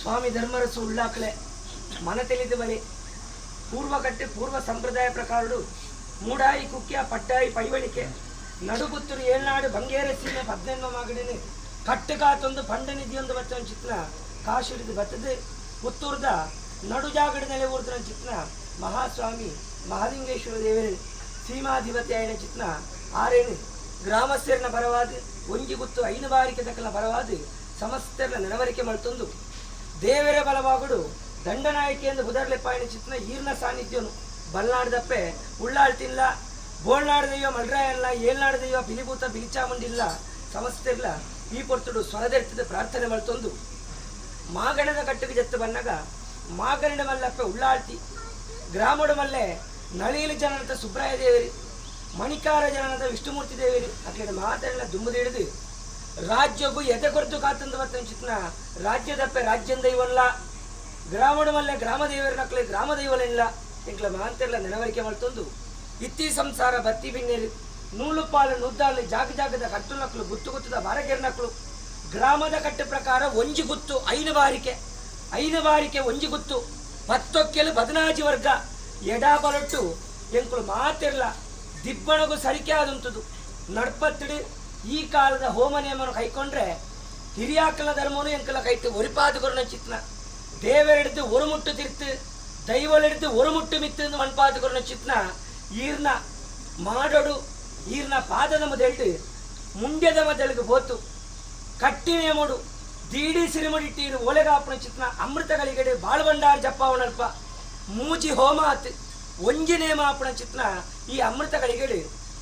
ಸ್ವಾಮಿ ಧರ್ಮರಸು ಉಳ್ಳಾಕಲೆ ಮನ ತಿಳಿದು ಬಲಿ ಪೂರ್ವ ಕಟ್ಟೆ ಪೂರ್ವ ಸಂಪ್ರದಾಯ ಪ್ರಕಾರಡು ಮೂಡಾಯಿ ಕುಕ್ಕಿಯ ಪಟ್ಟಾಯಿ ಪೈವಳಿಕೆ ನಡುಗುತ್ತೂರು ಏಳ್ನಾಡು ಬಂಗೇರ ಸೀಮೆ ಪದ್ನೆನ್ಮ ಮಾಗಡಿನ ಕಟ್ಟುಕಾತೊಂದು ಪಂಡ ನಿಧಿಯೊಂದು ಬಚ್ಚ ಚಿತ್ನ ಕಾಶಿಡಿದು ಬತ್ತದು ಪುತ್ತೂರ್ದ ನಡುಜಾಗಡ ನೆಲೆ ಊರ್ದನ ಚಿತ್ನ ಮಹಾಸ್ವಾಮಿ ಮಹಾಲಿಂಗೇಶ್ವರ ದೇವರು ಸೀಮಾಧಿಪತಿ ಆಯ್ನ ಚಿತ್ನ ಆರೇನು ಗ್ರಾಮಸ್ಥರನ ಪರವಾದ ಒಂಜಿ ಗುತ್ತು ಐನು ಬಾರಿಕೆ ದಕ್ಕಲ ಪರವಾದ ಸಮಸ್ತರನ ನೆನವರಿಕೆ ಮಲ್ತೊಂದು ದೇವರ ಬಲವಾಗುಡು ದಂಡನಾಯಕಿ ಎಂದು ಬುದರ್ಲೆಪ್ಪಾಯಿನ ಚಿತ್ನ ಈರ್ನ ಸಾನ್ನಿಧ್ಯನು ಬಲ್ನಾಡ್ದಪ್ಪೆ ಉಳ್ಳಾಳ್ತಿಲ್ಲ ಬೋಳ್ನಾಡ್ದಯ್ಯೋ ಮಲ್ರಾಯಲ್ಲ ಏಳ್ನಾಡ್ದಯ್ಯೋ ಬಿಲಿಭೂತ ಬಿಲಿಚಾಮುಂಡಿಲ್ಲ ಸಮಸ್ತಿರ್ಲ ಈ ಪೊರ್ತುಡು ಸ್ವರದೆರ್ತಿದ ಪ್ರಾರ್ಥನೆ ಮಲ್ತೊಂದು ಮಾಗಣದ ಕಟ್ಟಿಗೆ ಜತ್ತು ಬನ್ನಗ ಮಾಗಣದ ಮಲ್ಲಪ್ಪೆ ಉಳ್ಳಾಳ್ತಿ ಗ್ರಾಮಡು ಮಲ್ಲೆ ನಳೀಲು ಜನನದ ಸುಬ್ರಾಯ ದೇವರಿ ಮಣಿಕಾರ ಜನನದ ವಿಷ್ಣುಮೂರ್ತಿ ದೇವರಿ ಅಕ್ಕಿದ ಮಾತೆಲ್ಲ ದುಂಬುದಿಡಿದು ರಾಜ್ಯಗೂ ಎದೆ ಕೊರತು ಕಾತಂದು ಬರ್ತನ ಚಿತ್ನ ರಾಜ್ಯದಪ್ಪೆ ರಾಜ್ಯಂದ ಇವಲ್ಲ ಗ್ರಾಮಡು ಮಲ್ಲೆ ಗ್ರಾಮ ದೇವರ ನಕ್ಲೆ ಗ್ರಾಮ ದೈವಲಿಲ್ಲ ಎಂಕ್ಲ ಮಾಂತೆಲ್ಲ ನೆನವರಿಕೆ ಮಲ್ತೊಂದು ಇತ್ತಿ ಸಂಸಾರ ಬತ್ತಿ ಬಿನ್ನೇರು ನೂಲು ಪಾಲು ನುದ್ದಾಲು ಜಾಗ ಜಾಗದ ಕಟ್ಟು ನಕ್ಲು ಗುತ್ತು ಗುತ್ತದ ಬಾರಗೆರ್ ನಕ್ಲು ಗ್ರಾಮದ ಕಟ್ಟು ಪ್ರಕಾರ ಒಂಜಿ ಗುತ್ತು ಐನು ಬಾರಿಕೆ ಐನು ಬಾರಿಕೆ ಒಂಜಿ ಗುತ್ತು ಪತ್ತೊಕ್ಕೆಲು ಬದನಾಜಿ ವರ್ಗ ಎಡಾಬಲೊಟ್ಟು ಎಂಕುಲು ಮಾತಿರ್ಲ ದಿಬ್ಬಣಗೂ ಸರಿಕೆ ಆದಂಥದ್ದು ನಡ್ಪತ್ತಿಡು ಈ ಕಾಲದ ಹೋಮ ನಿಯಮವನ್ನು ಕೈಕೊಂಡ್ರೆ ಹಿರಿಯಾಕಲ ಧರ್ಮನು ಎಂಕಲ ಕೈತು ಒರಿಪಾದುಕೊರನ ಚಿತ್ನ ದೇವರೆಡ್ದು ஒரு ಮುಟ್ಟು ತಿರ್ತು ದೈವಲೆಡ್ದು ஒரு ಮುಟ್ಟು ಮಿತ್ತು ಮಣ್ಪಾದುಕೊರನ ಚಿತ್ನ ಈರ್ನ ಮಾಡೋಡು ಈರ್ನ ಪಾದದ ಮೊದಲ್ಡು ಮುಂಡ್ಯದ ಮೊದಲಿಗೆ ಬೋತು ಕಟ್ಟಿ ನೇಮೋಡು ದೀಡಿ ಸಿರಿಮುಡಿಟ್ಟೀರು ಓಲೆಗಾಪನ ಚಿತ್ನ ಅಮೃತ ಕಲಿಗಡೆ ಬಾಳ್ಬಂಡಾರ್ ಜಪ್ಪಾವಣಲ್ಪ ಮೂಜಿ ಹೋಮ ಆತು ಒಂಜಿ ನೇಮ ಆಪಣ ಚಿತ್ನ ಈ ಅಮೃತ ಕಲಿಗಡೆ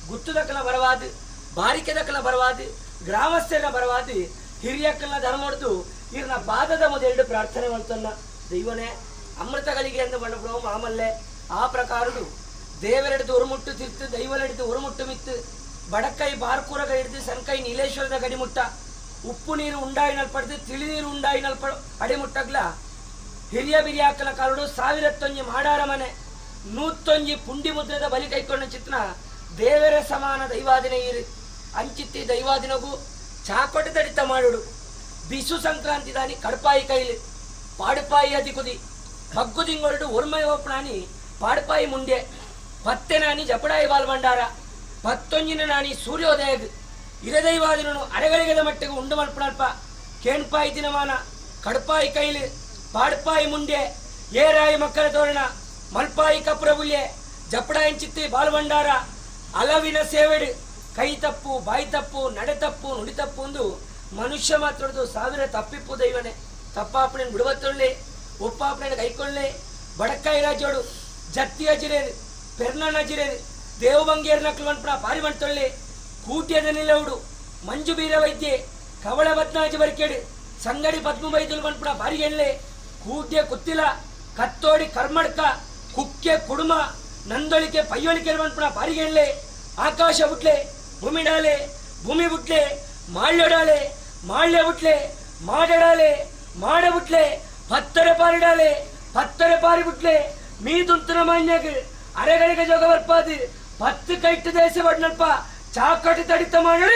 ಗುತ್ತುದಕ್ಕಲ ಬರವಾದು ಬಾರಿಕೆದಕ್ಕಲ ಬರವಾದು ಗ್ರಾಮಸ್ಥರ ಬರವಾದು ಹಿರಿಯಕ್ಕಲ್ನ ಧರ್ಮೊಡ್ದು ಈರ್ನ ಪಾದದ ಮೊದಲೆರಡು ಪ್ರಾರ್ಥನೆ ಮಾಡ್ತನ್ನ ದೈವನೇ ಅಮೃತಗಳಿಗೆ ಎಂದು ಬಂಡಬಿಡುವ ಮಾಮಲ್ಲೆ ಆ ಪ್ರಕಾರಡು ದೇವರೆಡ್ದು ஒரு ಮುಟ್ಟು ತಿರ್ತು ದೈವಲೆಡ್ದು ஒரு ಮುಟ್ಟು ಮಿತ್ತು ಬಡಕೈ ಬಾರ್ಕೂರಗ ಹಿಡಿದು ಸನ್ಕೈ ನೀಲೇಶ್ವರದ ಗಡಿಮುಟ್ಟ ಉಪ್ಪು ನೀರು ಉಂಡಾಯಿನಲ್ಪಡ್ದು ತಿಳಿ ನೀರು ಉಂಡಾಯಿನಲ್ಪ ಅಡಿಮುಟ್ಟಗ್ಲ ಹಿರಿಯ ಬಿರಿಯಾಕಲ ಕಾಲುಡು ಸಾವಿರತ್ತೊಂಜಿ ಮಾಡಾರ ಮನೆ ನೂತ್ತೊಂಜಿ ಪುಂಡಿ ಮುದ್ರದ ಬಲಿ ಕೈಕೊಂಡ ಚಿತ್ನ ದೇವರ ಸಮಾನ ದೈವಾದಿನ ಈರು ಅಂಚಿತ್ತಿ ದೈವಾದಿನಗೂ ಚಾಕೊಟೆ ತಡಿತ ಮಾಡುಡು ಬಿಸು ಸಂಕ್ರಾಂತಿ ದಾನಿ ಕಡಪಾಯಿ ಕೈಲಿ ಪಾಡುಪಾಯಿ ಅದಿಕುದಿ ಬಗ್ಗು ತಿಂಗಳು ಒರ್ಮೈ ಓಪಣಾನಿ ಪಾಡುಪಾಯಿ ಮುಂಡೆ ಪತ್ತೆ ನಾನಿ ಜಪಡಾಯಿ ಬಾಲ್ಬಂಡಾರ ಪತ್ತೊಂಜಿನ ನಾನಿ ಸೂರ್ಯೋದಯಗ್ ಇರದೈವಾದಿನನು ಅರೆಗಳಿಗದ ಮಟ್ಟಿಗೆ ಉಂಡು ಮಲ್ಪಣಲ್ಪ ಕೇಣ್ಪಾಯಿ ದಿನಮಾನ ಕಡಪಾಯಿ ಕೈಲಿ ಪಾಡುಪಾಯಿ ಮುಂಡೆ ಏರಾಯಿ ಮಕ್ಕಳ ತೋರಣ ಮಲ್ಪಾಯಿ ಕಪುರ ಬುಲ್ಲೆ ಜಪಡಾಯಿಂಚಿತ್ತಿ ಬಾಲ್ಬಂಡಾರ ಅಲವಿನ ಸೇವೆಡು ಕೈ ತಪ್ಪು ಬಾಯಿ ತಪ್ಪು ನಡೆ ತಪ್ಪು ನುಡಿ ತಪ್ಪು ಒಂದು ಮನುಷ್ಯ ಮಾತ್ರದ್ದು ಸಾವಿರ ತಪ್ಪಿಪ್ಪು ದೈವನೆ ತಪ್ಪಾಪಣೆ ಬಿಡುವತ್ತೊಳ್ಳೆ ಒಪ್ಪಾಪಣೆ ಕೈಕೊಳ್ಳೆ ಬಡಕಾಯಿ ರಾಜೋಡು ಜತ್ತಿಯ ಜಿರೇರು ಪೆರ್ನಣ್ಣ ಜಿರೇರು ದೇವಬಂಗೇರ್ ನಕ್ಲು ಮನ್ಪಣ ಪಾರಿ ಮಂತೊಳ್ಳೆ ಕೂಟ್ಯದ ನಿಲವುಡು ಮಂಜು ಬೀರ ವೈದ್ಯೆ ಕವಳ ಬದ್ನಾಜಿ ಬರಿಕೆಡು ಸಂಗಡಿ ಪದ್ಮ ವೈದ್ಯಲು ಮನ್ಪಣ ಬಾರಿಗೆಳ್ಳೆ ಕೂಟ್ಯ ಕುತ್ತಿಲ ಕತ್ತೋಡಿ ಕರ್ಮಡ್ಕ ಕುಕ್ಕೆ ಕುಡುಮ ನಂದೊಳಿಕೆ ಪೈಯೊಳಿಕೆ ಮನ್ಪಣ ಬಾರಿಗೆಳ್ಳೆ ಆಕಾಶ ಬುಟ್ಲೆ ಭೂಮಿಡಾಲೆ ಭೂಮಿ ಬುಟ್ಲೆ ಮಾಳ್ಯೊಡಾಲೆ ಮಾಳ್ಯ ಬುಟ್ಲೆ ಮಾಡಡಾಲೆ ಮಾಡಬುಟ್ಲೆ ಪತ್ತರೆ ಪಾರಿಡಾಲೆ ಪತ್ತರೆ ಪಾರಿ ಬುಟ್ಲೆ ಮೀದುಂತನ ಮಾನ್ಯಗ್ ಅರೆಗಳಿಗೆ ಜೋಗ ಬರ್ಪಾದು ಪತ್ತು ಕೈಟ್ಟು ದೇಶ ಬಡ್ನಲ್ಪ ಚಾಕಟಿ ತಡಿತ ಮಾಡಿ.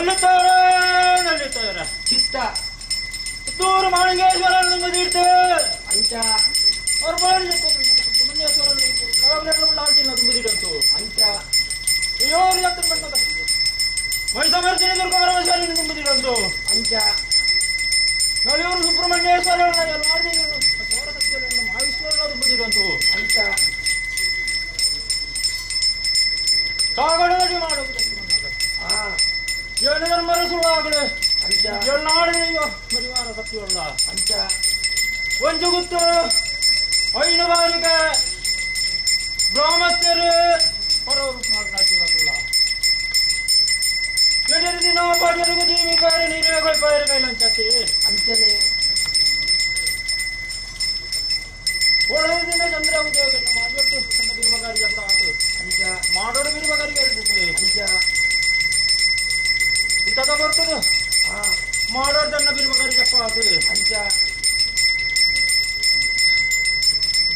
ನಲ್ಲಿತ್ತಾರೆ ನಲ್ಲಿತ್ತಾರೆ ಚಿತ್ತ ಪುತ್ತೂರು ಮಾಳಿಂಗೇಶ್ವರ ದುಂಬುದಿಡ್ತು ಅಂಚ ದುಂಬುದಿಡಂತು ಅಂಚ ಮೈಸಮರ್ದಿನಿ ದುರ್ಗ ಪರಮೇಶ್ವರಿ ದುಂಬುದಿಡಂತು ಅಂಚ ನಳಿಯೂರು ಸುಬ್ರಹ್ಮಣ್ಯೇಶ್ವರ ಮಹೇಶ್ವರ ದುಂಬುದಿಡಂತು ಅಂಚ ಕಾಗಡದಿ ಮಾಡುವುದು ಆ ಏಳು ಧರ್ಮರ ಸುಳ್ಳಾಗಲು ಅಂಚ ಏಳ್ನಾಡು ಮರಿವಾರ ಸತ್ಯವಲ್ಲ ಅಂಚ ಒಂಜು ಗುತ್ತು ಐನು ಬಾರಿಗೆ ಗ್ರಾಮಸ್ಥರು ಹೊರವರು ಸ್ಮಾರಕ ಎಡರು ದಿನ ಬಾಡಿಯರಿಗೂ ದೀವಿ ಬಾರಿ ನೀರೇ ಕೊಯ್ಪಾಯರು ಕೈಲಂಚತಿ ಅಂಚನೆ ಒಳಗೆ ದಿನ ಚಂದ್ರ ಉದಯ ಮಾಡಿಟ್ಟು ಸಣ್ಣ ಬಿರುಬಗಾರಿ ಅಪ್ಪ ಆತು ಅಂಚ ಮಾಡೋಡು ಬಿರುಬಗಾರಿಗೆ ಇರ್ತದೆ ಅಂಚ ಇತದ ಬರ್ತದೆ ಆ ಮಾಡೋಡು ತನ್ನ ಬಿರುಬಗಾರಿಗೆ ಅಪ್ಪ ಆತು ಅಂಚ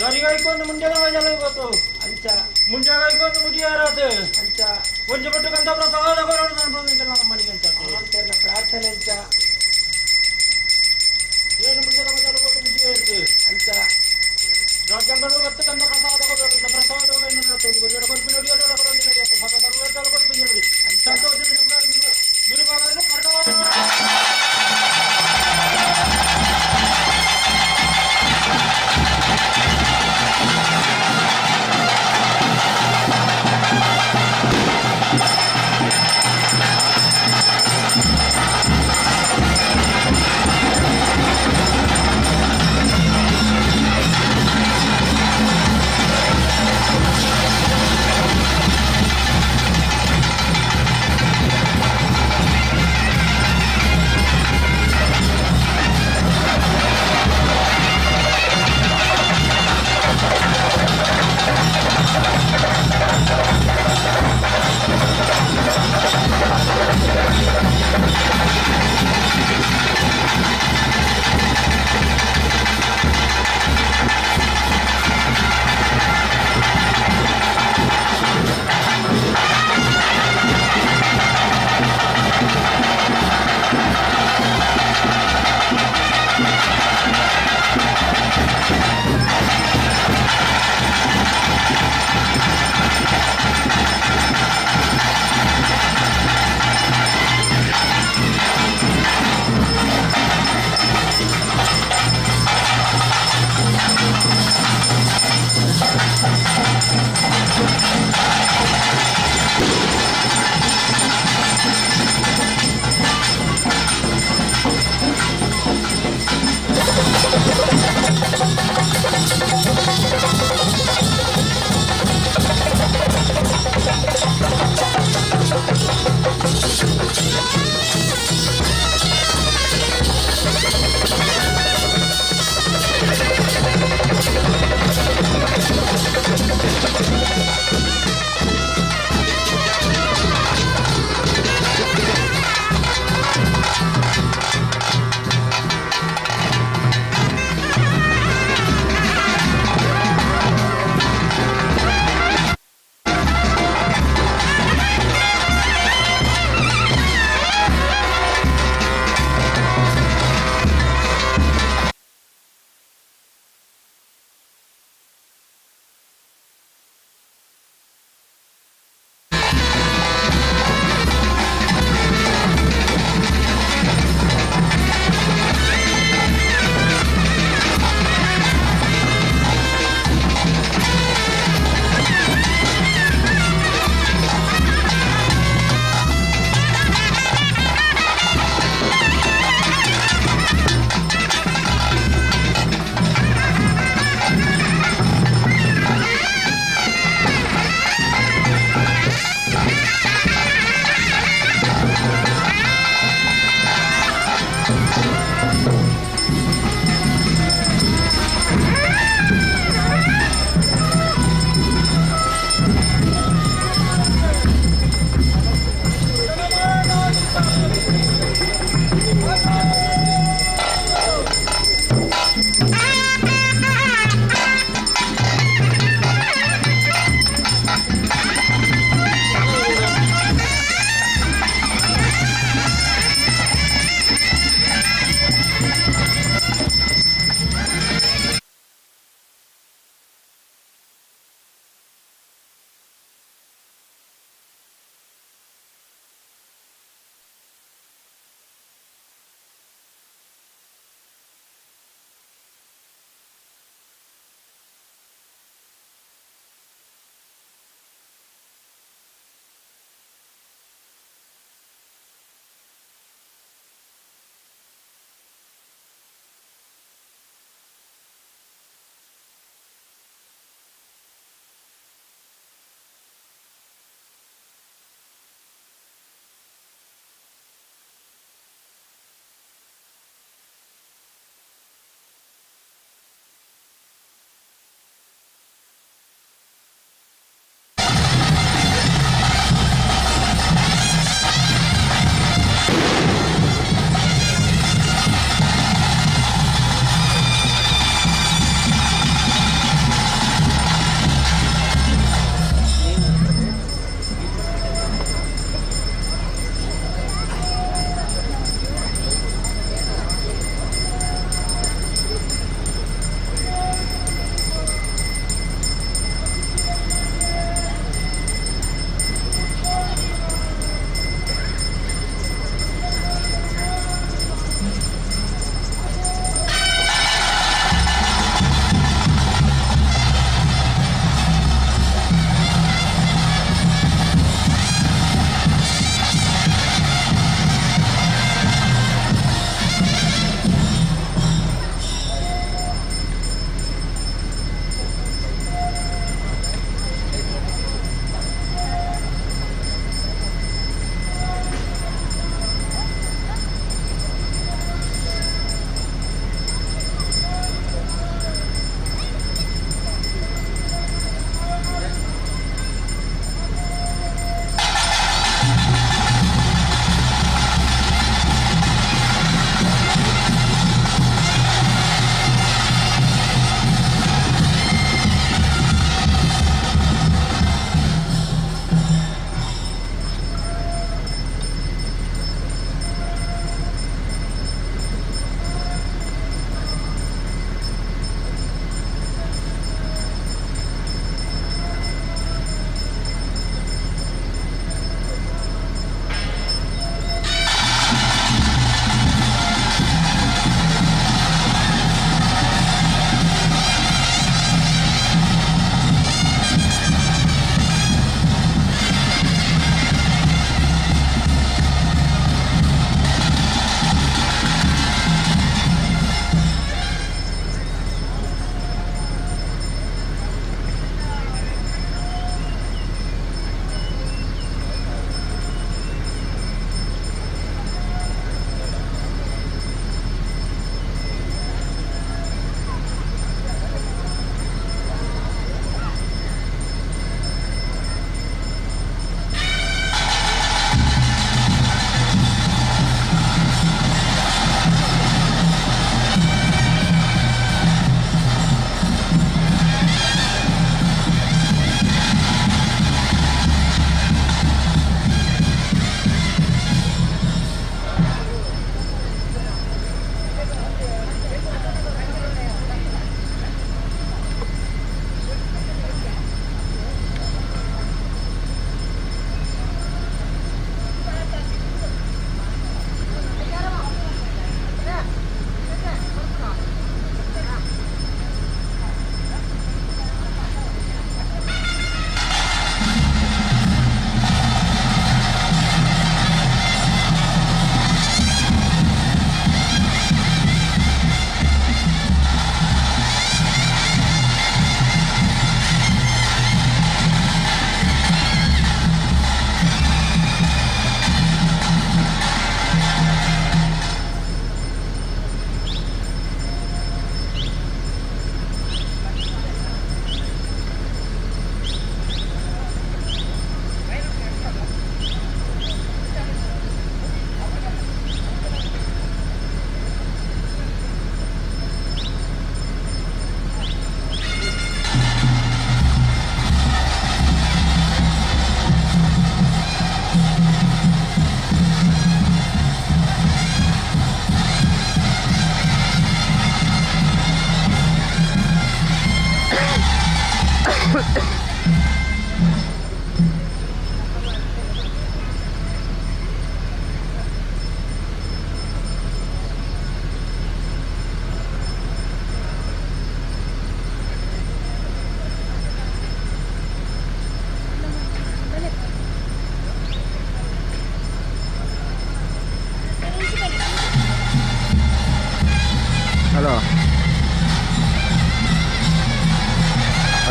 ದರಿಗೈಕೊಂಡು ಮುಂಜಾನೆ ವೈದ್ಯಲ ಗೊತ್ತು ಅಂಚ ಮುಂಜಾಗೈಕೊಂಡು ಮುಗಿಯಾರಾತು ಅಂಚ ಒಂಜಿ ಪಟ್ಟು ಕಂತ ಪ್ರಸಾದ ಬರೋಣ ನಮ್ಮ ಮನೆಗೆ ಅಂತ ಆಂತರ್ನ ಪ್ರಾರ್ಥನೆ ಅಂಚ ಏನು ಮುಂಜಾನೆ ವೈದ್ಯಲ ಗೊತ್ತು ಮುಗಿಯಾರ್ತು ಅಂಚ ರಾಜ್ಯಾಂಗಗಳು ಬತ್ತು ಕಂದ ಪ್ರಸಾದ ಕೊಡಬೇಕು ಪ್ರಸಾದ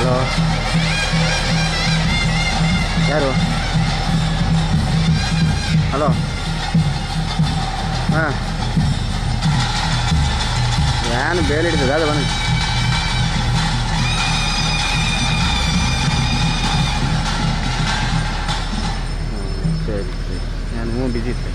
Hello, ಯಾರು? ಹಲೋ, ಹಾಂ, ಏನು ಬೇಲೆ ಹಿಡಿತದ ಅದು ಬನ್ನಿ. ಸರಿ ಸರಿ, ನಾನು ಹ್ಞೂ ಬಿಸಿ ಇತ್ತೆ.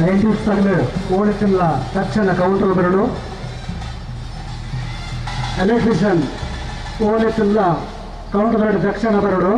ಲೈಟಿಂಗ್ಸ್ ಓಡಿಸಿಲ್ಲ ತಕ್ಷಣ ಕೌಂಟರ್ ಬರಲು. ಎಲೆಕ್ಟ್ರಿಷಿಯನ್ ಓಡಿಸಿಲ್ಲ ಕೌಂಟರ್ ಬರಲು ತಕ್ಷಣ ಬರಲು.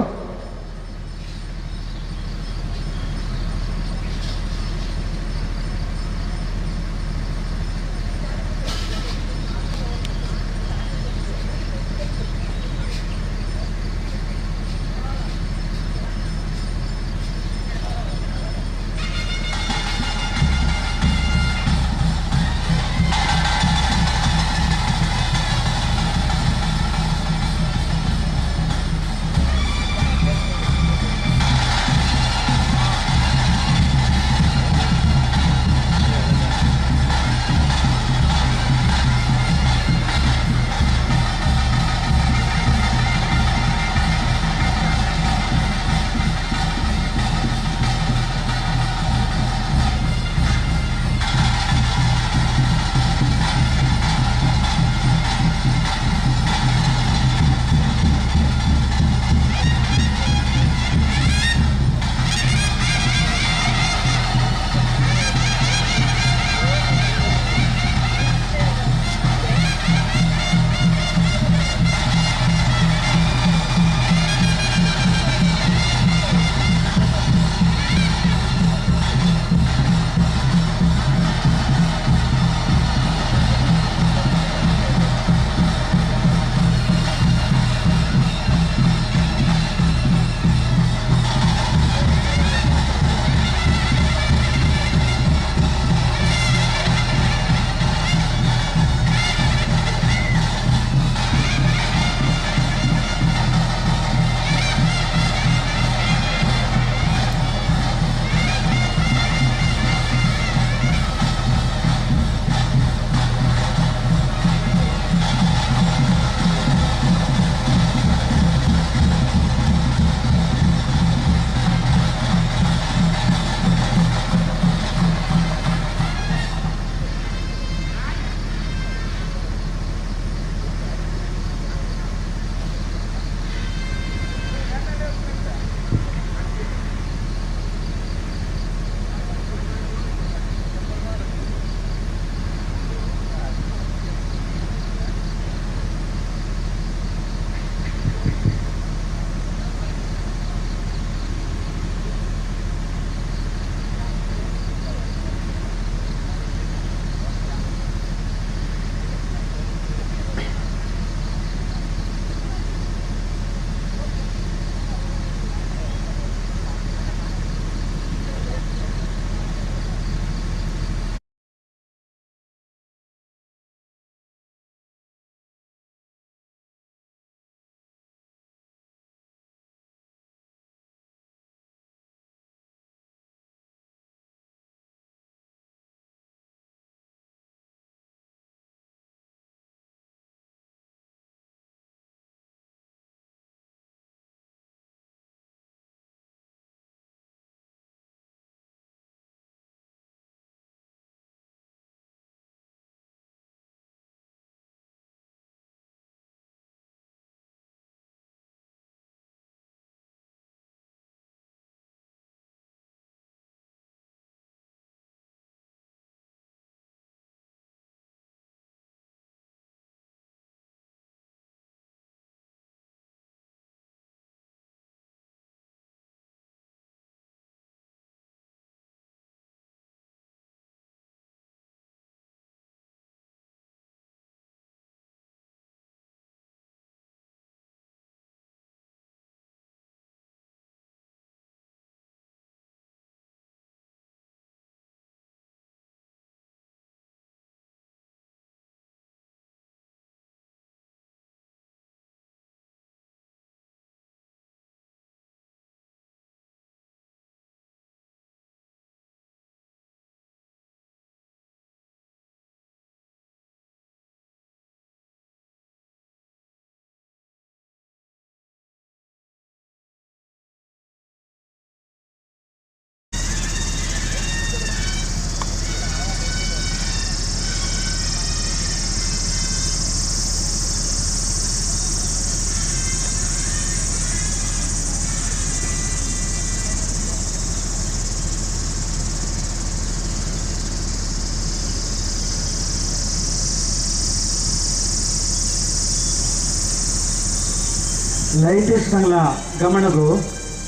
ಲೈಟಿಸ್ಟ್ನಂಗ್ಲ ಗಮನಗು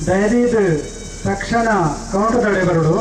ದಯದೀದು ತಕ್ಷಣ ಕೌಂಟರ್ ತಡೆ ಬರಡು.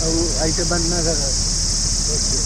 ಅವು ಐತೆ ಬಂದಾಗ. ಓಕೆ.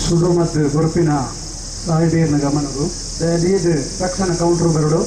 ಸುಡು ಮತ್ತು ಗುರುಪಿನ ಸಾಹಿಬಿಯರ್ನ ಗಮನವು ದಯದೀದು ತಕ್ಷಣ ಕೌಂಟರ್ ಬರಡು.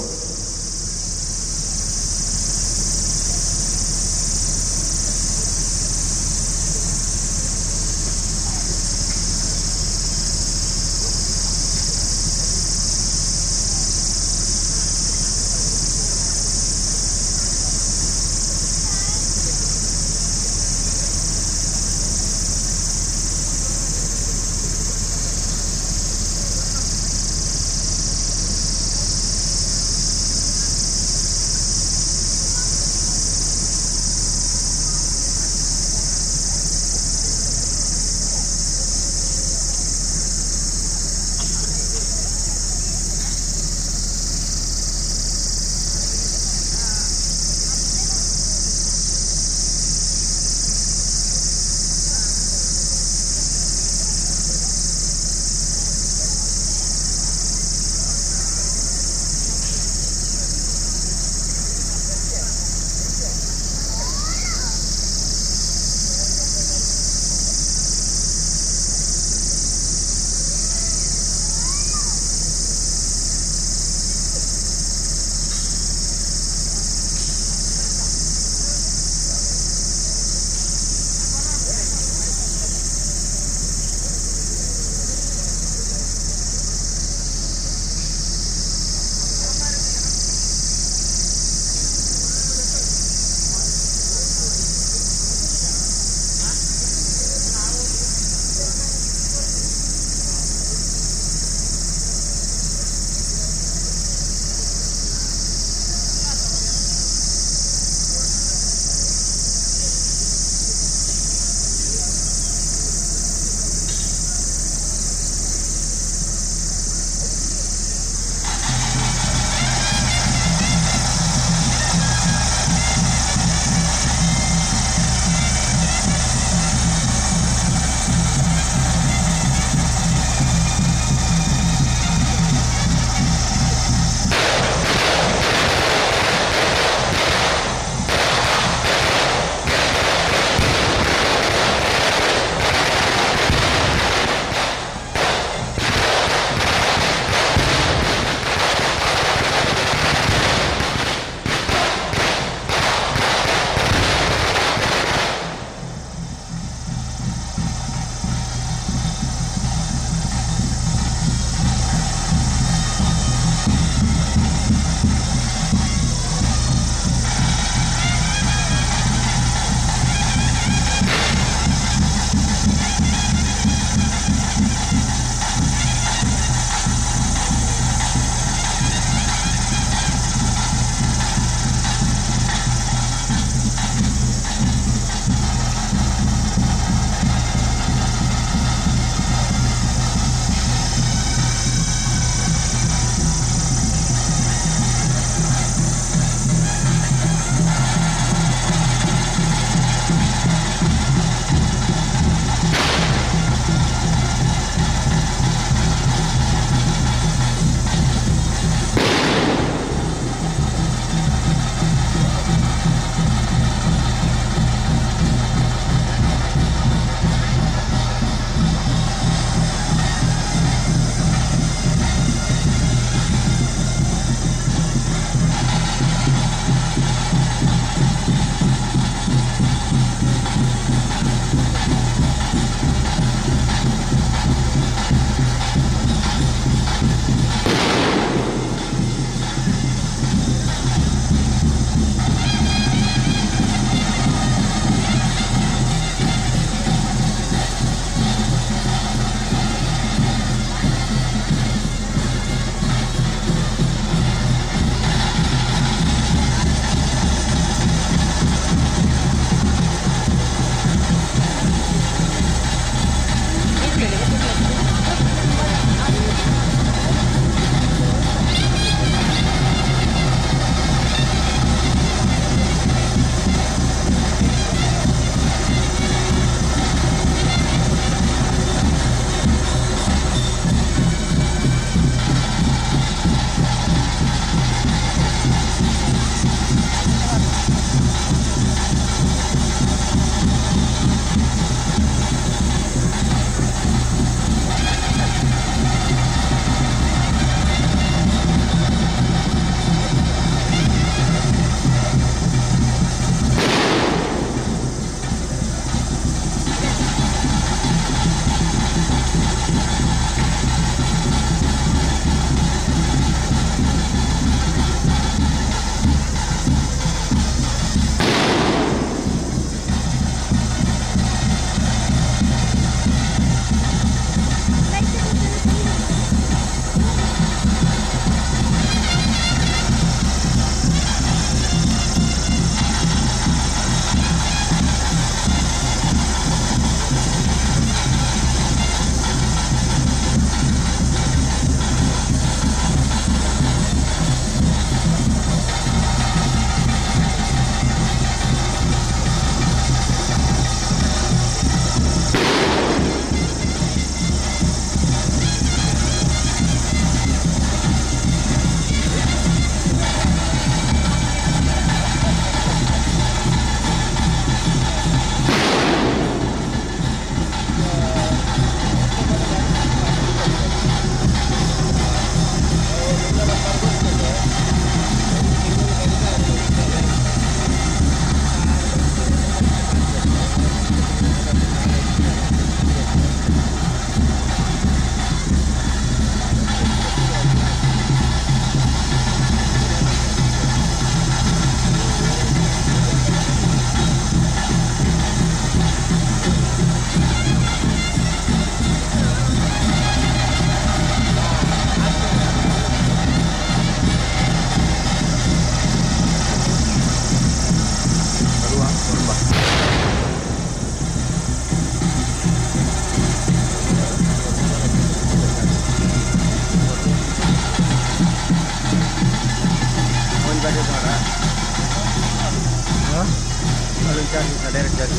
Charge direct charge.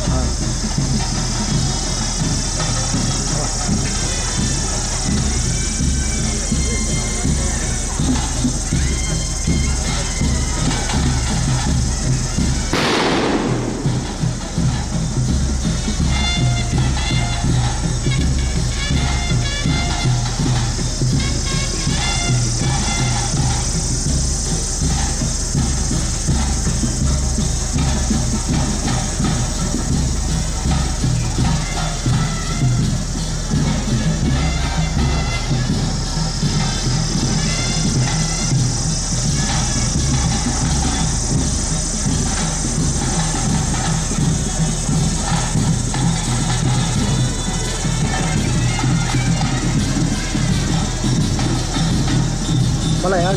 ಹಾಂ. ಬಲ ಯಾವ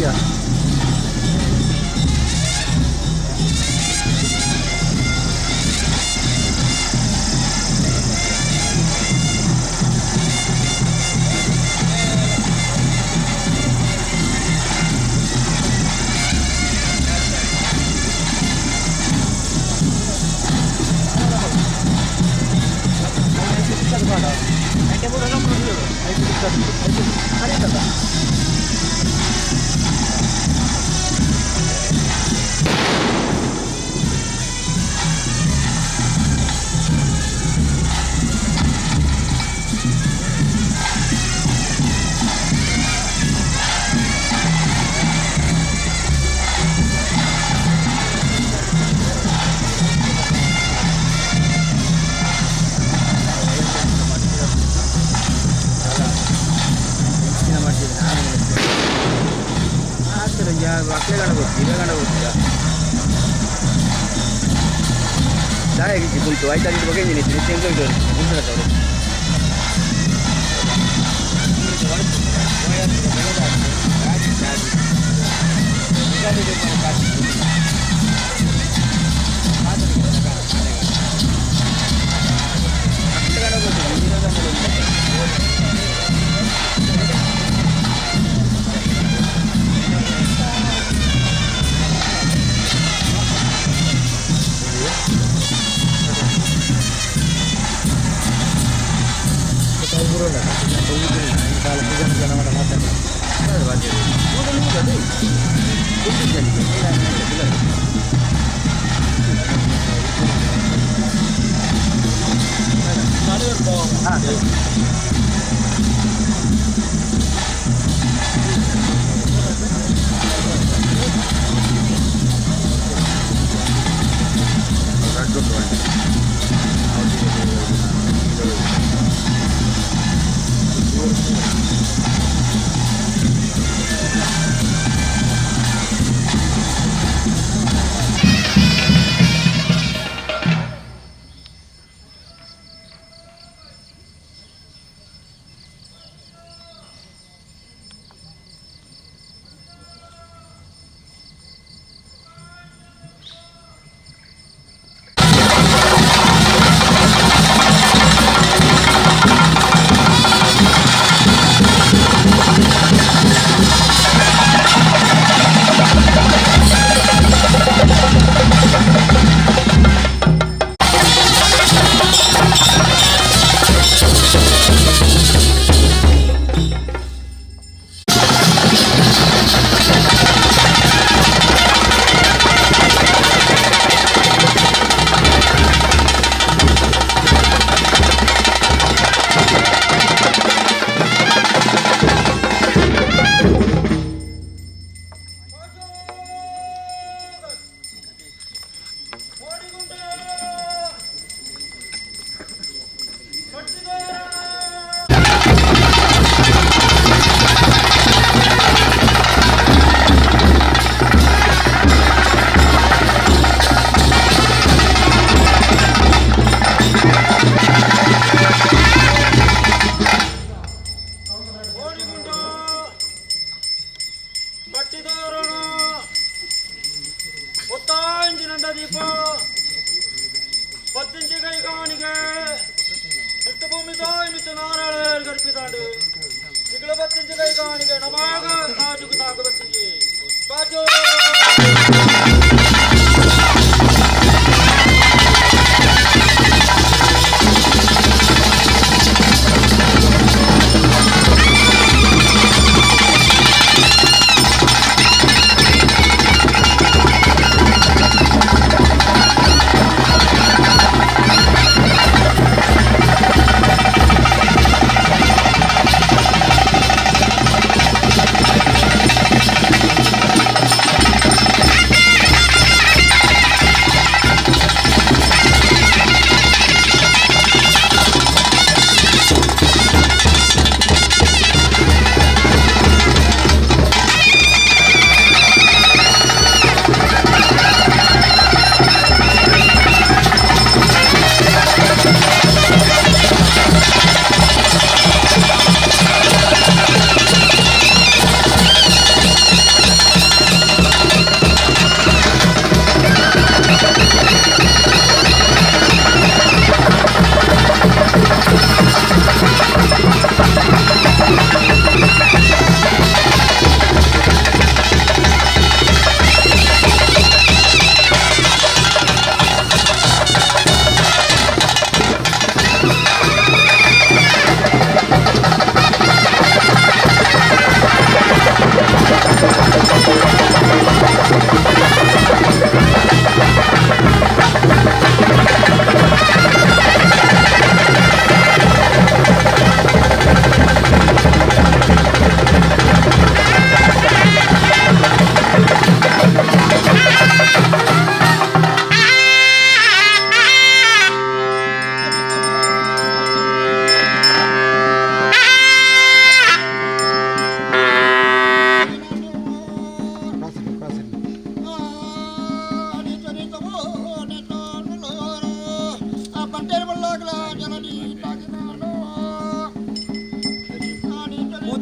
ಕುಂತು ಆಯ್ತು ಅಲ್ಲಿ ಬಗ್ಗೆ ನಮಾಗ.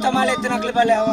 ಪೂತ ಮಾಲೆ ಎತ್ತಿನಕ್ಲೆ ಬಲೆ ಅವ.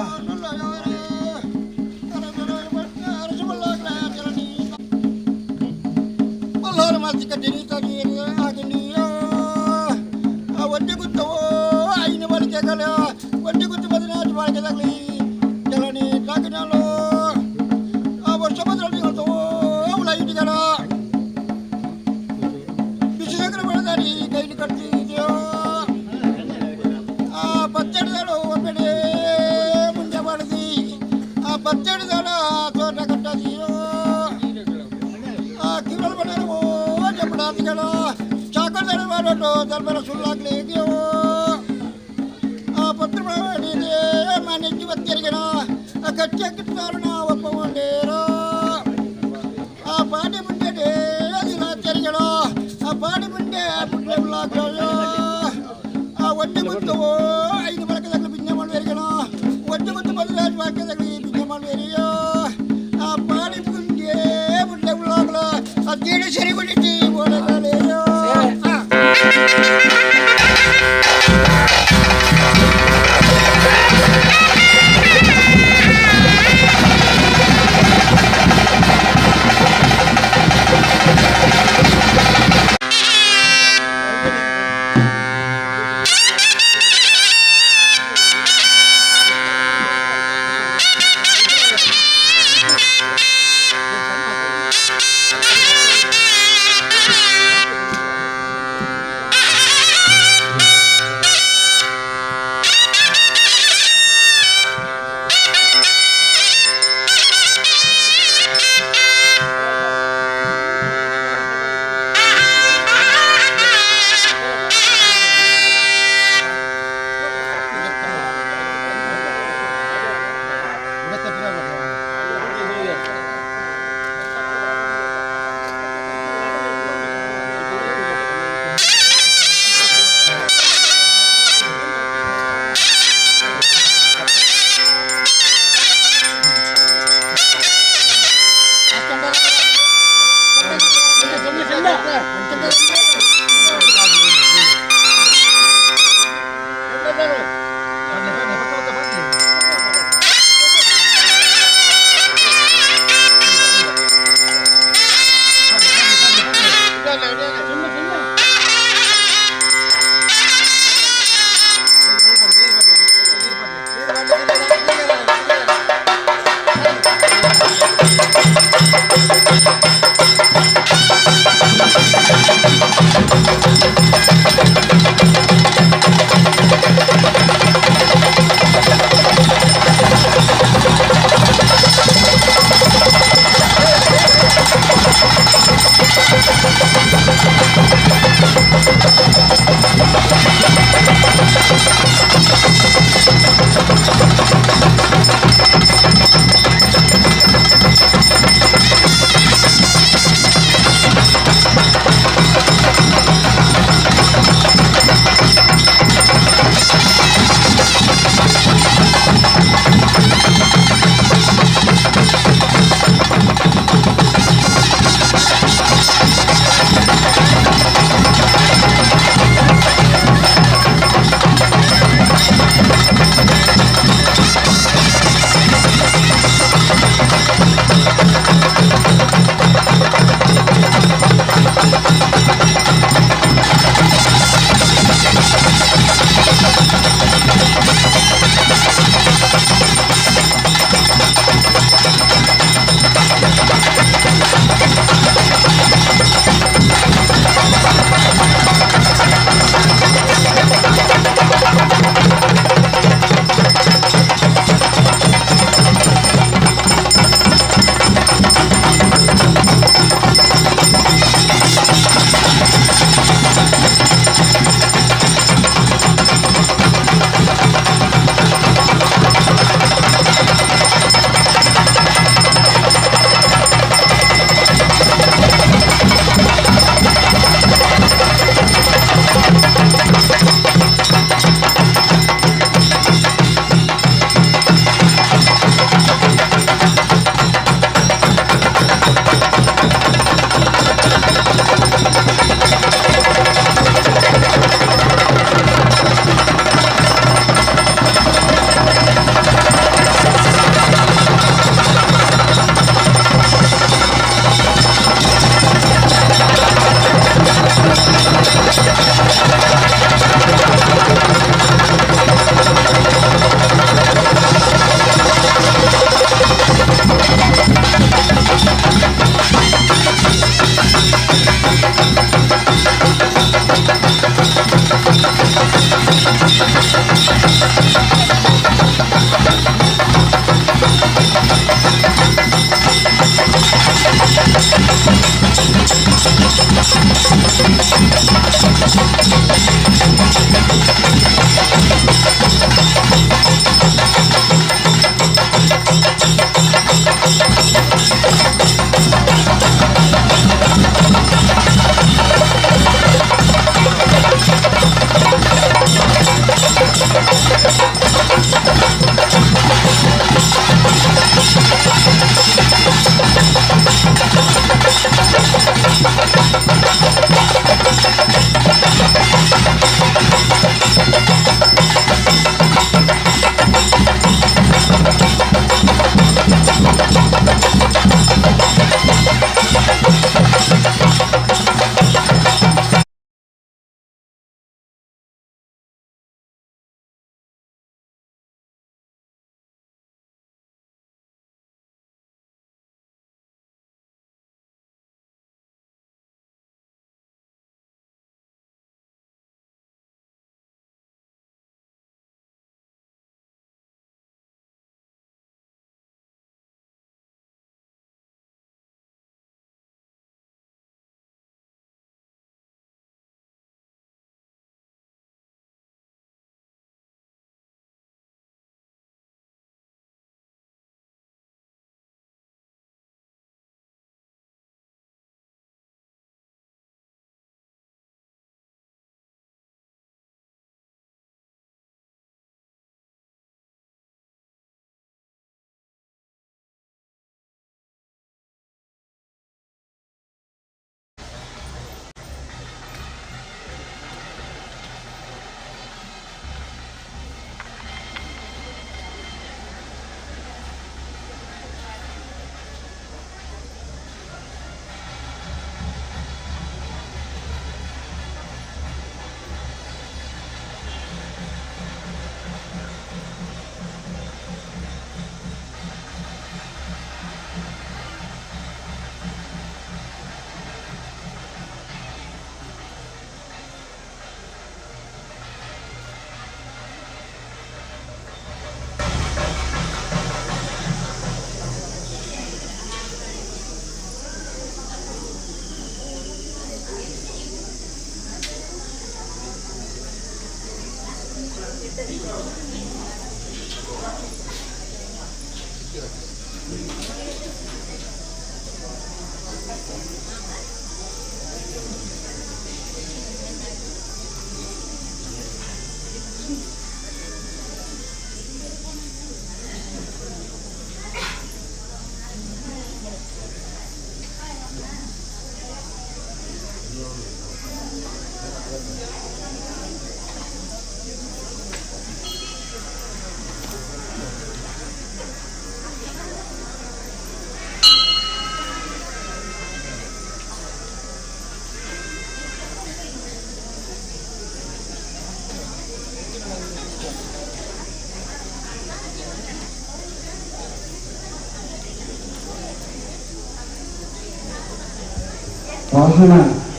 ವಾಹನ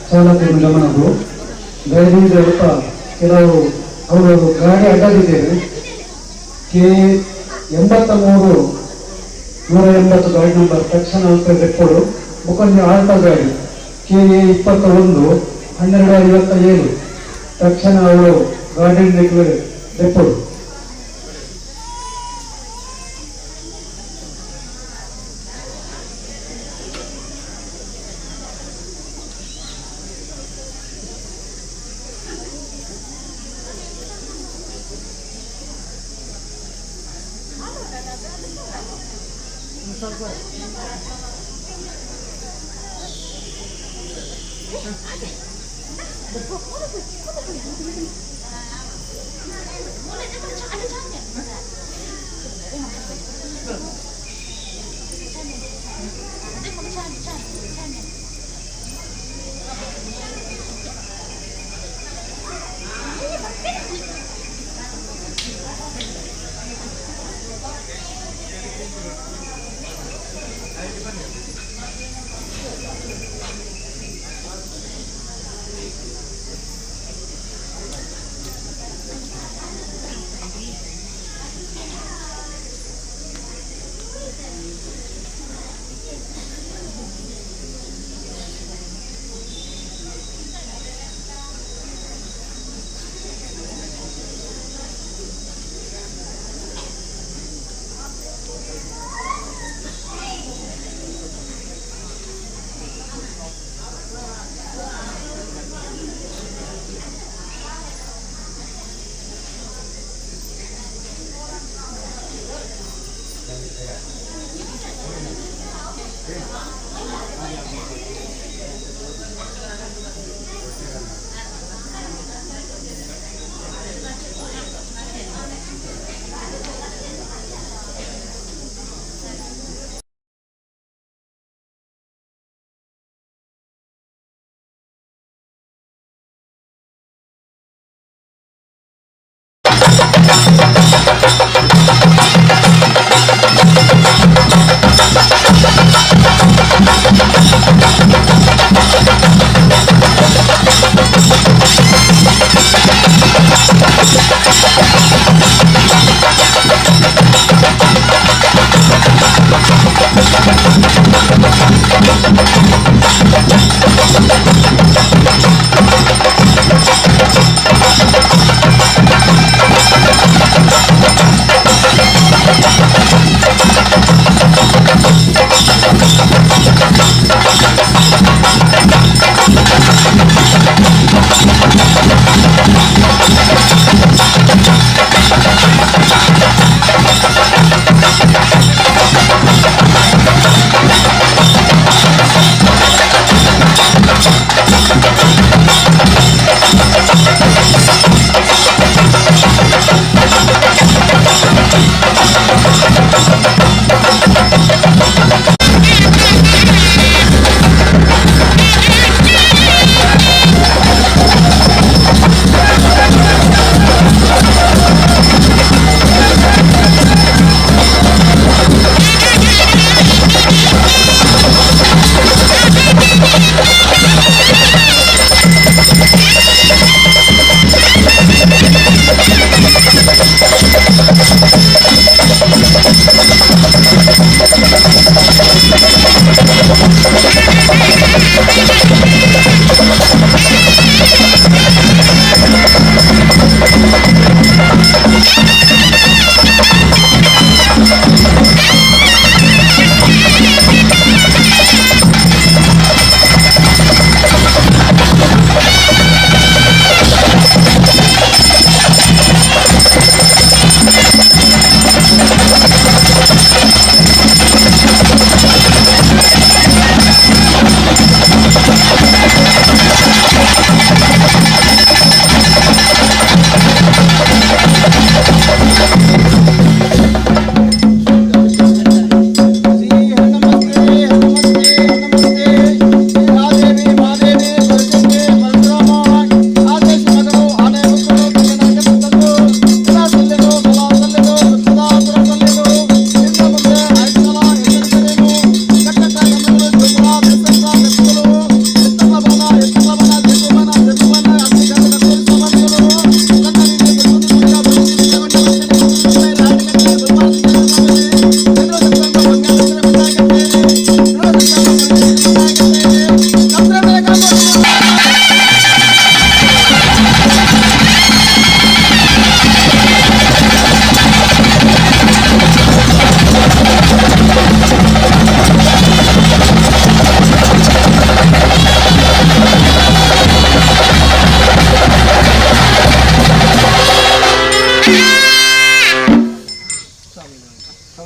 ಚಾಲಕರ ಗಮನವು ದಯದಿಂದ ಅಲ್ಪ ಕೆಲವು ಅವರು ಗಾಡಿ ಅಡ್ಡದಿದ್ದೇವೆ. ಕೆ 83 180 ಗಾಡಿ ನಂಬರ್ ತಕ್ಷಣ ಅಲ್ಪ ರೆಕ್ಕೊಡು. ಮುಖಂಡ ಆಲ್ಟೋ ಗಾಡಿ ಕೆ ಎ 21 1257 ತಕ್ಷಣ ಅವರು ಗಾಡಿ ರೆಕ್ಕೊಡು.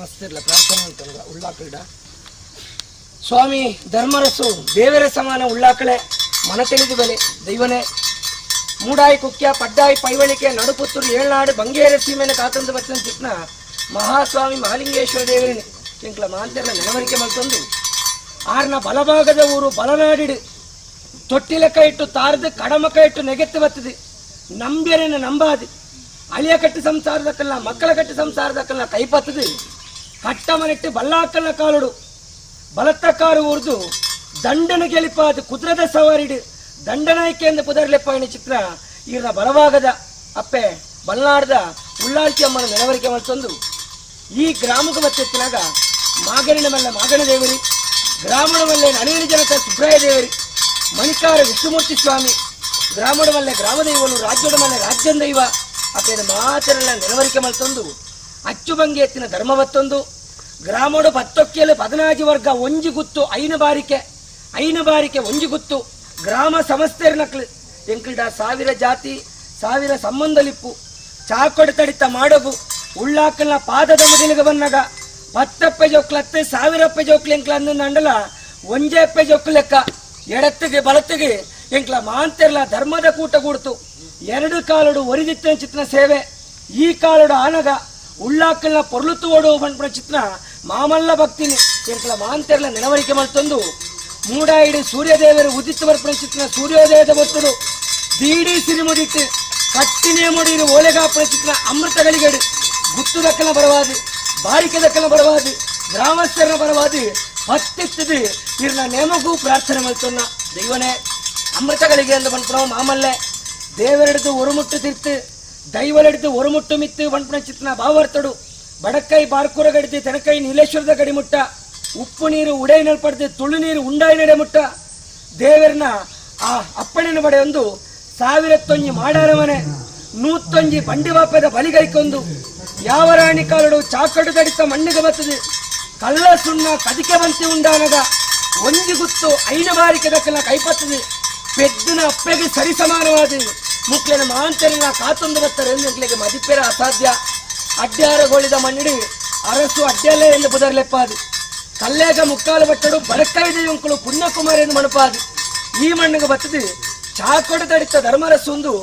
ಸಮಸ್ತಿರ್ಲ ಪ್ರಾರ್ಥನೆ ಅಂತಂದ ಉಳ್ಳಾಕಲ್ಡ ಸ್ವಾಮಿ ಧರ್ಮರಸು ದೇವರ ಸಮಾನ ಉಳ್ಳಾಕಳೆ ಮನ ತಿಳಿದು ಬಲೆ ದೈವನೇ ಮೂಡಾಯಿ ಕುಕ್ಯ ಪಡ್ಡಾಯಿ ಪೈವಳಿಕೆ ನಡುಪುತ್ತೂರು ಏಳ್ನಾಡು ಬಂಗೇರ ಸೀಮೆನ ಕಾತಂದು ಬಚ್ಚನ ಚಿತ್ನ ಮಹಾಸ್ವಾಮಿ ಮಹಾಲಿಂಗೇಶ್ವರ ದೇವರನೆ ಎಂಕ್ಲ ಮಾಂತೆರ್ನ ನೆನವರಿಕೆ ಮಲ್ತೊಂದು ಆರ್ನ ಬಲಭಾಗದ ಊರು ಬಲನಾಡಿಡು ತೊಟ್ಟಿಲ ಕೈ ಇಟ್ಟು ತಾರದು ಕಡಮ ಕೈ ಇಟ್ಟು ನೆಗೆತ್ತು ಬತ್ತದೆ ನಂಬ್ಯರನ್ನ ನಂಬಾದು ಅಳಿಯ ಕಟ್ಟಿ ಸಂಸಾರದಕ್ಕಲ್ಲ ಮಕ್ಕಳ ಕಟ್ಟಿ ಸಂಸಾರದಕ್ಕಲ್ಲ ಕೈಪತ್ತದು ಕಟ್ಟ ಮನೆಟ್ಟು ಬಲ್ಲಾಕಲ್ಲ ಕಾಲುಡು ಬಲತ್ತ ಕಾರು ಊರ್ದು ದಂಡನ ಗೆಲಿಪಾದ ಕುದುರದ ಸವಾರಿಡು ದಂಡನಾಯ್ಕೆ ಎಂದು ಪುದರ್ಲೆಪ್ಪಾಯಿನ ಚಿತ್ರ ಈರ್ನ ಬಲವಾಗದ ಅಪ್ಪೆ ಬಲ್ನಾಡ್ದ ಉಳ್ಳಾಳ್ತಿ ಅಮ್ಮನ ನೆನವರಿಕೆ ಮಲ್ತೊಂದು ಈ ಗ್ರಾಮಕ್ಕೆ ಬತ್ತೆತ್ತಿನಾಗ ಮಾಗಣಿನ ಮಲ್ಲ ಮಾಗಣ ದೇವರಿ ಗ್ರಾಮಣ ಮಲ್ಲೆ ನಳಿನಿ ಜನಕ ಸುಬ್ರಾಯ ದೇವರಿ ಮಣಿಕಾರ ವಿಷ್ಣುಮೂರ್ತಿ ಸ್ವಾಮಿ ಗ್ರಾಮದ ಮಲ್ಲೆ ಗ್ರಾಮದೈವನು ರಾಜ್ಯದ ಮಲ್ಲೆ ರಾಜ್ಯದ ದೈವ ಅಪ್ಪೇನ ಮಾತರೆಲ್ಲ ನೆನವರಿಕೆ ಮಲ್ತೊಂದು ಅಚ್ಚುಬಂಗೆ ಎತ್ತಿನ ಧರ್ಮವತ್ತೊಂದು ಗ್ರಾಮಡು ಪತ್ತೊಕ್ಕೆಲು ಪದನಾಜಿ ವರ್ಗ ಒಂಜಿ ಗುತ್ತು ಐನು ಬಾರಿಕೆ ಐನು ಬಾರಿಕೆ ಒಂಜಿ ಗುತ್ತು ಗ್ರಾಮ ಸಮಸ್ತೆರ್ನಕ್ಲು ಎಂಕಲ್ಡ ಸಾವಿರ ಜಾತಿ ಸಾವಿರ ಸಂಬಂಧಲಿಪ್ಪು ಚಾಕೊಡು ತಡಿತ ಮಾಡಗು ಉಳ್ಳಾಕಲ್ನ ಪಾದದ ಮೊದಲಿಗೆ ಬನ್ನಗ ಪತ್ತಪ್ಪೆ ಜೋಕ್ಲತ್ತೆ ಸಾವಿರಪ್ಪೆ ಜೋಕ್ಲು ಎಂಕ್ಲ ಅಂಡಲ ಒಂಜೆಪ್ಪೆ ಜೋಕ್ಲು ಲೆಕ್ಕ ಎಡತ್ತಿಗೆ ಬಲತ್ತಿಗೆ ಎಂಕ್ಲ ಮಾಂತೆರ್ಲ ಧರ್ಮದ ಕೂಟ ಕೂಡ್ತು ಎರಡು ಕಾಲಡು ಒರಿದಿತ್ತ ಚಿತ್ನ ಸೇವೆ ಈ ಕಾಲಡು ಆನಗ ಉಳ್ಳಾಕಲ್ನ ಪೊರ್ಲುತ್ತು ಓಡು ಪನ್ಪುನ ಚಿತ್ರ ಮಾಮಲ್ಲ ಭಕ್ತಿನಿ ಎಂಕ್ಲ ಮಾಂತೆರ್ಲ ನೆನವರಿಕೆ ಮಲ್ತೊಂದು ಮೂಡಾಯಿಡು ಸೂರ್ಯದೇವರು ಉದಿತ್ತು ಬರ್ಪುನ ಚಿತ್ರ ಸೂರ್ಯೋದಯದ ಬೊತ್ತುಡು ದೀಡಿ ಸಿರಿಮುದಿತ್ತು ಕಟ್ಟಿನೇ ಮುಡಿರು ಓಲೆಗಾಪುನ ಚಿತ್ರ ಅಮೃತಗಳಿಗೆಡು ಗುತ್ತು ದಕ್ಕನ ಬರವಾದು ಬಾರಿಕೆ ದಕ್ಕನ ಬರವಾದು ಗ್ರಾಮಸ್ಥರನ ಬರವಾದು ಪತ್ತಿತ್ತದು ಇರ್ನ ನೇಮಗೂ ಪ್ರಾರ್ಥನೆ ಮಲ್ತೊನ್ನ ದೈವನೇ ಅಮೃತಗಳಿಗೆ ಎಂದು ಪನ್ಪುನ ಮಾಮಲ್ಲೆ ದೇವರೆಡ್ದು ಒರುಮುಟ್ಟು ತಿರ್ತು ದೈವಲೆಡ್ದು ಒರುಮುಟ್ಟು ಮಿತ್ತು ಪನ್ಪುನ ಚಿತ್ನ ಭಾವಾರ್ಥಡು ಬಡಕೈ ಬಾರ್ಕೂರ ಗಡಿದು ತೆನಕೈ ನೀಲೇಶ್ವರದ ಗಡಿಮುಟ್ಟ ಉಪ್ಪು ನೀರು ಉಡೈನಲ್ಪಡ್ದು ತುಳು ನೀರು ಉಂಡಾಯಿ ನಡೆ ಮುಟ್ಟ ದೇವರನ್ನ ಆ ಅಪ್ಪಣೆನ ಬಡೆಯೊಂದು ಸಾವಿರತ್ತೊಂಜಿ ಮಾಡಾರ ಮನೆ ನೂತ್ತೊಂಜಿ ಬಂಡಿವಾಪದ ಬಲಿಗೈಕೊಂದು ಯಾವ ರಾಣಿ ಕಾಲಡು ಚಾಕಡು ತಡಿತ ಮಣ್ಣಿಗೆ ಬರ್ತದೆ ಕಳ್ಳ ಸುಣ್ಣ ಕದಿಕೆ ಬಂತಿ ಉಂಡಾನಗ ಒಂಜಿ ಗುತ್ತು ಐನ ಬಾರಿಕೆ ದಕ್ಕಲ ಕೈಪತ್ತದೆ ಪೆದ್ದಿನ ಅಪ್ಪೆಗೆ ಸರಿಸಮಾನವಾದ ಮುಕ್ಲೆನ ಮಾಂತರಿನ ಕಾತೊಂದು ಬತ್ತಾರೆ ಎಂಕ್ಲೆಗೆ ಮದಿಪೆರ ಅಸಾಧ್ಯ ಅಡ್ಡಾರಗೋಳಿದ ಮಣ್ಣಿಡಿ ಅರಸು ಅಡ್ಡಲೇ ಎಂದು ಬುದರ್ಲೆಪ್ಪಾದು ಕಲ್ಲೇಗ ಮುಕ್ಕಾಲು ಬಟ್ಟಡು ಬಡಕೈದ ಯುಂಕುಳು ಪುಣ್ಯಕುಮಾರ್ ಎಂದು ಮಣಪಾದು ಈ ಮಣ್ಣಿಗೆ ಬತ್ತದು ಚಾಕೊಡು ತಡಿತ ಧರ್ಮರಸುಂದು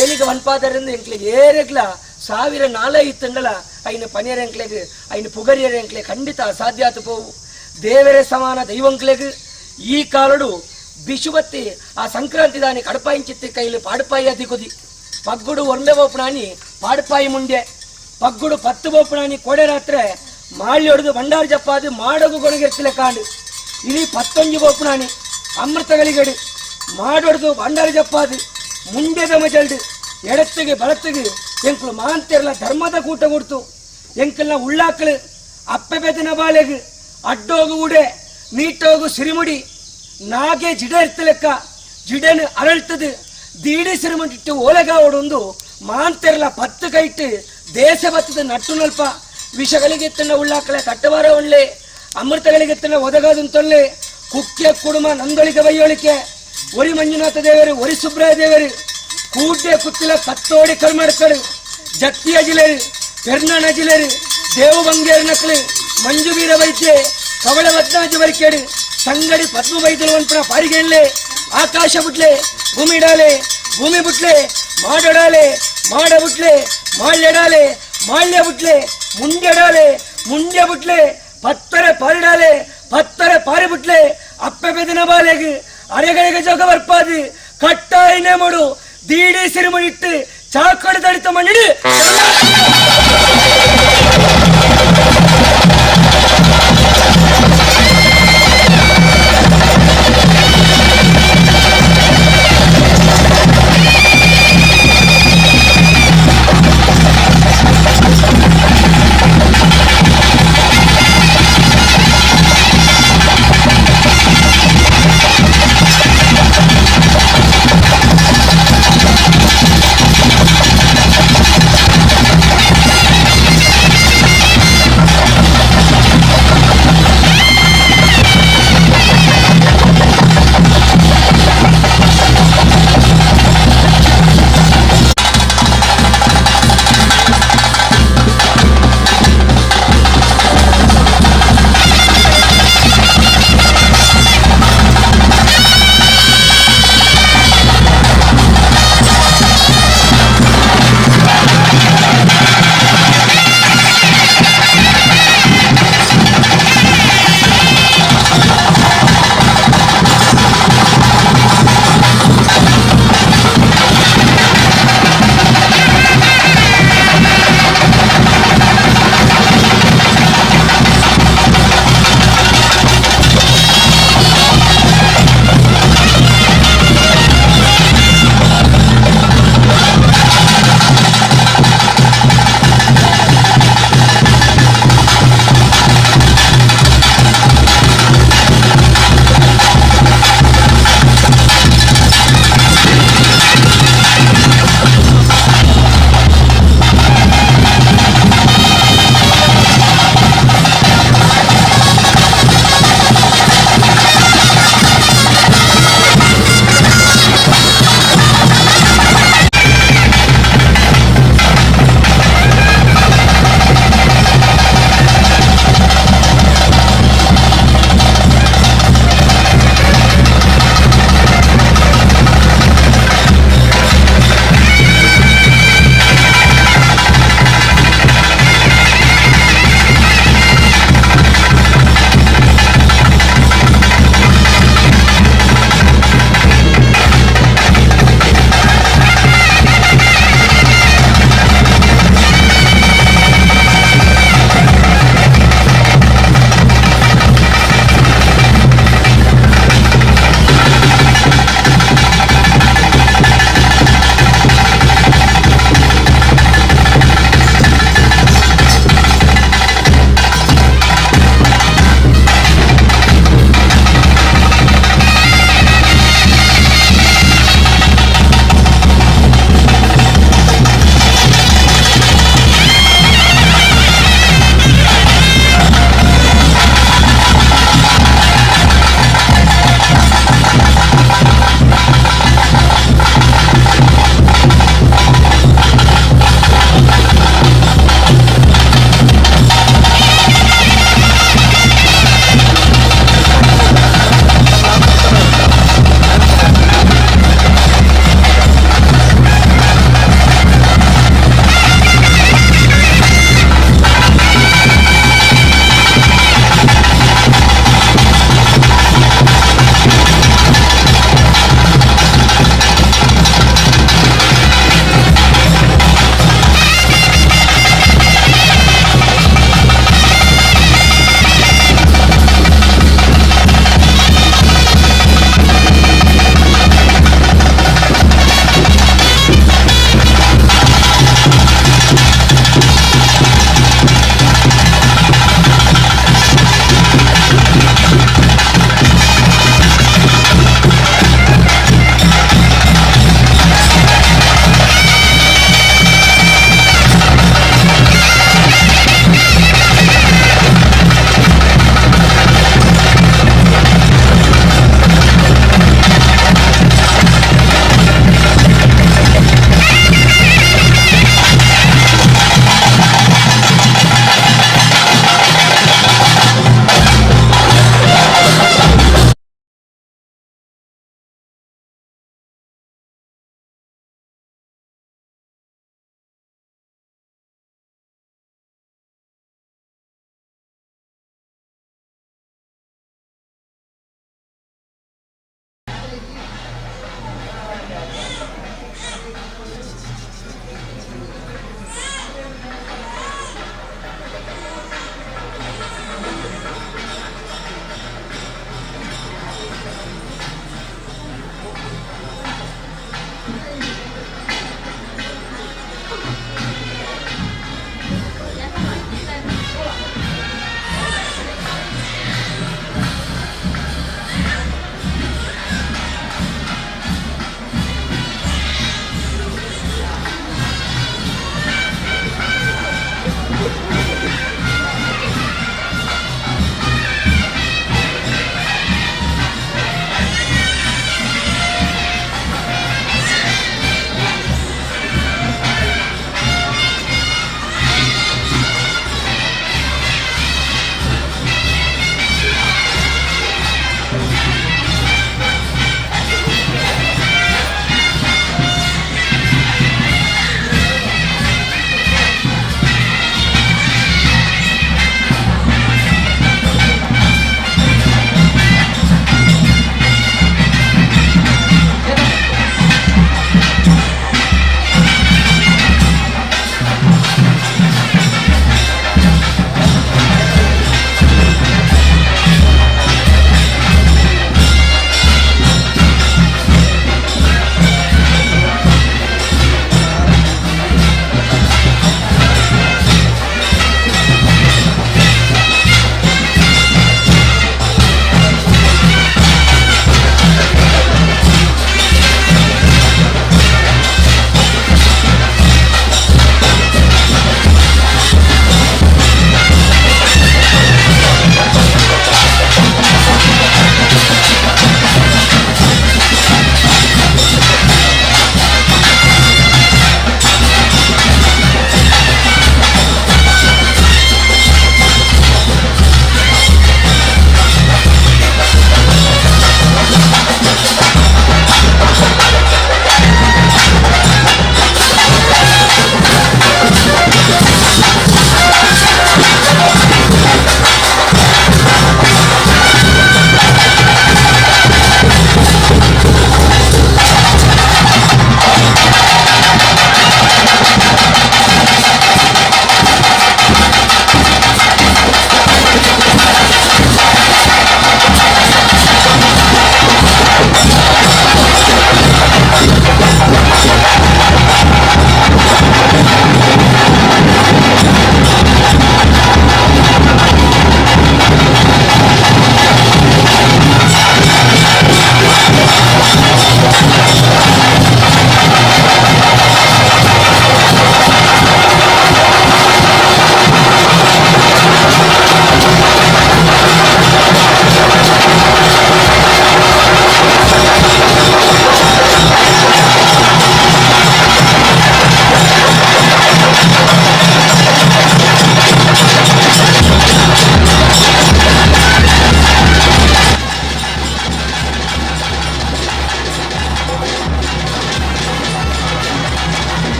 ಏಲಿಗೆ ವನ್ಪಾದರಿಂದ ಎಂಕ್ಲೆಗೆ ಏರೆಗ್ಲ ಸಾವಿರ ನಾಲೈ ಇತ್ತಂಡಲ ಐನ ಪನಿಯರ ಎಂಕ್ಲೆಗ್ ಐನ ಪುಗರಿಯರ ಎಂಕ್ಲೆ ಖಂಡಿತ ಅಸಾಧ್ಯ ಆತು ಪೋವು ದೇವರೇ ಸಮಾನ ದೈವಂಕ್ಲೆಗ್ ಈ ಕಾಲಡು ಬಿಶುಬತ್ತಿ ಆ ಸಂಕ್ರಾಂತಿ ದಾನಿ ಕಡಪಾಯಿಂಚಿತ್ತಿ ಕೈಲಿ ಪಾಡುಪಾಯಿ ಅದಿಕುದಿ ಪಗ್ಗುಡು ಒಂದೇ ಬೋಪುಣಾನಿ ಪಾಡುಪಾಯಿ ಮುಂಡೆ ಪಗ್ಗುಡು ಪತ್ತು ಬೋಪುಣಾನಿ ಕೋಡೆ ರಾತ್ರೆ ಮಾಳಿ ಹೊಡೆದು ಬಂಡಾರು ಜಪ್ಪಾದು ಮಾಡಗು ಗೊಣಗಿರ್ತಿಲೆ ಕಾಂಡು ಇನಿ ಪತ್ತೊಂಜಿ ಬೋಪುಣಾನಿ ಅಮೃತಗಳಿಗಡು ಮಾಡೊಡ್ದು ಬಂಡಾರು ಜಪ್ಪಾದು ಮುಂಡೆದ ಮಜಲ್ಡು ಎಡತ್ತಿಗೆ ಬಲತ್ತಿಗೆ ಎಂಕುಲು ಮಾಂತಿರ್ಲ ಧರ್ಮದ ಕೂಟ ಕೊಡ್ತು ಎಂಕಲ್ನ ಉಳ್ಳಾಕಳು ಅಪ್ಪೆ ಬೆದನ ಬಾಲೆಗು ಅಡ್ಡೋಗು ಉಡೆ ನೀಟೋಗು ಸಿರಿಮುಡಿ ನಾಗೆ ಜಿಡೆ ಇರ್ತಲೆಕ್ಕ ಜಿಡೆನು ಅರಳ್ತದು ದೀಡಿ ಸಿರಿಮುಡಿಟ್ಟು ಓಲೆಗಾವಡೊಂದು ಮಾಂತಿರ್ಲ ಪತ್ತು ಕೈಟ್ಟು ದೇಶ ಬತ್ತದ ನಟ್ಟು ನಲ್ಪ ವಿಷಗಳಿಗೆ ಉಳ್ಳಾಕಳೆ ತಟ್ಟವಾರ ಒಳ್ಳೆ ಅಮೃತಗಳಿಗೆ ಒದಗಾದಂತೊಲ್ಲೆ ಕುಕ್ಕೆ ಕುಡುಮ ನಂದೊಳಿಕೆ ಬೈಯೊಳಿಕೆ ಒರಿ ಮಂಜುನಾಥ ದೇವರು ಒರಿ ಸುಬ್ರಾಯ ದೇವರು ಕೂಡ್ಡೆ ಕುತ್ತಿಲ ಕತ್ತೋಡಿ ಕಲ್ಮಡ್ಕಳು ಜತ್ತಿಯ ಜಿಲೇರು ಪೆರ್ನಣ ಜಿಲೇರು ದೇವು ಬಂಗೇರು ನಕಲು ಮಂಜುವೀರ ವೈದ್ಯೆ ಕವಳ ಬದ್ನಾಜು ಬರಿಕೇಡು ಸಂಗಡಿ ಪದ್ಮ ವೈದ್ಯರು ಅನ್ಪುನ ಪಾರಿಗೆಳ್ಳೆ ಆಕಾಶ ಬುಟ್ಲೆ ಭೂಮಿಡಾಲೆ ಭೂಮಿ ಬುಟ್ಲೆ ಮಾಡೊಡಾಲೆ ಮಾಡ ಬುಟ್ಲೆ ಮಾಳ್ಯಡಾಲೆ ಮಾಳ್ಯ ಬುಟ್ಲೆ ಮುಂಡೆಡಾಲೆ ಮುಂಡೆ ಬುಟ್ಲೆ ಪತ್ತರೆ ಪಾರಿಡಾಲೆ ಪತ್ತರೆ ಪಾರಿ ಬುಟ್ಲೆ ಅಪ್ಪೆ ಬೆದಿನ ಬಾಲೆಗ್ ಅರೆಗಳಿಗೆ ಜೋಗ ಬರ್ಪಾದು ಕಟ್ಟಾಯಿನೇ ಮಾಡು ದೀಡಿ ಸಿರಿಮುಡಿಟ್ಟು ಚಾಕಡು ತಡಿತ ಮಣ್ಣಿಡು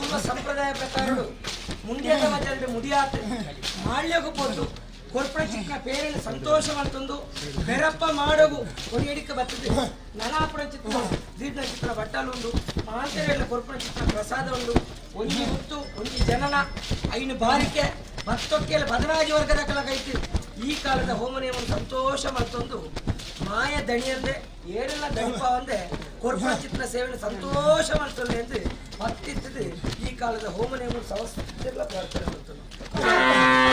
ಪೂರ್ವ ಸಂಪ್ರದಾಯ ಪ್ರಕಾರಡು ಮುಂಡ್ಯದ ಮಜಲ್ಡ್ ಮುಡಿಯಾತ್ ಮಾಳ್ಯಗು ಪೋತು ಕೊರ್ಪಣ ಚಿಕ್ಕ ಪೇರನ ಸಂತೋಷ ಮಂತೊಂದು ಬೆರಪ್ಪ ಮಾಡೋಗು ಕೊಡಿಯಡಿಕ ಬರ್ತದೆ ನನಾಪುರ ಚಿತ್ರ ದೀರ್ಘ ಚಿತ್ರ ಬಟ್ಟಲುಂಡು ಮಾಂತರೆಲ್ಲ ಕೊರ್ಪಣ ಚಿತ್ರ ಪ್ರಸಾದ ಉಂಡು ಒಂಜಿ ಹುತ್ತು ಒಂಜಿ ಜನನ ಐನು ಬಾರಿಕೆ ಭಕ್ತೊಕ್ಕೆಲ್ಲ ಬದಲಾಜಿ ವರ್ಗದ ಕಲಕೈತಿ ಈ ಕಾಲದ ಹೋಮ ನಿಯಮ ಸಂತೋಷ ಮತ್ತೊಂದು ಮಾಯ ದಣಿಯಂದೆ ಏನೆಲ್ಲ ದಣಿಪವಂದೆ ಕೊರ್ಪಣ ಚಿತ್ರ ಸೇವೆಯನ್ನು ಸಂತೋಷ ಮಾಡ್ತದೆ ಎಂದು ಭಕ್ತಿತ್ತದೆ ಈ ಕಾಲದ ಹೋಮ ನಿಯಮ ಸಮಸ್ಯೆಲ್ಲ ಪ್ರಾರ್ಥನೆ ಮಾಡ್ತದೆ.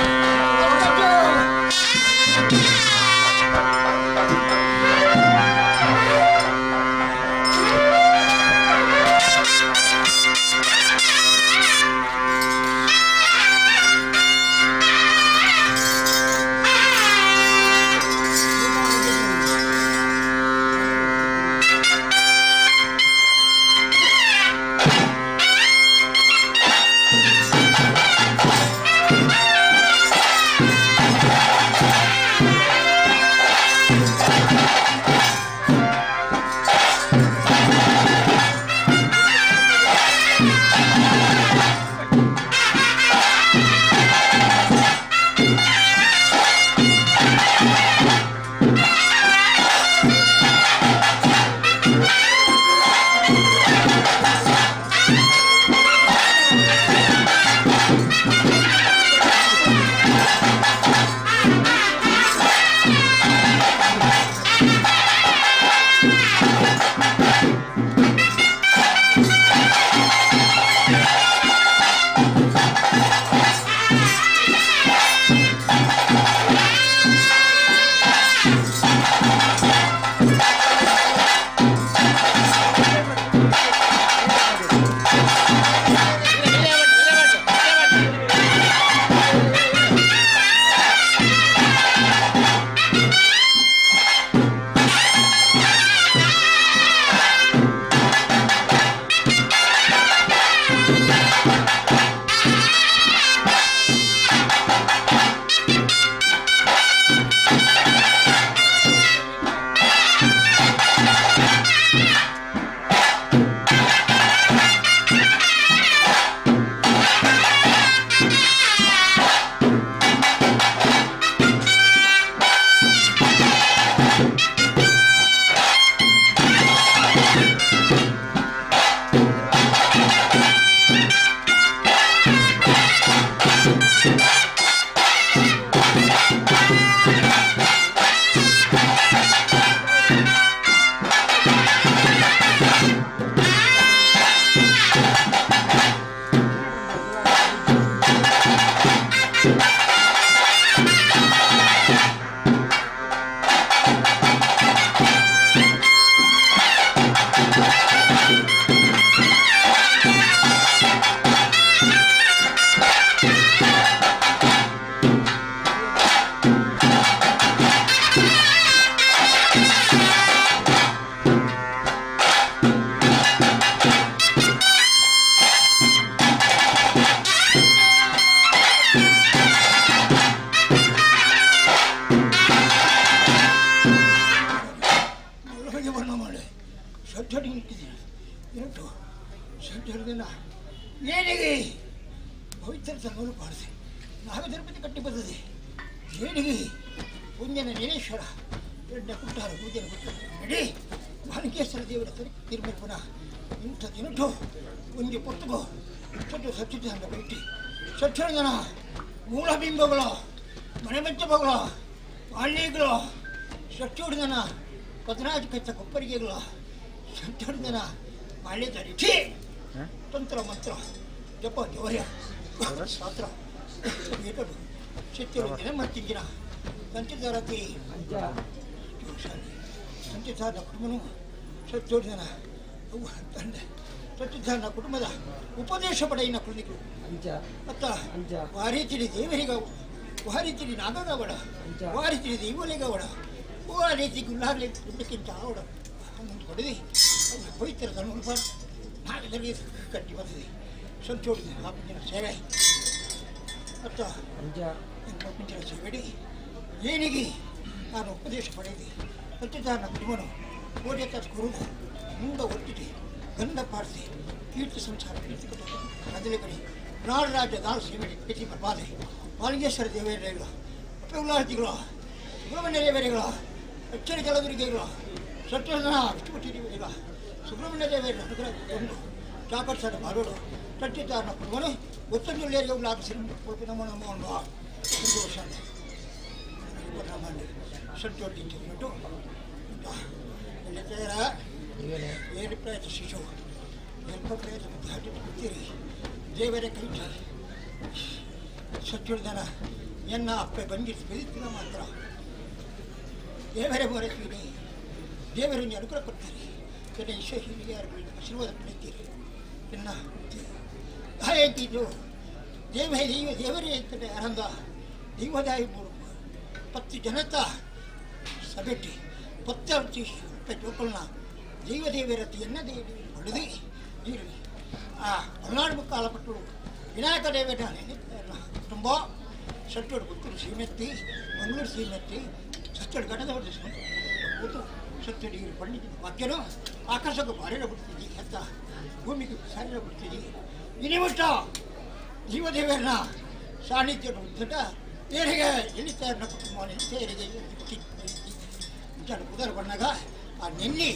ಮೂಲ ಬಿಂಬಗಳು ಮನೆಮೆಚ್ಚಬಗಳು ಹಳ್ಳಿಗಳು ಸಚ್ಚುಡಿದನ ಪದ್ರಾಜ ಕಚ್ಚ ಕೊಪ್ಪರಿಗೆಗಳು ಸಚ್ಚುಡಿದನ ಹಳ್ಳಿ ತರಿಸಿ ತಂತ್ರ ಮಂತ್ರ ಜಪ ಜೋರ್ಯ ಶಾಸ್ತ್ರ ಸಿತ್ತಿರುತ್ತಿನ ಮತ್ತಿಂಗಿನ ಸಂಚಿತಾರತಿ ಸಂಚಿತಾರ ಕುಟುಂಬನು ಸಚ್ಚುಡಿದನ ತಂದೆ ಸಚ್ಚಿದಾನ ಕುಟುಂಬದ ಉಪದೇಶ ಪಡೆಯಿನ ಕುಳಿತು ವಾರಿತಿರಿ ದೇವರಿಗ ವಾರಿತಿರಿ ನಾಗಗವಡ ವಾರಿತಿರಿ ದೈವಲಿಗವಡ ವಾರಿತಿ ಗುಲ್ಲಾರ್ಲಿ ಗುಡ್ಡಕ್ಕಿಂತ ಆವಡ ಹನ್ನೊಂದು ಹೊಡೆದಿ ಪವಿತ್ರ ತನುಲ್ಪ ನಾಗದರಿಗೆ ಕಟ್ಟಿ ಬರ್ತದೆ ಸಂಚೋಡಿದ ಆಪಂಜನ ಸೇವೆ ಅತ್ತ ಆಪಂಜನ ಸೇವೆಡಿ ಏನಿಗೆ ನಾನು ಉಪದೇಶ ಪಡೆದಿ ಸಚ್ಚಿದಾನ ಕುಟುಂಬನು ಕೋಟೆ ತಾಸು ಕುರುಡು ಮುಂಡ ಒತ್ತಿಟಿ ಗಂಧ ಪಾಡಿಸಿ ಕೀರ್ತಿ ಸಂಸಾರ ಕೀರ್ತಿ ಕದಲೆ ಕಡೆ ನಾಡು ರಾಜ್ಯ ದಾಳು ಸೇವೆ ಕೀರ್ತಿ ಬರ್ಬಾದೆ ಮಾಲಿಂಗೇಶ್ವರ ದೇವೇಂದ್ರ ಉಲ್ಲಾಸಿಗಳು ಸುಬ್ರಹ್ಮಣ್ಯ ದೇವರುಗಳು ಅಚ್ಚರಿ ಜಲದುರ್ಗೆಗಳು ಸತ್ಯನ ವಿಷ್ಣುಮೂರ್ತಿ ದೇವರುಗಳ ಸುಬ್ರಹ್ಮಣ್ಯ ದೇವರ ಅನುಗ್ರಹ ಒಂದು ಚಾಕರ್ಸನ ಬಾರೋಡು ತಟ್ಟಿದ್ದಾರನ ಕುಟುಂಬನು ಒತ್ತೊಂದು ಉಲ್ಲಾಸ ನಮೋ ನಮೋ ಸಂತೋಷ ಏಳು ಪ್ರೇತ ಶಿಶು ಎಲ್ಪ ಪ್ರೇತ ಬಿಡ್ತೀರಿ ದೇವರ ಕೈ ಸಚ್ಚಿಡ್ದನ ಎನ್ನ ಅಪ್ಪೆ ಬಂದಿತ್ತು ಬೆಳೀತಿಲ್ಲ ಮಾತ್ರ ದೇವರೇ ಬರತೀರಿ ದೇವರನ್ನು ಅನುಗ್ರಹ ಕೊಡ್ತಾರೆ ಕೆಲ ವಿಶ್ವ ಹಿರಿಯರುಗಳಿಂದ ಆಶೀರ್ವಾದ ಪಡೆಯುತ್ತೀರಿ ಎನ್ನ ಗಾಯಂತಿದ್ದು ದೇವ ದೈವ ದೇವರೇ ಅಂತಾರೆ ಆನಂದ ದೈವದಾಯಿ ಮೂರು ಪತ್ತು ಜನತ ಸಭೆಟ್ಟಿ ಪತ್ತು ಜೋಕಲ್ನ ದೈವ ದೇವರತಿಯನ್ನು ದೇವಿ ಹೊಡೆದು ನೀರು ಆ ಹೊರನಾಡು ಮುಕ್ಕಾಲ ಪಟ್ಟು ವಿನಾಯಕ ದೇವರ ಕುಟುಂಬ ಸಟ್ಟೋಡು ಪುತ್ತೂರು ಸೀಮೆತ್ತಿ ಮಂಗಳೂರು ಸೀಮೆತ್ತಿ ಸತ್ತೋಡು ಗಣದ ಕೂತು ಸತ್ತೋಡು ಇವರು ಪಂಡಿತ ವಾಕ್ಯನು ಆಕಾಶಕ್ಕೂ ಭಾರ್ಯರ ಬಿಡ್ತಿದ್ದಿ ಹೆತ್ತ ಭೂಮಿಗೆ ಸಾರ್ಯ ಬಿಡ್ತಿದ್ದಿ ಇನಿಮುಟ್ಟ ಜೀವದೇವರನ್ನ ಸಾನ್ನಿಧ್ಯ ಉದ್ದ ಏರಿಗೆ ಎಳಿತಾರನ ಕುಟುಂಬ ತೇರಿಗೆ ಕುದರ ಬಣ್ಣಗ ಆ ನೆಲ್ಲಿ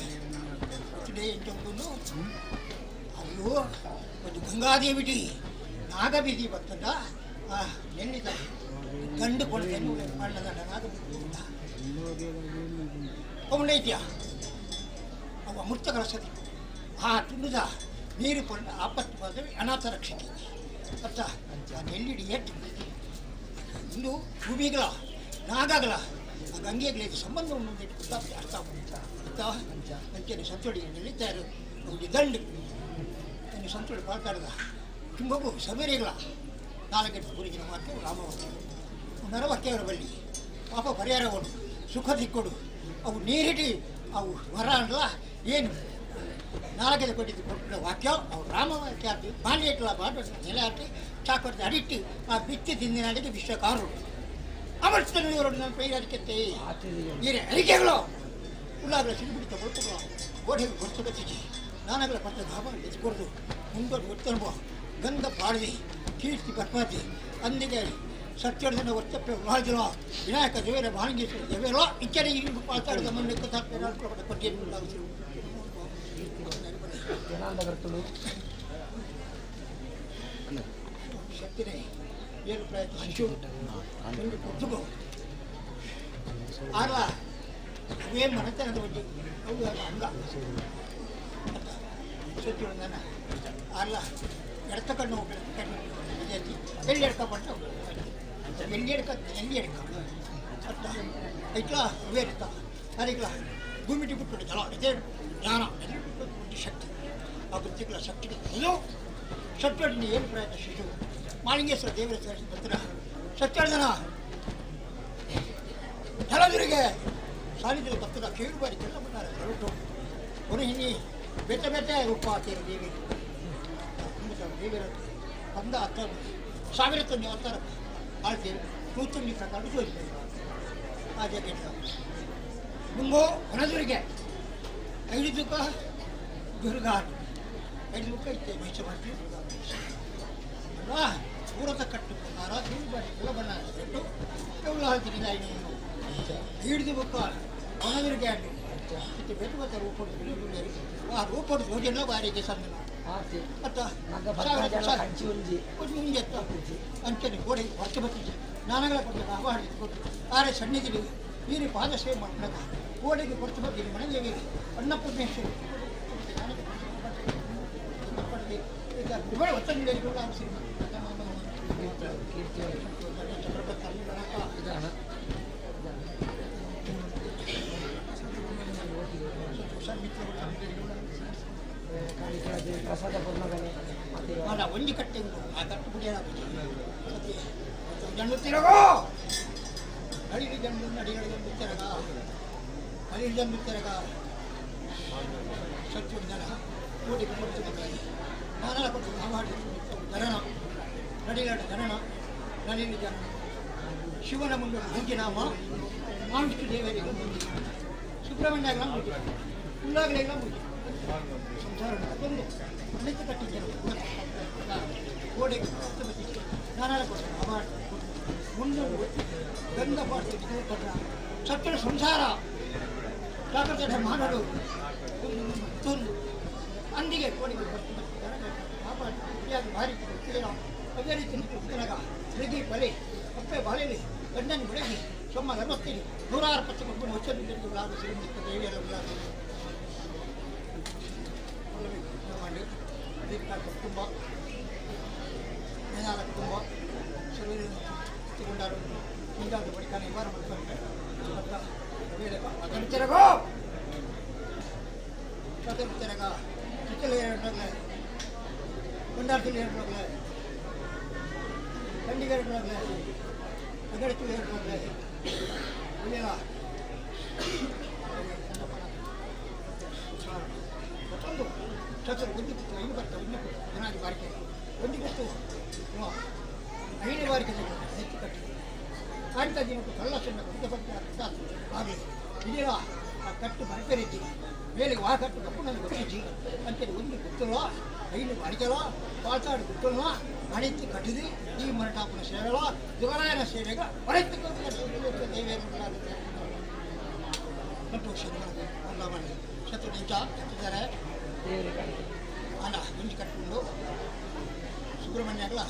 ಅಯ್ಯೋ ಒಂದು ಗಂಗಾದೇವಿಟಿ ನಾಗಬೀದಿ ಬರ್ತದ ಆ ನೆಲ್ಲಿದ ಗಂಡು ಕೊಡ್ತೇನೆ ಬಣ್ಣದ ನಾಗಬೀದಿ ಅಂತ ಐತಿಯ ಅವು ಅಮೃತ ಕಲಸತಿ ಆ ತುಂಡುದ ನೀರು ಕೊಂಡ ಆಪತ್ತು ಬಂದರೆ ಅನಾಥ ರಕ್ಷಕಿ ಅರ್ಥ ಆ ನೆಲ್ಲಿಡಿ ಏಟು ಇಂದು ಭೂಮಿಗಳ ನಾಗಗಳ ಆ ಗಂಗೆಗಳ ಸಂಬಂಧವನ್ನು ಅರ್ಥ ಅರ್ಥ ಅಂಚನೆ ಸಂತೋಡಿ ನಿಲ್ಲಿದ್ದಾರೆ ಒಂದು ದಂಡು ಇನ್ನು ಸಂತೋಡಿ ಮಾತಾಡಿದ ಕುಟುಂಬಕ್ಕೂ ಸಬೇರಿಗಳ ನಾಲ್ಕೆಟ್ಟು ಗುರುಗಿನ ಮಾತು ರಾಮವಾಕ್ಯ ನರವಾಕ್ಯವರ ಬಲ್ಲಿ ಪಾಪ ಪರಿಹಾರವನ್ನು ಸುಖ ದಿಕ್ಕೊಡು ಅವು ನೀರಿಡಿ ಅವು ವರ ಅಲ್ಲ ಏನು ನಾಲ್ಕೈದು ಕೊಟ್ಟಿದ್ದು ಕೊಟ್ಟ ವಾಕ್ಯ ಅವು ರಾಮವಾಕ್ಯ ಆರ್ತಿ ಬಾಲ್ಯ ಬಾಟ ನೆಲೆ ಆರ್ತಿ ಚಾಕೊಡ್ದು ಅಡಿಟ್ಟು ಆ ಬಿತ್ತಿ ತಿಂದಿನಾಡಿಗೆ ವಿಶ್ವಕಾರರು ಅಮೃತನವರು ನನ್ನ ಪೈರಾಡಿಕೆತ್ತೆ ನೀರೇ ಅರಿಕೆಗಳು ಉಳ್ಳಾಗಲ ಸಿಡಿಬಿಡಿತ ಕೊಡ್ತಗಳು ಗೋಡೆಗೆ ಗೊತ್ತು ಬಚ್ಚಿಸಿ ನಾನಾಗಲ ಪಟ್ಟ ಧಾಮ ಎತ್ಕೊಡ್ದು ಮುಂದೋಡು ಒತ್ತನುಭವ ಗಂಧ ಪಾಡದಿ ಕೀರ್ತಿ ಬರ್ಪಾತಿ ಅಂದಿಗೆ ಸತ್ಯರ್ಧನ ಒತ್ತಪ್ಪೆ ಉಳ್ಳಾದಿರೋ ವಿನಾಯಕ ದೇವರ ಭಾಂಗೇಶ್ವರ ದೇವರೋ ಇಚ್ಚರಿ ಮಾತಾಡಿದ ಮೊನ್ನೆ ಶಕ್ತಿನೇ ಏನು ಪ್ರಯತ್ನ ಶಿಶು ಕೊಡ್ತುಕೋ ಆಗ ಅವೇ ಮನೆತನದ ಬಗ್ಗೆ ಅವು ಅಂಗ ಸತ್ಯನ ಅಲ್ಲ ಎಡತ ಕಣ್ಣು ಕಣ್ಣು ಎಲ್ಲಿ ಎಡ್ಕ ಪಟ್ಟ ಎಲ್ಲಿ ಎಡ್ಕ ಎಲ್ಲಿ ಎಡ್ಕ ಅರ್ಥ ಐಟ್ಲಾ ಅವೇ ಇರ್ತ ಅದಕ್ಲ ಭೂಮಿಟಿ ಬಿಟ್ಟು ಜಲ ಇದೇ ಜ್ಞಾನ ಶಕ್ತಿ ಆ ಬುದ್ಧಿಗಳ ಶಕ್ತಿ ಅದು ಸತ್ಯನ ಏನು ಪ್ರಯತ್ನ ಶಿಶು ಮಾಲಿಂಗೇಶ್ವರ ದೇವರ ಹತ್ರ ಸತ್ಯರ್ಧನ ಜಲದುರಿಗೆ ಸಾನ್ನಿಧ್ಯದ ಭಕ್ತದ ಕೇಳು ಬಾರಿ ಕೆಲ ಬಂದಾರೆ ಹೊರಟು ಹೊರಹಿನಿ ಬೆಟ್ಟ ಬೆಟ್ಟ ರೂಪ ಆತೀರ ದೇವಿ ದೇವಿರ ಬಂದ ಅತ್ತ ಸಾವಿರ ತೊನ್ನಿ ಅವತಾರ ಆಳ್ತೀರಿ ನೂತೊನ್ನಿ ಪ್ರಕಾರ ತೋರಿಸ್ತೇವೆ ಆ ಜಗತ್ತ ಮುಂಗೋ ಹೊನದುರಿಗೆ ಐದು ದುಃಖ ದುರ್ಗಾ ಐದು ದುಃಖ ಇತ್ತೆ ಮೈಸೂರು ಮಾಡ್ತೀವಿ ದುರ್ಗಾ ಅಲ್ವಾ ಪೂರತ ಕಟ್ಟು ಪ್ರಕಾರ ದೇವಿ ಬಾರಿ ಕೆಲ ಬಣ್ಣ ಇಟ್ಟು ಎವಳು ಹಾಲ್ತೀನಿ ಹಿಡಿದು ಬುಕ್ಕ ಹೊನದುರಿಗೆ ಇತ್ತೆ ಬೆಟ್ಟು ಬತ್ತ ರೂಪೊಡು ಆ ರೂಪೊಡು ಜೋಜನ ಬಾರಿಗೆ ಸಂದನ ಅತ್ತ ಅಂಚನೆ ಗೋಡೆ ಹೊರತು ಬತ್ತಿದ್ದೆ ನಾನಗಳ ಕೊಟ್ಟು ಆವಾಡಿ ಕೊಟ್ಟು ಆರೆ ಸನ್ನಿಧಿಗೆ ನೀರು ಪಾದ ಸೇವೆ ಮಾಡ್ಕೊಂಡಾಗ ಗೋಡೆಗೆ ಕೊಡ್ತು ಬರ್ತೀನಿ ಮನೆದೇವಿ ಅನ್ನಪೂರ್ಣೇಶ್ವರಿ ಅಲ್ಲ ಒಂಜಿ ಕಟ್ಟೆ ಆ ಕಟ್ಟು ಪುಡಿಯ ಜನ ತಿರಗೋ ಅಡಿಲಿ ಜನ ಅಡಿಗಳ ಜನ ತಿರಗ ಅಡಿಲಿ ಜನ ತಿರಗ ಸತ್ಯ ಜನ ಕೋಟಿ ಕೊಡ್ತು ನಾನೆಲ್ಲ ಕೊಟ್ಟು ಮಾಡಿ ಜನನ ನಡಿಗಾಡ ಜನನ ನಡಿಲಿ ಜನ ಶಿವನ ಮುಂದೆ ಮುಂಜಿನಾಮ ಮಹಾವಿಷ್ಣು ದೇವರಿಗೆ ಮುಂಜಿ ಸುಬ್ರಹ್ಮಣ್ಯಗಳ ಮುಂಜಿ ಉಳ್ಳಾಗಲೆಲ್ಲ ಮುಂಜಿ ಸಂಸಾರ ಒಂದು ಅನೆತ್ತು ಕಟ್ಟಿದ್ದರು ಕೋಡೆ ನಾನಾಳ ಕೊಟ್ಟರು ಮುಂದೆ ಗಂಧ ಪಾಡ್ತಿದ್ದು ಸತ್ತರ ಸಂಸಾರ ಜಾಗ್ರತೆ ಮಾಡಲು ಮತ್ತೊಂದು ಅಂದಿಗೆ ಕೋಡಿಗೆ ಕಾಪಾಡಿ ಭಾರಿ ಅದೇ ರೀತಿ ರೆಗಿ ಬಲೆ ಅಪ್ಪೆ ಬಾಳೆಲಿ ಗಂಡನ ಬೆಳಗಿ ಸೊಮ್ಮ 65 160 ಕೊಟ್ಟು ಹೊಚ್ಚ ಮಾಡಿ ಕುಟುಂಬ ಮೇನಾಲ ಕುಟುಂಬ ಕೊಂಡಾರು ಮುಂದಾದ ಬಳಿಕ ನಿವಾರ ಮಾಡ್ತಾರೆ ಅದರ ಚತುರ್ಥರಗ ಚಿಕ್ಕಲೆ ಕೊಂಡಾಡ್ತಿಲ್ಲ ಎರಡು ಖಂಡಿಗೆ ಎರಡು ಅಗಡತಿಲ್ಲ ಎರಡು ಒಳ್ಳೆಯ ಮತ್ತೊಂದು ಚತುರ್ ಒಂದು ಕುತ್ತು ಐದು ಬರ್ತಾ ಒಂದು ಕುತ್ತು 14 ಬಾರಿಕೆ ಒಂದು ಕುತ್ತು 5 ಬಾರಿಕೆ ಹೆಚ್ಚು ಕಟ್ಟಿ ಕಾಣ್ತಾ ದಿನಕ್ಕೂ ಕಳ್ಳ ಸಣ್ಣ ಕುತ್ತ ಆಗಲಿ ಇದೆಲ್ಲ ಆ ಕಟ್ಟು ಬರಪೆರಿದ್ದಿ ಮೇಲೆ ವಾ ಕಟ್ಟು ಕಪ್ಪು ನನಗೆ ಗೊತ್ತಿಜ್ಜಿ ಅಂತೇಳಿ ಒಂದು ಗುತ್ತಲ್ಲ 5 ಬಾರಿಕೆಲ ಪಾತಾಡು ಗುತ್ತಲ್ಲ ಅಣಿತು ಕಟ್ಟಿದಿ ಈ ಮರಟಾಪನ ಸೇವೆಲ ಯುಗರಾಯನ ಸೇವೆಗ ಹೊರತು ಸಂತೋಷ ಅಲ್ಲ ಮಾಡಿ ಸತ್ತು ನಿಂಚ ಕಟ್ಟಿದ್ದಾರೆ ಅಲ್ಲ ಗುಂಜಿ ಕಟ್ಟಿಕೊಂಡು ಸುಬ್ರಹ್ಮಣ್ಯಗಳ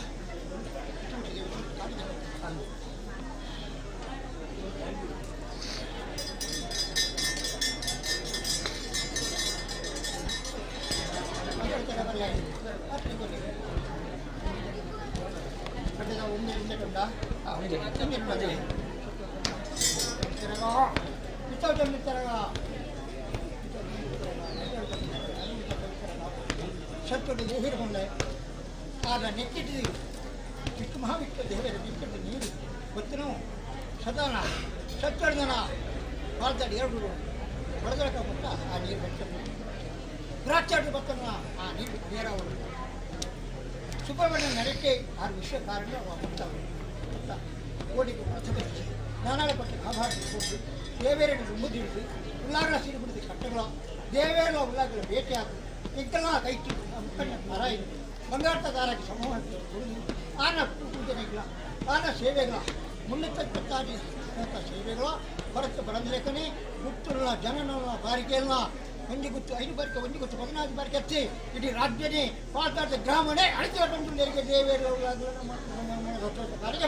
ಸತ್ತೊಡ್ಡು ದೇವರು ಆಗ ನೆಕ್ಕಿಟ್ಟು ಚಿಕ್ಕ ಮಹಾವಿಷ್ಣು ದೇವರ ನೆಕ್ಕಿಟ್ಟು ನೀರು ಗೊತ್ತನು ಸದಾನ ಸತ್ತೊಡ್ದನ ಪಾಲ್ತಾಡಿ ಎರಡು ಹೊಡೆದಳಕ ಕೊಟ್ಟ ಆ ನೀರು ಬೆಚ್ಚ ದ್ರಾಕ್ಷಾಟು ಬತ್ತನ ಆ ನೀರು ನೇರವರು ಸುಬ್ರಹ್ಮಣ್ಯ ನಡಕ್ಕೆ ಆರು ವಿಶ್ವ ಕಾರಣ ಬರ್ತಾವೆ ಕೋಟಿಗೆ ಪ್ರಥಮಿಸಿ ನಾನಾಳ ಪಟ್ಟ ಕಾಪಾಡಿ ಕೊಟ್ಟು ದೇವೇರನ್ನು ರುಂಬುದಿಡಿದು ಉಲ್ಲಾಗಳ ಸಿಡಿಬಿಡಿದ ಕಟ್ಟಗಳ ದೇವೇರ ಉಲ್ಲಾಗಳ ಭೇಟಿ ಹಾಕು ಎಂತೆಲ್ಲ ಕೈಟಿ ಮುಕ್ಕಣ್ಣ ಮರ ಇದೆ ಬಂಗಾರದ ದಾರಕ್ಕೆ ಸಮೂಹ ಕುಡಿದು ಆನ ಪೂಜನೆಗಳ ಆನ ಸೇವೆಗಳ ಮುನ್ನೂತ್ತ ಸೇವೆಗಳ ಹೊರತು ಬರಂದ್ರೇಕನೆ ಗುತ್ತುಲ್ಲ ಜನನ ಬಾರಿಕೆಲ್ಲ ಒಂದು ಗುತ್ತು 5 ಬಾರಿಕೆ ಒಂದು ಗುತ್ತು 14 ಬಾರಿಕೆ ಹತ್ತಿ ಇಡೀ ರಾಜ್ಯನೇ ಪಾಲ್ತಾದ ಗ್ರಾಮನೇ ಅಳಿತು ಬಂದು ದೇವೇರ ಬಾರಿಗೆ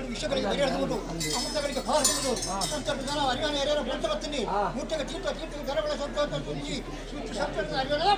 ವಿಷಗಳಿಗೆ ಪರಿಹರಿಸುವುದು ಅಮೃತಗಳಿಗೆ ಭಾರಿಸುವುದು ಸಂತರ್ಪದ ಅರಿವಾನ ಯಾರ್ಯಾರ ಮೂರ್ತ ಬರ್ತೀನಿ ಮೂರ್ತಿಗೆ ತೀರ್ಥ ತೀರ್ಥಕ್ಕೆ ದರಗಳ ಸಂತ ಸಂತರ್ಪದ ಅರಿವಾನ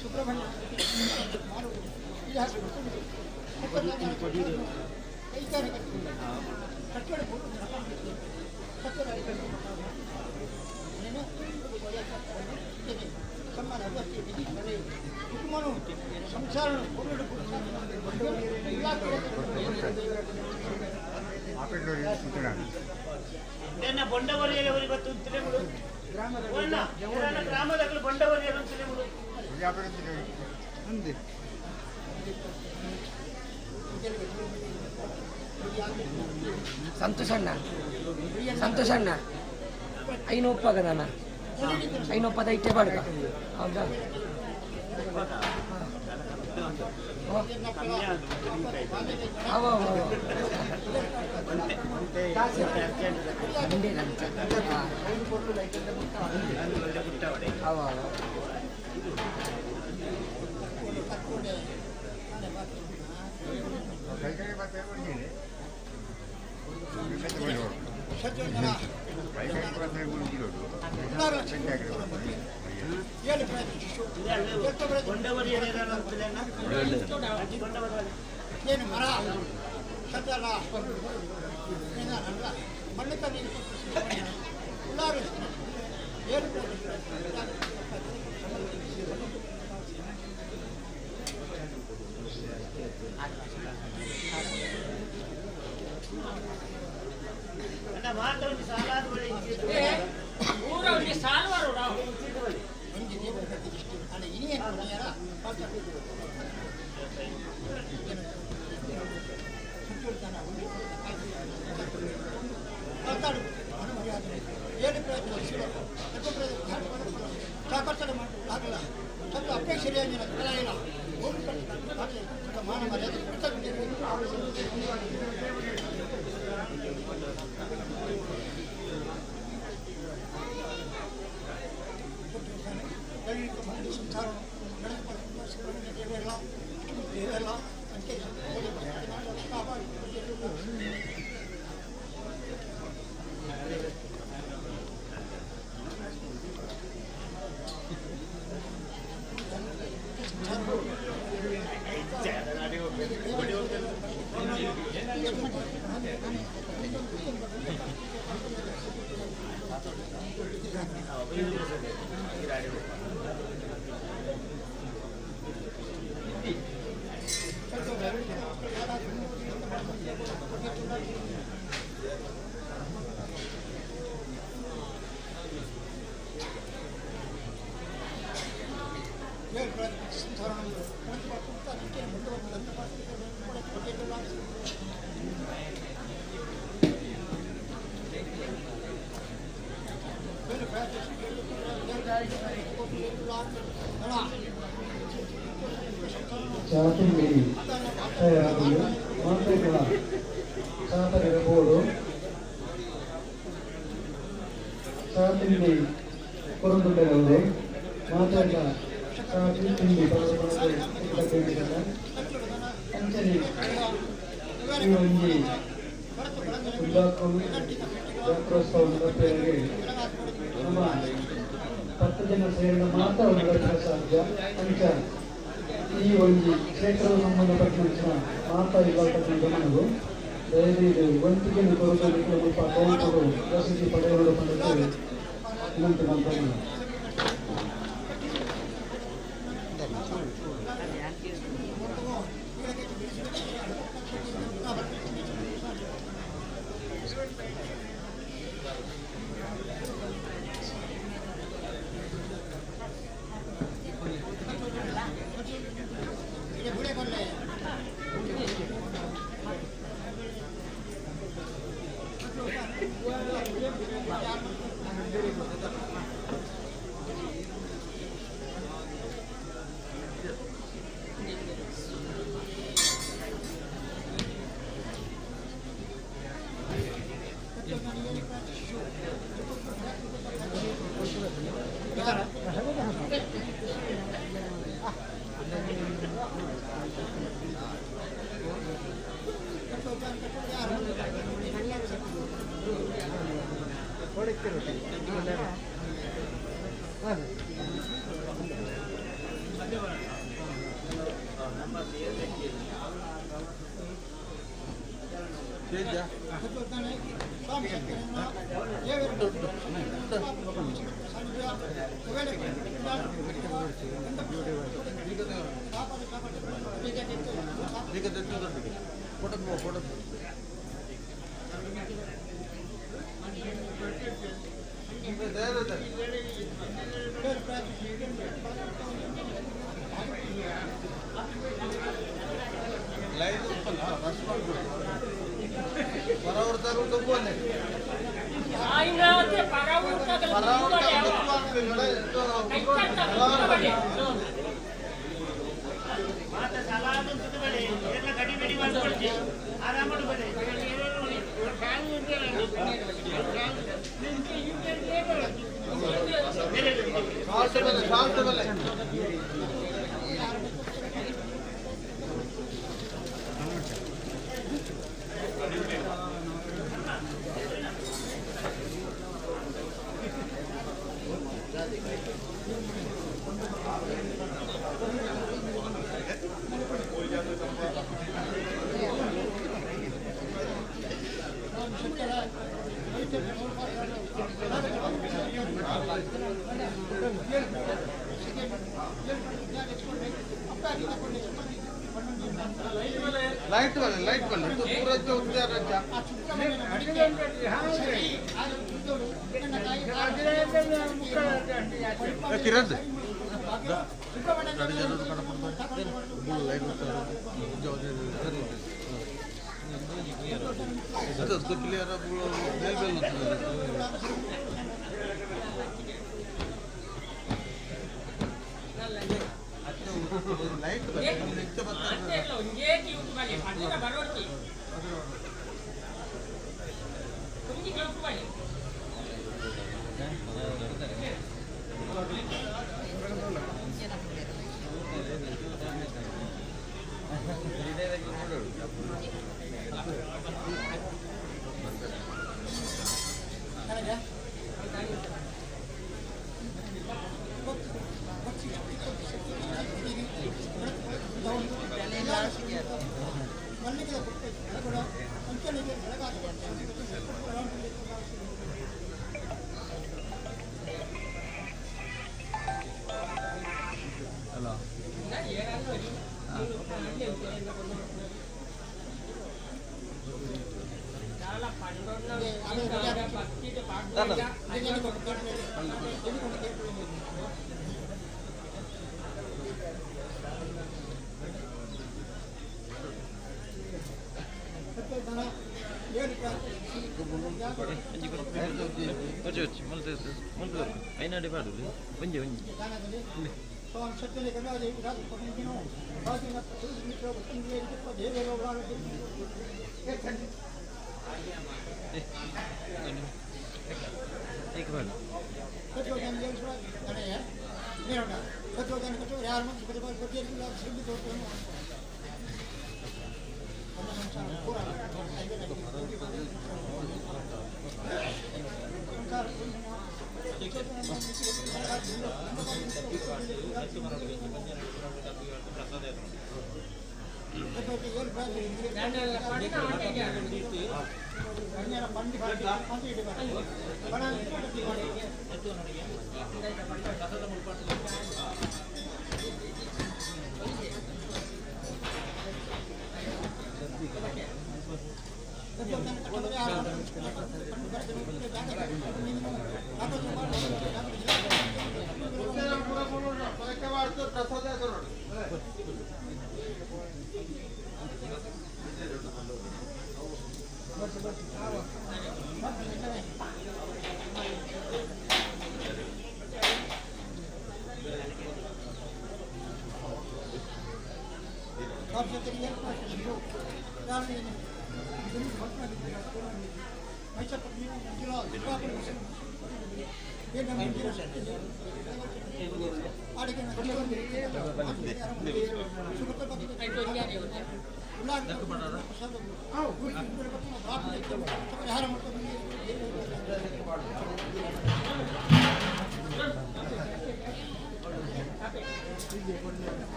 ಸುಬ್ರಹ್ಮಣ್ಯ ಸಂಸಾರ ಸಂತೋಷಣ್ಣ ಸಂತೋಷಣ್ಣ ಐನೊಪ್ಪಗದಣ್ಣ ಐನೊಪ್ಪದ ಇಟ್ಟೆ ಬಾಡ್ಕ ಹೌದಾ ಅವ ಅವ ಚಾತಿಂಡಿ ತಯಾರಾಗುವುದು ಮಾತ್ರೆಗಳ ಚಾತರಿರಬಹುದು ಚಾತಿಂಡಿ ಕೊರಂದುಂಡೆರಬಹುದು ಮಾತ್ರೆಗಳ ಚಾತಿ ತಿಂಡಿ ಅಂಚನೆ ಈ ಒಂಜಿ ಉಲ್ಲಾಕಲು ಜಾತ್ರೋತ್ಸವ ನಡಪೆಗೆ ನಮ್ಮ 10 ಜನ ಸೇರಿದ ಮಾತ್ರ ನಡೆಸಲು ಸಾಧ್ಯ. ಅಂಚ ಈ ಒಂಜಿ ಕ್ಷೇತ್ರದ ಸಂಬಂಧಪಟ್ಟ ಮಾತಾ ಇಲಾಖೆ ಗಮನವು ದಯವಿಟ್ಟು ವಂತಿಗೆ ಕೊರತೆ ಮುಲ್ಪ ಕೌಂಟರು ರಸೀದಿ ಪಡೆಯಲು ಪಡೆದು ವಿನಂತಿ ಮಾಡ್ತಾ.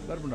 ಬರ್ಬುಂಡ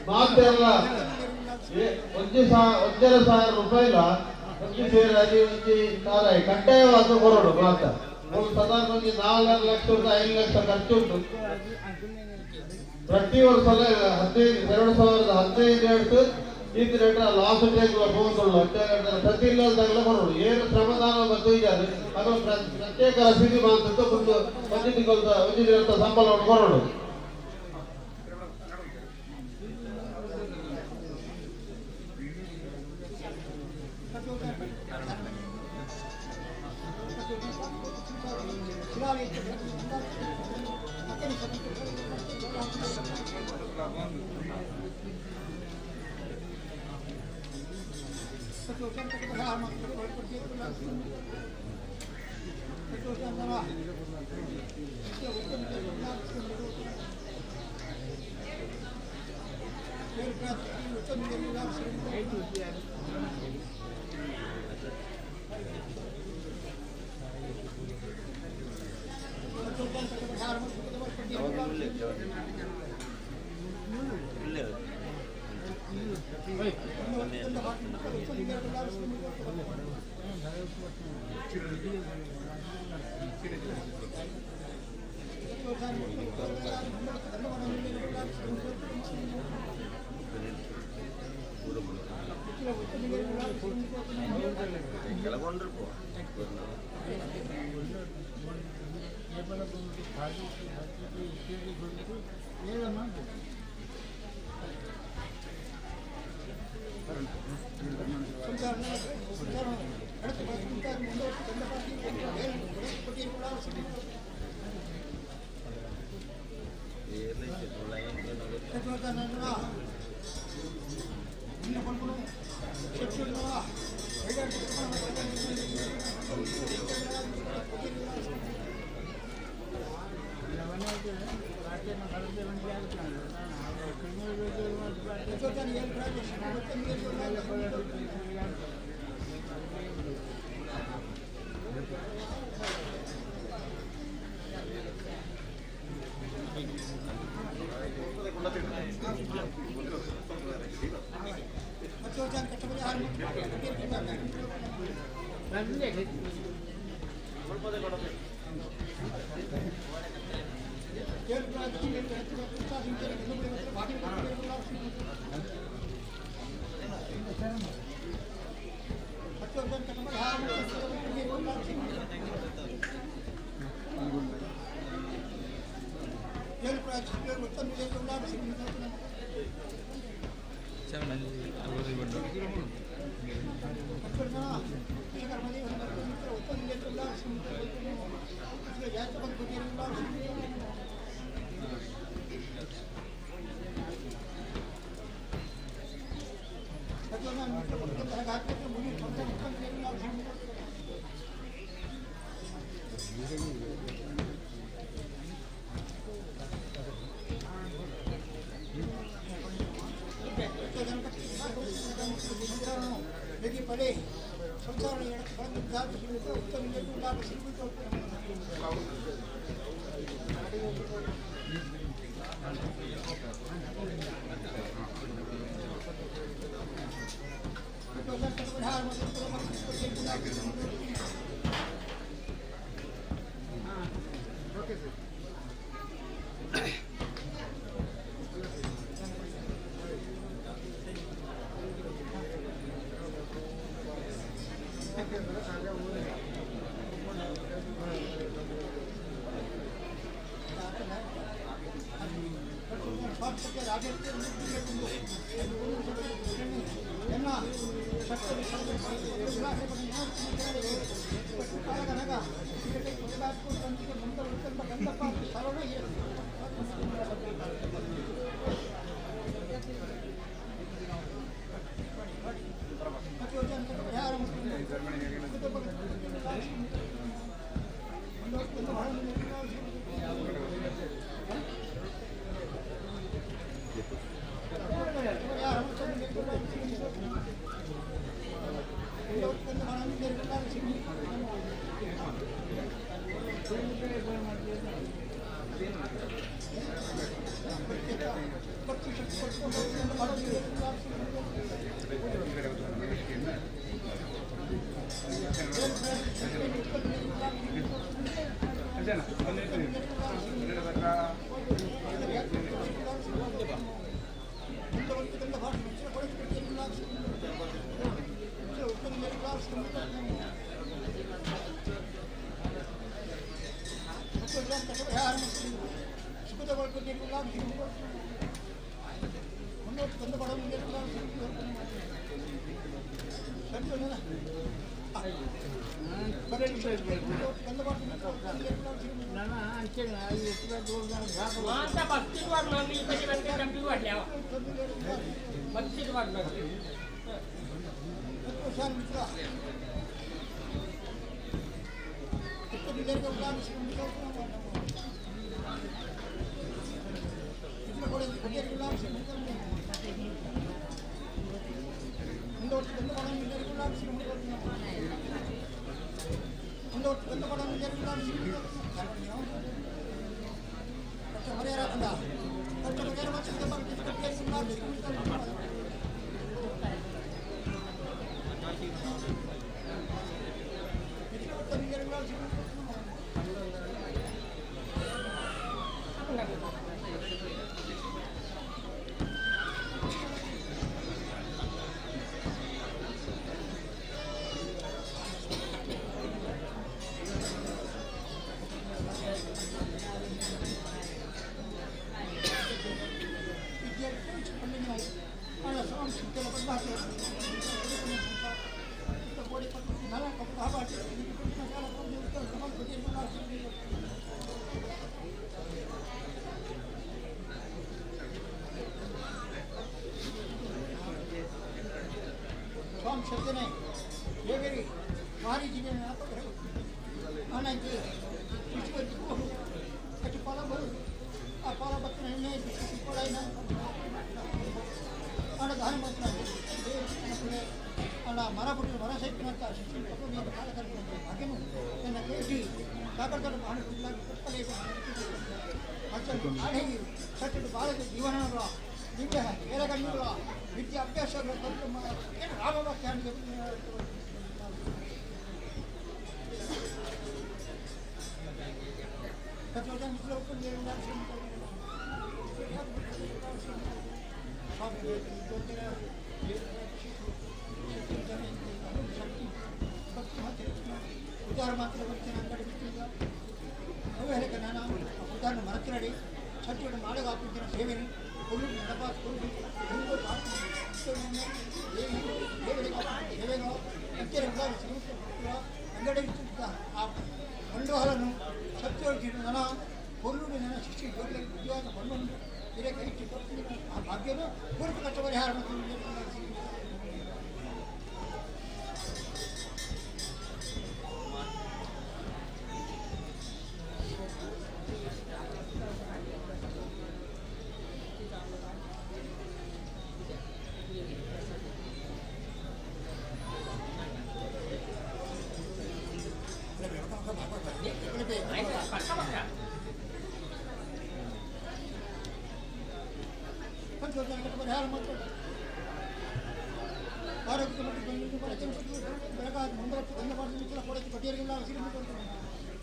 ಮಾತೆಲ್ಲ 1,500 ರೂಪಾಯಿಲ ಒಂಜಿ ಸೇರಾಗಿ ಒಂಜಿ ತಾರಾಯಿ ಕಡ್ಡಾಯವಾದ ಕೊರಡು ಮಾತ ಒಂದು ಸಾಧಾರಣ ಒಂಜಿ 4 ಲಕ್ಷ 5 ಲಕ್ಷ ಖರ್ಚು ಉಂಟು. ಪ್ರತಿ ವರ್ಷ 2015 ಈ ರೇಟ್ ಲಾಸ್ ರೇಟ್ ಹೋಗುತ್ತಲ್ಲ ಪ್ರತಿ ಇಲ್ಲದಾಗಲೇ ಕೊರಡು ಏನು ಶ್ರಮದಾನ ಮತ್ತು ಈಗ ಅದು ಪ್ರತ್ಯೇಕ ರಸೀದಿ ಮಾತ್ರ ಒಂದು ಒಂಜಿ ತಿಂಗಳ ಒಂಜಿ ದಿನದ ಸಂಬಳವನ್ನು ಕೊರಡು.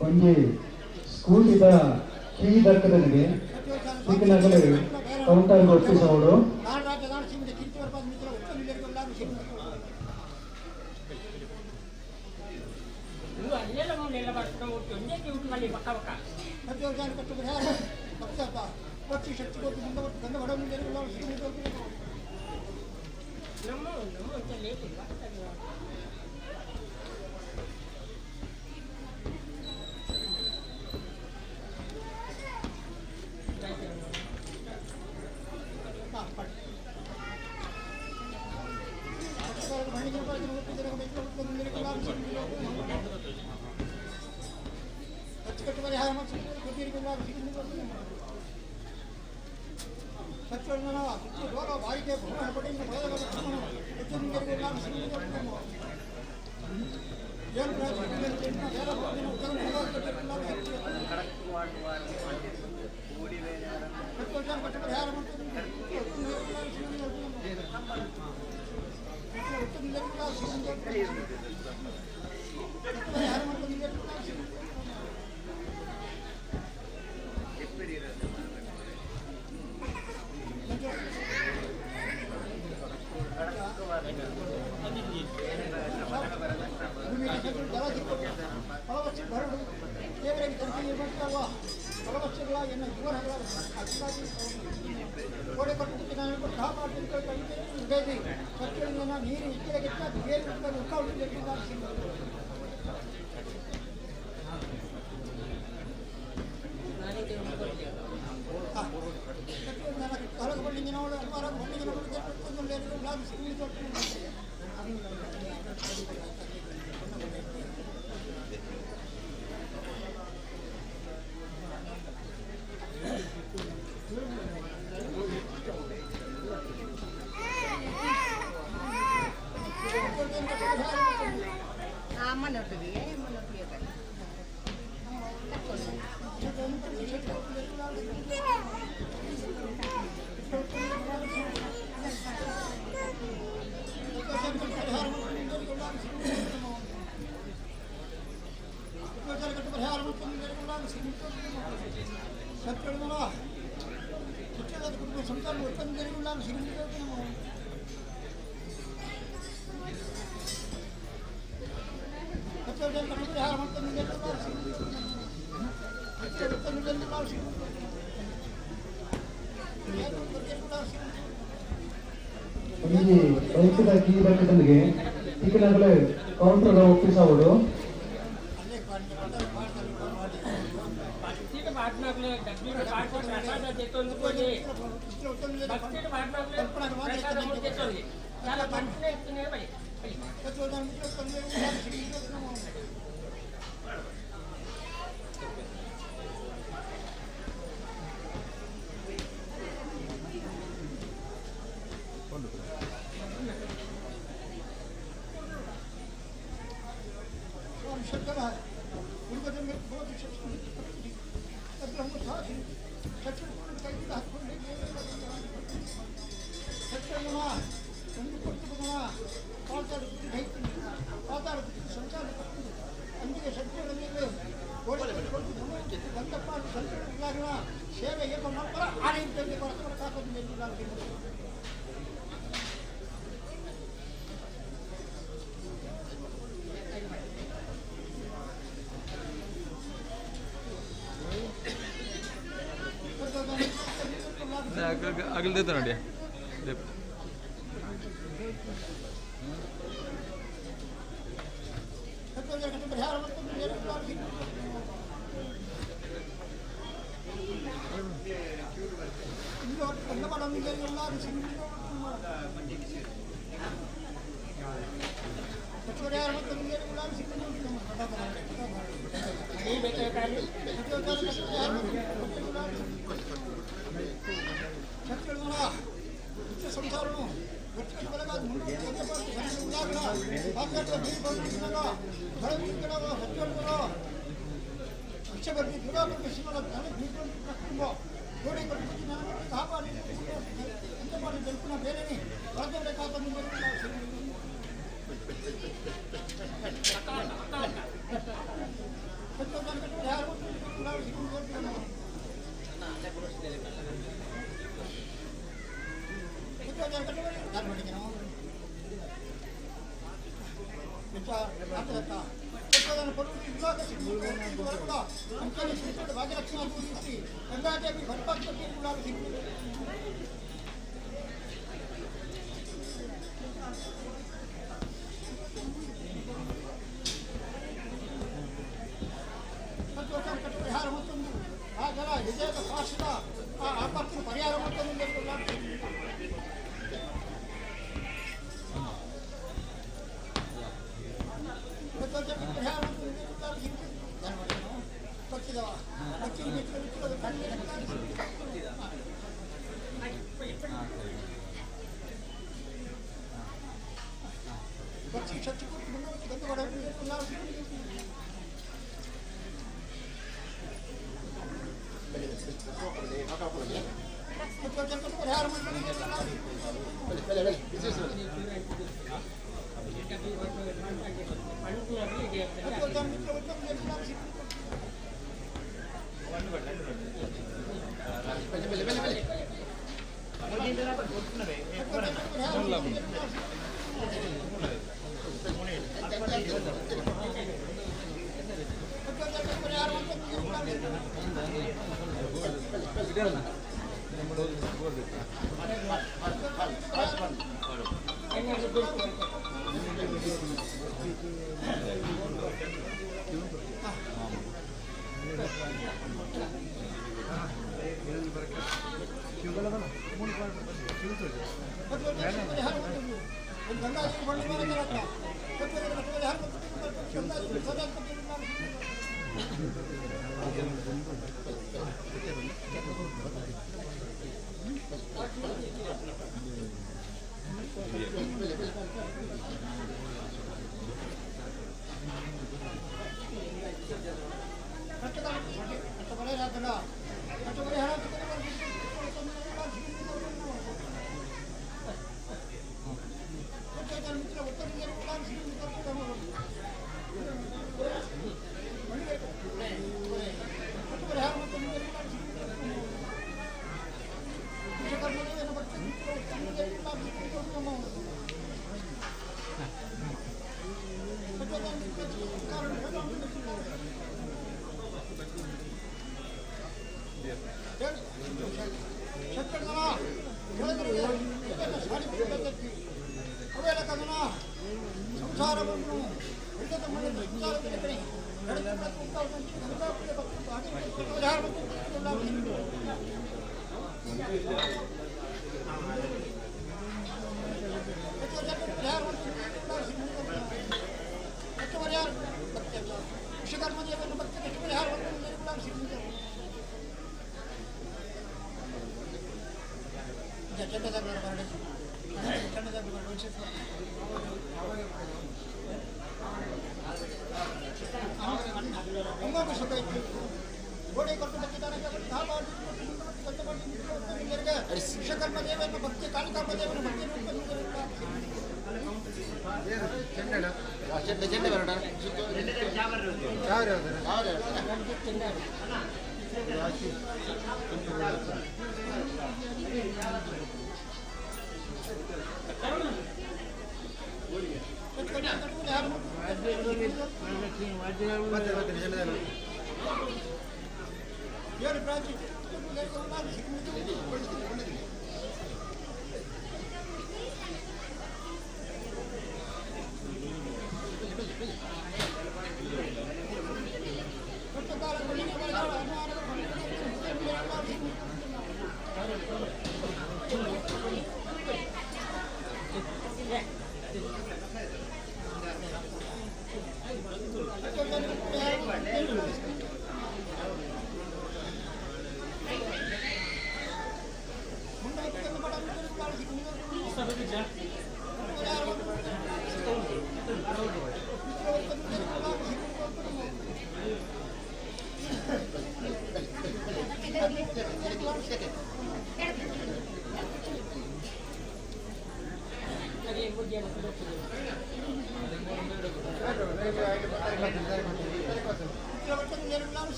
ಒಂಜಿ ಸ್ಕೂಟಿದ ಕೀ ದಕ್ಕದನಿಗೆ ಸಿಕ್ಕಿನಗಲು ಕೌಂಟರ್ ಒಪ್ಪಿಸೋಡು. ಒಂಜಿ ಬೈಕ್ದ ಕೀ ಬಕ್ಕದಲ್ಲಿಗೆ ತಿಕ್ಕಿನಗಲೇ ಕೌಂಟರ್ ಆಫೀಸ್ ಅವಡು ಅಗಲ್ದೆ ನೋಡಿ. Thank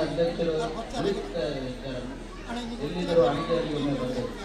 ಅಧ್ಯಕ್ಷರು ಎಲ್ಲಿದ್ದರು ಅಣಿಕೆಯಲ್ಲಿ ಒಮ್ಮೆ ಬರಬೇಕು.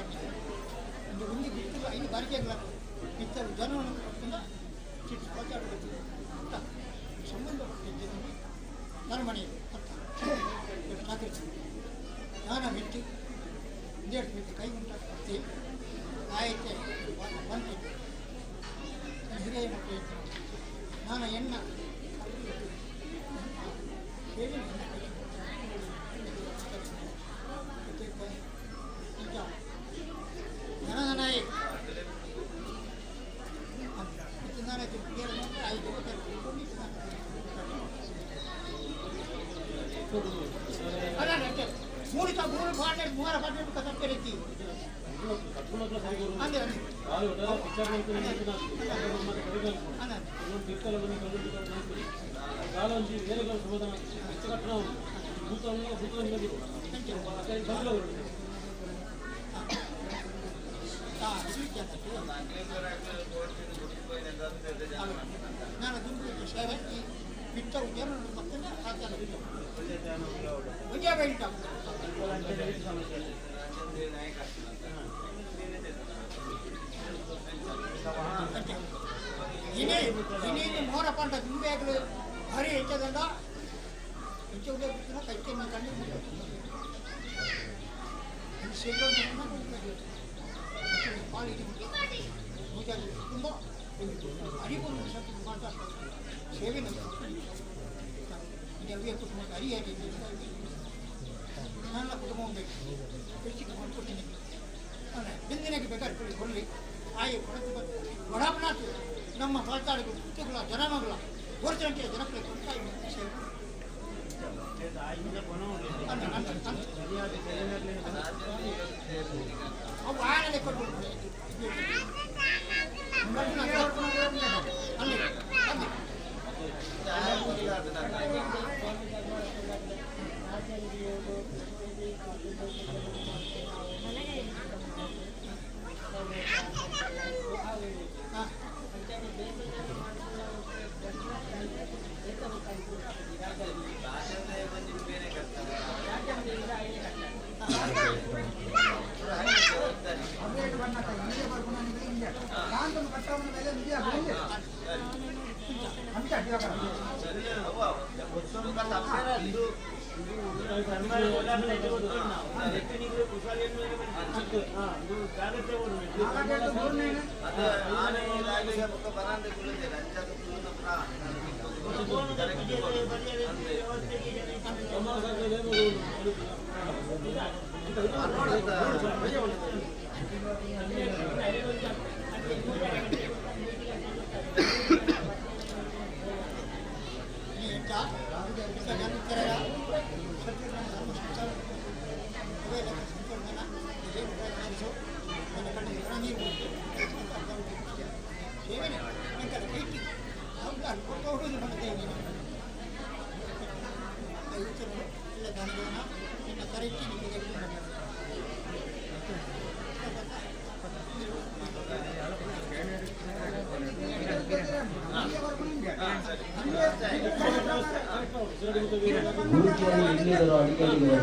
ಗುರುಕಿಯನ್ನು ಇನ್ನಿತರ ಅಧಿಕಾರಿಗಳು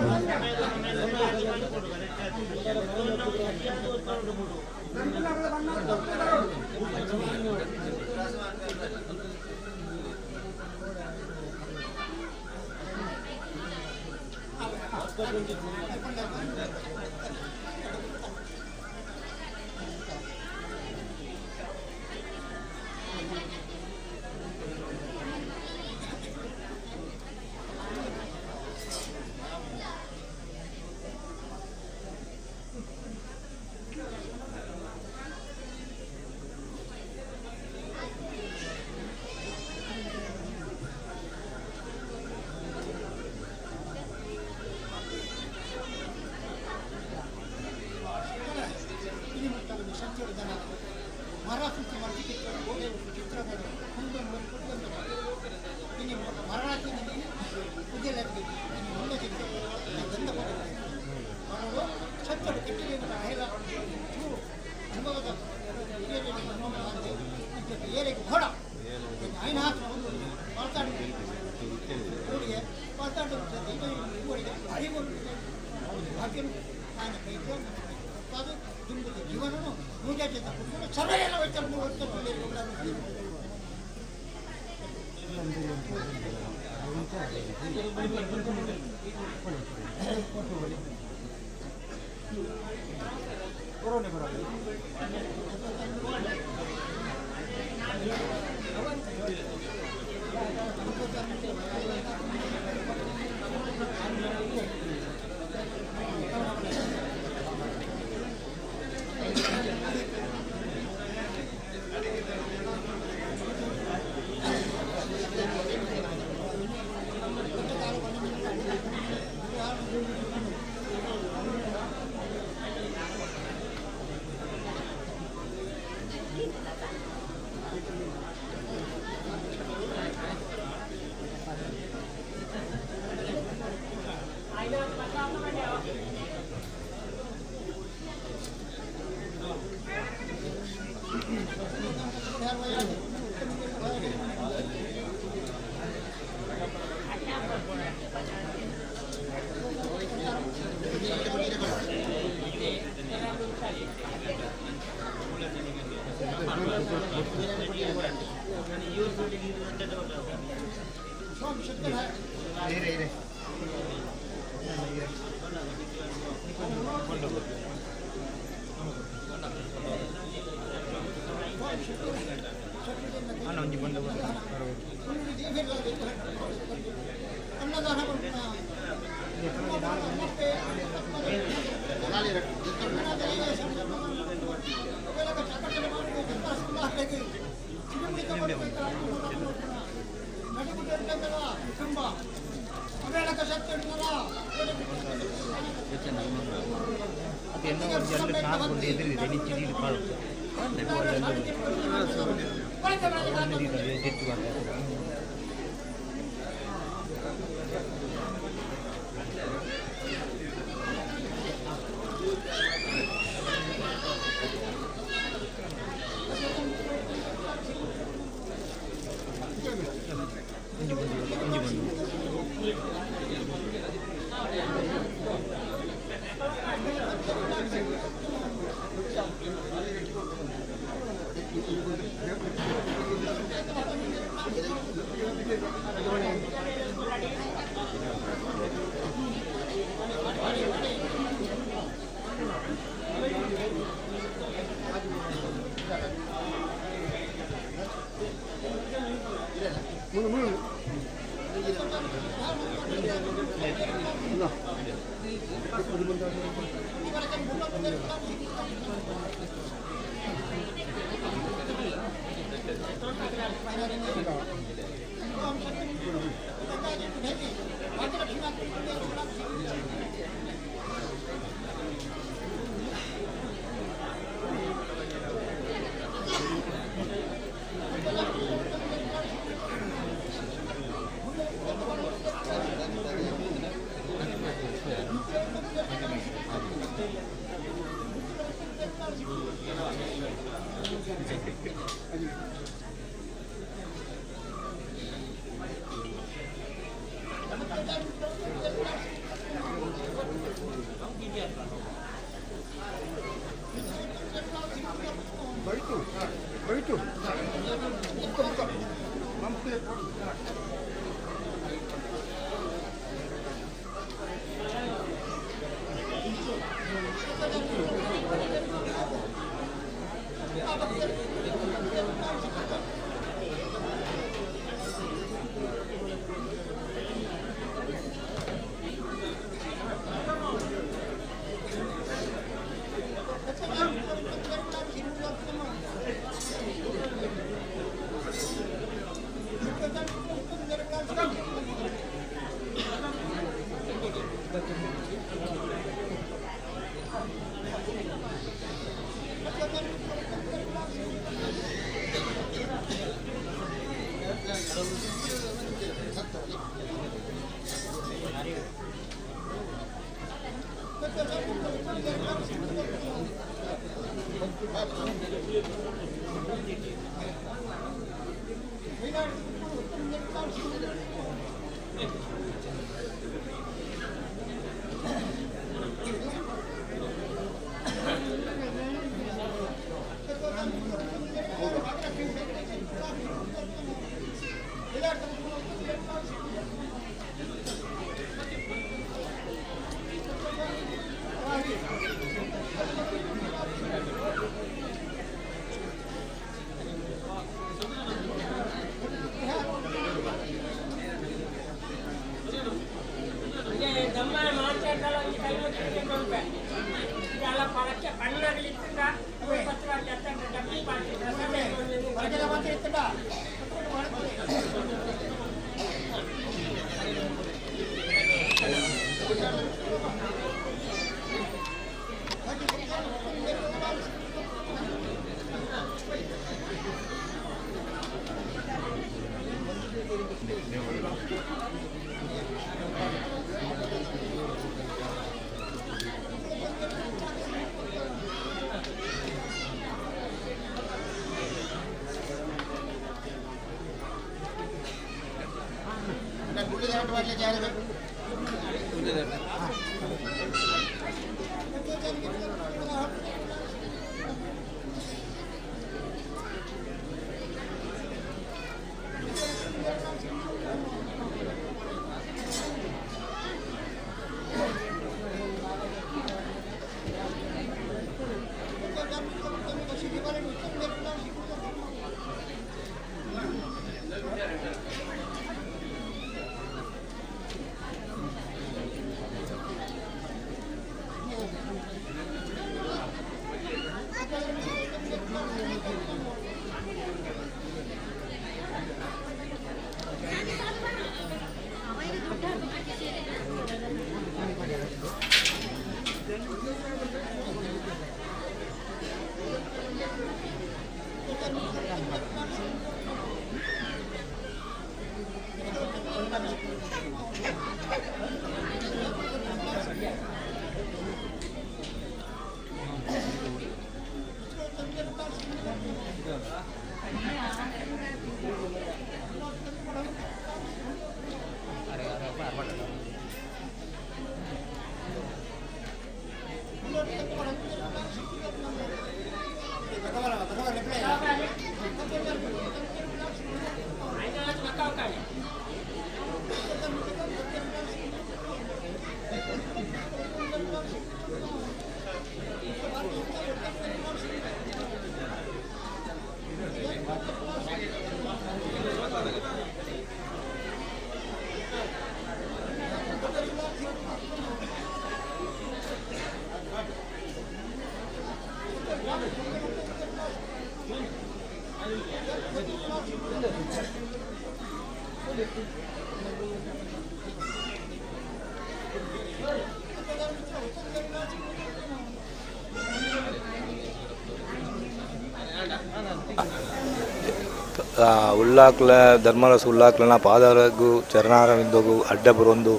ಉಳ್ಳಾಕ್ಲ ಧರ್ಮರಸ ಉಳ್ಳಾಕ್ಲನ ಪಾದರಗು ಚರಣಾರವಿಂದಗು ಅಡ್ಡ ಬರೊಂದು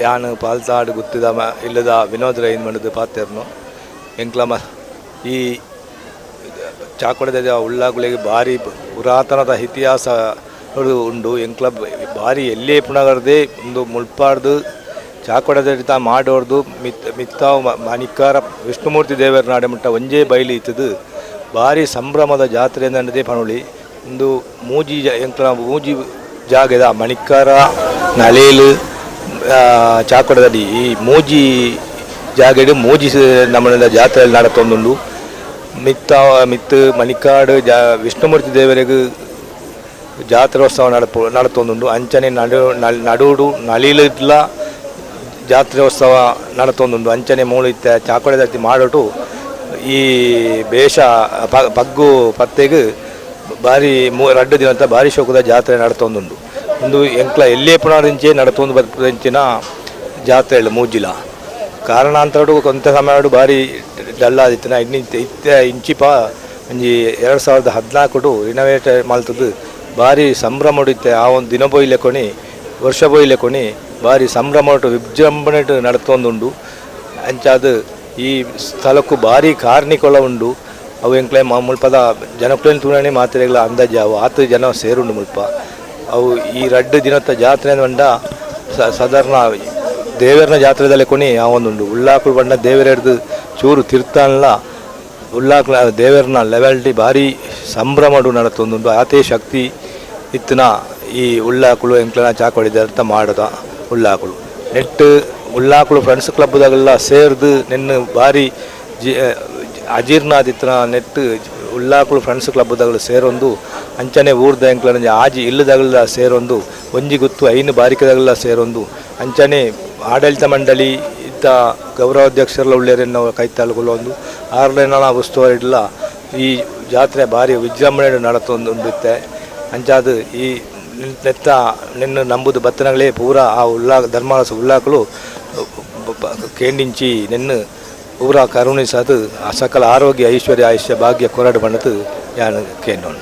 ಯಾನು ಪಾಲ್ತಾಡು ಗುತ್ತಿದ ಇಲ್ಲದ ವಿನೋದ್ ರೈನ್ ಮಾಡಿದ ಪಾತೆರ್ನು ಎಂಕ್ಲಮ ಈ ಚಾಕೊಡದ ಉಳ್ಳಾಕುಳಿಗೆ ಭಾರಿ ಪುರಾತನದ ಇತಿಹಾಸ ಉಂಡು. ಎಂಕ್ಲ ಭಾರಿ ಎಲ್ಲೇ ಪುಣಗರ್ದೆ ಒಂದು ಮುಳ್ಪಾಡ್ದು ಚಾಕೊಡದ ಮಾಡೋರ್ದು ಮಿತ್ ಮಿತ್ತಾವು ಮಣಿಕಾರ ವಿಷ್ಣುಮೂರ್ತಿ ದೇವರ ನಾಡೆ ಮುಟ್ಟ ಒಂಜೇ ಬಯಲು ಇತ್ತದು. ಭಾರಿ ಸಂಭ್ರಮದ ಜಾತ್ರೆ ನನ್ನದೇ ಪಣುಳಿ ಒಂದು ಮೂಜಿ ಎಂಕ್ಲ ಮೂಜಿ ಜಾಗದ ಮಣಿಕಾರ ನಳೇಲು ಚಾಕೊಡದಡಿ ಈ ಮೂಜಿ ಜಾಗಡು ಮೂಜಿ ನಮ್ಮ ಜಾತ್ರೆಯಲ್ಲಿ ನಡತೊಂದುಂಡು. ಮಿತ್ತ ಮಿತ್ತು ಮಣಿಕಾಡು ಜಾ ವಿಷ್ಣುಮೂರ್ತಿ ದೇವರಿಗೆ ಜಾತ್ರೋತ್ಸವ ನಡತೊಂದುಂಡು. ಅಂಚನೆ ನಡು ನಡುಡು ನಳಿಲಿಲ್ಲ ಜಾತ್ರೋತ್ಸವ ನಡತೊಂದುಂಡು. ಅಂಚನೆ ಮೂಳು ಇತ್ತ ಚಾಕೊಡದತ್ತಿ ಮಾಡೋಟು ಈ ಬೇಷ ಪಗ್ಗು ಪತ್ತೆಗೆ ಭಾರಿ ರಡ್ಡು ದಿನಂತ ಭಾರಿ ಶೋಕದ ಜಾತ್ರೆ ನಡತೊಂದುಂಡು. ಒಂದು ಎಂಕ್ಲ ಎಲ್ಲೇ ಪುನರಿಂಚೆ ನಡತೊಂದು ಬರ್ಪುದಂಚಿನ ಜಾತ್ರೆ ಮೂಜಿಲ ಕಾರಣಾಂತರಡು ಕೊಂತ ಸಮಯ ಭಾರಿ ಡಲ್ಲಾದಿತ್ತಿನ ಇತ್ತ ಇಂಚಿಪ ಒಂಜಿ 2014 ರಿನೋವೇಟ್ ಮಲ್ತದ್ದು ಭಾರಿ ಸಂಭ್ರಮ ಇತ್ತೆ. ಆ ಒಂದು ದಿನ ಬೋಯ್ಲೆ ಕೊಣಿ ವರ್ಷ ಬೋಯ್ಲೆ ಕೊಣಿ ಭಾರಿ ಸಂಭ್ರಮ ವಿಜೃಂಭಣೆ ನಡತೊಂದುಂಡು. ಅಂಚಾದ ಈ ಸ್ಥಳಕ್ಕೂ ಭಾರಿ ಕಾರ್ಣಿಕೊಳ ಉಂಡು. ಅವು ಎಂಕ್ಲೆ ಮುಲ್ಪದ ಜನಕ್ಲೇನು ತೂಣೆ ಮಾತ್ರೆಗಳ ಅಂದಾಜು ಅವು ಆತು ಜನ ಸೇರುಂಡು ಮುಲ್ಪ. ಅವು ಈ ರಡ್ಡು ದಿನದ ಜಾತ್ರೆ ಬಂಡ ಸಾಧಾರಣ ದೇವರನ ಜಾತ್ರೆದಲ್ಲೇ ಕೊನಿ ಆ ಒಂದುಂಡು. ಉಳ್ಳಾಕುಳು ಬಂಡ ದೇವರ ಹಿಡ್ದು ಚೂರು ತಿರ್ತಾನ್ಲ ಉಳ್ಳಾಕುಲ ದೇವರನ ಲೆವೆಲ್ಟಿ ಭಾರಿ ಸಂಭ್ರಮಡು ನಡತೊಂದುಂಡು. ಆತೇ ಶಕ್ತಿ ಇತ್ತಿನ ಈ ಉಳ್ಳಾಕುಳು ಎಂಕ್ಲನ ಚಾಕೊಡಿದಂತ ಮಾಡದ ಉಳ್ಳಾಕುಳು ನೆಟ್ಟು ಉಳ್ಳಾಕುಳು ಫ್ರೆಂಡ್ಸ್ ಕ್ಲಬ್ದಾಗೆಲ್ಲ ಸೇರ್ದು ನಿನ್ನ ಭಾರಿ ಜಿ ಅಜೀರ್ಣಾದಿತ್ತಿನ ನೆಟ್ಟು ಉಳ್ಳಾಕುಳು ಫ್ರೆಂಡ್ಸ್ ಕ್ಲಬ್ದಾಗಲು ಸೇರೊಂದು ಅಂಚನೆ ಊರ್ದ ಎಂಕ್ಲನ ಆಜಿ ಇಲ್ಲದಾಗಲ್ಲ ಸೇರೊಂದು ಒಂಜಿ ಗುತ್ತು ಐನು ಬಾರಿಕೆದಾಗಲ್ಲ ಸೇರೊಂದು ಅಂಚನೆ ಆಡಳಿತ ಮಂಡಳಿ ಇತ್ತ ಗೌರವಾಧ್ಯಕ್ಷರ ಉಳ್ಳೇರನ್ನು ಕೈತಾಳುಗೊಳ್ಳೊಂದು ಆರ್ಲೇನ ಉಸ್ತುವಾರಿಡ್ಲ ಈ ಜಾತ್ರೆ ಭಾರಿ ವಿಜೃಂಭಣೆ ನಡತೊಂದುಂಡುತ್ತೆ. ಅಂಚಾದ ಈ ನೆತ್ತ ನಿನ್ನ ನಂಬುದು ಬತ್ತನಗಳೇ ಪೂರಾ ಆ ಉಲ್ಲಾ ಧರ್ಮರಸ ಉಳ್ಳಾಕುಳು ಕೇಂಡಿಂಚಿ ನಿನ್ನ ಪೂರಾ ಕರುಣಿಸದು ಸಕಲ ಆರೋಗ್ಯ ಐಶ್ವರ್ಯ ಆಯುಷ್ಯ ಭಾಗ್ಯ ಕೊರಡು ಬಣ್ಣದು ಯಾನು ಕೇಂಡೋನು.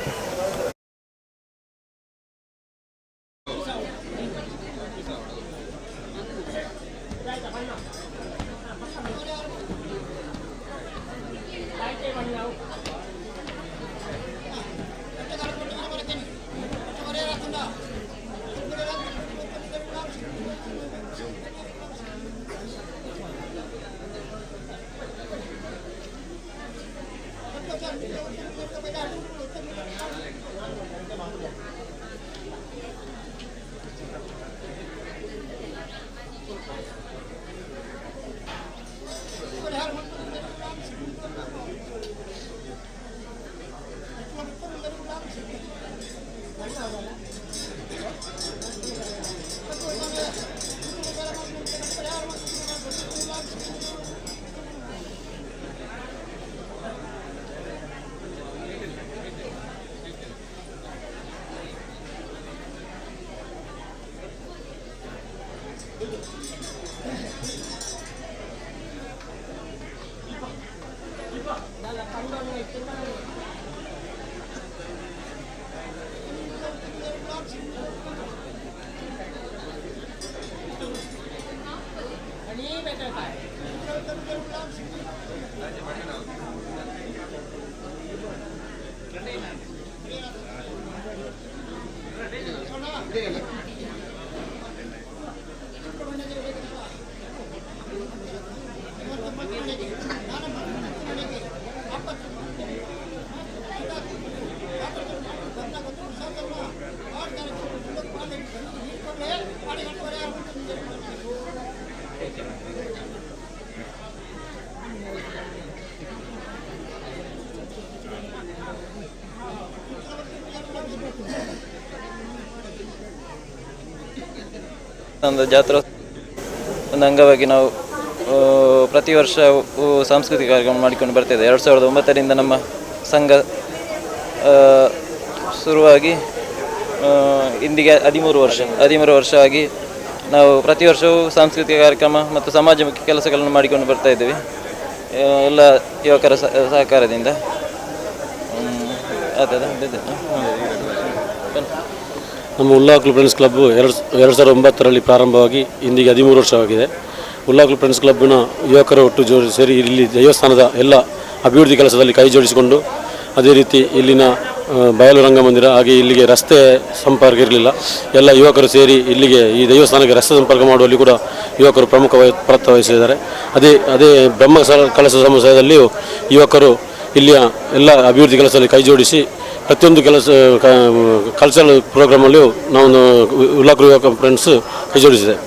ಒಂದು ಜಾತ್ರಾ ಒಂದು ಅಂಗವಾಗಿ ನಾವು ಪ್ರತಿ ವರ್ಷ ಸಾಂಸ್ಕೃತಿಕ ಕಾರ್ಯಕ್ರಮ ಮಾಡಿಕೊಂಡು ಬರ್ತಿದೆ. 2009ರಿಂದ ನಮ್ಮ ಸಂಘ ಶುರುವಾಗಿ ಇಂದಿಗೆ 13 ವರ್ಷ ಆಗಿ ನಾವು ಪ್ರತಿ ವರ್ಷವೂ ಸಾಂಸ್ಕೃತಿಕ ಕಾರ್ಯಕ್ರಮ ಮತ್ತು ಸಮಾಜಮುಖಿ ಕೆಲಸಗಳನ್ನು ಮಾಡಿಕೊಂಡು ಬರ್ತಾ ಇದ್ದೇವೆ ಎಲ್ಲ ಯುವಕರ ಸಹಕಾರದಿಂದ. ನಮ್ಮ ಉಳ್ಳಾಕ್ಲು ಫ್ರೆಂಡ್ಸ್ ಕ್ಲಬ್ 2009ರಲ್ಲಿ ಪ್ರಾರಂಭವಾಗಿ ಇಂದಿಗೆ 13 ವರ್ಷವಾಗಿದೆ. ಉಳ್ಳಾಕ್ಲು ಫ್ರೆಂಡ್ಸ್ ಕ್ಲಬ್ನ ಯುವಕರ ಒಟ್ಟು ಜೋಡಿ ಸೇರಿ ಇಲ್ಲಿ ದೇವಸ್ಥಾನದ ಎಲ್ಲ ಅಭಿವೃದ್ಧಿ ಕೆಲಸದಲ್ಲಿ ಕೈ ಜೋಡಿಸಿಕೊಂಡು, ಅದೇ ರೀತಿ ಇಲ್ಲಿನ ಬಯಲು ರಂಗಮಂದಿರ ಹಾಗೆ ಇಲ್ಲಿಗೆ ರಸ್ತೆ ಸಂಪರ್ಕ ಇರಲಿಲ್ಲ, ಎಲ್ಲ ಯುವಕರು ಸೇರಿ ಇಲ್ಲಿಗೆ ಈ ದೇವಸ್ಥಾನಕ್ಕೆ ರಸ್ತೆ ಸಂಪರ್ಕ ಮಾಡುವಲ್ಲಿ ಕೂಡ ಯುವಕರು ಪ್ರಮುಖ ಪಾತ್ರ ವಹಿಸಿದ್ದಾರೆ. ಅದೇ ಅದೇ ಬ್ರಹ್ಮ ಕಲಶ ಸಮುದಾಯದಲ್ಲಿಯೂ ಯುವಕರು ಇಲ್ಲಿಯ ಎಲ್ಲ ಅಭಿವೃದ್ಧಿ ಕೆಲಸದಲ್ಲಿ ಕೈ ಜೋಡಿಸಿ ಪ್ರತಿಯೊಂದು ಕೆಲಸ ಕಲ್ಚರಲ್ ಪ್ರೋಗ್ರಾಮಲ್ಲಿಯೂ ನಾವು ಉಳ್ಳಾಕ್ಲು ಯುವಕ ಫ್ರೆಂಡ್ಸ್ ಕೈ ಜೋಡಿಸಿದೆ.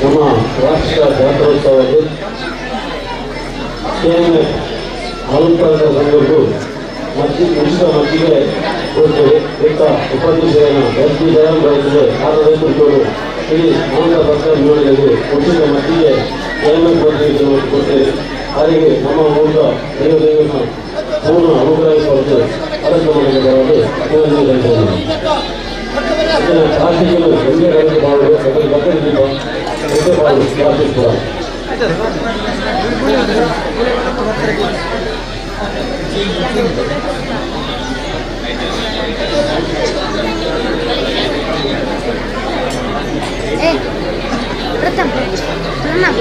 ನಮ್ಮ ವಾರ್ಷಿಕ ಜಾತ್ರೋತ್ಸವಕ್ಕೆ ಕೆಎಂಎಫ್ ಅಲಂಕಾರದ ಸಂಘವು ಮಜ್ಜಿಗೆ ಉಚಿತ ಮಜ್ಜಿಗೆ ಕೊಡ್ತೇವೆ. ಬೊಕ್ಕ ಉಪಾಧ್ಯಕ್ಷರಾಯಿನ ಎಸ್ ಪಿ ಜಯರಾಮ್ ರೈತರು ಆದ ರೈತರು ಶ್ರೀ ಆನಂದ ಭಕ್ತ ಯೋಜನೆಗೆ ಉಚಿತ ಮಜ್ಜಿಗೆ ಎಎಂಎಫ್ ಮಜ್ಜಿಗೆ ಕೊಡ್ತೇವೆ. ಹಾಗೆ ನಮ್ಮ ಮೂಲಕ ದೈವ ದೇವನ ಪೂರ್ಣ ಅನುಗ್ರಹ ಕಾರ್ಯಕ್ರಮದಲ್ಲಿ ಪ್ಲಾಸ್ಟಿಕ್ ಒಂದೇ ರೈತ ಬಾಳು ಬಕ್ಕಡಿ ದೀಪ ಒಂದೇ ಬಾಳು ಪ್ಲಾಸ್ಟಿಕ್ ಕೂಡ. ಪ್ರಥಮ್ ಪ್ರಣಮ್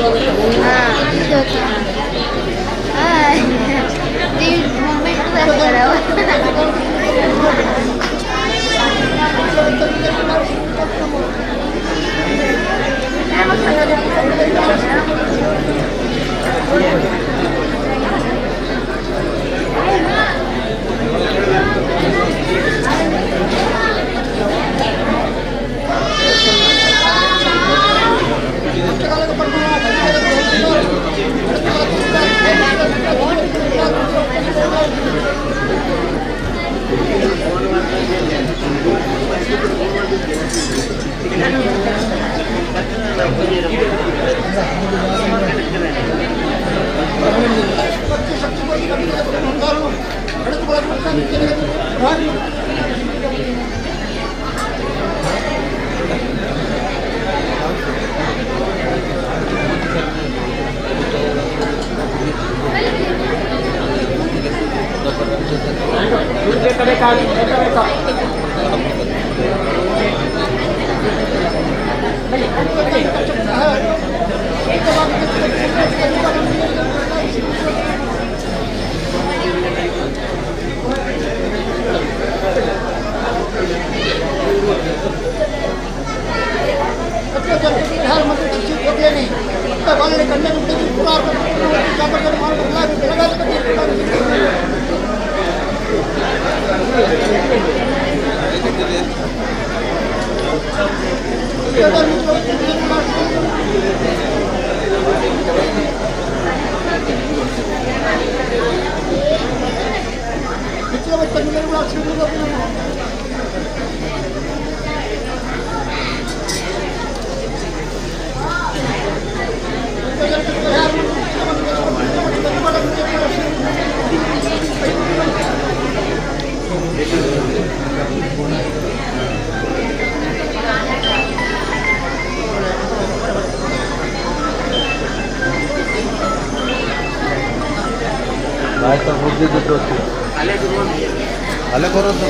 ಅಲ್ಲೇ ಬರೋದು.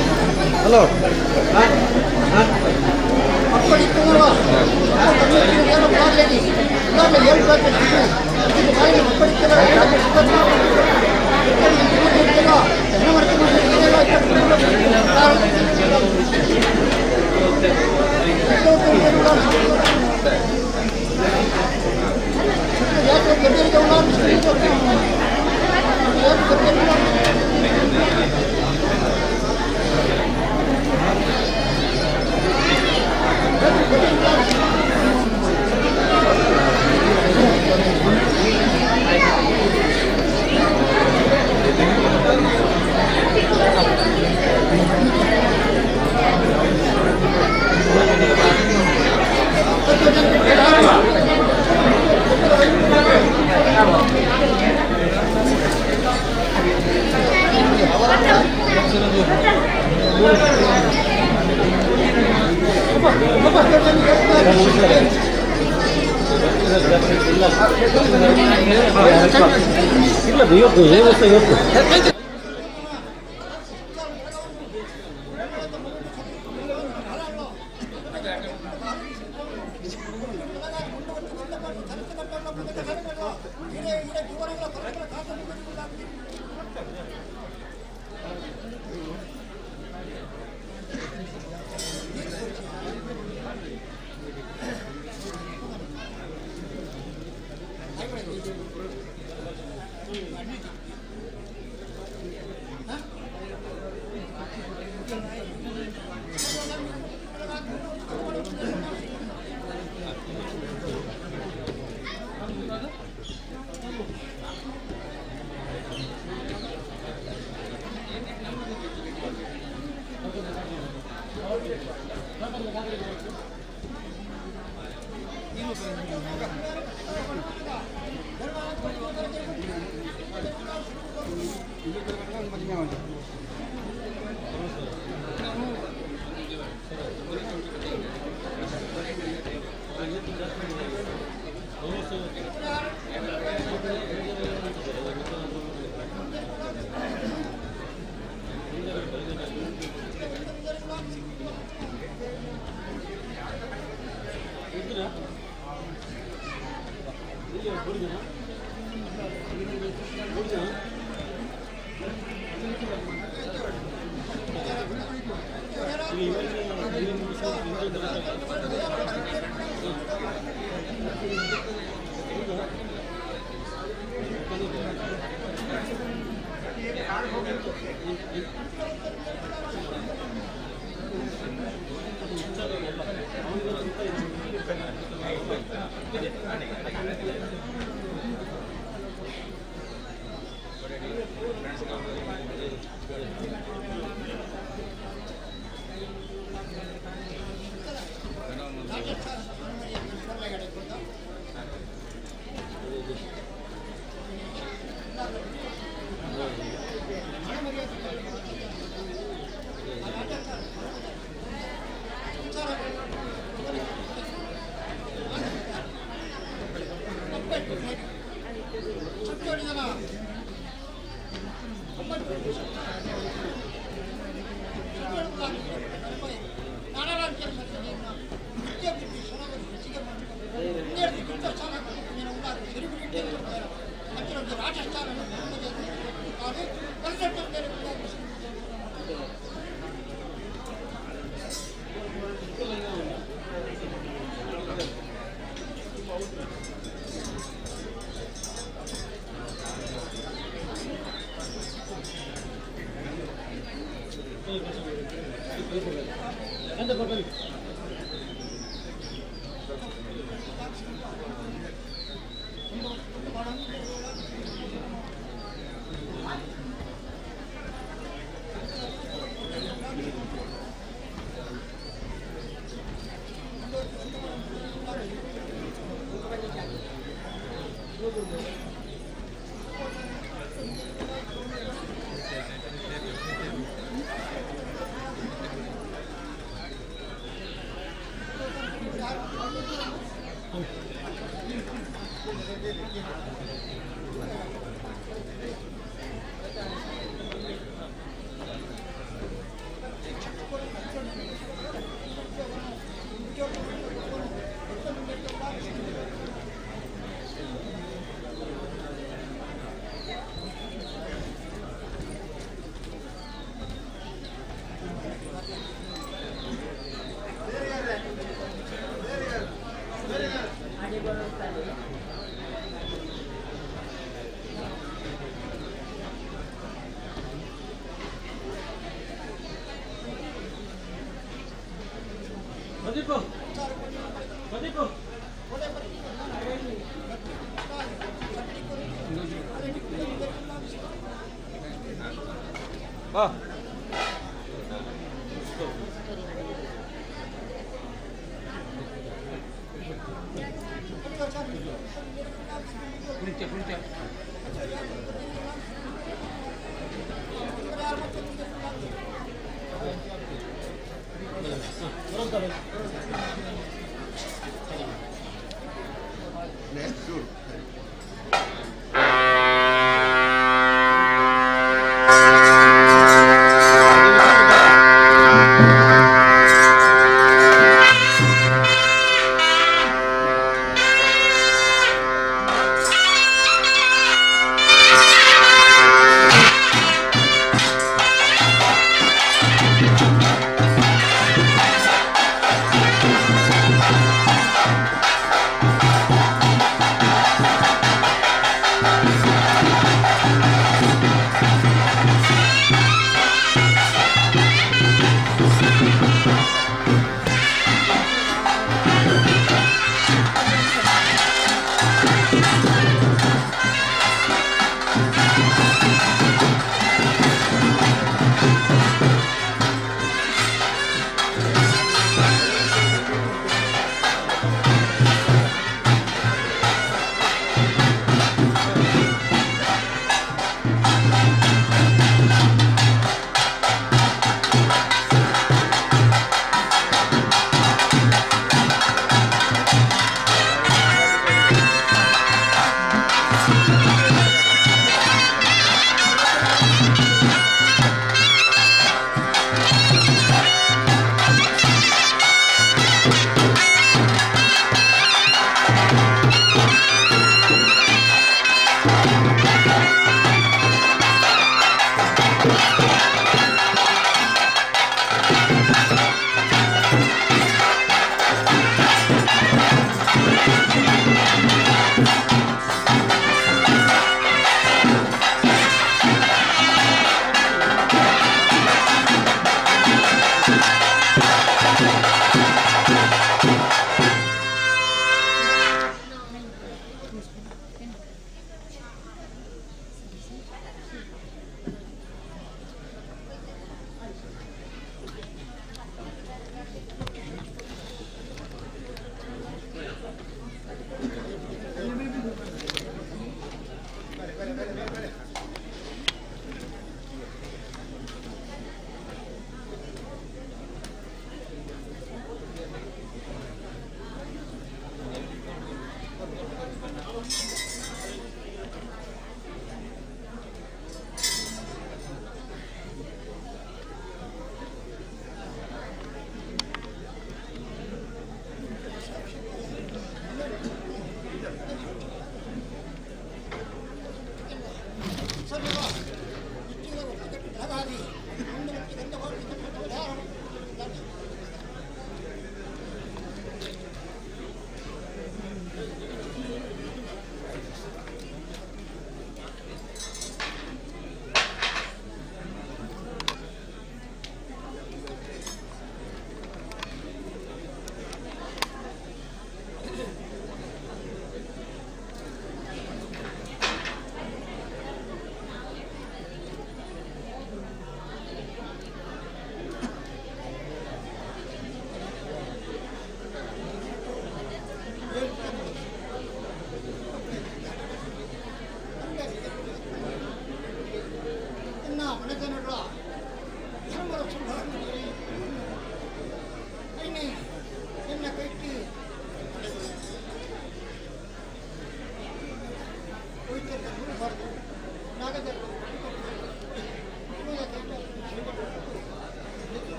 ಹಲೋ ಇಲ್ಲ ಇವತ್ತು ದೇವಸ್ಥಾನ ಇವತ್ತು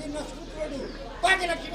ಈನ ಸೂತ್ರಡು ಭಾಗ್ಯಲಕ್ಷ್ಮಿ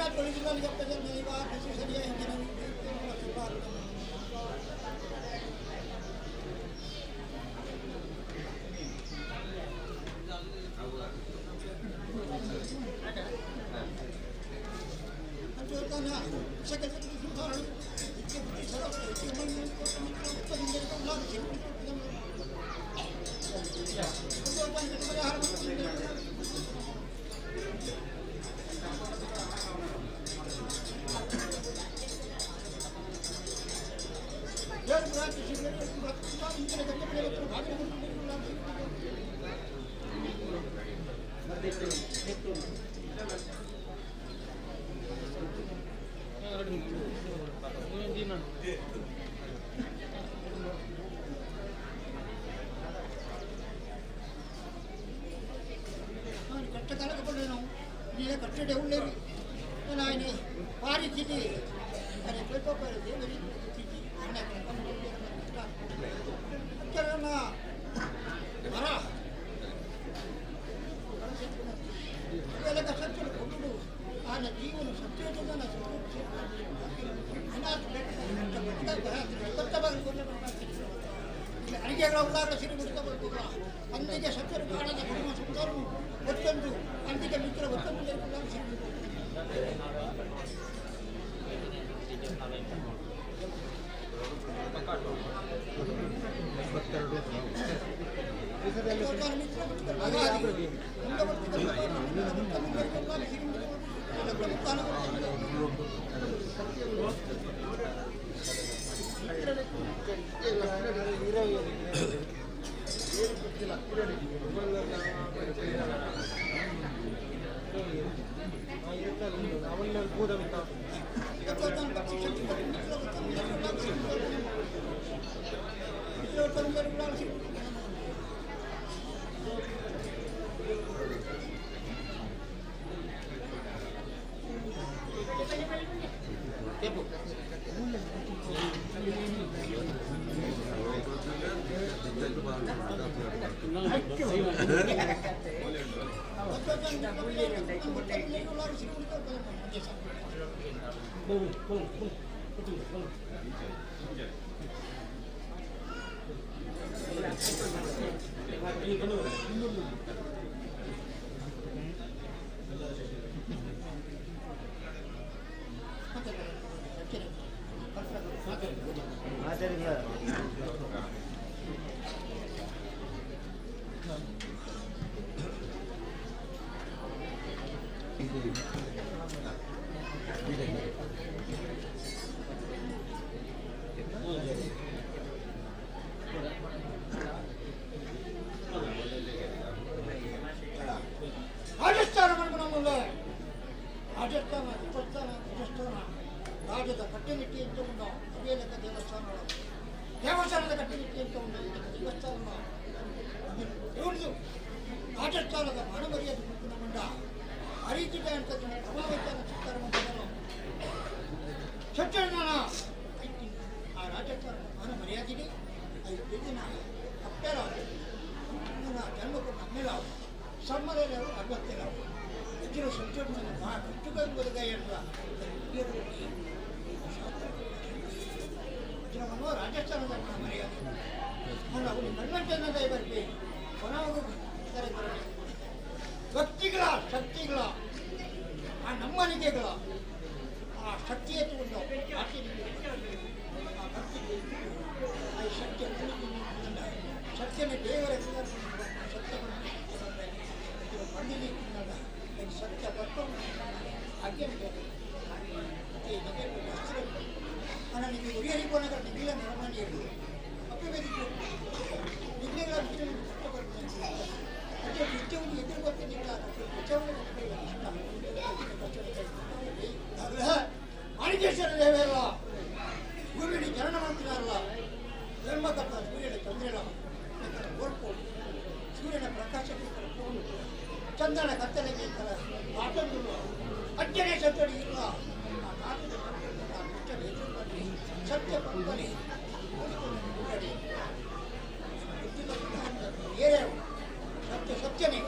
ಸತ್ಯ ಸತ್ಯನೇ,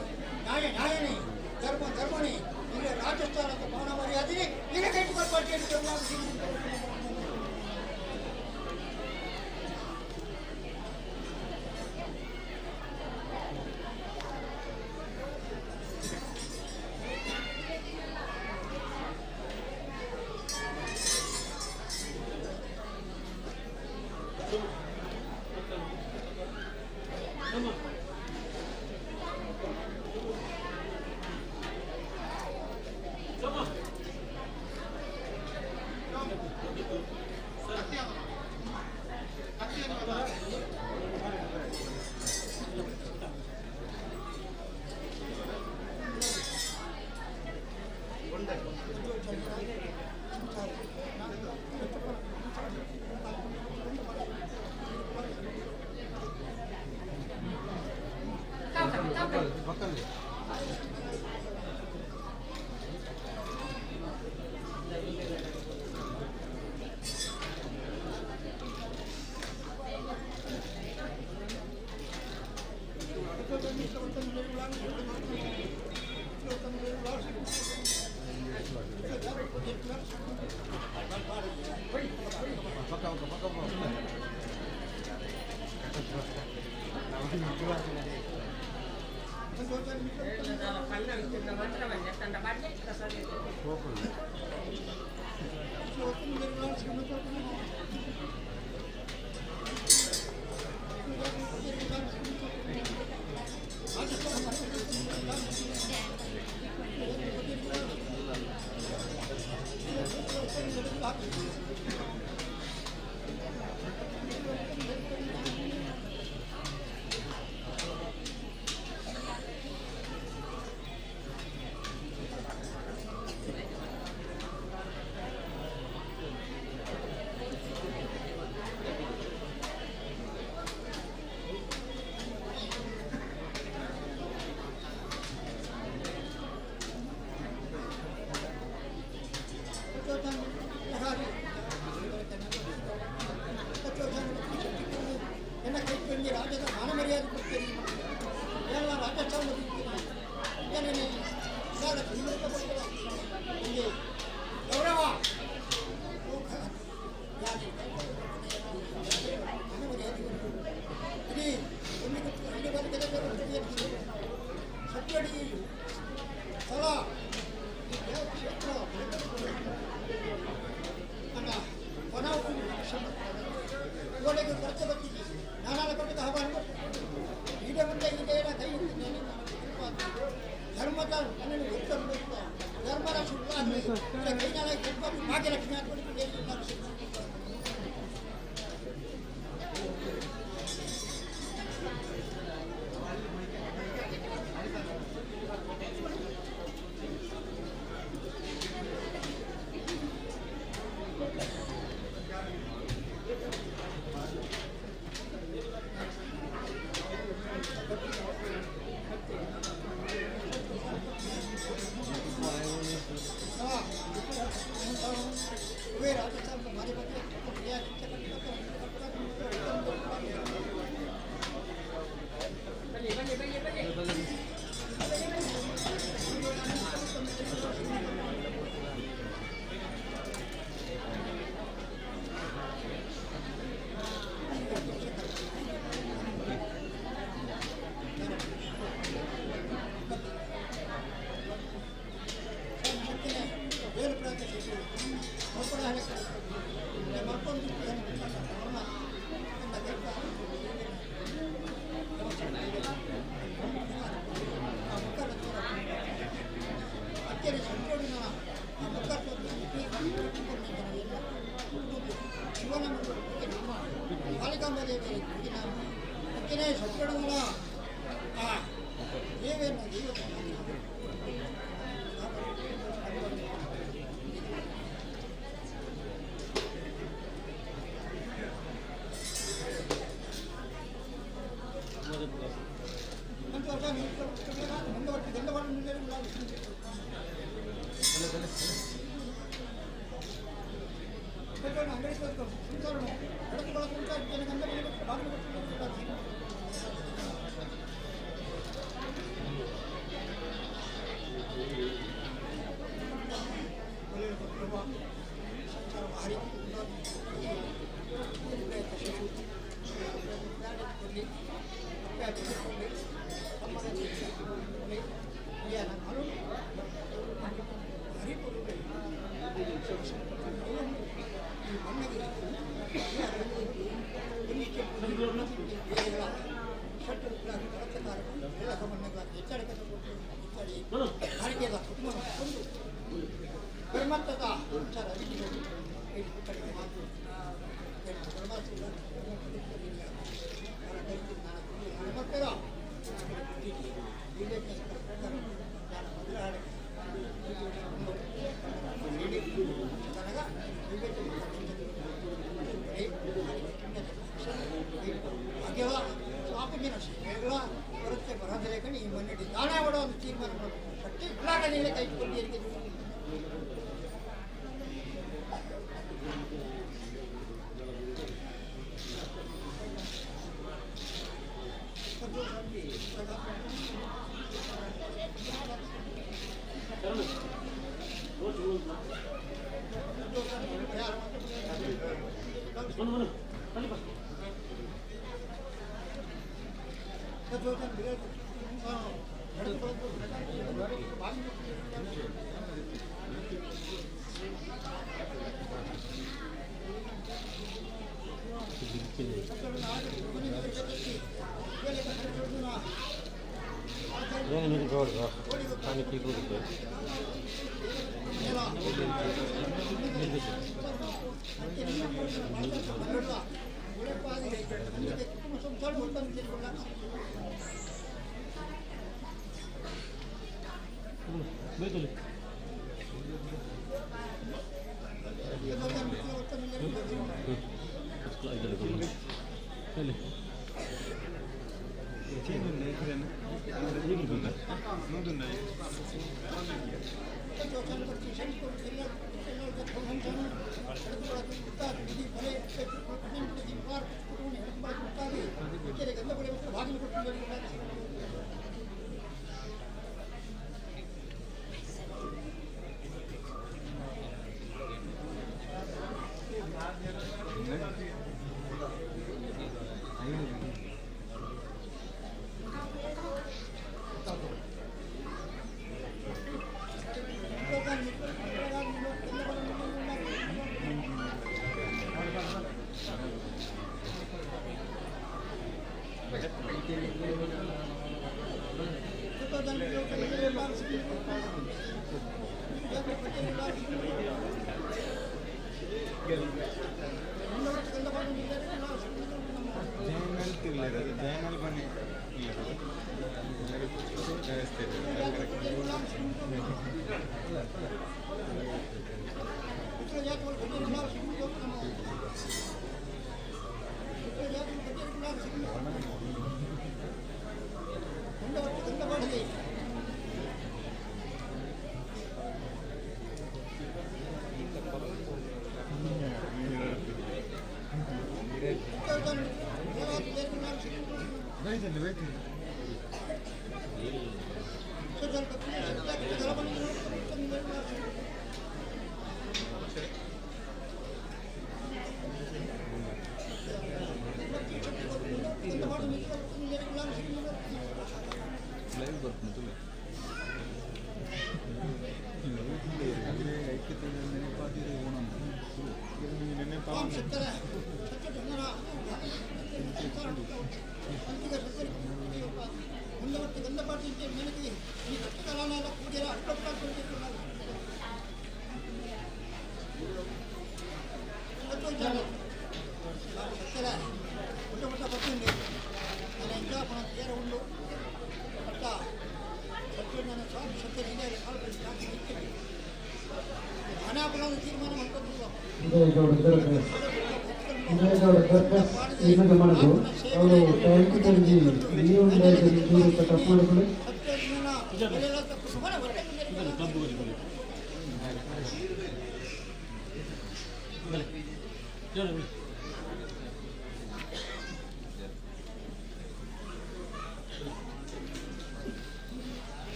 ನ್ಯಾಯ ನ್ಯಾಯನೇ, ಧರ್ಮ ಧರ್ಮನೇ. ರಾಜಸ್ಥಾನದ ಮಾನ ಮರ್ಯಾದೆ ನಿನ್ನ ಕೈಟ್ ಬರ್ಪಾಟಿ.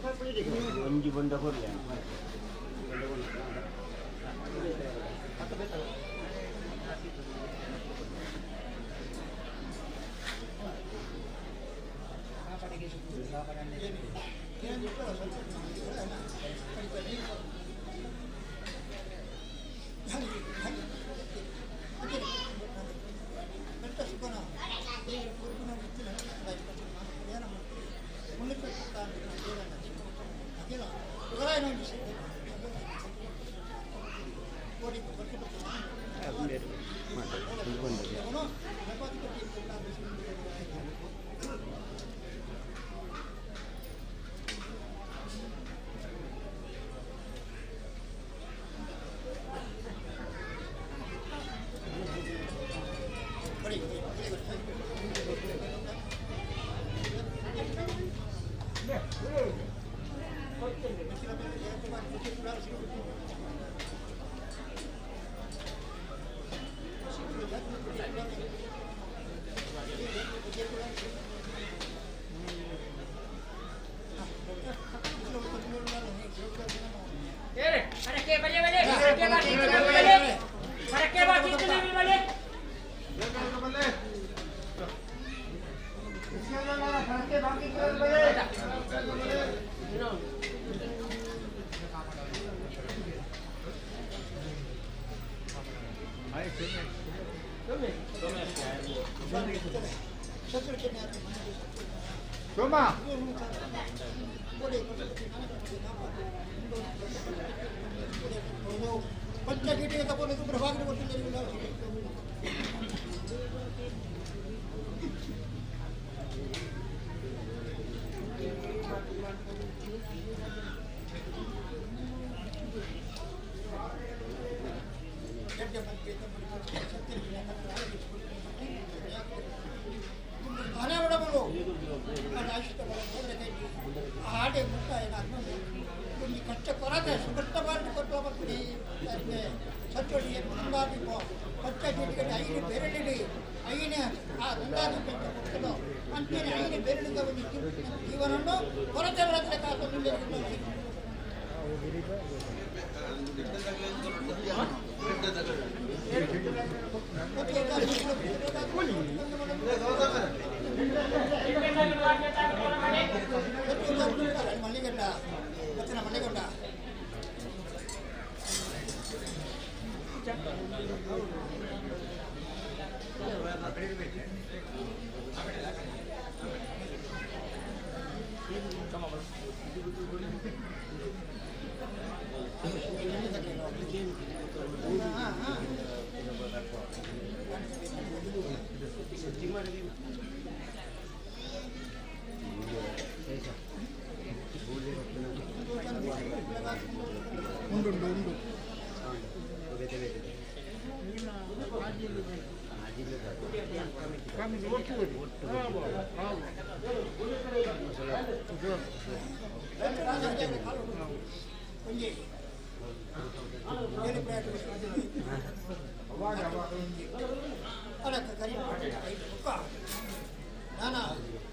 ಆಪತ್ತು ಈಗ ಒಂಜಿ ಬಂಡ ಕೊರ್ಲೆ.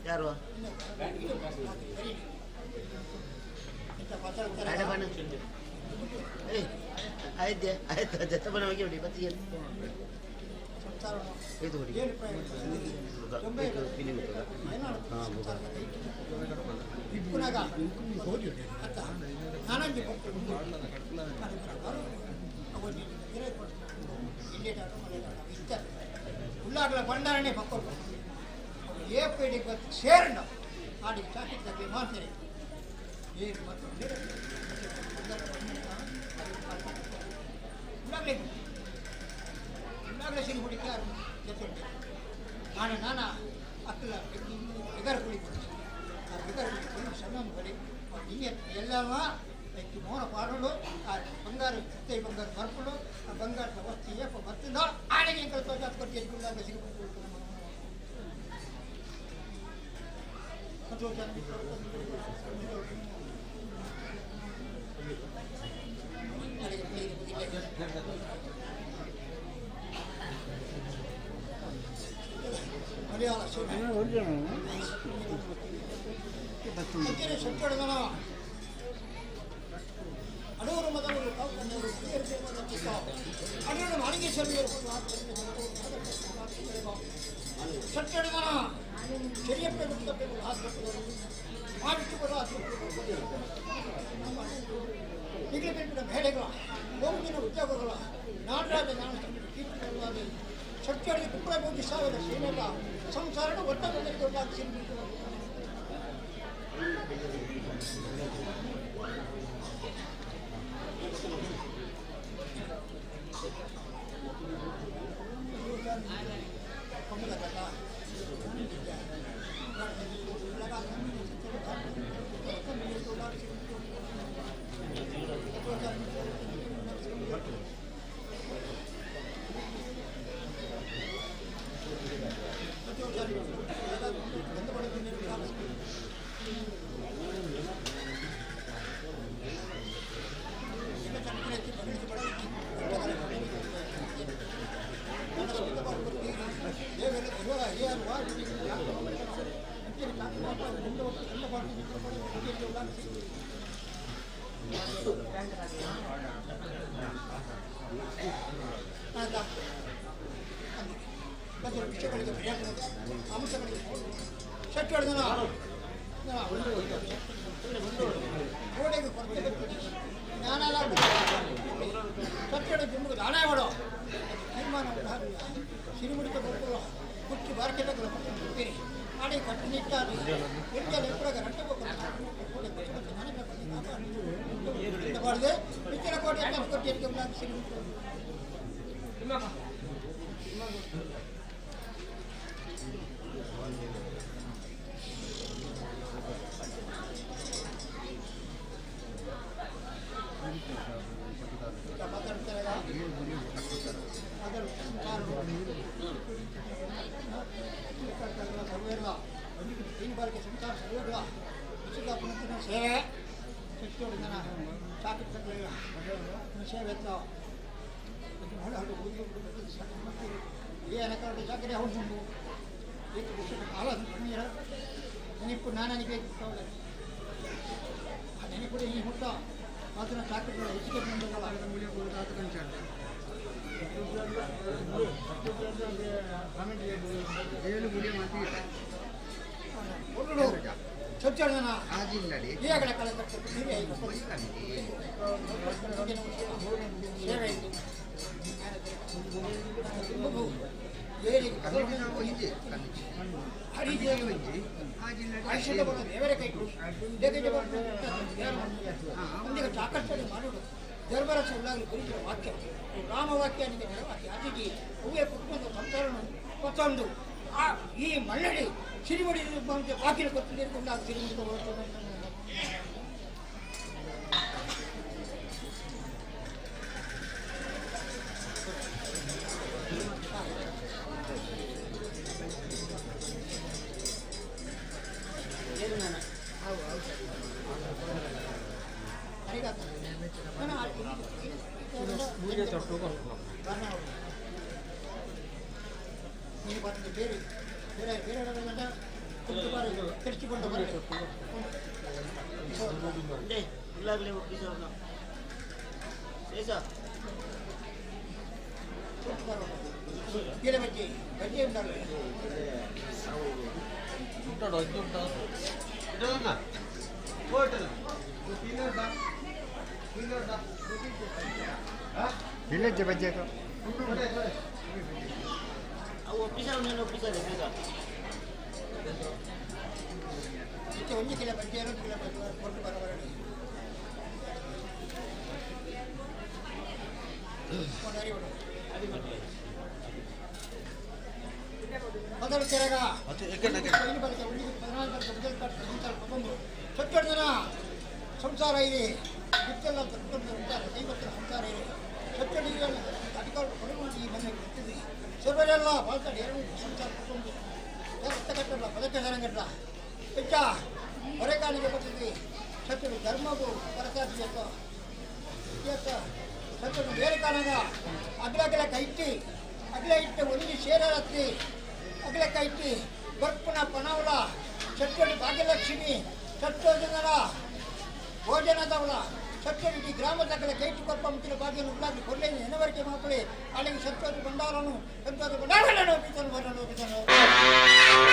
ಯಾರು ಆಯ್ತು ಆಯ್ತು ಜತ್ತ ಹೋಗಿ ಬಿಡಿ ಮತ್ತೆ ಇದು ಹೊಡಿ ಉಳ್ಳಾಗಲ ಬಂಡಾರಣೆ ಮಕ್ಕಳು ఏ ಪೇಡಿಗೆ ಸೇರಣ ಆಡಿ ಚಾಕಿದ್ದಾಗೆ ಮಾಡ್ತಾರೆ ಏನು ಮತ್ತು ಉಳ್ಳಾಗಲೇ ಉಳ್ಳಾಗಲೇ ಸಿಗಿ ಹುಡುಕಿ ನಾನು ನಾನಾ ಅಕ್ಕಲ ಬೆಗರ್ ಕುಳಿ ಆ ಬೆಗರ್ ಕುಳಿ ಸಣ್ಣ ಬಳಿ ಎಲ್ಲವ ಹೆಚ್ಚು ಮೋನ ಪಾಡೋಳು ಆ ಬಂಗಾರ ಕತ್ತೆ ಬಂಗಾರ ಬರ್ಪಳು ಆ ಬಂಗಾರದ ವಸ್ತು ಏಪ ಬರ್ತದೋ ಆಡಿಗೆ ಕಲ್ತು ಕೊಟ್ಟು ಉಳ್ಳಾಗಲೇ ಸಿಗಿ ಸಂಸಾರ ತೀರ್ಮಾನ ಸಿರಿಮುಡಿತ ಬರ್ತಲ್ಲ ಕುಚ್ಚು ಬಾರ್ಕೆಟಗಳ ಬೇರೆ ಆಡೆ ಕಟ್ಟುನಿಟ್ಟಾಗಿ ಕೋಟೆ ಸೇವೆ ಸೇವೆ ನೆನಪು ನಾನಾಗಿ ನೆನಪು ಈ ಮುಟ್ಟ ಅದನ್ನ ಚಾಕರಿ ಹೆಚ್ಚಿಗೆ ವಾಕ್ಯ ರಾಮವಾಕ್ಯ ಅತಿಥಿ ಹೂವೆ ಕುಟುಂಬದ ಸಂಸಾರನು ಮತ್ತೊಂದು ಆ ಈ ಮಳ್ಳಡಿ ಸಿರಿಮುಡಿ ಬಾಕಿಲು ಕೊಟ್ಟು ಸಿರಿಮುಡಿ ಸಂಸಾರ ಇದೆ ಇತ್ತೆಲ್ಲ ಸಂಸಾರ ಇದೆ ಸರ್ವರೆಲ್ಲ ಬಾಳ್ತಾಡೆ ಎರಡು ಸಂಸಾರ ಕುಟುಂಬ ರಕ್ತ ಕಟ್ಟಲ್ಲ ಪದಕ್ಕೆ ಸರಂಗಟ್ಲ ಹೆಚ್ಚ ಹೊರೆಕಾಲಿಗೆ ಬರ್ತದೆ ಸತ್ಯಡು ಧರ್ಮವು ಪರಸಾಧಿ ಅಂತ ಸತ್ಯಡು ಬೇರೆ ಕಾಣಗ ಅಗ್ಲಗಲ ಕೈಟ್ಟಿ ಅಗಲ ಇಟ್ಟು ಒಂದು ಸೇರತ್ತಿ ಅಗಲ ಕೈಟ್ಟಿ ಬರ್ಪುನ ಪನವಲ ಸತ್ಯಡು ಭಾಗ್ಯಲಕ್ಷ್ಮಿ ಸತ್ಯೋಜನರ ಭೋಜನದವಳ ಸತ್ಯಡಿ ಗ್ರಾಮದ ಕೈಟಿ ಕೊಪ್ಪ ಮುಚ್ಚಿನ ಭಾಗ್ಯನು ಉಳ್ಳಾಗಿ ಕೊಲ್ಲೆ ನೆನವರಿಕೆ ಮಾಪಳೆ ಅಲ್ಲಿಗೆ ಸತ್ಯೋಜ ಭಂಡಾರನು ಸತ್ಯೋಜ ಭಂಡಾರನು ಒಪ್ಪಿತನು ಬರನು ಒಪ್ಪಿತನು.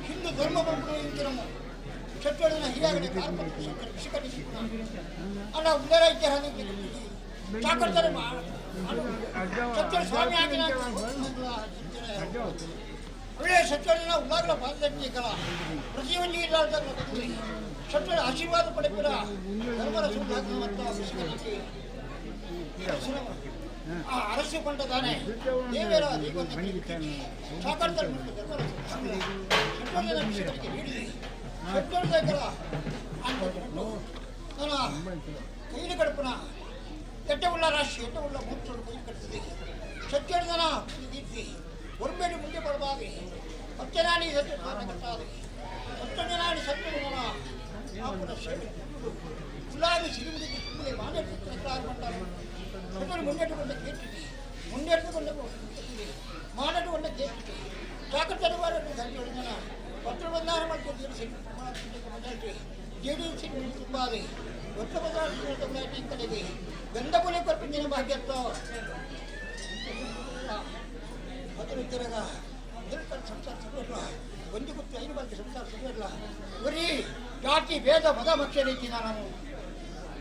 ಹಿಂದೂ ಧರ್ಮ ಪಂಪುನು ಸತ್ಯನ ಹಿರಿಯಗಡೆ ಅಲ್ಲ ಉಳ್ಳರ ಚಾಕರ್ತಾರೆ ಸತ್ಯ ಸ್ವಾಮಿ ಆಗಿನ ಒಳ್ಳೆಯ ಸತ್ಯನ ಉಳ್ಳಾಗಲ ಬಾಧ್ಯಕಲ ಪ್ರತಿಯೊಂದು ಸತ್ಯನ ಆಶೀರ್ವಾದ ಪಡೆಪುರ ಧರ್ಮರ ಆ ಅರಸು ಕೊಂಡದಾನೆ ದೇವರ ಸಾಕಾಡ್ತಾರೆ ಧರ್ಮರ ಸತ್ಯನ ವಿಷಯಗಳಿಗೆ ನೀಡಿದೆ ಸತ್ಯದ ಕೈಲಿ ಕಡಪನ ಎಟ್ಟವುಳ್ಳ ರಾಶಿ ಎಟ್ಟವುಳ್ಳ ಮೂತ್ರರು ಕೈ ಕಟ್ಟಿದೆ ಸತ್ಯನ ಕೀರ್ತಿ ಒರ್ಮೇಲೆ ಮುಂದೆ ಬರಬಾರಿ ಸತ್ಯನಾನಿ ಸತ್ಯ ಕಟ್ಟಾದೆ ಸತ್ಯನಾನಿ ಸತ್ಯನ ಉಳ್ಳಾಗಿ ಸಿರಿಮುಡಿಗೆ ತುಂಬೆ ಮಾನೆಟ್ಟು ಮಂಟಾರು ಮುನ್ನೆಟ್ಟುಕೊಂಡ ಕೇಳ್ತಿದ್ದೆ ಮುನ್ನೆಟ್ಟುಕೊಂಡ ಮಾನಟುಕೊಂಡ ಕೇಳ್ತಿದ್ದೆ ಚಾಕರ್ತರವಾರಟ್ಟು ಸಂಜೆ ಪತ್ರ ಬಂದಾರ ಮಾಡ್ತೀವಿ ಜೆಡಿ ಸಿಟ್ಟು ತುಂಬಾದೆ ಒತ್ತ ಕಡೆಗೆ ಗಂಧಪುಲಿ ಕೊರ್ಪಿಂಜಿನ ಭಾಗ್ಯತ್ತೋ ಅದರ ತಿರಗ ಸಂಸಾರ ಸರಿಯಲ್ಲ ಒಂದು ಗುತ್ತು ಐದು ಬಾರಿಗೆ ಸಂಸಾರ ಸರಿಯಲ್ಲ ಬರೀ ಜಾತಿ ಭೇದ ಮದ ಮಕ್ಷ ರೀತಿ ನಾನು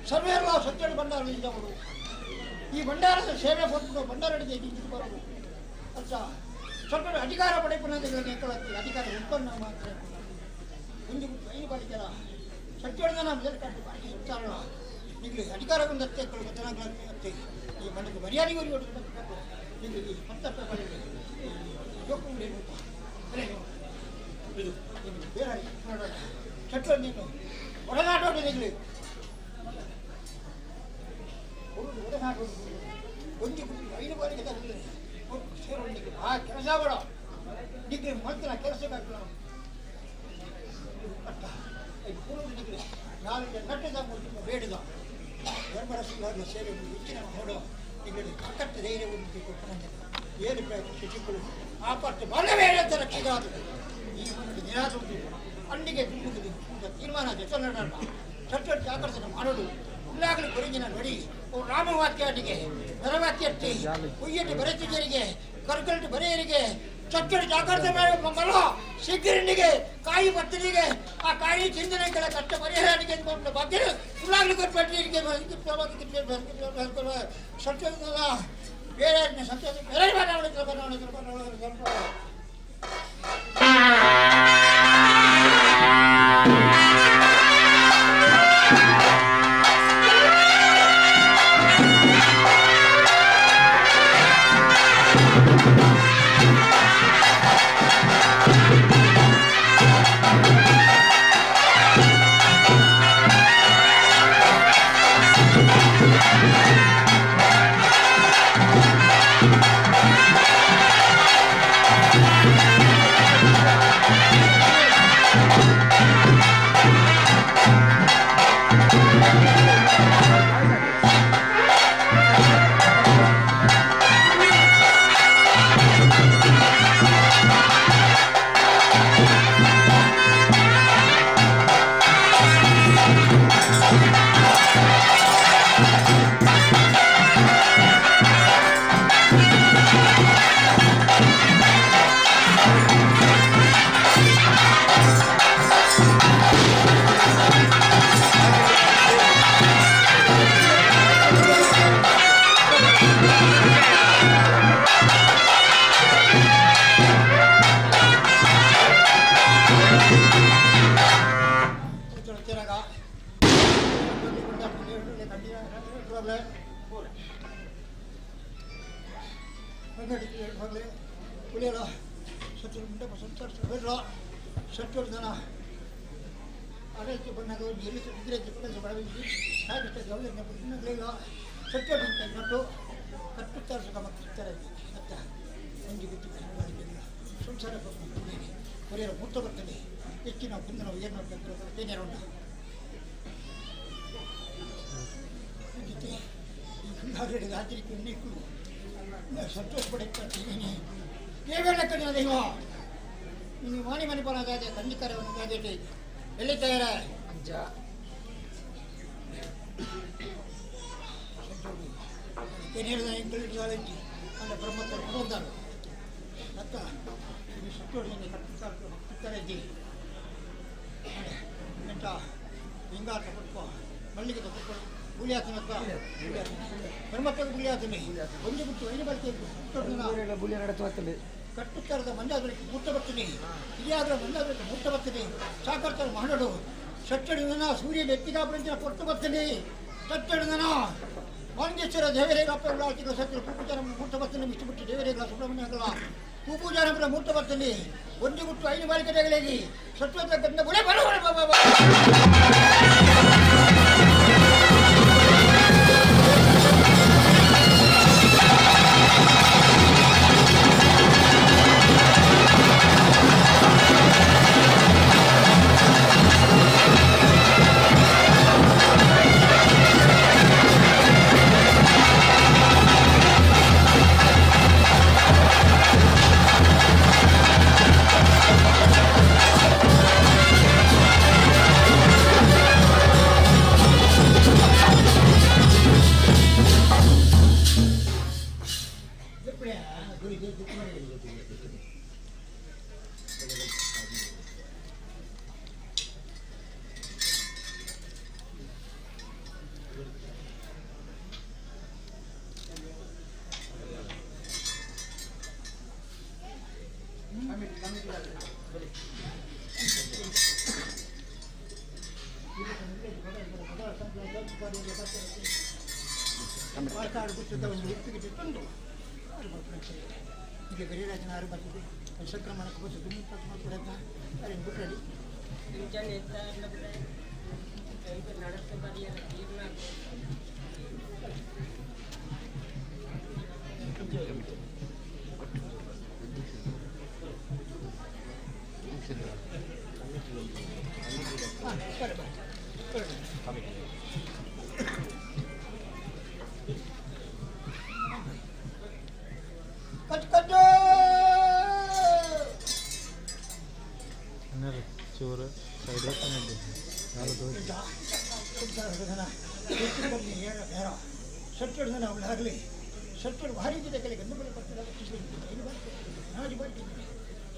ಸರ್ವೇರ್ಲ ಸತ್ಯಡು ಭಂಡಾರದಿಂದವರು ಈ ಭಂಡಾರದ ಸೇವೆ ಕೊಟ್ಟು ಭಂಡಾರಡಿಗೆ ನಿಂತು ಬರೋದು ಅರ್ಥ ಸ್ವಲ್ಪ ಅಧಿಕಾರ ಪಡೆಪುನದಿಗಳಿಗೆ ಅಧಿಕಾರ ಉತ್ಪನ್ನ ಮಾತ್ರ ಒಂದು ಗುತ್ತು ಐದು ಬಾರಿಗೆ ಸತ್ಯದ ಮೊದಲು ಕಟ್ಟು ಬಾಕಿ ಸಂಸಾರ ನಿಮಗೆ ಅಧಿಕಾರ ಬಂದತ್ತೆ ಗೊತ್ತನಾಗ್ಲತ್ತೆ ಈ ಮನಕ್ಕೆ ಮರ್ಯಾದೆ ನಿಮಗೆ ಈ ಇದು ನಿಮಗೆ ಬೇರೆ ಸತ್ಯ ನೀನು ಒಡನಾಟೋಡು ನಿಗಲಿ ಒಡನಾಟೋಡು ಒಂದು ಐದು ಬಾರಿಗೆ ಸೇರೋಣಿಗೆ ಆ ಕೆಲಸ ಬೇಡ ನಿಗ್ಲಿ ಮಂತ್ರ ಕೆಲಸಕ್ಕಾಗಲ್ಲ ಅಟ್ಟ ನಿಗ್ಲಿ ನಾಲ್ಕು ನಟ್ಟದ ಬೇಡಿದ ಧರ್ಮರ ಸುಳ್ಳಾದ ಸೇವೆ ಹೆಚ್ಚಿನ ಹೊಡೋ ನಿಗಲಿ ಕಕ್ಕಟ್ಟ ಧೈರ್ಯ ಒಂದು ಏನು ಶಿಶುಗಳು ಆ ಪಟ್ಟು ಬಲವೇ ಅಂತ ರಕ್ಷಿಗಾದ ಈ ಒಂದು ನಿರಾಸ ಅಲ್ಲಿಗೆ ದುಂಬುವುದು ತೀರ್ಮಾನ ಜೊತೆ ಚರ್ಚೆ ಆಕರ್ಷಣೆ ಮಾಡೋದು ಉಳ್ಳಾಗಲಿ ಕೊರಗಿನ ನೋಡಿ ರಾಮವಾಕ್ಯಾಟಿಗೆ ನರವಾಕ್ಯಟ್ಟಿ ಕುಯ್ಯಟ್ಟು ಬರೆತಿಜರಿಗೆ ಕರ್ಕಲ್ಟು ಬರೆಯರಿಗೆ ಚಚ್ಚಡಿ ಜಾಗೃತ ಮಲ ಸಿಗ್ಗರಣಿಗೆ ಕಾಯಿ ಬತ್ತಲಿಗೆ ಆ ಕಾಯಿ ಚಿಂತನೆಗಳ ಕಷ್ಟ ಪರಿಹಾರಕ್ಕೆ ಬಗ್ಗೆ ಉಳ್ಳಾಗಲಿ ಕೊಟ್ಟರಿಗೆ ಸತ್ಯದ ಬೇರೆ ಸತ್ಯ ಬೇರೆ Thank you. ಮಗಳೇ ಉಳಿಯಲ್ಲ ಸತ್ಯ ಮುಂಡೆ ಸಂಸಾರ ಸತ್ಯ ಜನ ಆಡಳಿತ ಬಂದಾಗ ಎಲ್ಲಿ ಸತ್ಯ ನಟ್ಟು ಕಟ್ಟುತ್ತಾರೆ ಸುಖ ಮಕ್ಕಳಿರ್ತಾರೆ ಸತ್ಯ ಒಂಜಿ ಗುತ್ತು ಸಂಸಾರ ಕೊರಿಯರ ಮೂರ್ತ ಬರ್ತದೆ ಹೆಚ್ಚಿನ ಬಂದು ನಾವು ಏನು ನೋಡ್ಬೇಕು ಉಂಟು ಜೊತೆ ಈ ರಾತ್ರಿ ಇನ್ನಿಕ್ಕಳು ಸಂತೋಷ ಪಡೆಯುತ್ತೀನಿ ದೇವೇಳ ಕಡಿಮೆ ದೈವ ನೀನು ಮಾಣಿ ಮಣಿಪನಾಗಾದೆ ಖಂಡಿಕರವನಾಗೇಟೆ ಎಲ್ಲಿ ತಯಾರ ಅಂಚ ಅಂಡ ಬ್ರಹ್ಮತ್ತರ ಕೊಡೋದಾರು ಅತ್ತ ಈ ಸತ್ತೋಡಿನ ಕಟ್ಟುತ್ತಾರೆ ಎಂಟ ಹಿಂಗಾಟ ಕೊಟ್ಕೋ ಮಲ್ಲಿಗೆ ತಗೊಟ್ಕೊ ಗುಳಿಯಾತನಕ್ಕ ಬ್ರಹ್ಮತ್ವದ ಗುಳಿಯಾತನೆ ಒಂದು ಬಿಟ್ಟು ಐದು ಬರ್ತೇನೆ ಬುಲಿಯ ನಡತು ಕಟ್ಟುತ್ತಾರದ ಮಂಜಾದ್ರಕ್ಕೆ ಮೂರ್ತ ಬರ್ತೀನಿ ಹಿರಿಯಾದ್ರ ಮಂಜಾದ್ರಕ್ಕೆ ಮೂರ್ತ ಬರ್ತೀನಿ ಸಾಕರ್ತಾರೆ ಮಾಡಡು ಸಟ್ಟಡಿದನ ಸೂರ್ಯ ಬೆತ್ತಿಗಾಪರಂಚಿನ ಕೊಟ್ಟು ಬರ್ತೀನಿ ಸಟ್ಟಡಿದನ ಮಾಂಗೇಶ್ವರ ದೇವರೇಗಪ್ಪ ಸತ್ಯ ಪೂಪೂಜಾರ ಮೂರ್ತ ಬರ್ತೀನಿ ಇಷ್ಟಬಿಟ್ಟು ದೇವರೇಗಲ ಸುಬ್ರಹ್ಮಣ್ಯಗಳ ಪೂಪೂಜಾರಪ್ಪನ ಮೂರ್ತ ಬರ್ತೀನಿ ಒಂದು ಗುಟ್ಟು ಐದು ಬಾಲಿಕೆಗಳಿಗೆ ಸತ್ವದ ಗಂಧ ಗುಳೆ ಬರೋ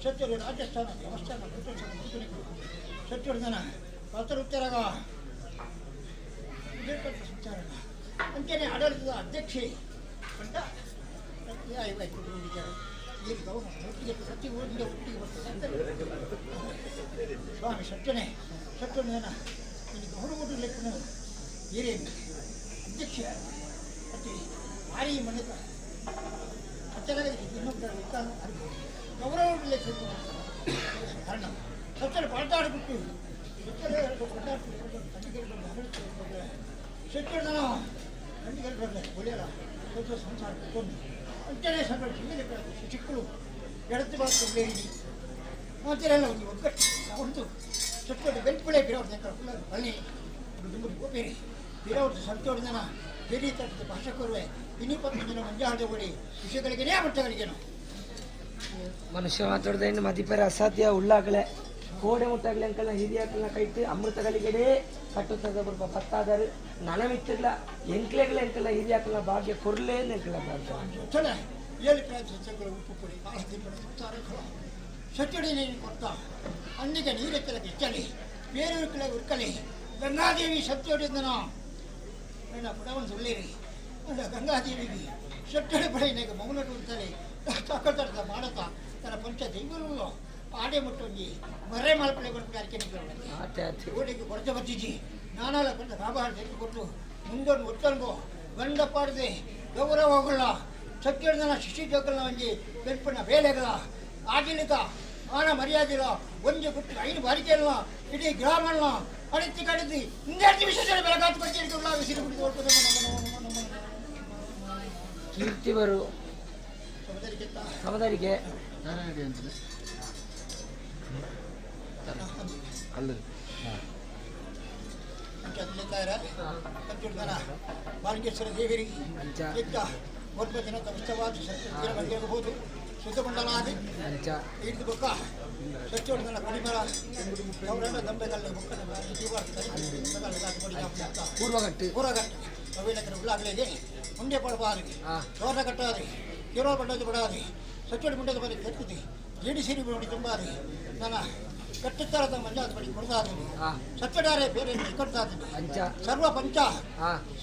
ಸತ್ಯರು ರಾಜಸ್ಥಾನ ದೇವಸ್ಥಾನ ಸತ್ಯರ್ಧನ ಪಾತ್ರರುತ್ತರಾಗ ಸಂಚಾರ ಅಂಚನೆ ಆಡಳಿತದ ಅಧ್ಯಕ್ಷೆ ಅಂತ ಒಟ್ಟಿಗೆ ಪ್ರತಿ ಊರಿಂದ ಒಟ್ಟಿಗೆ ಬರ್ತದೆ ಸ್ವಾಮಿ ಸತ್ಯನೇ ಸತ್ಯನ ನಿನಗೆ ಗೌರವ ಲೆಕ್ಕನ ಏರೇನು ಅಧ್ಯಕ್ಷ ಅತಿ ಭಾರಿ ಮನೆತ ಗೌರವ ಕಾರಣ ಸತ್ಯರು ಪಾಲ್ತಾಡ್ಬಿಟ್ಟು ಸತ್ಯನ ಖಂಡಿಗೆ ಒಳ್ಳೆಯಲ್ಲ ಸತ್ಯ ಸಂಸಾರ ಅಂಚನೆ ಸಂಘ ಚಿಕ್ಕಳು ಎಡத்து ಬಾತು ಅಂತೆಲ್ಲ ಒಂದು ಒಗ್ಗಟ್ಟು ಒಂದು ಸತ್ಯೋಡು ಬೆಲ್ಪುಳೆ ಬಿರೋರ್ದ ಬಳ್ಳಿ ಗೋಪೇರಿ ಬಿರೋರ್ದು ಸಂತೋಡ್ದನ ಬೇರೆ ತಟ್ಟದ ಭಾಷೆ ಕೊರುವೆ ಇನ್ನಿಪ್ಪತ್ತು ಜನ ಮಂಜಾಹದ ಓಡಿ ವಿಷಯಗಳಿಗೇನೆ ಮಟ್ಟಗಳಿಗೇನು ಮನುಷ್ಯ ಮಾತಾಡ್ದ ಇನ್ನು ಮದಿಪರ ಅಸಾಧ್ಯ ಉಳ್ಳಾಗಲೆ ಕೋಡೆ ಮುಟ್ಟಾಗಲಿ ಅಂಕಲ್ನ ಹಿರಿಯಾಕಲ್ನ ಕೈತು ಅಮೃತಗಳಿಗಡೆ ಕಟ್ಟುತ್ತದ ಬರುವ ಪತ್ತಾದರು ನನಮಿತ್ತಿರ್ಲ ಎಂಕ್ಲೆಗಳ ಎಂಕಲ್ಲ ಹಿರಿಯಾಕಲ್ನ ಭಾಗ್ಯ ಕೊರ್ಲೇ ಎಂಕಲ್ಲ ಚಲ ಏಳು ಪ್ರಾಂತ ಉಪ್ಪು ಪುಡಿ ಸಚ್ಚಡಿ ನೀನು ಕೊಡ್ತಾ ಅನ್ನಿಗೆ ನೀರೆತ್ತಲ ಗೆಚ್ಚಲಿ ಬೇರೆ ಉರ್ಕಲಿ ಗಂಗಾದೇವಿ ಸತ್ಯೋಡಿದನ ನನ್ನ ಪುಡವನ್ನು ಸುಳ್ಳೇರಿ ಗಂಗಾದೇವಿಗೆ ಸಟ್ಟಡಿ ಪಡೆಯಿನಾಗ ಮೌನಟು ಅಂತಾರೆ ತಾಕತ್ತಾಡ್ತಾ ಮಾಡತಾ ತನ್ನ ಪಂಚ ದೈವಗಳು ಆಡೆ ಮುಟ್ಟೊಂಜಿ ಮರೆ ಮಲ್ಪಳೆ ಬಂದು ಅರಿಕೆ ಓಡಿಗೆ ಕೊರತೆ ಬರ್ತಿದ್ದಿ ನಾನಾಲ ಕೊಂಡ ರಾಬಾರ ತೆಗೆದುಕೊಟ್ಟು ಮುಂದೊಂದು ಒತ್ತನ್ಗೋ ಗಂಡ ಪಾಡದೆ ಗೌರವ ಹೋಗಲ್ಲ ಸತ್ಯನ ಶಿಶು ಜೋಕಲ್ನ ಒಂಜಿ ಬೆಲ್ಪುನ ಬೇಲೆಗಳ ಆಜಿಲಿತ ಆನ ಮರ್ಯಾದಿಲ ಒಂಜಿ ಗುಟ್ಟು ಐದು ಬಾರಿಕೆಲ್ಲ ಇಡೀ ಗ್ರಾಮನ್ನ ಅಡಿತಿ ಕಡಿದು ಇಂದೇರ್ತಿ ವಿಶೇಷ ಬೆಳಗಾತು ಕೊಡ್ತೀರಿ ಸಿರಿ ಬಿಡಿದು. ಕೀರ್ತಿವರು ಸಮದರಿಗೆ ಬಾಲಕೇಶ್ವರ ದೇವರಿಗೆ ಒಂಬತ್ತು ದಿನ ಉತ್ಸವಾದ ಸತ್ಯಬಹುದು ಶುದ್ಧಮಂಡಲಾದಿ ಹಿಡಿದು ಬೊಕ್ಕ ಸತ್ಯೋಡನ ಕೊಡಿಮರ ಗೌರವ ದಂಬೆಗಲ್ಲಿ ಬೊಕ್ಕನ ಪೂರ್ವಗಟ್ಟು ಪೂರ್ವಗಟ್ಟು ಅವಿಲಕರ ಉಳ್ಳಾಗಲಿಗೆ ಮುಂಡೆ ಪಡಬಾರಿ ತೋರಣ ಕಟ್ಟಾರಿ ಕಿರೋ ಬಂಡದು ಬಿಡಾರಿ ಸಚ್ಚೋಡಿ ಮುಂಡೆದ ಬಳಿ ಕಟ್ಟಿದೆ ಜೇಡಿ ಸೀರೆ ನೋಡಿ ತುಂಬಾರಿ ನನ್ನ ಕಟ್ಟುತ್ತಾರದ ಮಂಜಾದ ಬಳಿ ಕೊಡ್ತಾದ್ದೀನಿ ಸಚ್ಚಡಾರೆ ಬೇರೆ ಕೊಡ್ತಾದ್ದೀನಿ ಸರ್ವ ಪಂಚ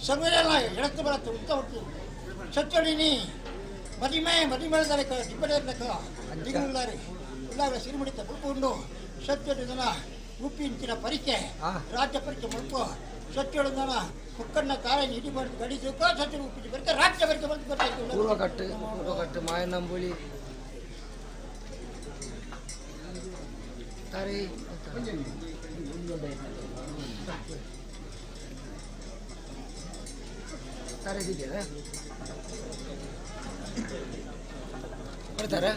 ಸರ್ವರೆಲ್ಲ ಎಡತ್ತು ಬರತ್ತು ಉತ್ತ ಉಂಟು ಸಚ್ಚಡಿನಿ ಮದಿಮೆ ಮದಿಮೇಳದಾರೆ ಡಿಬ್ಬಡೇರ್ನಕ ದಿಗುಲ್ಲಾರಿ ಉಳ್ಳಾಗ ಸಿರಿಮುಡಿತ ಮುಳ್ಕೊಂಡು ಸಚ್ಚಡಿದನ ಉಪ್ಪಿಂಚಿನ ಪರಿಕೆ ರಾಜ್ಯ ಪರಿಕೆ ಮುಳ್ಕೊ ಸಚ್ಚೊಡದನ ಮುಕ್ಕಣ್ಣ ತಾಳೆ ಇಡಿ ಮಾಡಿ ಗಡಿ ತೂಕ ಸಚ್ಚಡಿ ಉಪ್ಪಿನ ಪರಿಕೆ ರಾಜ್ಯ ಪರಿಕೆ ಬಂದು ಗೊತ್ತಾಯ್ತು. ಪೂರ್ವಕಟ್ಟು ಪೂರ್ವಕಟ್ಟು ಮಾಯನಂಬುಳಿ ತಾರೆ ತಾರೆ ಇದೆಯಾ ಬರ್ತಾರಾ?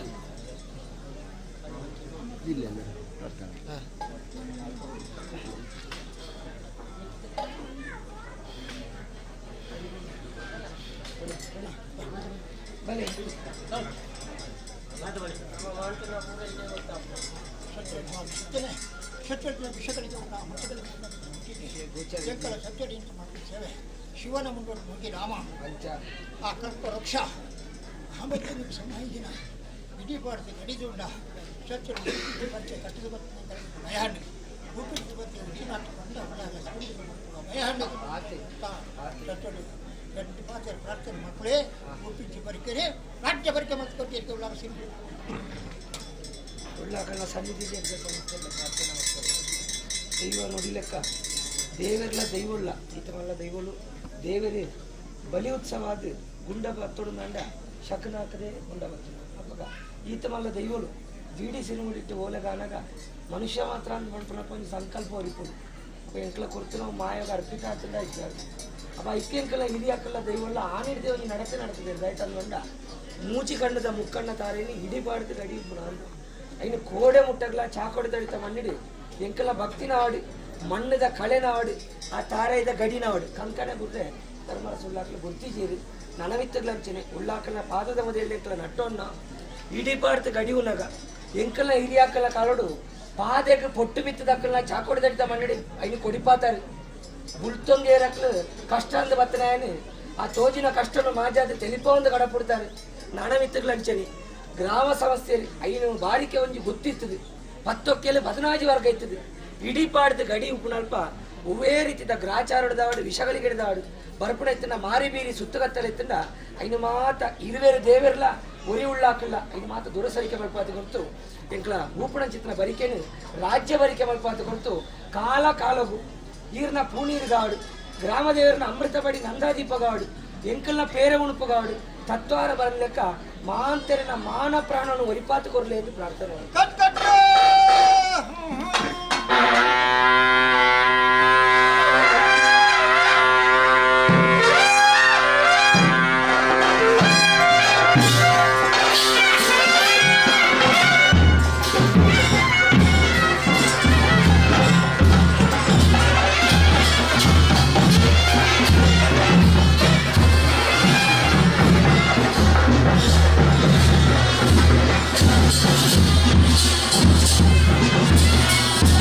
ಇಲ್ಲ ಇಲ್ಲ ಬರ್ತಾನೆ. ಬನ್ನಿ. ಸೇವೆ ಶಿವನ ಮುಂದೋಡಿ ಮುಗಿ ರಾಮ ಆ ಕಲ್ಪ ವೃಕ್ಷ ಆಮೇಲೆ ಸಂಬಂಧಿನ ಇಡೀ ಬಾಡ್ದು ಗಡಿದುಂಡ ಸತ್ಯ ಪಂಚ ಕಟ್ಟಿದ ಭಯಹಣ್ಣು ಉಪ್ಪಿಟ್ಟು ಬತ್ತಿ ಉಸಿನಾಟ ಬಂದ ಭಯಹಣ್ಣು ಸತ್ತೋಡು ಗಂಟು ಪಾತ್ರ ಪ್ರಾರ್ಥನೆ ಮಕ್ಕಳೇ ಉಪ್ಪಿಟ್ಟು ಬರಿಕೆರೆ ರಾಜ್ಯ ಬರಿಕೆ ಮತ್ತು ಕೊಟ್ಟಿರ್ತೀವಿ ಸಿಂಧು ಉಳ್ಳಾಕಲ್ಲ ಸನ್ನಿಧಿಗೆ ಪ್ರಾರ್ಥನೆ ಮಾಡ್ತಾರೆ. ದೈವ ನೋಡಿಲೆಕ್ಕ ದೇವರೆಲ್ಲ ದೈವಲ್ಲ ಈತಮಲ್ಲ ದೈವಳು ದೇವರೇ ಬಲಿ ಉತ್ಸವ ಅದು ಗುಂಡ ಬತ್ತೋಡು ನಂಡ ಶಕನ ಹಾಕದೆ ಗುಂಡ ಬತ್ತೋಡು ಅಪ್ಪಗ ಈತಮಲ್ಲ ದೈವಳು ಜೀಡಿ ಸಿರುಮುಡಿಟ್ಟು ಓಲೆಗಾನಾಗ ಮನುಷ್ಯ ಮಾತ್ರ ಅಂದ್ ಪನ್ಪುನಪ್ಪ ಒಂದು ಸಂಕಲ್ಪ ಒರಿಪುಡು ಅಪ್ಪ ಎಂಕಲ ಕೊರ್ತು ನಾವು ಮಾಯಾಗ ಅರ್ಪಿತ ಆತಂದ ಇದ್ದಾರೆ ಅಪ್ಪ ಇಕ್ಕೆ ಎಂಕಲ ಹಿರಿಯಾಕಲ್ಲ ದೈವಲ್ಲ ಆನಿಡ್ದೆ ಒಂದು ನಡತೆ ನಡತದೆ ರೈತ ಅಂದ್ಕೊಂಡ ಮೂಚಿ ಕಂಡದ ಮುಕ್ಕಣ್ಣ ತಾರೇನಿ ಹಿಡಿಬಾರ್ದು ಗಡಿ ಅಂದ ಐನು ಕೋಡೆ ಮುಟ್ಟಗ್ಲ ಚಾಕೋಡೆ ತಡಿತ ಮಣ್ಣಿಡಿ ಎಂಕಲ ಭಕ್ತಿನ ಆಡಿ ಮಣ್ಣದ ಕಳೆನಾವಡಿ ಆ ತಾರೆದ ಗಡಿನಾವಡಿ ಕಂಕಣ ಗುರ್ರೆ ಧರ್ಮರ ಸುಳ್ಳಾಕಲು ಗುರ್ತಿಜೀರಿ ನನವಿತ್ತಗ್ಲಂಚನೆ ಉಳ್ಳಾಕಲ ಪಾದದ ಮೊದಲು ಎಂಕಲ ನಟ್ಟೊನ್ನ ಇಡಿಪಾಡ್ತ ಗಡಿ ಉನಗ ಎಂಕಲ ಹಿರಿಯಾಕಲ ಕಾಲೋಡು ಪಾದೆಗೆ ಪೊಟ್ಟು ಬಿತ್ತದಕ್ಕಲ್ಲ ಚಾಕೋಡೆ ತಡಿತ ಮಣ್ಣಿಡಿ ಐನು ಕೊಡಿಪಾತಾರೆ ಬುಲ್ತೊಂಗೇರಕ್ಲು ಕಷ್ಟ ಅಂದ ಬತ್ತನಾಯನಿ ಆ ತೋಜಿನ ಕಷ್ಟನು ಮಾಜಾದ ತೆಲಿಪೊಂದು ಕಡಪುಡ್ತಾರೆ ನನವಿತ್ತಗ್ಲಂಚನೆ ಗ್ರಾಮ ಸಂಸ್ಥೆಯಲ್ಲಿ ಐನು ಬಾರಿಕೆ ಒಂಜಿ ಗೊತ್ತಿತ್ತದು ಪತ್ತೊಕ್ಕೆಲ್ಲ ಬದನಾಜಿ ವರ್ಗ ಇತ್ತದು ಇಡೀ ಪಾಡ್ದು ಗಡಿ ಉಪ್ಪುನಲ್ಪ ಒವ್ವೇ ರೀತಿದ ಗ್ರಾಚಾರದಾವಡು ವಿಷಗಳಿಗಿಡ್ದಾಡು ಬರ್ಪುಣ ಎತ್ತನ ಮಾರಿ ಬೀರಿ ಸುತ್ತಗತ್ತಲ ಎತ್ತನ ಐನು ಮಾತ ಇರುವೇರು ದೇವೆರ್ಲ ಒರಿ ಉಳ್ಳಾಕಲ್ಲ ಐನು ಮಾತ ದುರಸರಿಕೆ ಮಲ್ಪಾತ ಕೊರ್ತು ಎಂಕ್ಲ ಊಪುಣ ಚಿತ್ರನ ಬರಿಕೆನು ರಾಜ್ಯ ಬರಿಕೆ ಮಲ್ಪಾತ ಕೊರ್ತು ಕಾಲ ಕಾಲಗು ಈರ್ನ ಪೂನೀರ್ಗಾಡು ಗ್ರಾಮ ದೇವರನ್ನ ಅಮೃತಪಡಿ ನಂದಾದೀಪಗಾಡು ಎಂಕಲ್ನ ಪೇರೆ ಉಣುಪುಗಾಡು ತತ್ವಾರ ಬರಲೆಕ್ಕ ಮಾಂತರಿನ ಮಾನ ಪ್ರಾಣವನ್ನು ಒರಿಪಾತು ಕೊರಲಿ ಎಂದು ಪ್ರಾರ್ಥನೆ. Thank you.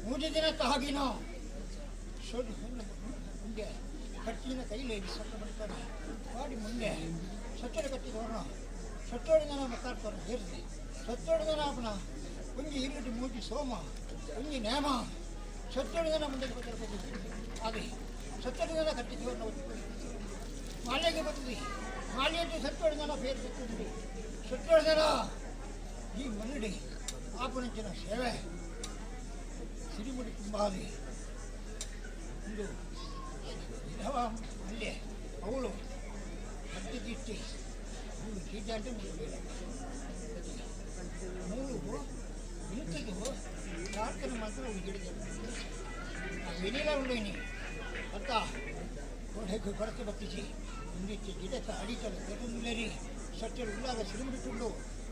ಮೂರು ದಿನ ತಾಗಿನೋ ಮುಂದೆ ಕಟ್ಟಿನ ಕೈಲಿ ಸತ್ತ ಬರ್ತಾರೆ ಮಾಡಿ ಮುಂದೆ ಸತ್ತೋಡ ಕಟ್ಟಿದವನು ಸತ್ತೋಡಿದ ಮಕ್ಕಾಡ್ತಾರೆ ಹೇರಿದೆ ಸತ್ತೋಡಿದ ಅವನ ಒಂಜಿ ಇಲ್ಲಟಿ ಮೂಜಿ ಸೋಮ ಒಂಜಿ ನೇಮ ಸತ್ತೋಡಿದ ಮುಂದೆ ಅದೇ ಸತ್ತೋಡಿದ ಕಟ್ಟಿದವನ್ನ ಮಾಲೆಗೆ ಬರ್ತದೆ ಮಾಲೆಯಲ್ಲಿ ಸತ್ತೋಡಿದ ಬೇರೆ ಬರ್ತದೆ ಸತ್ತೋಡಿದ ಈ ಮನ್ನಡಿ ಆಪನಂಚಿನ ಸೇವೆ ಸಿರಿಮುಡಿ ತುಂಬಾದಿ ಒಂದು ವಿಧವ ಅಲ್ಲೇ ಅವಳು ಹತ್ತಿಗಿಟ್ಟಿ ಮೂರು ಚೀಟಾಂಟು ಮೂರು ಇಂತಿಗೂ ಪ್ರಾರ್ಥನೆ ಮಾತ್ರ ಅವಳು ಗಿಡ ವೆನಿಲ ಉಂಡೇನಿ ಅಂತ ಕೊಡೆಗೆ ಕೊರತೆ ಬತ್ತಿಸಿ ಮುಂದಿಚ್ಚಿ ಗಿಡಕ್ಕೆ ಅಡಿತಲು ತೆರೆದುಲೇರಿ ಸತ್ಯರು ಉಳ್ಳಾಗ ಸಿರಿಮುಡಿಟ್ಟುಂಡು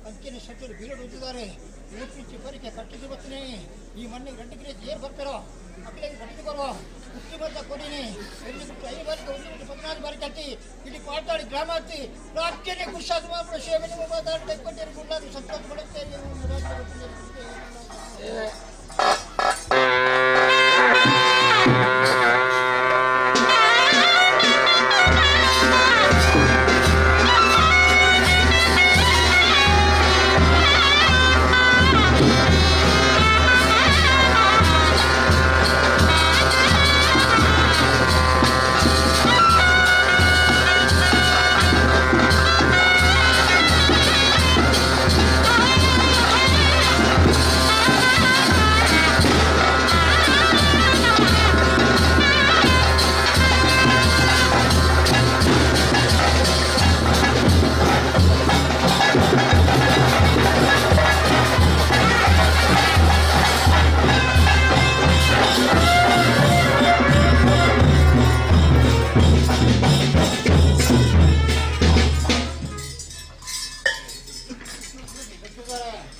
ಅಂಚನೆ ಸತ್ಯರು ಬೀರಡು ಉದ್ದಿದ್ದಾರೆ ಊಟಿಚ್ಚಿ ಪರಿಕೆ ಕಟ್ಟಿಸಿ ಬತ್ತನೆ ಈ ಮಣ್ಣಿಗೆ 2 ಗಿಡ ಏರು ಬರ್ತಾರೋ ಮಕ್ಕಳಿಗೆ ಕಟ್ಟಿಸಿ ಬರುವ ಹುಟ್ಟಿ ಬರ್ತಾ ಕೊಡಿನಿ 2 ಬಿಟ್ಟು 5 ಬಾರಿಗೆ 1 ಬಿಟ್ಟು 14 ಬಾರಿ ಕಟ್ಟಿ ಇಲ್ಲಿ ಪಾತಾಳಿ ಗ್ರಾಮ ಹತ್ತಿ ರಾಜ್ಯನೇ ಖುಷಾದ ಮಾತ್ರ ಸೇವೆನೆ ಕೈಕೊಂಡೇರಿ ಗುಳ್ಳಾರು ಸತ್ಯ ಕೊಡುತ್ತೇನೆ.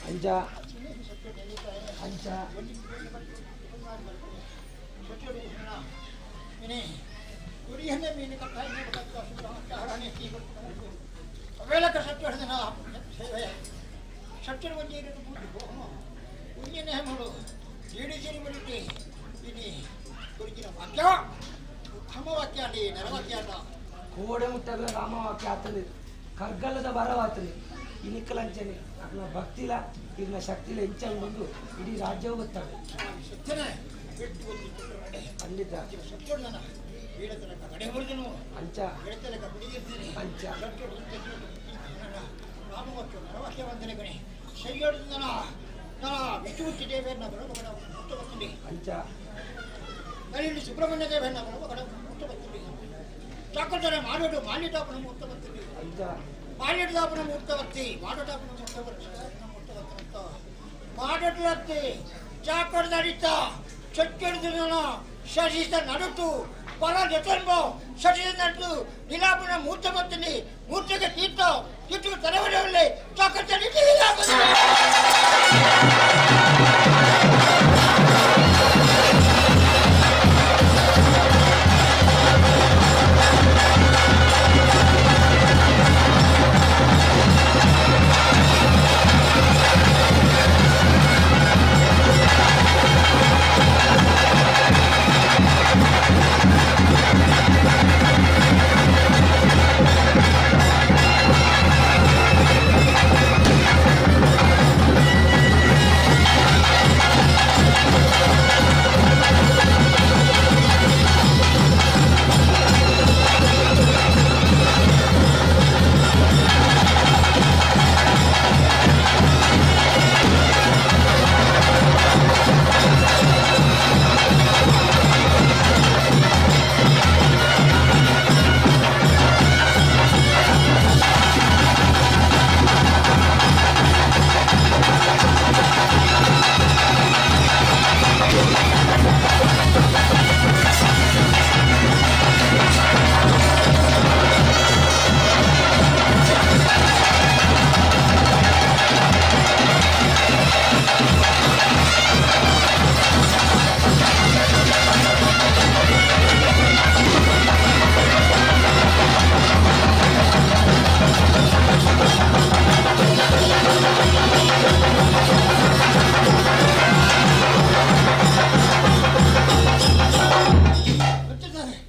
ಅಂಚ ಅಂಚ ಕೋಡೆ ಮುಟ್ಟದ ರಾಮವಾಕ್ಯ ಆತನೆ ಕರ್ಗಲ್ಲದ ಬರವಾತನೆ ಇನಿಕಲಂಚನೆ ಅದನ್ನ ಭಕ್ತಿಲ ಇದನ್ನ ಶಕ್ತಿಲ ಇಂಚನ್ ಬಂದು ಇಡೀ ರಾಜ್ಯವು ಗೊತ್ತಾಗ ಖಂಡಿತ ಅಂಚ ಅಂಚ ಅಂಚ ಸುಬ್ರಹ್ಮಣ್ಯ ದೇವಣ್ಣ ಚಾಕಲ್ತಾರೆ ಮಾಡೋದು ಮಾಲಿಟಾಪನ ಮುಕ್ತ ಬರ್ತೀವಿ ಅಂಚ ಮಾಲಿಟಾಪನ ಮುಕ್ತ ಬರ್ತಿ ಮಾಡೋಟಾಪನ ಮುಕ್ತ ಮುಕ್ತ ಬರ್ತಾರಂತ ಮಾಡೋಟ್ಲತ್ತಿ ಚಾಕಡ್ದಡಿತ ಚೊಚ್ಚಿಡ್ದಿನ ಶಶಿತ ನಡುಟು ಬಲ ಜೊತೆಂಬೋ ಶಶಿತ ನಡುಟು ನಿಲಾಪನ ಮೂರ್ತ ಬರ್ತೀನಿ ಮೂರ್ತಿಗೆ ತೀರ್ಥ ತೀರ್ಥಕ್ಕೆ ತಲೆವರೆಯಲ್ಲಿ ಚಾಕಡ್ತಡಿ. ಿ.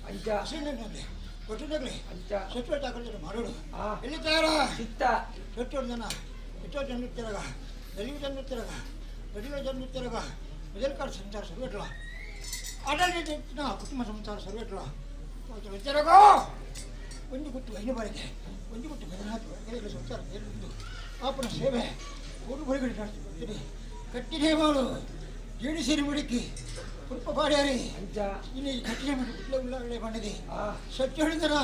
ಅಂಚ ಹಸಿನಲ್ಲಿ ಒಟ್ಟಿನಲ್ಲಿ ಅಂಚ ಸೆಟ್ವೇಟ್ ಹಾಕಿದ್ರೆ ಮಾಡೋಡು ಎಲ್ಲಿ ತಯಾರ ಚಿತ್ತ ಸೆಟ್ಟೋಡು ಜನ ಎಷ್ಟೋ ಜನ ಇರ್ತಿರಾಗ ಎಲ್ಲಿಗೆ ಜನ ಇರ್ತಿರಾಗ ಎಲ್ಲಿಗೆ ಜನ ಇರ್ತಿರಾಗ ಮೊದಲ ಸಂಚಾರ ಸರ್ವೇಟ್ಲ ಆಡಳಿತ ಕುಟುಂಬ ಸಂಸಾರ ಸರ್ವೇಟ್ಲ ಇರ್ತಿರಾಗ ಒಂದು ಗುಟ್ಟು ಐನು ಬಾರಿಗೆ ಒಂದು ಗುಟ್ಟು ಬೆದನಾಥ್ ಸಂಸಾರ ಆಪನ ಸೇವೆ ಊರು ಹೊರಗಡೆ ನಡೆಸಿ ಬರ್ತೀನಿ ಕಟ್ಟಿನೇ ಮಾಡು ಜೇಡಿ ಸೇರಿ ಮುಡುಕಿ ಕುರುಪ ಬಾಡ್ಯಾರಿ ಇಲ್ಲಿ ಕಟ್ಟಿನ ಮಾಡಿ ಉಳ್ಳ ಉಳ್ಳಾಗಲೇ ಮಾಡಿದೆ ಸತ್ಯ ಹೇಳಿದರ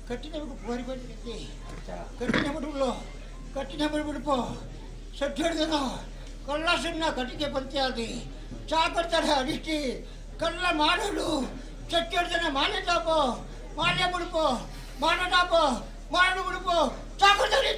ಕಟ್ಟಿನ ಬಾರಿ ಬಾರಿ ಕಟ್ಟಿನ ಬಿಡುಳ್ಳೋ ಕಟ್ಟಿನ ಬಿಡ್ಬಿಡ್ಪೋ ಸತ್ಯ ಹೇಳಿದನ ಕಳ್ಳ ಸುಣ್ಣ ಕಟ್ಟಿಗೆ ಪಂಚಾಯತಿ ಚಾ ಕೊಡ್ತಾರೆ ಅಡಿಷ್ಟಿ ಕಳ್ಳ ಮಾಡಲು ಸತ್ಯ ಹೇಳಿದನ ಮಾಲೆ ಟಾಪೋ ಮಾಲೆ ಬಿಡ್ಪೋ ಮಾಡ ಟಾಪೋ ಮಾಡು ಬಿಡ್ಪೋ ಚಾ ಕೊಡ್ತಾರೆ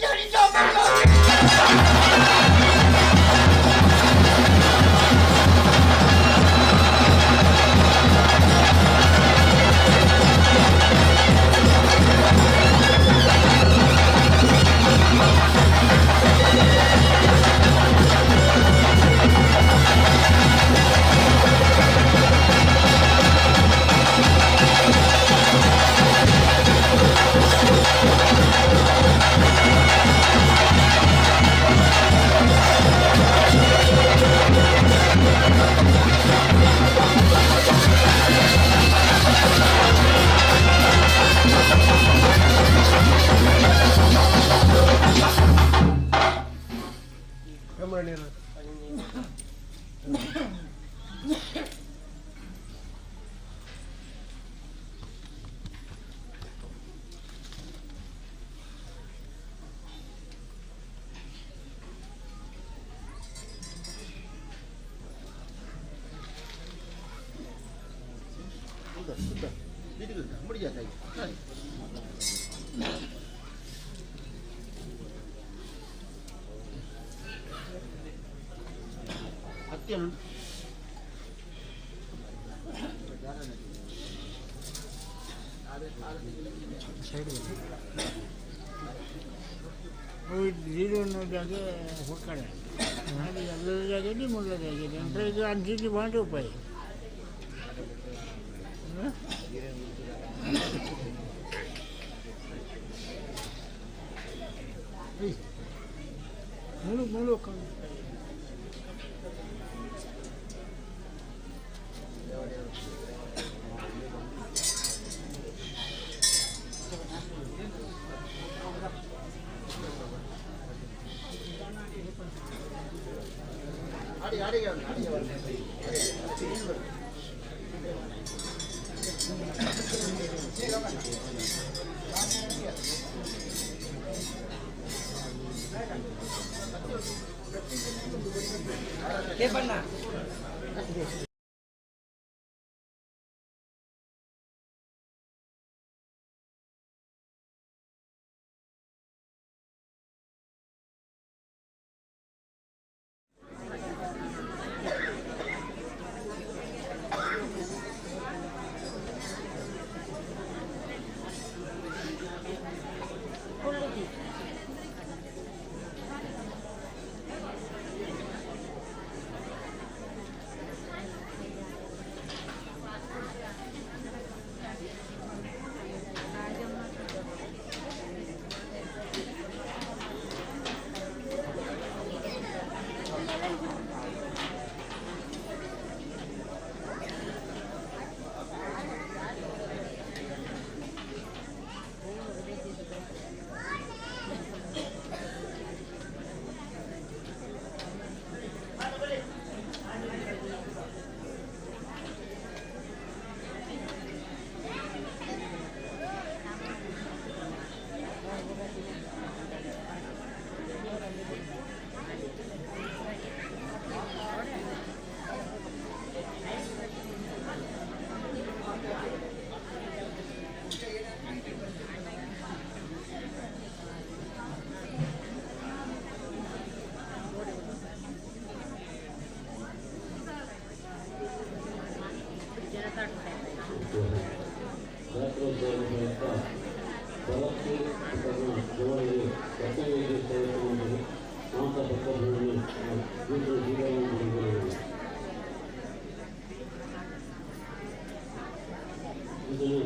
ಅಂಚನೆ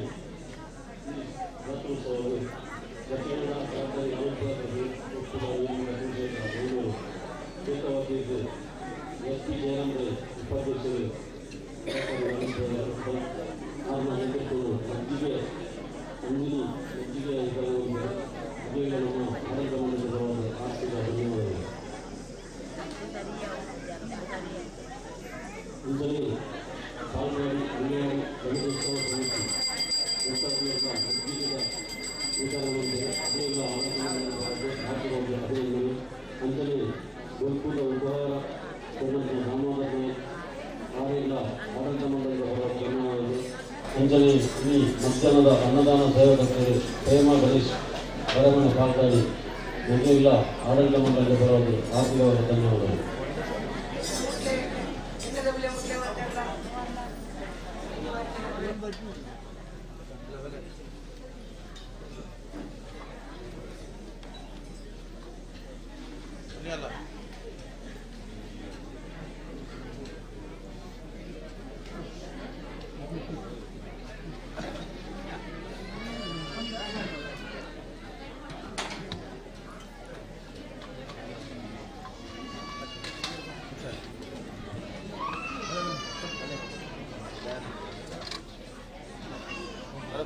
ಈ ಜಾತ್ರೋತ್ಸವವು ದಕ್ಷಿಣ ಸಹಕಾರಿ ಏಕವಾದಿದ್ದು ಎಸ್ ಪಿ ಜಯರಾಮ್ ರೈ ಉಪಾಧ್ಯಕ್ಷರು ಮಜ್ಜಿಗೆ ಅಂಜಿನಿ ಮಜ್ಜಿಗೆ ವಿತರಣೆ ನಮ್ಮ ಆಡಳಿತ ಮಂಡಳಿಯ ಆರ್ಥಿಕ ಧನ್ಯವಾದಗಳು. ಅಂಜಲಿ ಪಾಲ್ಗಾಡಿ ಅಂಗನವಾಡಿ ಗಣೇಶೋತ್ಸವ ಸಮಿತಿ ಉತ್ತರಪ್ರದೇಶದ ಮಜ್ಜಿಗೆಯ ವಿತರಣೆ ಅದೇ ಆಡಳಿತ ಮಂಡಳಿಯ ಅಭಿನಂದನೆ. ಅಂಜಲಿ ಗೋಲ್ಕೂಟ ಉಪಹಾರ ಕೊಡಂತ ದಾಮೋದರ ನಾಯಕ್ ಆರೆಲ್ಲ ಆಡಳಿತ ಮಂಡಳಿಯ ಪರವಾಗಿ ಧನ್ಯವಾದಗಳು. ಅಂಜಲಿ ಈ ಮಧ್ಯಾಹ್ನದ ಅನ್ನದಾನ ಸೇವಕರಿಗೆ ಪ್ರೇಮ ಗಣೇಶ್ ಬರಮಣ ಪಾಲ್ಗಾಡಿ ಮೊದಲಿಲ್ಲ ಆಡಳಿತ ಮಂಡಳಿಯ ಪರವಾಗಿ ಆರ್ಥಿಕವಾದ ಧನ್ಯವಾದಗಳು.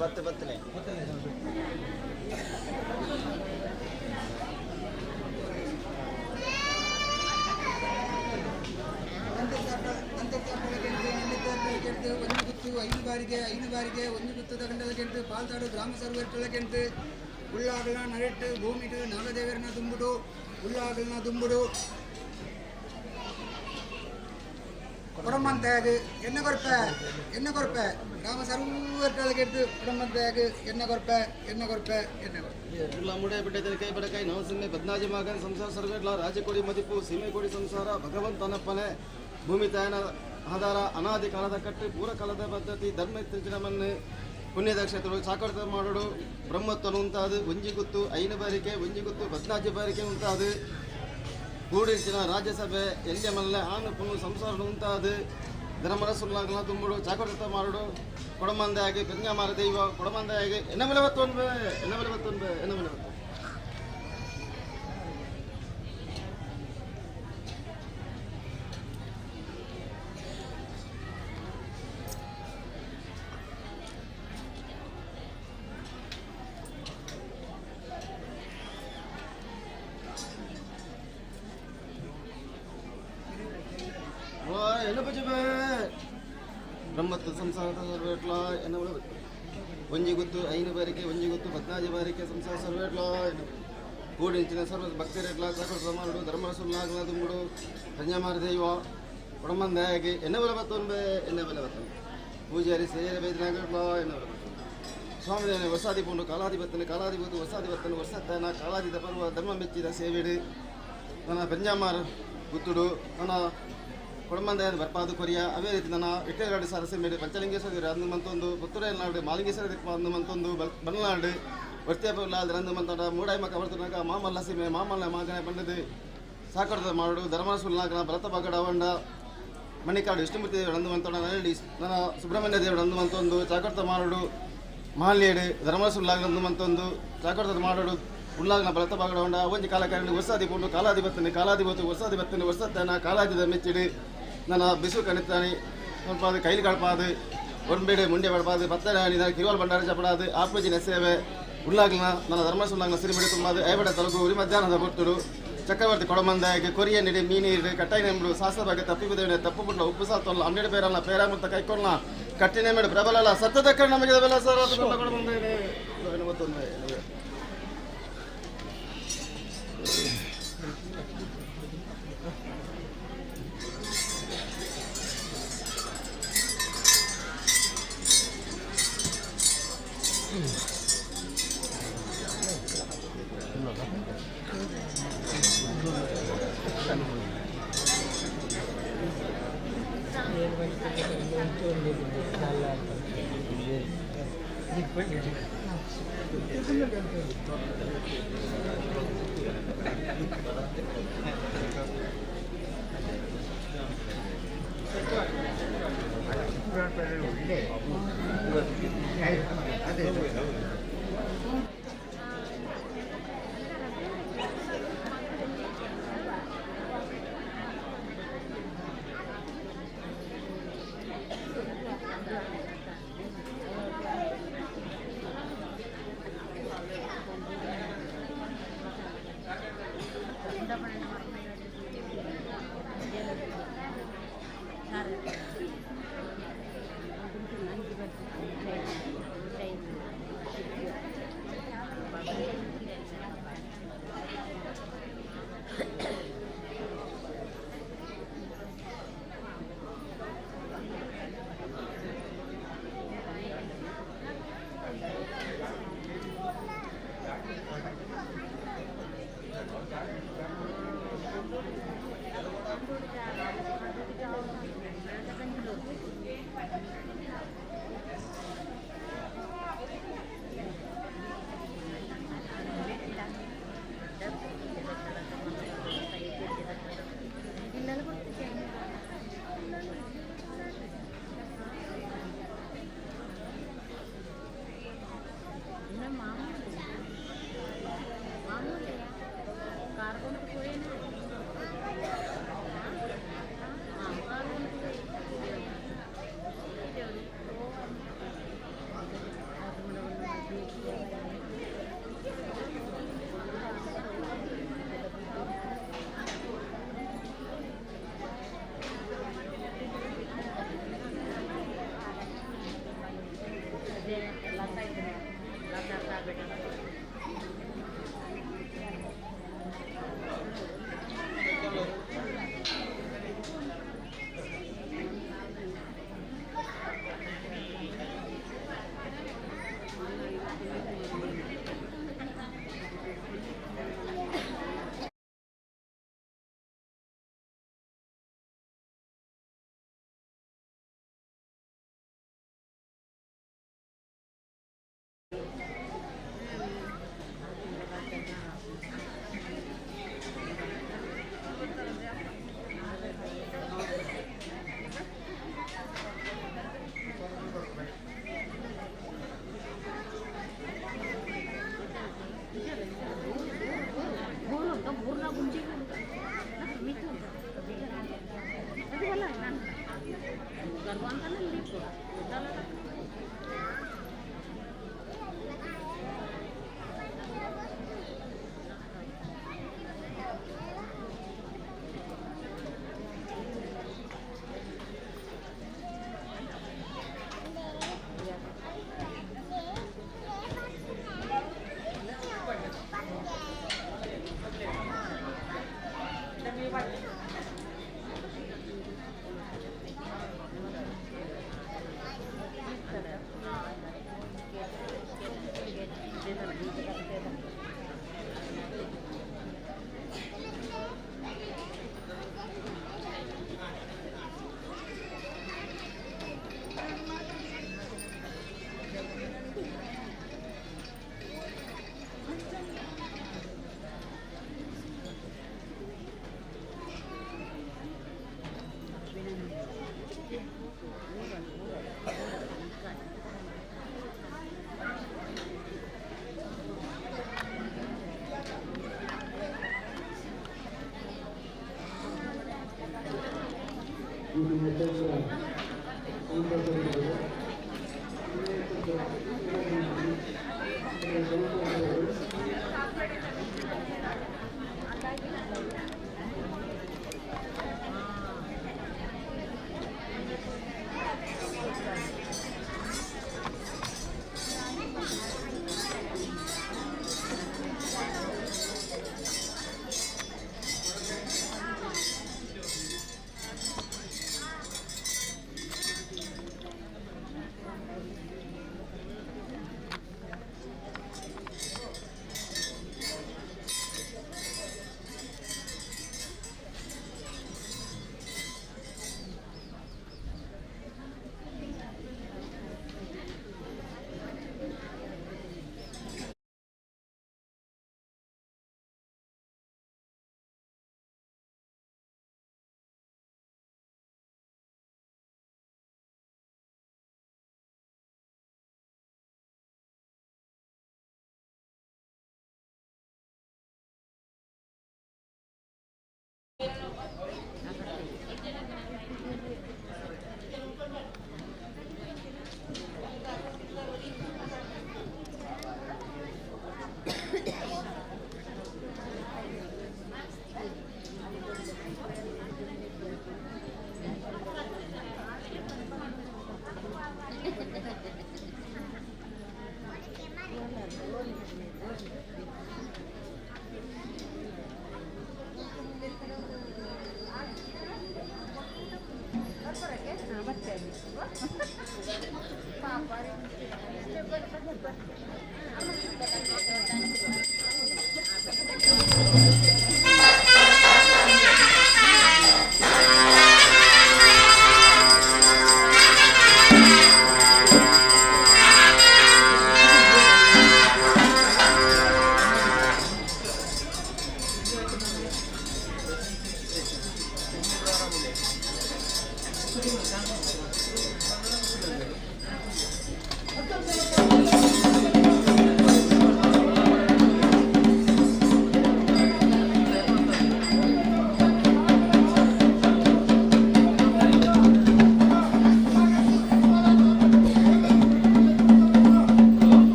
ಬತ್ತೆ ಬತ್ತನೆ ಒಂದು ಗುತ್ತು ಐದು ಬಾರಿಗೆ ಐದು ಬಾರಿಗೆ ಒಂದು ಗುತ್ತದ ಗಂಡದ ಕೆಂಟು ಪಾಲ್ತಾಡು ಗ್ರಾಮ ಸರ್ವರ್ಗಳ ಕೆಂಟು ಉಳ್ಳಾಗಲ ನರೆಟ್ಟು ಭೂಮಿಟು ನಾಗದೇವರನ್ನ ದುಂಬುಡು ಉಳ್ಳಾಗಲನ ದುಂಬುಡು ಕೊಡಮ್ಮಂತಾಗ என்ன ಕೊರಪೆ என்ன ಕೊರಪೆ ಗ್ರಾಮ ಸರ್ವರ್ಗಳ ಕೆಂಟು ಕೊಡಮ್ಮಂತಾಗ என்ன ಕೊರಪೆ என்ன ಕೊರಪೆ என்ன ಕೊರಪೆ ಮುಡೆ ಬಿಟ್ಟೆ ಕೈ ಬಡಕಾಯಿ ನವಸಿನ್ನೆ ಬದ್ನಾಜಿ ಮಗನ್ ಸಂಸಾರ ಸರ್ವೇಟ್ಲ ರಾಜಕೋಡಿ ಮದಿಪು ಸೀಮೆಕೋಡಿ ಸಂಸಾರ ಭಗವಂತನಪ್ಪನೆ ಭೂಮಿ ತಾಯನ ಆಧಾರ ಅನಾದಿ ಕಾಲದ ಕಟ್ಟು ಪೂರ ಕಾಲದ ಪದ್ಧತಿ ಧರ್ಮ ಮನ್ನು ಪುಣ್ಯದ ಕ್ಷೇತ್ರಗಳು ಸಾಕರ್ತ ಮಾಡೋಡು ಬ್ರಹ್ಮತ್ವನು ಉಂತಾದು ಒಂಜಿ ಗುತ್ತು ಐನು ಬಾರಿಕೆ ಒಂಜಿ ಗುತ್ತು ಬದ್ನಾಜಿ ಬಾರಿಕೆ ಉಂತಾದು ಕೂಡಿರ್ಚಿನ ರಾಜ್ಯಸಭೆ ಎಲ್ಯ ಮಲ್ಲೆ ಆನು ಪುಣ್ಣು ಸಂಸಾರ ಉಂತಾದು ಧರ್ಮರ ಸುಲ್ಲಾಗಲ ತುಂಬುಡು ಚಾಕರ್ತ ಮಾಡೋಡು ಕೊಡಮಂದೆಯಾಗಿ ಪೆಂಜಮಾರ ದೈವ ಕೊಡಮಂದೆಯಾಗಿ ಎನ್ನ ಮೇಲೆ ಬತ್ತೊನ್ಬೆ ಎನ್ನ ಮೇಲೆ ಬತ್ತೊನ್ಬೆ ಎನ್ನ ಮೇಲೆ ಬತ್ತ ಬ್ರಹ್ಮತ್ವ ಸಂಸಾರದ ಸರ್ವೇಟ್ಲ ಎನ್ನ ಒಂಜಿ ಗುತ್ತು ಐನು ಬಾರಿಕೆ ಒಂಜಿ ಗುತ್ತು ಪದ್ನಾಜಿ ಬಾರಿಕೆ ಸಂಸಾರ ಸರ್ವೇಟ್ಲ ಕೂడించిన ಸರ್ವ ಭಕ್ತರೆಟ್ಲ ಸಕಲ ಸಮಾನುಡು ಧರ್ಮರಸುಲ್ಲಾಗಲ ದುಂಬುಡು ಪಂಜಮಾರ ದೈವ ಕೊಡಮಂದಯಾಗಿ ಎನ್ನ ಬಲ ಬತ್ತೊನ್ಬೆ ಎನ್ನ ಬಲ ಬತ್ತೊನ್ಬೆ ಪೂಜಾರಿ ಸೇರ ಬೇದನಾಗಟ್ಲ ಎನ್ನ ಬಲ ಬತ್ತೊನ್ಬೆ ಸ್ವಾಮಿ ದೇವನೇ ವರ್ಷಾದಿ ಪೂಂಡು ಕಾಲಾಧಿಪತ್ತನು ಕಾಲಾಧಿಪತ್ತು ವರ್ಷಾಧಿಪತ್ತನು ವರ್ಷತ್ತನ ಕಾಲಾದಿದ ಪರ್ವ ಧರ್ಮ ಮೆಚ್ಚಿದ ಸೇವಿಡು ನನ್ನ ಪಂಜಮಾರ ಗುತ್ತುಡು ನನ್ನ ಕೊಡಮಂದೆಯನ್ನು ಬರ್ಪಾದು ಕೊರಿಯ ಅವೇ ರೀತಿ ನನ್ನ ಇಟ್ಟೆಗಾಡು ಸರಸೆ ಪಂಚಲಿಂಗೇಶ್ವರ ಅಂದು ಮಂತೊಂದು ಪುತ್ತೂರೇನಾಡು ಮಾಲಿಂಗೇಶ್ವರ ಅಂದು ಮಂತೊಂದು ಬಲ್ನಾಡು ವರ್ತಿಯಪುಲ್ಲಾದ ಅಂದು ಮಂತೊಂಡ ಮೂಡಾಯಿ ಮಕ್ಕ ಬರ್ತನಾಗ ಮಾಮಲ್ಲ ಸೀಮೆ ಮಾಮಲ್ಲ ಮಾಗನೆ ಬಂದದು ಸಾಕರದ ಮಾಡು ಧರ್ಮಸುಲ್ನಾಗನ ಭರತ ಬಗಡ ಅವಂಡ ಮಣಿಕಾಡು ವಿಷ್ಣುಮೂರ್ತಿ ದೇವರು ಅಂದು ಮಂತೊಂಡ ನರಳಿ ನನ್ನ ಸುಬ್ರಹ್ಮಣ್ಯ ದೇವರು ಅಂದು ಮಂತೊಂದು ಚಾಕರ್ತ ಮಾಡು ಮಹಲ್ಲೇಡು ಧರ್ಮಸುಲ್ಲಾಗನ ಅಂದು ಮಂತೊಂದು ಚಾಕರ್ತದ ಮಾಡೋಡು ಉಳ್ಳಾಗನ ಭರತ ಬಗಡ ಒಂಜಿ ಕಾಲಕಾರಣ ವರ್ಷಾದಿ ಪುಂಡು ಕಾಲಾಧಿಪತ್ತನೆ ಕಾಲಾಧಿಪತ್ತು ವರ್ಷಾಧಿಪತ್ತನೆ ವರ್ಷತ್ತನ ಕಾಲಾದಿದ ಮೆಚ್ಚಿಡು ನನ್ನ ಬಿಸು ಕಣಿತಾನೆ ಸ್ವಲ್ಪ ಅದು ಕೈಲಿ ಕಳಪಾದು ಒರ್ಬೇಡು ಮುಂಡೆ ಬಡಪಾದು ಪತ್ತನೆ ಕಿರುವಲ್ ಭಂಡಾರ ಚಪಡಾದು ಆತ್ಮಜಿನ ಸೇವೆ ಉಳ್ಳಾಗ್ಲನ ನನ್ನ ಧರ್ಮಸುಲ್ಲಾಗ್ನ ಸಿರಿಮಿಡಿ ತುಂಬಾದು ಐಬಡ ತಲುಗು ಉರಿ ಮಧ್ಯಾಹ್ನದ ಬೊಟ್ಟುಡು ಚಕ್ರವರ್ತಿ ಕೊಡಮಂದಾಯಕ್ಕೆ ಕೊರಿಯ ನೀಡಿ ಮೀನೀರು ಕಟ್ಟಾಯಿ ನೆಂಬಡು ಸಾಸ ಬಗ್ಗೆ ತಪ್ಪಿಬುದೇವನೆ ತಪ್ಪು ಬಿಡ್ಲ ಉಪ್ಪು ಸಾತೊಲ್ಲ ಹನ್ನೆರಡು ಪೇರಲ್ಲ ಪೇರಾಮುತ್ತ ಕೈಕೊಳ್ಳ ಕಟ್ಟಿನ ಮೇಡು ಪ್ರಬಲಲ್ಲ ಸತ್ತದ ಕಣ್ಣು ನಮಗೆ ಬೆಲ್ಲ ಸರ್ ಕೊಡಮಂದೇನೆ ಮತ್ತೊಂದು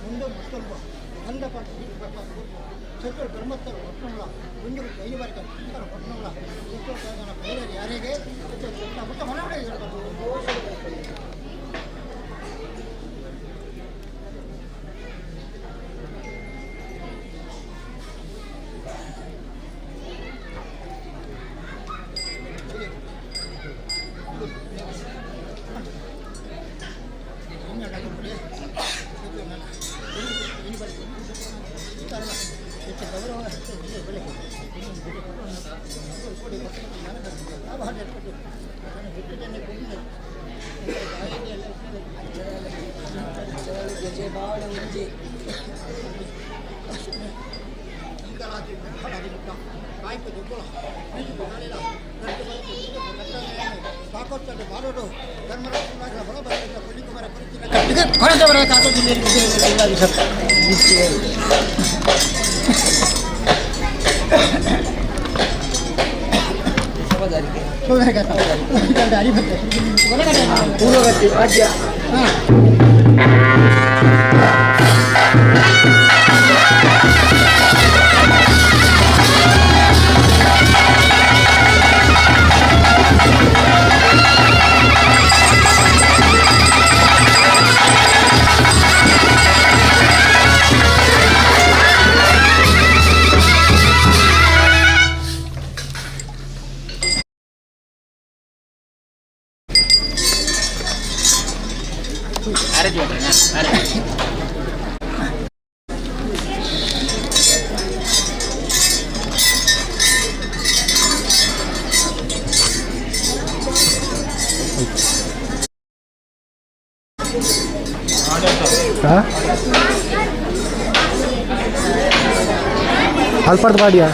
ಮುಂದೆ ಮುತ್ತೊಲ್ಪ ಅಂದ ಪಾಠ ಸೆಟ್ಟೋಳು ಬ್ರಹ್ಮಸ್ಥರು ಒಟ್ಟನವಳ ಒಂದು ಐದು ಬಾರಿ ಒಟ್ಟನವಳ ಸೆಟ್ಟೋಳು ಬೇರೆ ಯಾರಿಗೆ ಮುಟ್ಟ ಮನೆ ಅಲ್ಪರ್ದು ಬಾಡಿಯಾ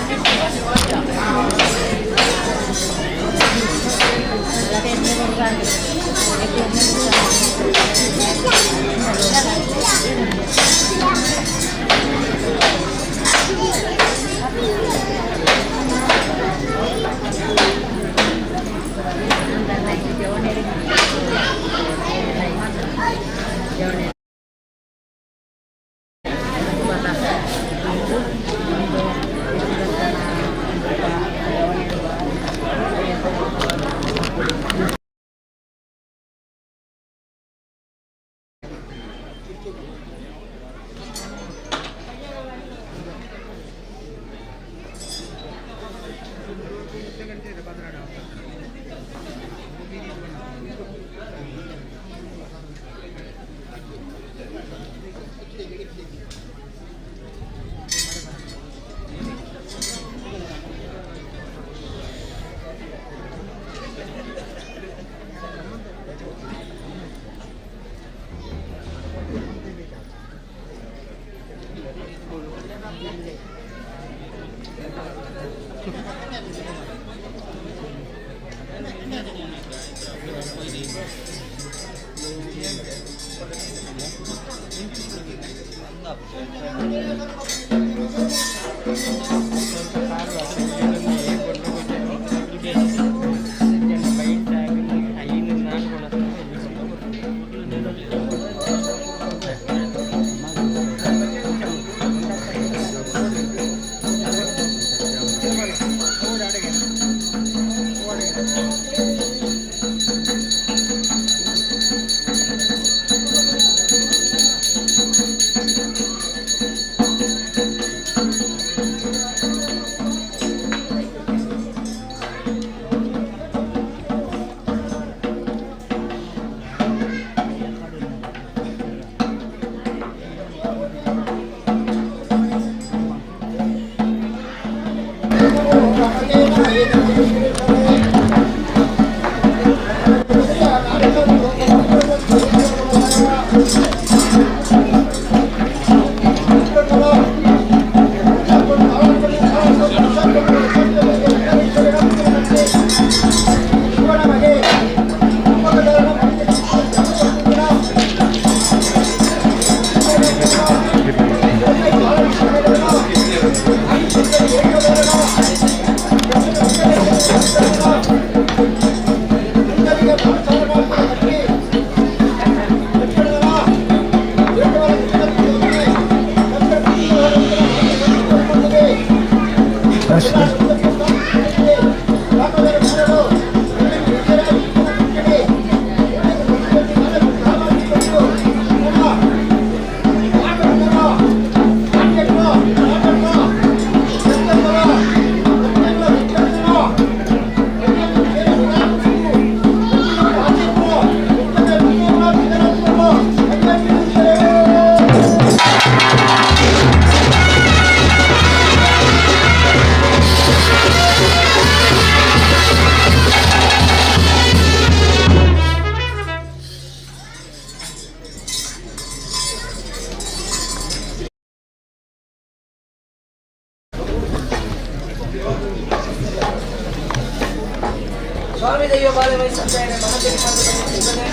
ಸ್ವಾಮಿ ದೈವ ಬಾಲಮೈ ಸಂದಾಯನ ಮನದಲ್ಲಿ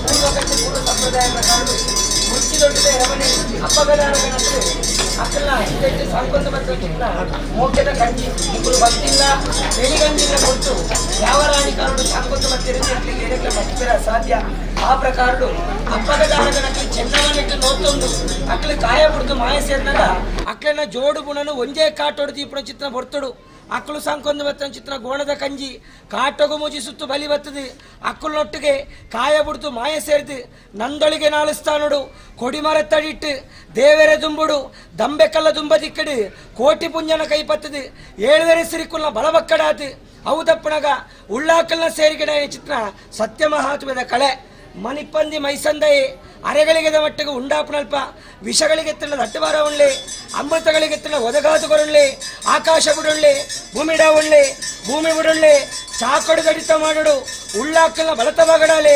ಪೂರ್ವಕಟ್ಟೆ ಪೂರ್ವ ಸಂಪ್ರದಾಯ ಪ್ರಕಾರ ಮುಚ್ಚಿ ದೊಡ್ಡದ ಎರಮನೆ ಅಪ್ಪಗದಾರಗಣಕ್ಕೆ ಅಕ್ಕಲ್ನ ಹಿಟ್ಟೆಟ್ಟು ಸಾಂಕೊಂದು ಮತ್ತು ಚಿತ್ರ ಮೋಕ್ಯದ ಕಂಜಿ ಮುಗುಳು ಬತ್ತಿಲ್ಲ ಬೆಳಿಗಂಜಿಲ್ಲ ಕೊಟ್ಟು ಯಾವ ರಾಣಿ ಕಾರಡು ಸಾಂಕೊಂದು ಮತ್ತಿருந்து ಅಕ್ಕಲಿಗೆ ಎಡಕ್ಕೆ ಮತ್ತಿರ ಸಾಧ್ಯ. ಆ ಪ್ರಕಾರಡು ಅಪ್ಪಗದಾರಗಣಕ್ಕೆ ಚೆನ್ನವನ್ನಿಟ್ಟು ನೋತೊಂದು ಅಕ್ಕಲು ಕಾಯ ಬಿಡ್ದು ಮಾಯ ಸೇರಿದಾಗ ಅಕ್ಕಲನ್ನ ಜೋಡು ಬುಣನು ಒಂಜೇ ಕಾಟೋಡು ದೀಪನ ಚಿತ್ರ ಬರ್ತಡು. ಅಕ್ಕಲು ಸಂಕೊಂದು ಬತ್ತನ ಚಿತ್ರ ಗೋಣದ ಕಂಜಿ ಕಾಟೊಗು ಮುಜಿ ಸುತ್ತು ಬಲಿ ಬತ್ತದು ಅಕ್ಕಲೊಟ್ಟಿಗೆ ಕಾಯ ಬಿಡ್ದು ಮಾಯ ಸೇರಿದು ನಂದೊಳಿಗೆ ನಾಳಿಸ್ತಾನುಡು ಕೊಡಿಮರ ತಡಿಟ್ಟು ದೇವರ ದುಂಬುಡು ದಂಬೆಕಲ್ಲ ದುಂಬ ದಿಕ್ಕಡು ಕೋಟಿ ಪುಂಜನ ಕೈ ಪತ್ತದು ಏಳುವೆರೆ ಸಿರಿಕುಲ್ನ ಬಲಬಕ್ಕಡಾತು ಅವು ತಪ್ಪಣಗ ಉಳ್ಳಾಕಲ್ನ ಸೇರಿಗಡ ಚಿತ್ರ ಸತ್ಯ ಮಹಾತ್ಮದ ಕಳೆ ಮನಿಪ್ಪಂದಿ ಮೈಸಂದೈ ಅರೆಗಳಿಗೆ ಮಟ್ಟಿಗೆ ಉಂಡಾಪುನಲ್ಪ ವಿಷಗಳಿಗೆ ತಿಳ್ಳ ದಟ್ಟವಾರ ಉಳ್ಳಿ ಅಮೃತಗಳಿಗೆ ತಿಳ್ಳ ಒದಗಾದು ಕೊರುಳ್ಳಿ ಆಕಾಶ ಬಿಡುಳ್ಳಿ ಭೂಮಿಡ ಉಳ್ಳಿ ಭೂಮಿ ಬಿಡುಳ್ಳಿ ಚಾಕಡು ಗಡಿತ ಮಾಡಡು ಉಳ್ಳಾಕಲ್ನ ಬಲತವಾಗಡಾಲೆ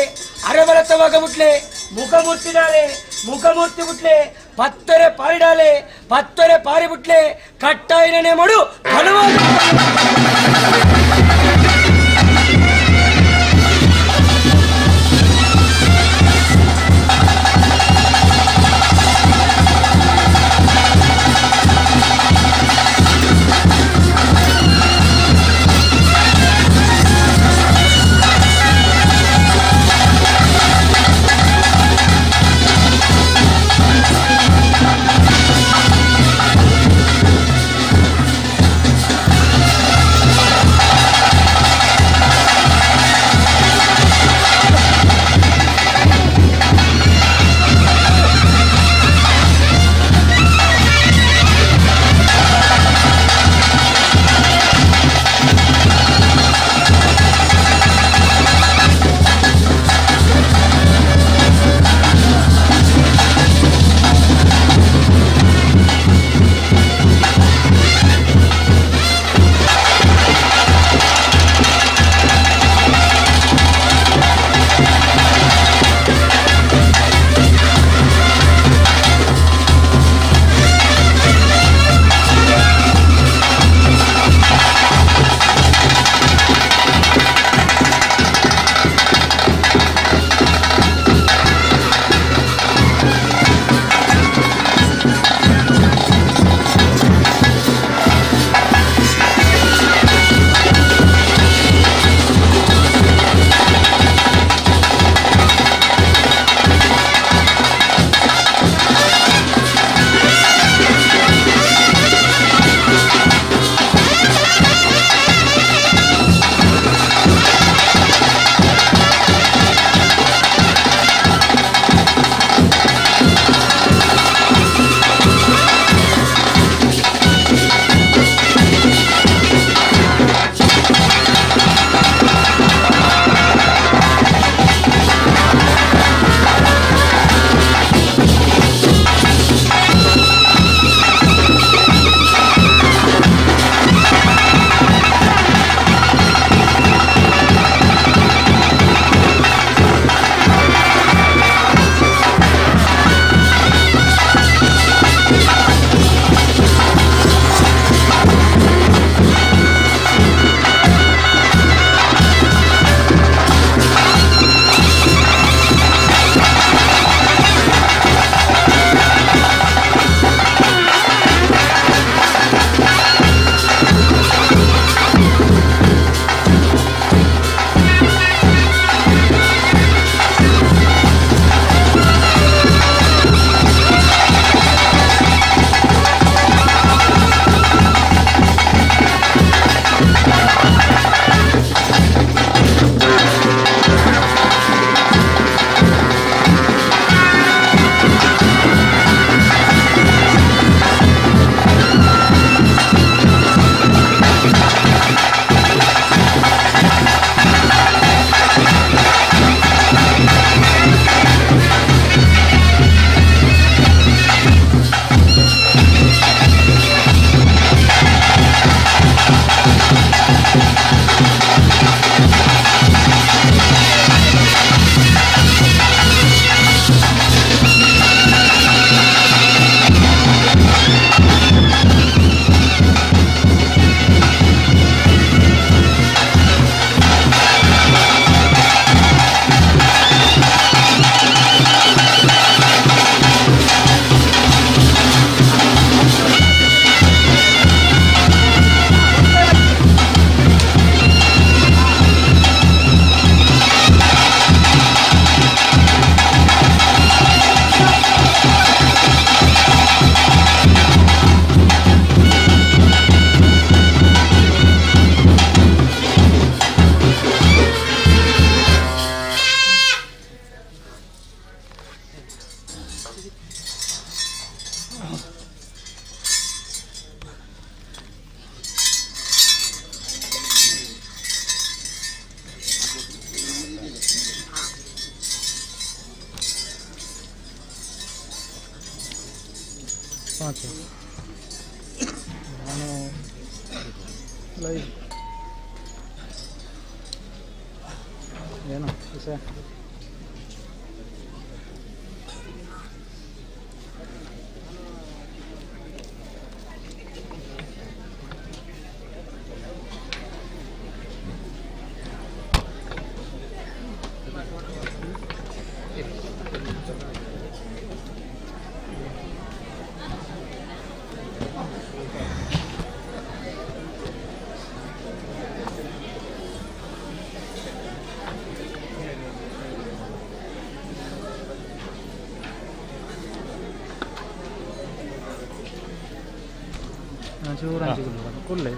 ಅರೆ ಬಲತವಾಗ ಬಿಟ್ಲೆ ಮುಖಮೂರ್ತಿಡಾಲೆ ಮುಖಮೂರ್ತಿ ಬಿಟ್ಲೆ ಪತ್ತರೆ ಪಾರಿಡಾಲೆ ಪತ್ತರೆ ಪಾರಿ ಬಿಟ್ಲೆ ಕಟ್ಟಾಯಿನೇ ಮಾಡು. ನಾನು ಲೈವ್ ಏನು ವಿಷಯ? ಕುಲ್ಲೆ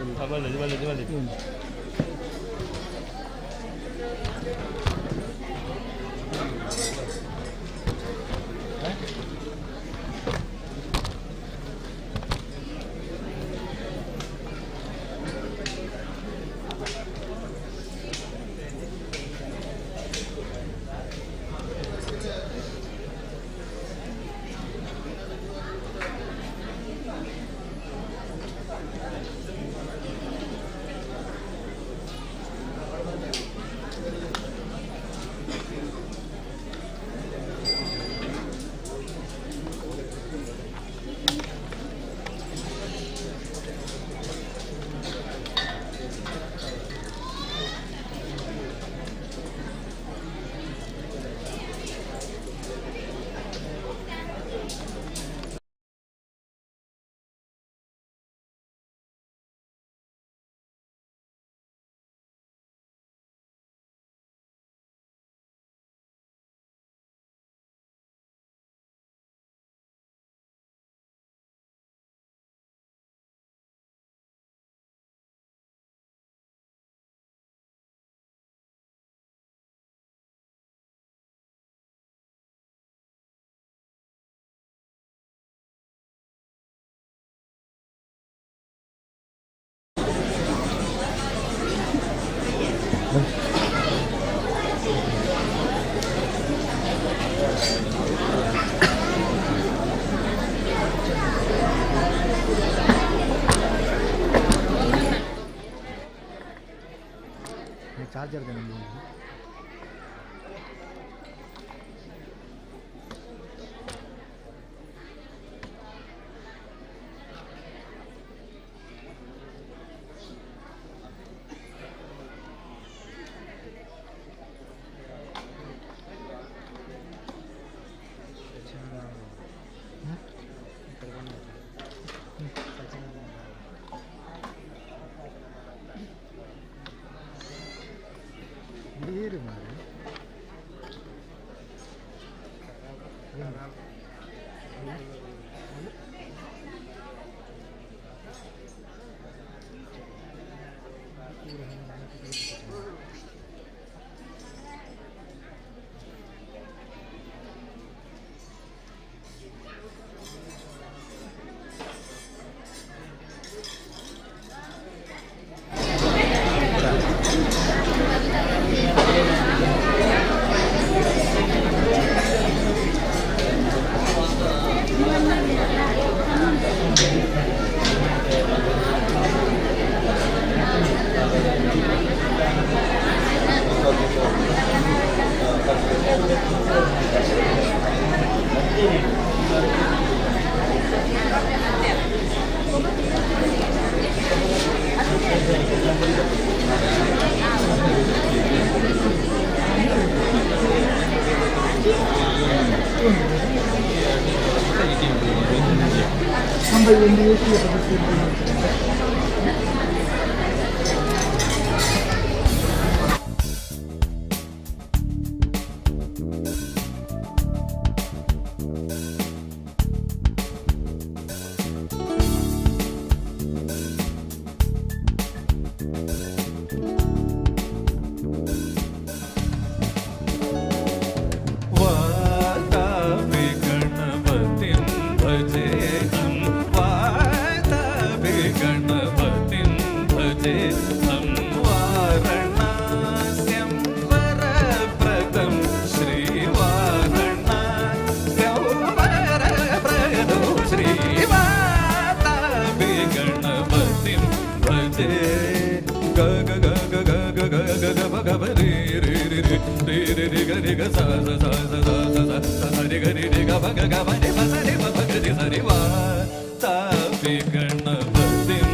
ಚಾರ್ಜರ್ ಇದೆ ನಮ್ಮದು. वातापि गणपतिं भजेऽहं, वातापि गणपतिं। ಸರಿ ವಾತಾಪಿ ಗಣಪತಿಂ.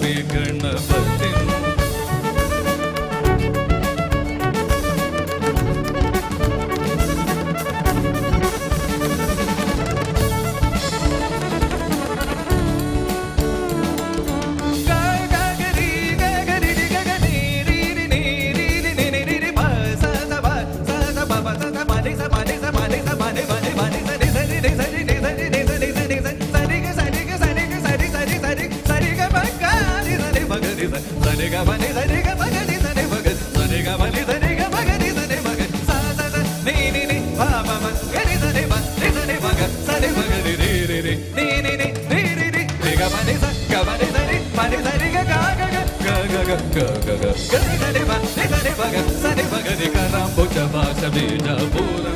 ಿ ಗಣಪತಿ. ೀಜಪುರಂ.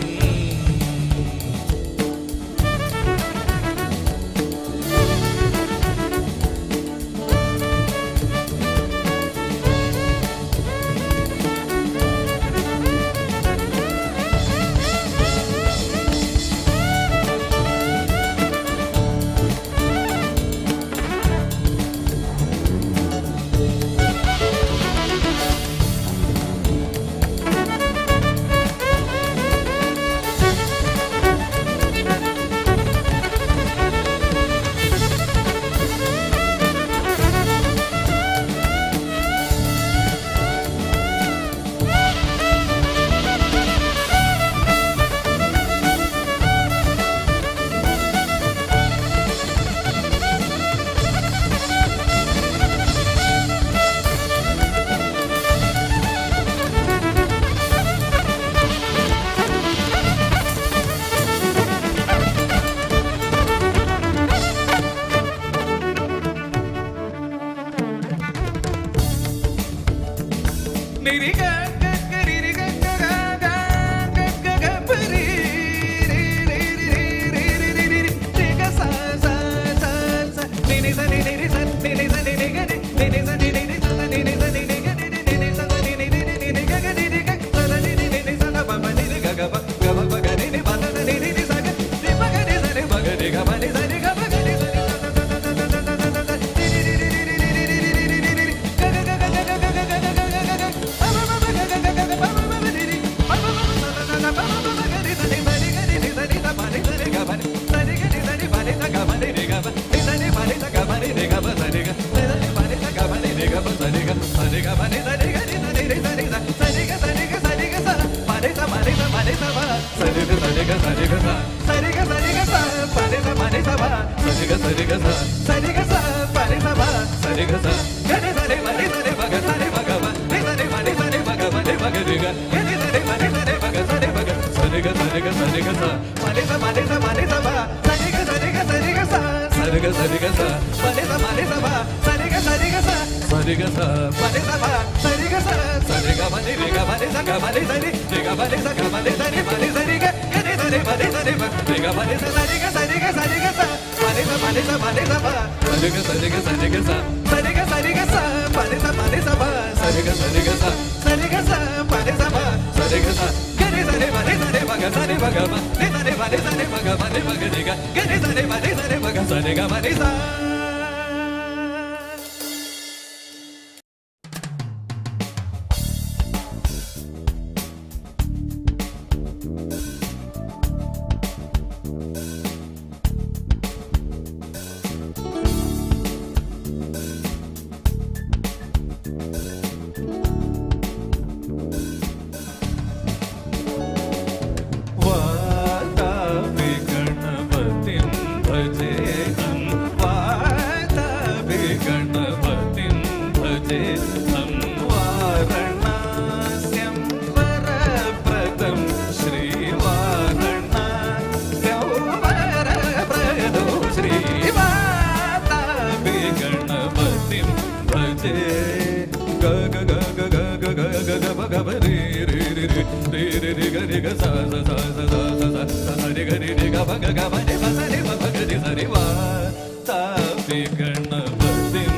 ಗಣಪತಿಂ.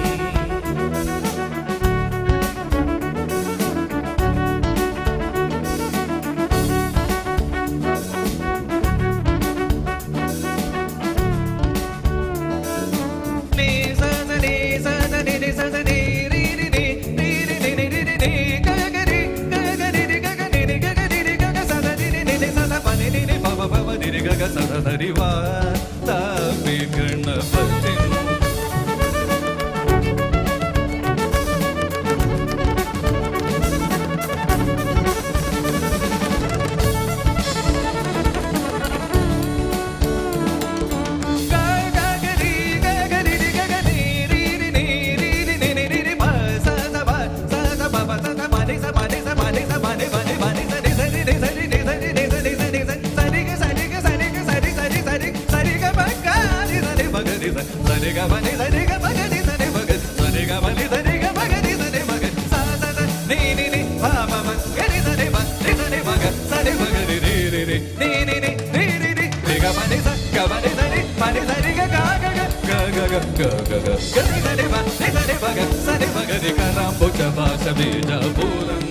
ನಿ ಸ ಸ ನಿ ಸ ಸ ನಿ ನಿ ಸ ಸ ನಿ ರಿ ರಿ ನಿ ರಿ ರಿ ನಿ ನಿ ರಿ ರಿ ನಿ ಗ ಗ ರಿ ಗ ಗ ರಿ ರಿ ಗ ಗ ನಿ ನಿ ಗ ಗ ರಿ ರಿ ಗ ಗ ಸ ಸ ನಿ ನಿ ನಿ ನಿ ಸ ಸ ಪ ನಿ ನಿ ನಿ ಪ ಪ ಪ ಪ ನಿ ರಿ ಗ ಗ ಸ ಸ ಸ ರಿ ವಾ ತಾಪಿ ಗಣಪತಿಂ. ಗ ಗ ಗ ರಿ ಗ ಗ ರಿ ರಿ ಗ ಗ ನಿ ರಿ ರಿ ನಿ ರಿ ರಿ ನಿ ನಿ ರಿ ರಿ ಪ ಸ ಸ ಪ ಸ ಸ ಪ ಪ ಸ ಸ ಪ ನಿ ಸ ಪ ನಿ ಸ ಪ ನಿ ಸ ಪ ನಿ ಪ ನಿ ಪ ನಿ ಸ ನಿ ಸ ರಿ ನಿ ಸ ರಿ ನಿ ಸ ರಿ ನಿ ಸ ನಿ ಸ ನಿ ಸ ಸ ರಿ ಗ ಸ ರಿ ಗ ಸ ರಿ ಗ ಸ ರಿ ಸ ರಿ ಸ ರಿ ಸ ರಿ ಗ ಪ ಗ ರಿ ಸ ರಿ ಮ ಗ ರಿ ಸ ಸ ರಿ ಗ ಪ ನಿ ಸ ರಿ ಗ ಪ ಗ ರಿ ಸ ರಿ ಮ ಗ ಸ ರಿ ಗ ಪ ನಿ ಸ ರಿ ಗ ಪ ಗ ರಿ ಸ ರಿ ಮ ಗ ಸ ಸ ಸ ನಿ ನಿ ನಿ ಪ ಪ ಪ ಗ ರಿ ಸ ರಿ ಮ ರಿ ಸ ರಿ ಮ ಗ ಸ ರಿ ಮ ಗ ರಿ ರಿ ರಿ ರಿ ನಿ ನಿ ನಿ ರಿ ರಿ ರಿ ರಿ ಗ ಪ ನಿ ಸ ಗ ಪ ನಿ ಸ ರಿ ಪ ನಿ ಸ ರಿ ಗ ಗ ಗ ಗ ಗ ಗ ಗ ಗ ಗ ಗ ರಿ ಸ ರಿ ಮ ರಿ ಸ ರಿ ಮ ಗ ಸ ರಿ ಮ ಗ ರಿ ಕರಾಂಬುಜ ಭಾಷ ಬೀಜಪುರಂ.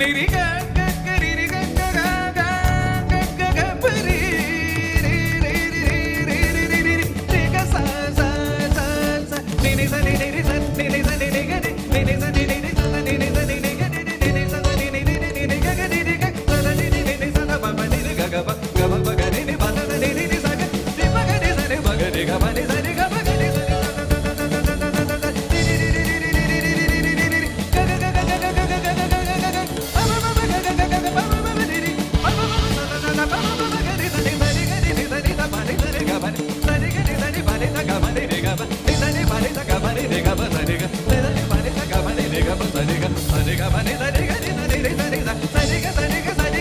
ನಿರಿ ಗ ಗ ಗ ರಿ ರಿ ಗ ಗ ಗ ಗ ಗ ಗ ಗ ಪ ರಿ ರಿ ರಿ ರಿ ರಿ ರಿ ರಿ ರಿ ರಿ ರಿ ಗ ಸ ಸ ಸ ಸ ನಿ ನಿ ಸ ನಿ ನಿ ರಿ ಸ ನಿ ನಿ ಸ ನಿ ನಿ ಗ ನಿ ನಿ ನಿ ಸ ನಿ ನಿ ರಿ ಸ ಸ ನಿ ನಿ ಸ ನಿ ನಿ ಗ ನಿ ನಿ ನಿ ನಿ ಸ ಸ ನಿ ನಿ ರಿ ರಿ ನಿ ನಿ ಗ ಗ ರಿ ರಿ ಗ ಸ ಸ ನಿ ನಿ ನಿ ನಿ ಸ ಸ ಪ ಪ ನಿ ರಿ ಗ ಗ ಪ ಗ ಪ ಪ ಗ ನಿ ನಿ ಪ ಸ ಸ ನಿ ನಿ ನಿ ಸ ಗ ನಿ ಪ ಗ ನಿ ಸ ನಿ ಪ ಗ ರಿ ಗ ಪ ನಿ ಸ ರಿ ಗ ಪ ಗ ನಿ ಸ ನಿ ಸ ಸ ಸ ಸ ಸ ಸ ಸ ಸ ಸ ರಿ ರಿ ರಿ ರಿ ರಿ ರಿ ರಿ ರಿ ರಿ ರಿ ರಿ ರಿ ಗ ಗ ಗ ಗ ಗ ಗ ಗ ಗ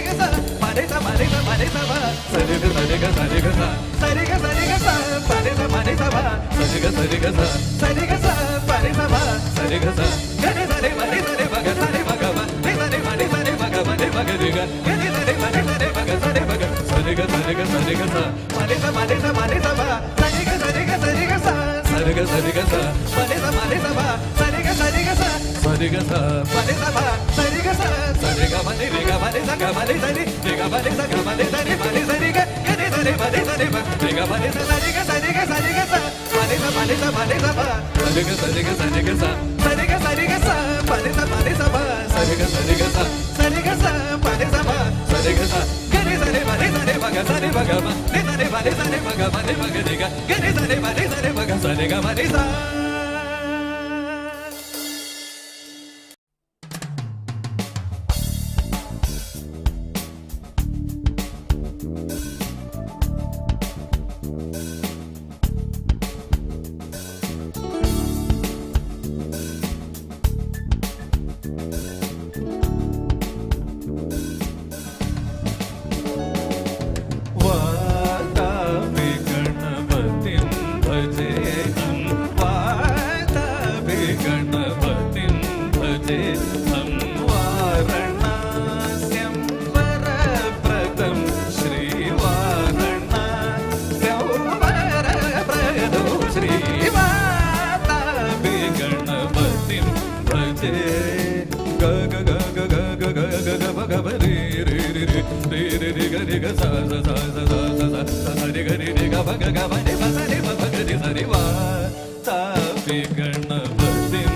ಗ ಗ ಗ ಗ ವಾತಾಪಿ ಗಣಪತಿಂ ಭಜೇಹಂ. ಪ ಗ ಗ ಮ ನಿ ಪ ಸ ನಿ ಪ ಪ ಗ ರಿ ಸ ರಿ ವಾ ತಾ ಪಿ ಗಣಪತಿಂ.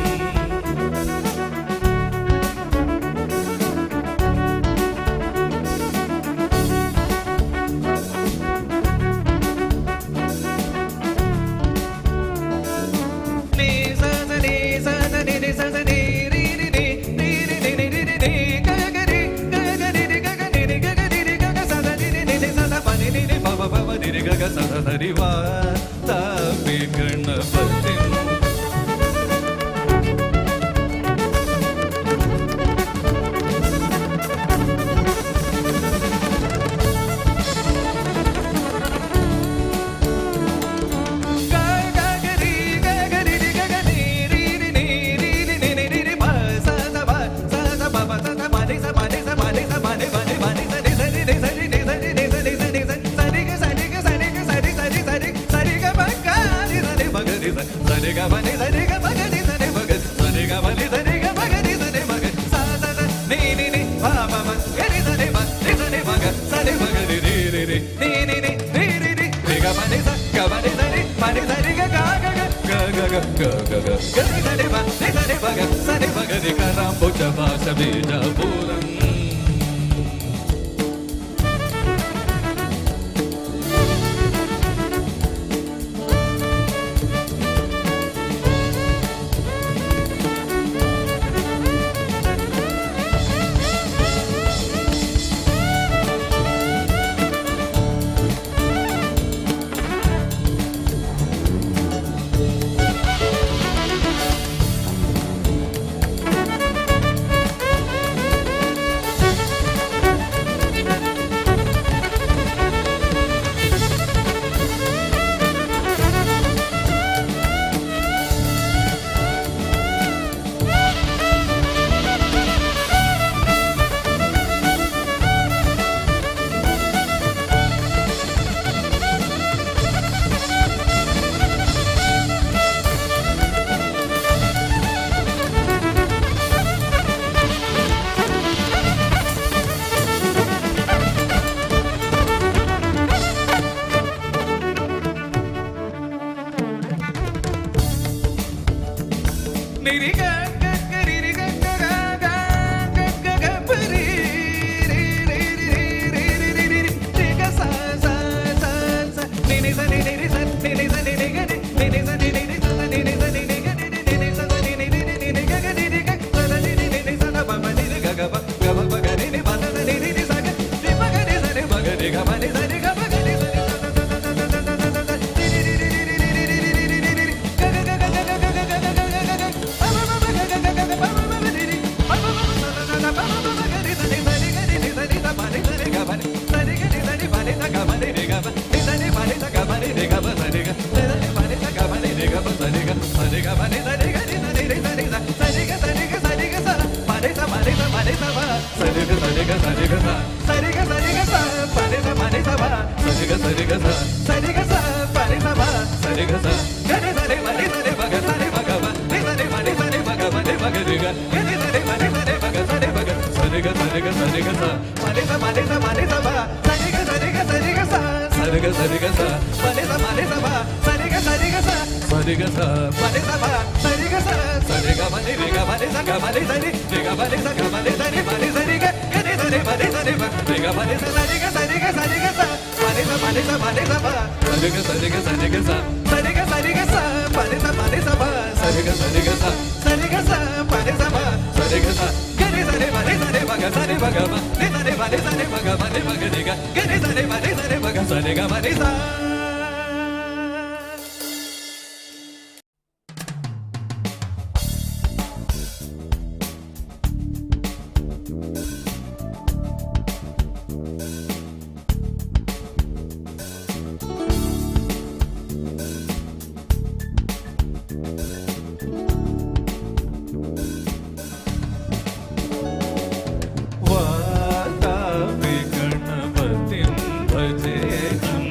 ನಿ ಸ ಸ ನಿ ಸ ಸ ನಿ ನಿ ಸ ಸ ನಿ ರಿ ರಿ ನಿ ರಿ ರಿ ನಿ ನಿ ರಿ ರಿ ನಿ ಗ ಗ ರಿ ಗ ಗ ರಿ ರಿ ಗ ಗ ನಿ ನಿ ಗ ಗ ರಿ ರಿ ಗ ಗ ಸ ಸ ನಿ ನಿ ನಿ ನಿ ಸ ಸ ಪ ನಿ ನಿ ನಿ ಪ ಪ ಪ ಪ ನಿ ರಿ ಗ ಗ ಸ ಸ ಸ ರಿ ವಾ ತಾ ಪಿ ಗಣಪತಿಂ. ಗ ಗ ಗ ರಿ ಗ ಗ ರಿ ರಿ ಗ ಗ ನಿ ರಿ ರಿ ನಿ ರಿ ರಿ ನಿ ನಿ ರಿ ರಿ ಪ ಸ ಸ ಪ ಸ ಸ ಪ ಪ ಸ ಸ ಪ ನಿ ಸ ಪ ನಿ ಸ ಪ ನಿ ಸ ಪ ನಿ ಪ ನಿ ಪ ನಿ ಸ ನಿ ಸ ರಿ ನಿ ಸ ರಿ ನಿ ಸ ರಿ ನಿ ಸ ನಿ ಸ ನಿ ಸ ಸ ರಿ ಗ ಸ ರಿ ಗ ಸ ರಿ ಗ ಸ ರಿ ಸ ರಿ ಸ ರಿ ಸ ರಿ ಗ ಪ ಗ ರಿ ಸ ರಿ ಮ ಗ ರಿ ಸ ಸ ರಿ ಗ ಪ ನಿ ಸ ರಿ ಗ ಪ ಗ ರಿ ಸ ರಿ ಮ ಗ ಸ ರಿ ಗ ಪ ನಿ ಸ ರಿ ಗ ಪ ಗ ರಿ ಸ ರಿ ಮ ಗ ಸ ಸ ಸ ನಿ ನಿ ನಿ ಪ ಪ ಪ ಗ ರಿ ಸ ರಿ ಮ ರಿ ಸ ರಿ ಮ ಗ ಸ ರಿ ಮ ಗ ರಿ ರಿ ರಿ ರಿ ನಿ ನಿ ನಿ ರಿ ರಿ ರಿ ರಿ ಗ ಪ ನಿ ಸ ಗ ಪ ನಿ ಸ ರಿ ಪ ನಿ ಸ ರಿ ಗ ಗ ಗ ಗ ಗ ಗ ಗ ಗ ಗ ಗ ರಿ ಸ ರಿ ಮ ರಿ ಸ ರಿ ಮ ಗ ಸ ರಿ ಮ ಗ ರಿ ಕ ರಾಂಬುಜ ಭಾಷ ಬೀಜಪುರಂ. ನಿ ರಿ ಗ ಗ ಗ ರಿ ರಿ ಗ ಗ ಗ ಗ ಗ ಗ ಗ ಪ ರಿ ರಿ ರಿ ರಿ ರಿ ರಿ ರಿ ರಿ ರಿ ರಿ ಗ ಸ ಸ ಸ ಸ ನಿ ನಿ ಸ ನಿ ನಿ ರಿ ಸ ನಿ ನಿ ಸ ನಿ ನಿ ಗ ನಿ ನಿ ನಿ ಸ ನಿ ನಿ ರಿ ಸ ಸ ನಿ ನಿ ಸ ನಿ ನಿ ಗ ನಿ ನಿ ನಿ ನಿ ಸ ಸ ನಿ ನಿ ರಿ ರಿ ನಿ ನಿ ಗ ಗ ನಿ ರಿ ಗ ಸ ಸ ನಿ ನಿ ನಿ ನಿ ಸ ಸ ಪ ಪ ನಿ ರಿ ಗ ಗ ಪ ಗ ಪ ಪ ಗ ನಿ ನಿ ಪ ಸ ಸ ನಿ ನಿ ರಿ ಸ ಗ ರಿ ಪ ಗ ನಿ ಸ ನಿ ಪ ಗ ರಿ ಗ ಪ ನಿ ಸ ರಿ ಗ ಪ ಗ ನಿ ಸ ನಿ ಸ ಸ ಸ ಸ ಸ ಸ ಸ ಸ ಸ ರಿ ರಿ ರಿ ರಿ ರಿ ರಿ ರಿ ರಿ ರಿ ರಿ ರಿ ರಿ ಗ ಗ ಗ ಗ ಗ ಗ ಗ ಗ ಗ ಗ ಗ ಗ ಪ ಪ ಪ ಗ ಗ ಗ ಗ ಗ ಪ ಪ ಪ ರಿ ರಿ ಪ ಪ ಪ ಸ ಸ ಸ ಪ ಪ ಪ ಗ ರಿ ಸ ನಿ ಸ ರಿ ಗ ರಿ ನಿ ಸ ನಿ ಸ ಪ ನಿ ಸ ರಿ ಗ ಪ ನಿ ಸ ರಿ ಗ ನಿ ಸ ನಿ ಪ ನಿ ಸ ಗ ಪ ನಿ ರಿ ಗ ಪ ನಿ ಸ ನಿ ಪ ನಿ ಸ ಗ ಪ ನಿ ರಿ ಗ ಪ ಸ ರಿ ಗ ಸ ನಿ ಪ ನಿ ಸ ಗ ಪ ನಿ ರಿ ಗ ಪ ಸ ರಿ ಗ ಸ ರಿ ಗ ಪ ನಿ ಸ ರಿ ಗ ನಿ ಸ ನಿ ರಿ ಸ ನಿ ಸ ಸ ರಿ ಗ ಸ ರಿ ಗ ಸ ರಿ ಗ ಸ ಪ ನಿ ಸ ಪ ನಿ ಸ ಪ ನಿ ಸ ಪ ಸ ರಿ ಗ ಸ ರಿ ಗ ಸ ರಿ ಗ ಸ ಸ ರಿ ಗ ಸ ರಿ ಗ ಸ ಪ ನಿ ಸ ಪ ನಿ ಸ ಪ ಸ ರಿ ಗ ಸ ರಿ ಗ ಸ ಸ ರಿ ಗ ಸ ಪ ನಿ ಸ ಪ ಸ ರಿ ಗ ಸ ಗ ನಿ ಸ ನಿ ಪ ನಿ ಸ ನಿ ಪ ಗ ಸ ನಿ ಪ ಗ ಪ ನಿ ಸ ನಿ ಪ ನಿ ಸ ನಿ ಪ ಗ ಪ ನಿ ಪ ಗ ರಿ ಗ ಗ ನಿ ಸ ನಿ ಪ ನಿ ಸ ನಿ ಪ ಗ ಸ ನಿ ಪ ಗ ಸ ರಿ ಗ ಸ ರಿ ಗ ಸ ರಿ ಗ ಸ ಪ ನಿ ಸ ಪ ನಿ ಸ ಪ ನಿ ಸ ಪ ಸ ರಿ ಗ ಸ ರಿ ಗ ಸ ರಿ ಗ ಸ ಸ ರಿ ಗ ಸ ರಿ ಗ ಸ ಪ ನಿ ಸ ಪ ನಿ ಸ ಪ ಸ ರಿ ಗ ಸ ರಿ ಗ ಸ ಸ ರಿ ಗ ಸ ಪ ನಿ ಸ ಪ ಸ ರಿ ಗ ಸ ಸ ರಿ ಗ ಪ ನಿ ರಿ ಗ ಪ ನಿ ಸ ಗ ಪ ನಿ ಸ ರಿ ರಿ ಗ ಪ ನಿ ಸ ಗ ಪ ನಿ ಸ ರಿ ಪ ನಿ ಸ ರಿ ಗ ಗ ನಿ ಸ ನಿ ಪ ನಿ ಸ ನಿ ಪ ರಿ ಗ ಪ ನಿ ಸ ಸ ರಿ ಗ ಸ ರಿ ಗ ಸ ರಿ ಗ ಸ ಪ ನಿ ಸ ಪ ನಿ ಸ ಪ ನಿ ಸ ಪ ಸ ರಿ ಗ ಸ ರಿ ಗ ಸ ರಿ ಗ ಸ ಸ ರಿ ಗ ಸ ರಿ ಗ ಸ ಪ ನಿ ಸ ಪ ನಿ ಸ ಪ ಸ ರಿ ಗ ಸ ರಿ ಗ ಸ ಸ ರಿ ಗ ಸ ಪ ನಿ ಸ ಪ ಸ ರಿ ಗ ಸ ಗ ನಿ ಸ ನಿ ಪ ನಿ ಸ ನಿ ಪ ಗ ಸ ನಿ ಪ ಗ ಪ ನಿ ಸ ನಿ ಪ ನಿ ಸ ನಿ ಪ ಗ ಪ ನಿ ಪ ಗ ರಿ ಗ ಗ ನಿ ಸ ನಿ ಪ ನಿ ಸ ನಿ ಪ ಗ ಸ ರಿ ಗ ಪ ನಿ ಸ. ವಾತಾಪಿ ಗಣಪತಿಂ ಭಜೇಹಂ.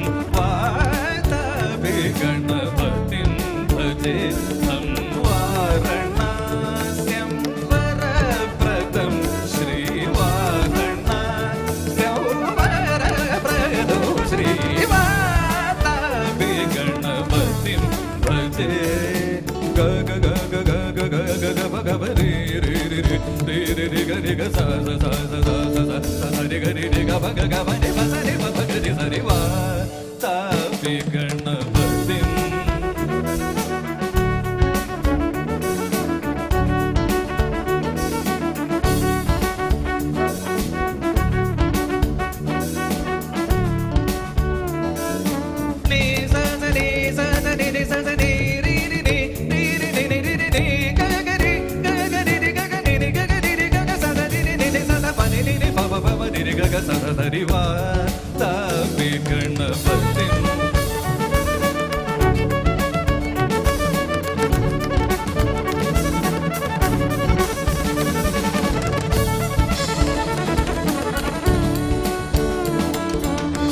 ಸ ಸ ಸ ಸ ಸ ಸ ರಿ ಗ ರಿ ರಿ ಗ ಪ ಗ ಗ ಪ ನಿ ಪ ಸ ನಿ ಪ ಪ ಗ ರಿ ಸ ರಿ ವಾತಾಪಿ ಗಣಪತಿಂ. ನಿ ಸ ಸ ನಿ ಸ ಸ ನಿ ನಿ ಸ ಸ ನಿ ರಿ ರಿ ನಿ ರಿ ರಿ ನಿ ನಿ ರಿ ರಿ ನಿ ಗ ಗ ರಿ ಗ ಗ ರಿ ರಿ ಗ ಗ ನಿ ನಿ ಗ ಗ ರಿ ರಿ ಗ ಗ ಸ ಸ ನಿ ನಿ ನಿ ನಿ ಸ ಸ ಪ ನಿ ನಿ ನಿ ಪ ಪ ಪ ಪ ನಿ ರಿ ಗ ಗ ಸ ಸ ಸ ರಿ ವಾತಾಪಿ ಗಣಪತಿಂ.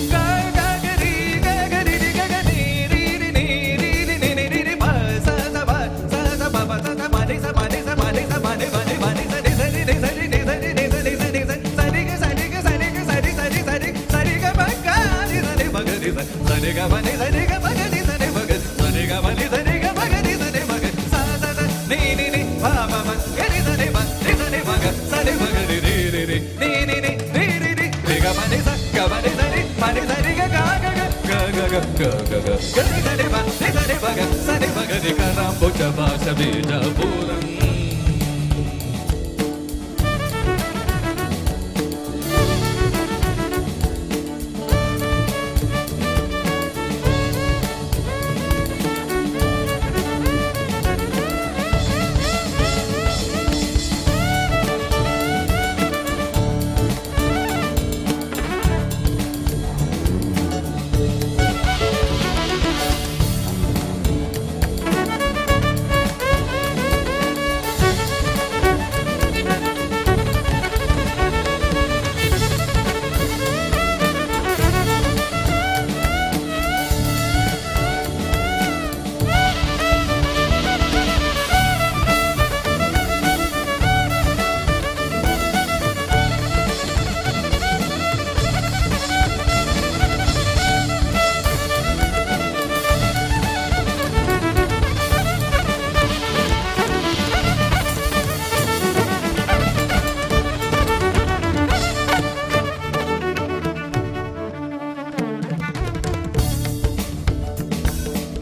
ಗ ಗ ಗ ರಿ ಗ ಗ ರಿ ರಿ ಗ ಗ ನಿ ರಿ ರಿ ನಿ ರಿ ರಿ ನಿ ನಿ ರಿ ರಿ ಪ ಸ ಸ ಪ ಸ ಸ ಪ ಪ ಸ ಸ ಪ ನಿ ಸ ಪ ನಿ ಸ ಪ ನಿ ಸ ಪ ನಿ ಪ ನಿ ಪ ನಿ ಸ ನಿ ಸ ರಿ ನಿ ಸ ರಿ ನಿ ಸ ರಿ ನಿ ಸ ನಿ ಸ ನಿ ಸ ಸ ರಿ ಗ ಸ ರಿ ಗ ಸ ರಿ ಗ ಸ ರಿ ಸ ರಿ ಸ ರಿ ಸ ರಿ ಗ ಪ ಗ ರಿ ಸ ನಿ ಪ ಗ ರಿ ಸ ಸ ರಿ ಗ ಪ ನಿ ಸ ರಿ ಗ ಪ ಗ ರಿ ಸ ನಿ ಪ ಗ ಸ ರಿ ಗ ಪ ನಿ ಸ ರಿ ಗ ಪ ಗ ರಿ ಸ ನಿ ಪ ಗ ಸ ಸ ಸ ನಿ ನಿ ನಿ ಪ ಪ ಪ ಗ ರಿ ಸ ನಿ ಪ ರಿ ಸ ನಿ ಪ ಗ ಸ ನಿ ಪ ಗ ರಿ ರಿ ರಿ ರಿ ನಿ ನಿ ನಿ ರಿ ರಿ ರಿ ರಿ ಗ ಪ ನಿ ಸ ಗ ಪ ನಿ ಸ ರಿ ಪ ನಿ ಸ ರಿ ಗ ಗ ಗ ಗ ಗ ಗ ಗ ಗ ಗ ಗ ಗ ರಿ ಸ ನಿ ಪ ರಿ ಸ ನಿ ಪ ಗ ಸ ನಿ ಪ ಗ ರಿ ಕ ರ ಭುಜ ಭಾಷ ಬೀಜ ಪೂರಂ.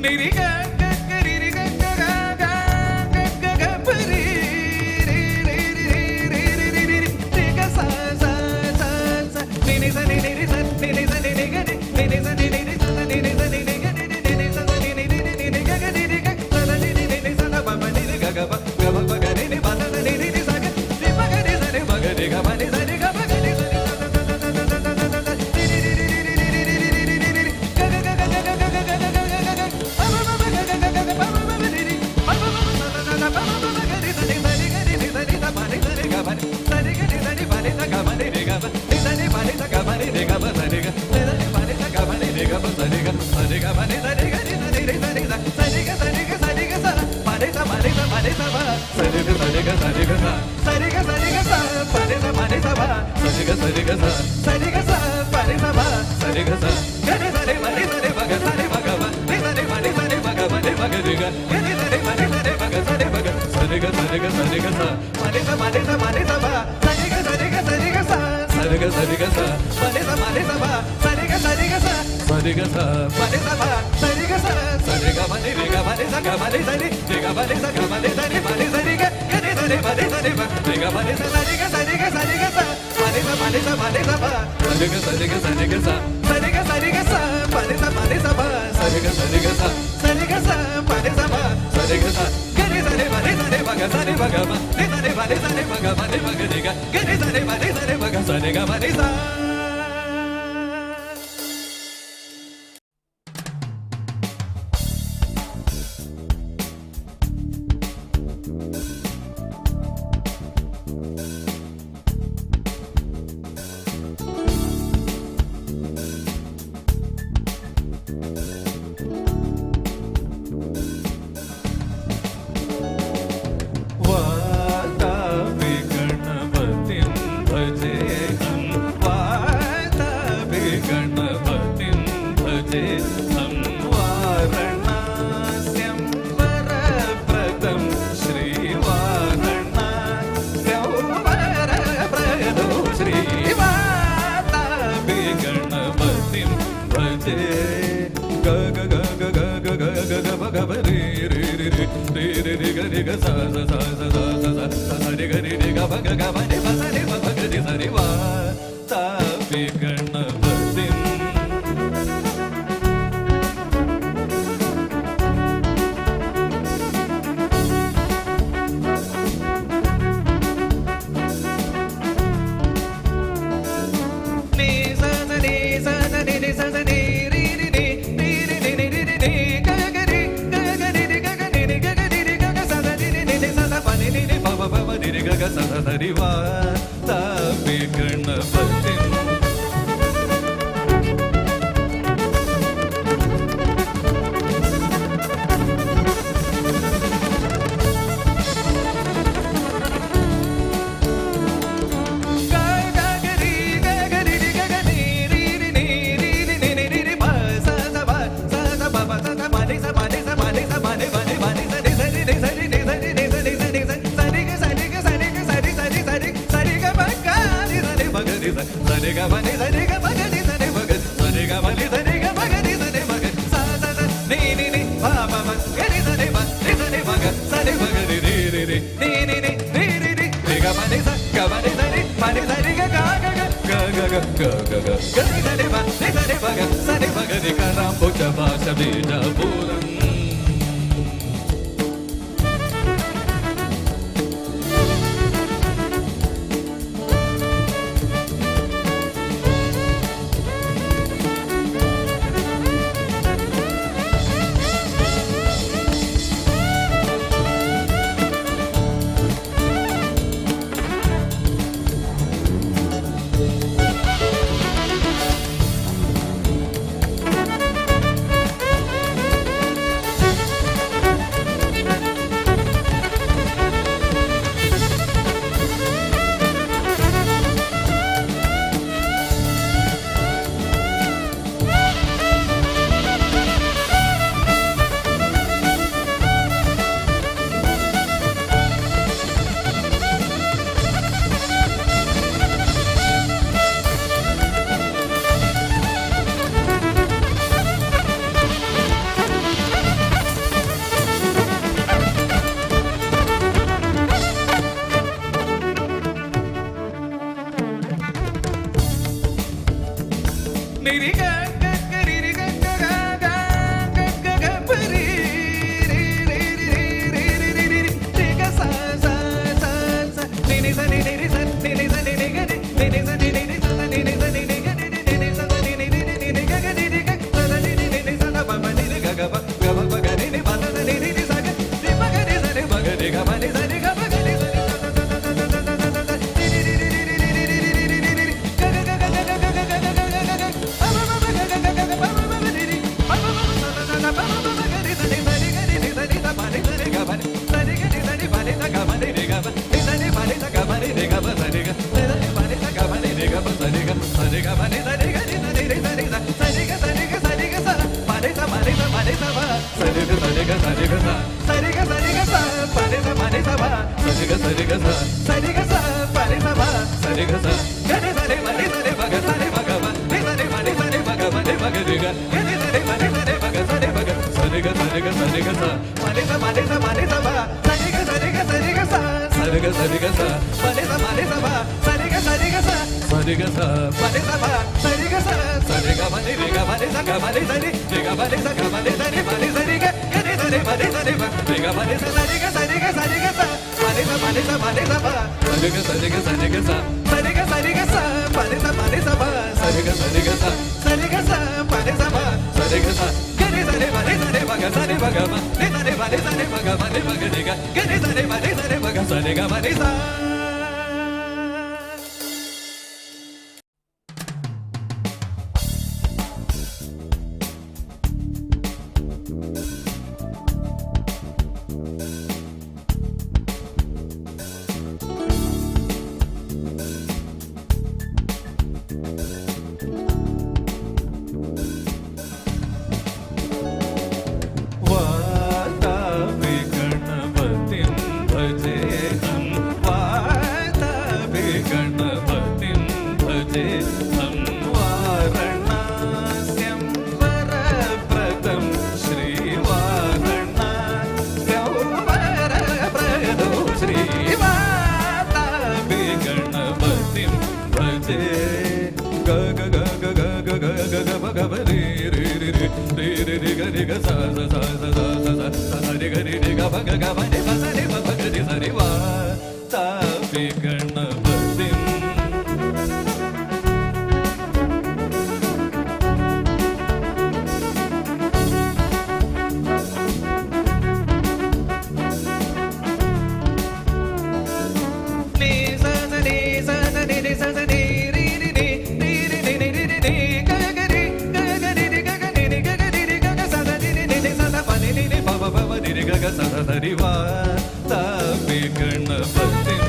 ನಿ ರಿ ಗ ಗ ಗ ರಿ ರಿ ಗ ಗ ಗ ಗ ಗ ಗ ಗ ಪ ರಿ ರಿ ರಿ ರಿ ರಿ ರಿ ರಿ ರಿ ರಿ ರಿ ಗ ಸ ಸ ಸ ಸ ನಿ ನಿ ಸ ನಿ ನಿ ರಿ ಸ ನಿ ನಿ ಸ ನಿ ನಿ ಗ ರಿ ನಿ ನಿ ಸ ನಿ ನಿ ರಿ ಸ ಸ ನಿ ನಿ ಸ ನಿ ನಿ ಗ ರಿ ರಿ ನಿ ನಿ ಸ ಸ ನಿ ನಿ ರಿ ರಿ ನಿ ನಿ ಗ ಗ ರಿ ರಿ ಗ ಸ ಸ ನಿ ನಿ ನಿ ನಿ ಸ ಸ ಪ ಪ ನಿ ರಿ ಗ ಗ ಪ ಗ ಪ ಪ ಗ ರಿ ನಿ ಪ ಸ ಸ ನಿ ರಿ ನಿ ಸ ಗ ರಿ ಪ ಗ ರಿ ಸ ನಿ ಪ ಗ ರಿ ಗ ಪ ನಿ ಸ ರಿ ಗ ಪ ಗ ರಿ ಸ ನಿ ಸ ಸ ಸ ಸ ಸ ಸ ಸ ಸ ಸ ರಿ ರಿ ರಿ ರಿ ರಿ ರಿ ರಿ ರಿ ರಿ ರಿ ರಿ ಗ ಗ ಗ ಗ ಗ ಗ ಗ ಗ ಗ ಗ ಗ ಗ वातापि गणपतिं भजेऽहं वातापि गणपतिं भजेऽहं वारणास्यं वरप्रदं श्रीवारणास्यं वरप्रदं ರಿ ವಾತಾಪಿ ಗಣಪತಿಂ. ನಿ ಸ ಸ ನಿ ಸ ಸ ನಿ ನಿ ಸ ಸ ನಿ ರಿ ರಿ ನಿ ರಿ ರಿ ನಿ ನಿ ರಿ ರಿ ನಿ ಗ ಗ ರಿ ಗ ಗ ರಿ ರಿ ಗ ಗ ನಿ ನಿ ಗ ಗ ರಿ ರಿ ಗ ಗ ಸ ಸ ನಿ ನಿ ನಿ ನಿ ಸ ಸ ಪ ನಿ ನಿ ನಿ ಪ ಪ ಪ ಪ ನಿ ರಿ ಗ ಗ ಸ ಸ ಸ ರಿ ವಾತಾಪಿ ಗಣಪತಿಂ. ಗ ಗ ಗ ರಿ ಗ ಗ ರಿ ರಿ ಗ ಗ ನಿ ರಿ ರಿ ನಿ ರಿ ರಿ ನಿ ನಿ ರಿ ರಿ ಪ ಸ ಸ ಪ ಸ ಸ ಪ ಪ ಸ ಸ ಪ ನಿ ಸ ಪ ನಿ ಸ ಪ ನಿ ಸ ಪ ನಿ ಪ ನಿ ಪ ನಿ ಸ ನಿ ಸ ರಿ ನಿ ಸ ರಿ ನಿ ಸ ರಿ ನಿ ಸ ನಿ ಸ ನಿ ಸ ಸ ರಿ ಗ ಸ ರಿ ಗ ಸ ರಿ ಗ ಸ ರಿ ಸ ರಿ ಸ ರಿ ಸ ರಿ ಗ ಪ ಗ ರಿ ಸ ರಿ ಮ ಗ ರಿ ಸ ಸ ರಿ ಗ ಪ ನಿ ಸ ರಿ ಗ ಪ ಗ ರಿ ಸ ರಿ ಮ ಗ ಸ ರಿ ಗ ಪ ನಿ ಸ ರಿ ಗ ಪ ಗ ರಿ ಸ ರಿ ಮ ಗ ಸ ಸ ಸ ನಿ ನಿ ನಿ ಪ ಪ ಪ ಗ ರಿ ಸ ರಿ ಮ ರಿ ಸ ರಿ ಮ ಗ ಸ ರಿ ಮ ಗ ರಿ ರಿ ರಿ ರಿ ನಿ ನಿ ನಿ ರಿ ರಿ ರಿ ರಿ ಗ ಪ ನಿ ಸ ಗ ಪ ನಿ ಸ ರಿ ಪ ನಿ ಸ ರಿ ಗ ಗ ಗ ಗ ಗ ಗ ಗ ಗ ಗ ಗ ಗ ರಿ ಸ ರಿ ಮ ರಿ ಸ ರಿ ಮ ಗ ಸ ರಿ ಮ ಗ ರಿ ಕ ರಾಂಬುಜ ಭಾಷ ಬೀಜಪುರಂ. ನಿ ರಿ ಗ ಗ ಗ ರಿ ರಿ ಗ ಗ ಗ ಗ ಗ ಗ ಗ ಪ ರಿ ರಿ ರಿ ರಿ ರಿ ರಿ ರಿ ರಿ ರಿ ರಿ ಗ ಸ ಸ ಸ ಸ ನಿ ನಿ ಸ ನಿ ನಿ ರಿ ಸ ನಿ ನಿ ಸ ನಿ ನಿ ಗ ರಿ ನಿ ನಿ ಸ ನಿ ನಿ ರಿ ಸ ಸ ನಿ ನಿ ಸ ನಿ ನಿ ಗ ರಿ ರಿ ನಿ ನಿ ಸ ಸ ನಿ ನಿ ರಿ ರಿ ನಿ ನಿ ಗ ಗ ರಿ ರಿ ಗ ಸ ಸ ನಿ ನಿ ನಿ ನಿ ಸ ಸ ಪ ಪ ನಿ ರಿ ಗ ಗ ಪ ಗ ಪ ಪ ಗ ರಿ ನಿ ಪ ಸ ಸ ನಿ ರಿ ನಿ ಸ ಗ ರಿ ಪ ಗ ರಿ ಸ ರಿ ಮ ಗ ರಿ ಗ ಪ ನಿ ಸ ರಿ ಗ ಪ ಗ ರಿ ಸ ರಿ ಸ ಸ ಸ ಸ ಸ ಸ ಸ ಸ ಸ ರಿ ರಿ ರಿ ರಿ ರಿ ರಿ ರಿ ರಿ ರಿ ರಿ ರಿ ರಿ ಗ ಗ ಗ ಗ ಗ ಗ ಗ ಗ ಗ ಗ ಗ ಗ ವಾತಾಪಿ ಗಣಪತಿಂ ಭಜೇಹಂ. ಭಜೆ ಗ ಗ ಗ ಗ ಗ ಗ ಗ ಗ ಗ ಮ ಗ ಮ ರಿ ರಿ ರಿ ರಿ ರಿ ರಿ ರಿ ಗ ರಿ ಗ ಸ ಸ ಸ ಸ ಸ ಸ ಸ ಸ ಸ ರಿ ಗ ರಿ ರಿ ಗ ಮ ಗ ಗ ಮ ನಿ ಪ ಸ ನಿ ಪ ಪ ಗ ರಿ ಸ ರಿ ವಾ ತಾಪಿ ಗಣಪತಿಂ. ನಿ ಸ ಸ ನಿ ಸ ಸ ನಿ ನಿ ಸ ಸ ನಿ ರಿ ರಿ ನಿ ರಿ ರಿ ನಿ ನಿ ರಿ ರಿ ನಿ ಗ ಗ ರಿ ಗ ಗ ರಿ ರಿ ಗ ಗ ನಿ ನಿ ಗ ಗ ರಿ ರಿ ಗ ಗ ಸ ಸ ನಿ ನಿ ನಿ ನಿ ಸ ಸ ಪ ನಿ ನಿ ನಿ ಪ ಪ ಪ ಪ ನಿ ರಿ ಗ ಗ ಸ ಸ ಸ ರಿ ವಾ ತಾಪಿ ಗಣಪತಿಂ.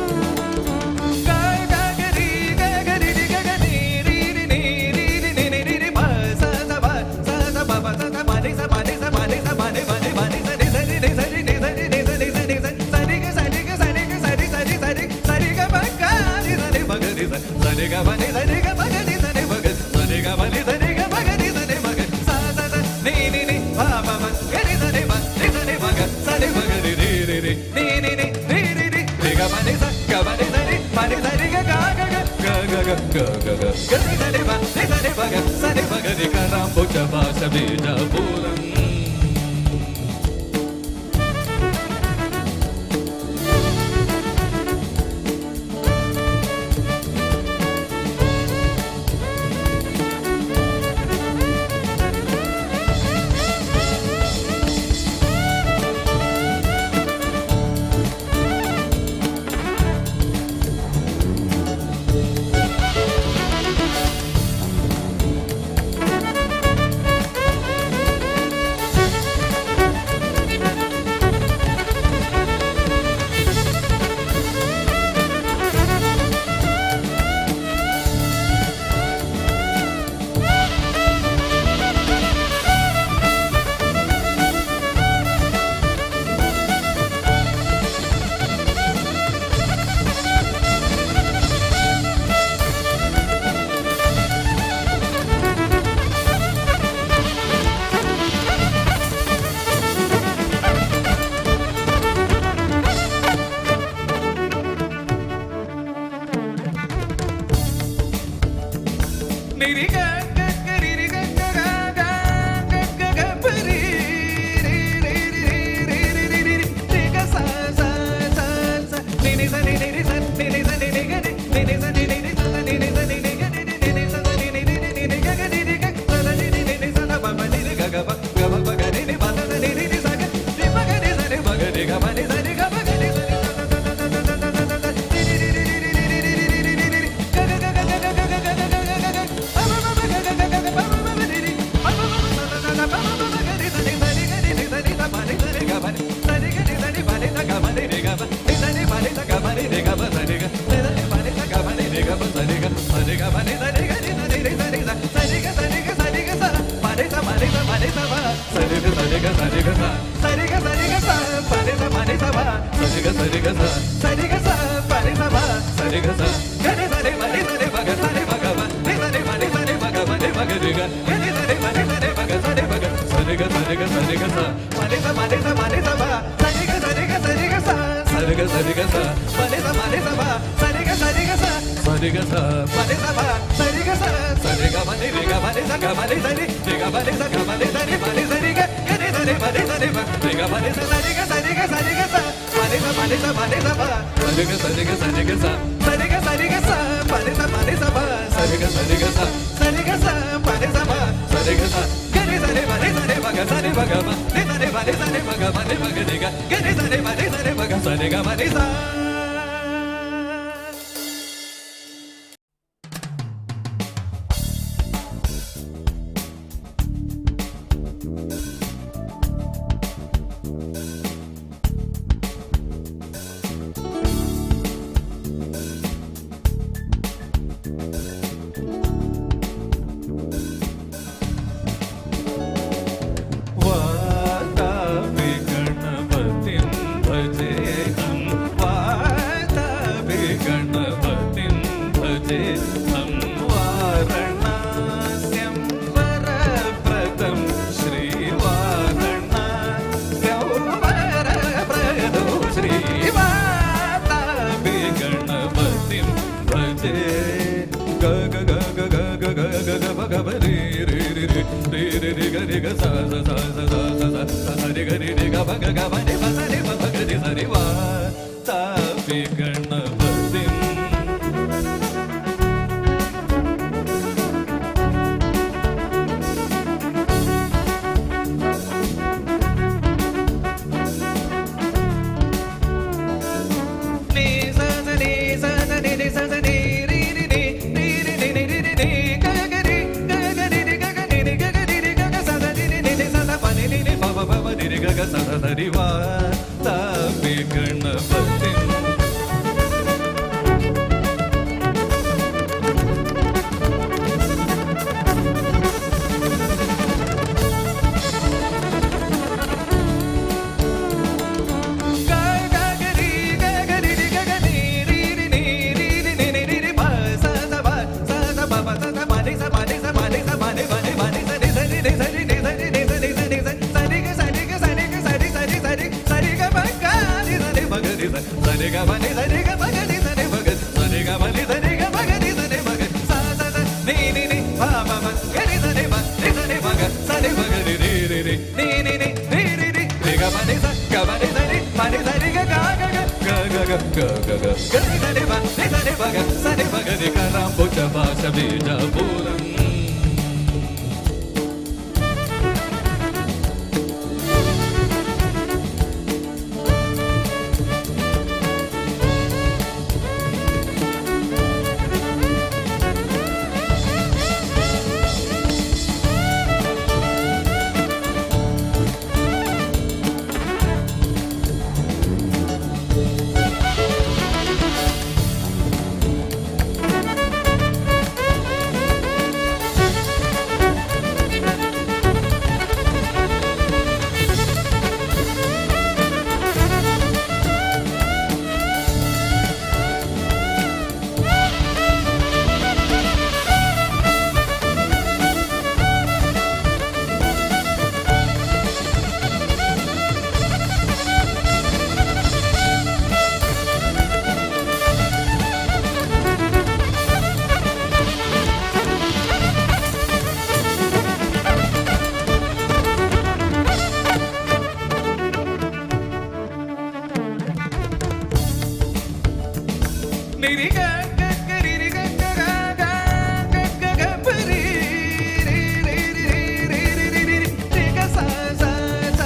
ಗ ಗ ಗ ರಿ ಗ ಗ ರಿ ರಿ ಗ ಗ ನಿ ರಿ ರಿ ನಿ ರಿ ರಿ ನಿ ನಿ ರಿ ರಿ ಪ ಸ ಸ ಪ ಸ ಸ ಪ ಪ ಸ ಸ ಪ ನಿ ಸ ಪ ನಿ ಸ ಪ ನಿ ಸ ಪ ನಿ ಪ ನಿ ಪ ನಿ ಸ ನಿ ಸ ರಿ ನಿ ಸ ರಿ ನಿ ಸ ರಿ ನಿ ಸ ನಿ ಸ ನಿ ಸ ಸ ರಿ ಗ ಸ ರಿ ಗ ಸ ರಿ ಗ ಸ ರಿ ಸ ರಿ ಸ ರಿ ಸ ರಿ ಗ ಪ ಗ ರಿ ಸ ರಿ ಮ ಗ ರಿ ಸ ಸ ರಿ ಗ ಪ ನಿ ಸ ರಿ ಗ ಪ ಗ ರಿ ಸ ರಿ ಮ ಗ ಸ ರಿ ಗ ಪ ನಿ ಸ ರಿ ಗ ಪ ಗ ರಿ ಸ ರಿ ಮ ಗ ಸ ಸ ಸ ನಿ ನಿ ನಿ ಪ ಪ ಪ ಗ ರಿ ಸ ರಿ ಮ ರಿ ಸ ರಿ ಮ ಗ ಸ ರಿ ಮ ಗ ರಿ ರಿ ರಿ ರಿ ನಿ ನಿ ನಿ ರಿ ರಿ ರಿ ರಿ ಗ ಪ ನಿ ಸ ಗ ಪ ನಿ ಸ ರಿ ಪ ನಿ ಸ ರಿ ಗ ಗ ಗ ಗ ಗ ಗ ಗ ಗ ಗ ಗ ಗ ರಿ ಸ ರಿ ಮ ರಿ ಸ ರಿ ಮ ಗ ಸ ರಿ ಮ ಗ ರಿ ಕ ರಾಂಬುಜ ಭಾಷ ಬೀಜಪುರಂ. ನಿ ರಿ ಗ ಗ ಗ ರಿ ರಿ ಗ ಗ ಗ ಗ ಗ ಗ ಗ ಪ ರಿ ರಿ ರಿ ರಿ ರಿ ರಿ ರಿ ರಿ ರಿ ರಿ ಗ ಸ ಸ ಸ ಸ ನಿ ನಿ ಸ ನಿ ನಿ ರಿ ಸ ನಿ ನಿ ಸ ನಿ ನಿ ಗ ರಿ ನಿ ನಿ ಸ ನಿ ನಿ ರಿ ಸ ಸ ನಿ ನಿ ಸ ನಿ ನಿ ಗ ರಿ ರಿ ನಿ ನಿ ಸ ಸ ನಿ ನಿ ರಿ ರಿ ನಿ ನಿ ಗ ಗ ರಿ ರಿ ಗ ಸ ಸ ನಿ ನಿ ನಿ ನಿ ಸ ಸ ಪ ಪ ನಿ ರಿ ಗ ಗ ಪ ಗ ಪ ಪ ಗ ರಿ ನಿ ಪ ಸ ಸ ನಿ ರಿ ನಿ ಸ ಗ ರಿ ಪ ಗ ರಿ ಸ ರಿ ಮ ಗ ರಿ ಗ ಪ ನಿ ಸ ರಿ ಗ ಪ ಗ ರಿ ಸ ರಿ ಸ ಸ ಸ ಸ ಸ ಸ ಸ ಸ ರಿ ರಿ ರಿ ರಿ ರಿ ರಿ ರಿ ರಿ ರಿ ರಿ ರಿ ರಿ ಗ ಗ ಗ ಗ ಗ ಗ ಗ ಗ ಗ ಗ ಗ ಗ वातापि गणपतिं भजेऽहं। ರಿ ರಿ ರಿ ಗ ರಿ ಗ ಸ ಸ ಸ ಸ ಸ ಸ ಸ ಸ ರಿ ಗ ರಿ ರಿ ಗ ಪ ಗ ಗ ಪ ನಿ ಪ ಸ ನಿ ಪ ಪ ಗ ರಿ ಸ ರಿ ವಾ ತಾಪಿ ಗಣಪತಿಂ. ನಿ ಸ ಸ ನಿ ಸ ಸ ನಿ ನಿ ಸ ಸ ನಿ ರಿ ರಿ ನಿ ರಿ ರಿ ನಿ ನಿ ರಿ ರಿ ನಿ ಗ ಗ ರಿ ಗ ಗ ರಿ ರಿ ಗ ಗ ನಿ ನಿ ಗ ಗ ರಿ ರಿ ಗ ಗ ಸ ಸ ನಿ ನಿ ನಿ ನಿ ಸ ಸ ಪ ನಿ ನಿ ನಿ ಪ ಪ ಪ ಪ ನಿ ರಿ ಗ ಗ ಸ ಸ ಸ ರಿ ವಾ ತಾಪಿ ಗಣಪತಿಂ. ಗ ಗ ಗ ರಿ ಗ ಗ ರಿ ರಿ ಗ ಗ ನಿ ರಿ ರಿ ನಿ ರಿ ರಿ ನಿ ನಿ ರಿ ರಿ ಪ ಸ ಸ ಪ ಸ ಸ ಪ ಪ ಸ ಸ ಪ ನಿ ಸ ಪ ನಿ ಸ ಪ ನಿ ಸ ಪ ನಿ ಪ ನಿ ಪ ನಿ ಸ ನಿ ಸ ರಿ ನಿ ಸ ರಿ ನಿ ಸ ರಿ ನಿ ಸ ನಿ ಸ ನಿ ಸ ಸ ರಿ ಗ ಸ ರಿ ಗ ಸ ರಿ ಗ ಸ ರಿ ಸ ರಿ ಸ ರಿ ಸ ರಿ ಗ ಪ ಗ ರಿ ಸ ನಿ ಪ ಗ ರಿ ಸ ಸ ರಿ ಗ ಪ ನಿ ಸ ರಿ ಗ ಪ ಗ ರಿ ಸ ನಿ ಪ ಗ ಸ ರಿ ಗ ಪ ನಿ ಸ ರಿ ಗ ಪ ಗ ರಿ ಸ ನಿ ಪ ಗ ಸ ಸ ಸ ನಿ ನಿ ನಿ ಪ ಪ ಪ ಗ ರಿ ಸ ನಿ ಪ ರಿ ಸ ನಿ ಪ ಗ ಸ ನಿ ಪ ಗ ರಿ ರಿ ರಿ ರಿ ನಿ ನಿ ನಿ ರಿ ರಿ ರಿ ರಿ ಗ ಪ ನಿ ಸ ಗ ಪ ನಿ ಸ ರಿ ಪ ನಿ ಸ ರಿ ಗ ಗ ಗ ಗ ಗ ಗ ಗ ಗ ಗ ಗ ಗ ರಿ ಸ ನಿ ಪ ರಿ ಸ ನಿ ಪ ಗ ಸ ನಿ ಪ ಗ ರಿ ಕ ರಾಂಬುಜ ಭಾಷ ಬೀಜಪುರಂ. ನಿ ರಿ ಗ ಗ ಗ ರಿ ರಿ ಗ ಗ ಗ ಗ ಗ ಗ ಗ ಪ ರಿ ರಿ ರಿ ರಿ ರಿ ರಿ ರಿ ರಿ ರಿ ರಿ ಗ ಸ ಸ ಸ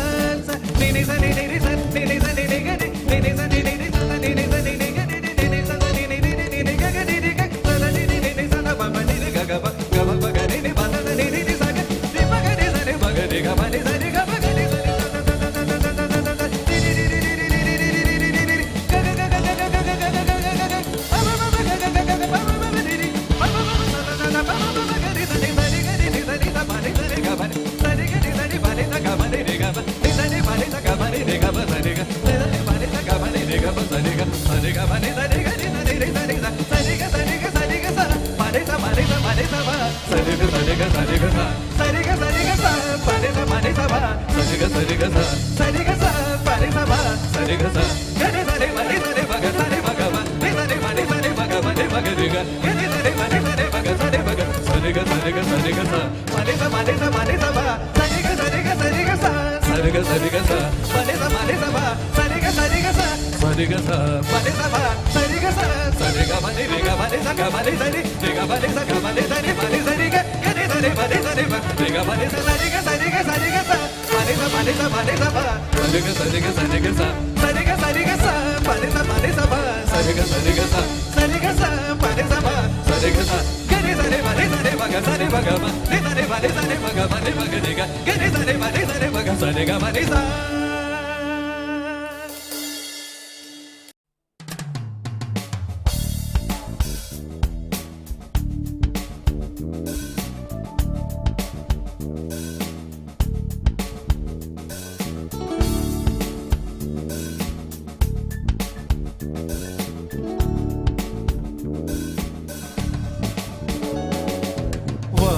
ಸ ನಿ ನಿ ಸ ನಿ ನಿ ರಿ ಸ ನಿ ನಿ ಸ ನಿ ನಿ ಗ ನಿ ನಿ ನಿ ಸ ನಿ ನಿ ರಿ ಸ ಸ ನಿ ನಿ ಸ ನಿ ನಿ ಗ ನಿ ನಿ ನಿ ನಿ ಸ ಸ ನಿ ನಿ ರಿ ರಿ ನಿ ನಿ ಗ ಗ ರಿ ರಿ ಗ ಸ ಸ ನಿ ನಿ ನಿ ನಿ ಸ ಸ ಪ ಪ ನಿ ರಿ ಗ ಗ ಪ ಗ ಪ ಪ ಗ ನಿ ನಿ ಪ ಸ ಸ ನಿ ನಿ ನಿ ಸ ಗ ರಿ ಪ ಗ ನಿ ಸ ನಿ ಪ ಗ ರಿ ಗ ಪ ನಿ ಸ ರಿ ಗ ಪ ಗ ನಿ ಸ ನಿ ಸ ಸ ಸ ಸ ಸ ಸ ಸ ಸ ಸ ರಿ ರಿ ರಿ ರಿ ರಿ ರಿ ರಿ ರಿ ರಿ ರಿ ರಿ ರಿ ಗ ಗ ಗ ಗ ಗ ಗ ಗ ಗ ಗ ಗ ಗ ಗ ಪ ಪ ಪ ಗ ಗ ಗ ಗ ಗ ಪ ಪ ಪ ರಿ ರಿ ಪ ಪ ಪ ಸ ಸ ಸ ಪ ಪ ಪ ಗ ರಿ ಸ ನಿ ಸ ರಿ ಗ ರಿ ನಿ ಸ ನಿ ಸ ಪ ನಿ ಸ ರಿ ಗ ಪ ನಿ ಸ ರಿ ಗ ನಿ ಸ ನಿ ಪ ನಿ ಸ ಗ ಪ ನಿ ರಿ ಗ ಪ ನಿ ಸ ನಿ ಪ ನಿ ಸ ಗ ಪ ನಿ ರಿ ಗ ಪ ಸ ರಿ ಗ ನಿ ಸ ನಿ ಪ ನಿ ಸ ಗ ಪ ನಿ ರಿ ಗ ಪ ಸ ರಿ ಗ ಸ ರಿ ಗ ಪ ನಿ ಸ ರಿ ಗ ನಿ ಸ ನಿ ರಿ ಸ ನಿ ಸ ಸ ರಿ ಗ ಸ ರಿ ಗ ಸ ರಿ ಗ ಸ ಪ ನಿ ಸ ಪ ನಿ ಸ ಪ ನಿ ಸ ಪ ಸ ರಿ ಗ ಸ ರಿ ಗ ಸ ರಿ ಗ ಸ ಸ ರಿ ಗ ಸ ರಿ ಗ ಸ ಪ ನಿ ಸ ಪ ನಿ ಸ ಪ ಸ ರಿ ಗ ಸ ರಿ ಗ ಸ ಸ ರಿ ಗ ಸ ಪ ನಿ ಸ ಪ ಸ ರಿ ಗ ಸ ಗ ನಿ ಸ ನಿ ಪ ನಿ ಸ ನಿ ಪ ಗ ಸ ನಿ ಪ ಗ ಪ ನಿ ಸ ನಿ ಪ ನಿ ಸ ನಿ ಪ ಗ ಪ ನಿ ಪ ಗ ರಿ ಗ ಗ ನಿ ಸ ನಿ ಪ ನಿ ಸ ನಿ ಪ ಗ ಸ ನಿ ಪ ಗ ಸ ರಿ ಗ ಸ ರಿ ಗ ಸ ರಿ ಗ ಸ ಪ ನಿ ಸ ಪ ನಿ ಸ ಪ ನಿ ಸ ಪ ಸ ರಿ ಗ ಸ ರಿ ಗ ಸ ರಿ ಗ ಸ ಸ ರಿ ಗ ಸ ರಿ ಗ ಸ ಪ ನಿ ಸ ಪ ನಿ ಸ ಪ ಸ ರಿ ಗ ಸ ರಿ ಗ ಸ ಸ ರಿ ಗ ಸ ಪ ನಿ ಸ ಪ ಸ ರಿ ಗ ಸ ಸ ರಿ ಗ ಪ ನಿ ರಿ ಗ ಪ ನಿ ಸ ಗ ಪ ನಿ ಸ ರಿ ರಿ ಗ ಪ ನಿ ಸ ಗ ಪ ನಿ ಸ ನಿ ಪ ನಿ ಸ ರಿ ಗ ಗ ನಿ ಸ ನಿ ಪ ನಿ ಸ ನಿ ಪ ರಿ ಗ ಪ ನಿ ಸ ಸ ರಿ ಗ ಸ ರಿ ಗ ಸ ರಿ ಗ ಸ ಪ ನಿ ಸ ಪ ನಿ ಸ ಪ ನಿ ಸ ಪ ಸ ರಿ ಗ ಸ ರಿ ಗ ಸ ರಿ ಗ ಸ ಸ ರಿ ಗ ಸ ರಿ ಗ ಸ ಪ ನಿ ಸ ಪ ನಿ ಸ ಪ ಸ ರಿ ಗ ಸ ರಿ ಗ ಸ ಸ ರಿ ಗ ಸ ಪ ನಿ ಸ ಪ ಸ ರಿ ಗ ಸ ಗ ನಿ ಸ ನಿ ಪ ನಿ ಸ ನಿ ಪ ಗ ಸ ನಿ ಪ ಗ ಪ ನಿ ಸ ನಿ ಪ ನಿ ಸ ನಿ ಪ ಗ ಪ ನಿ ಪ ಗ ನಿ ಗ ಗ ನಿ ಸ ನಿ ಪ ನಿ ಸ ನಿ ಪ ಗ ಸ ರಿ ಗ ಪ ನಿ ಸ.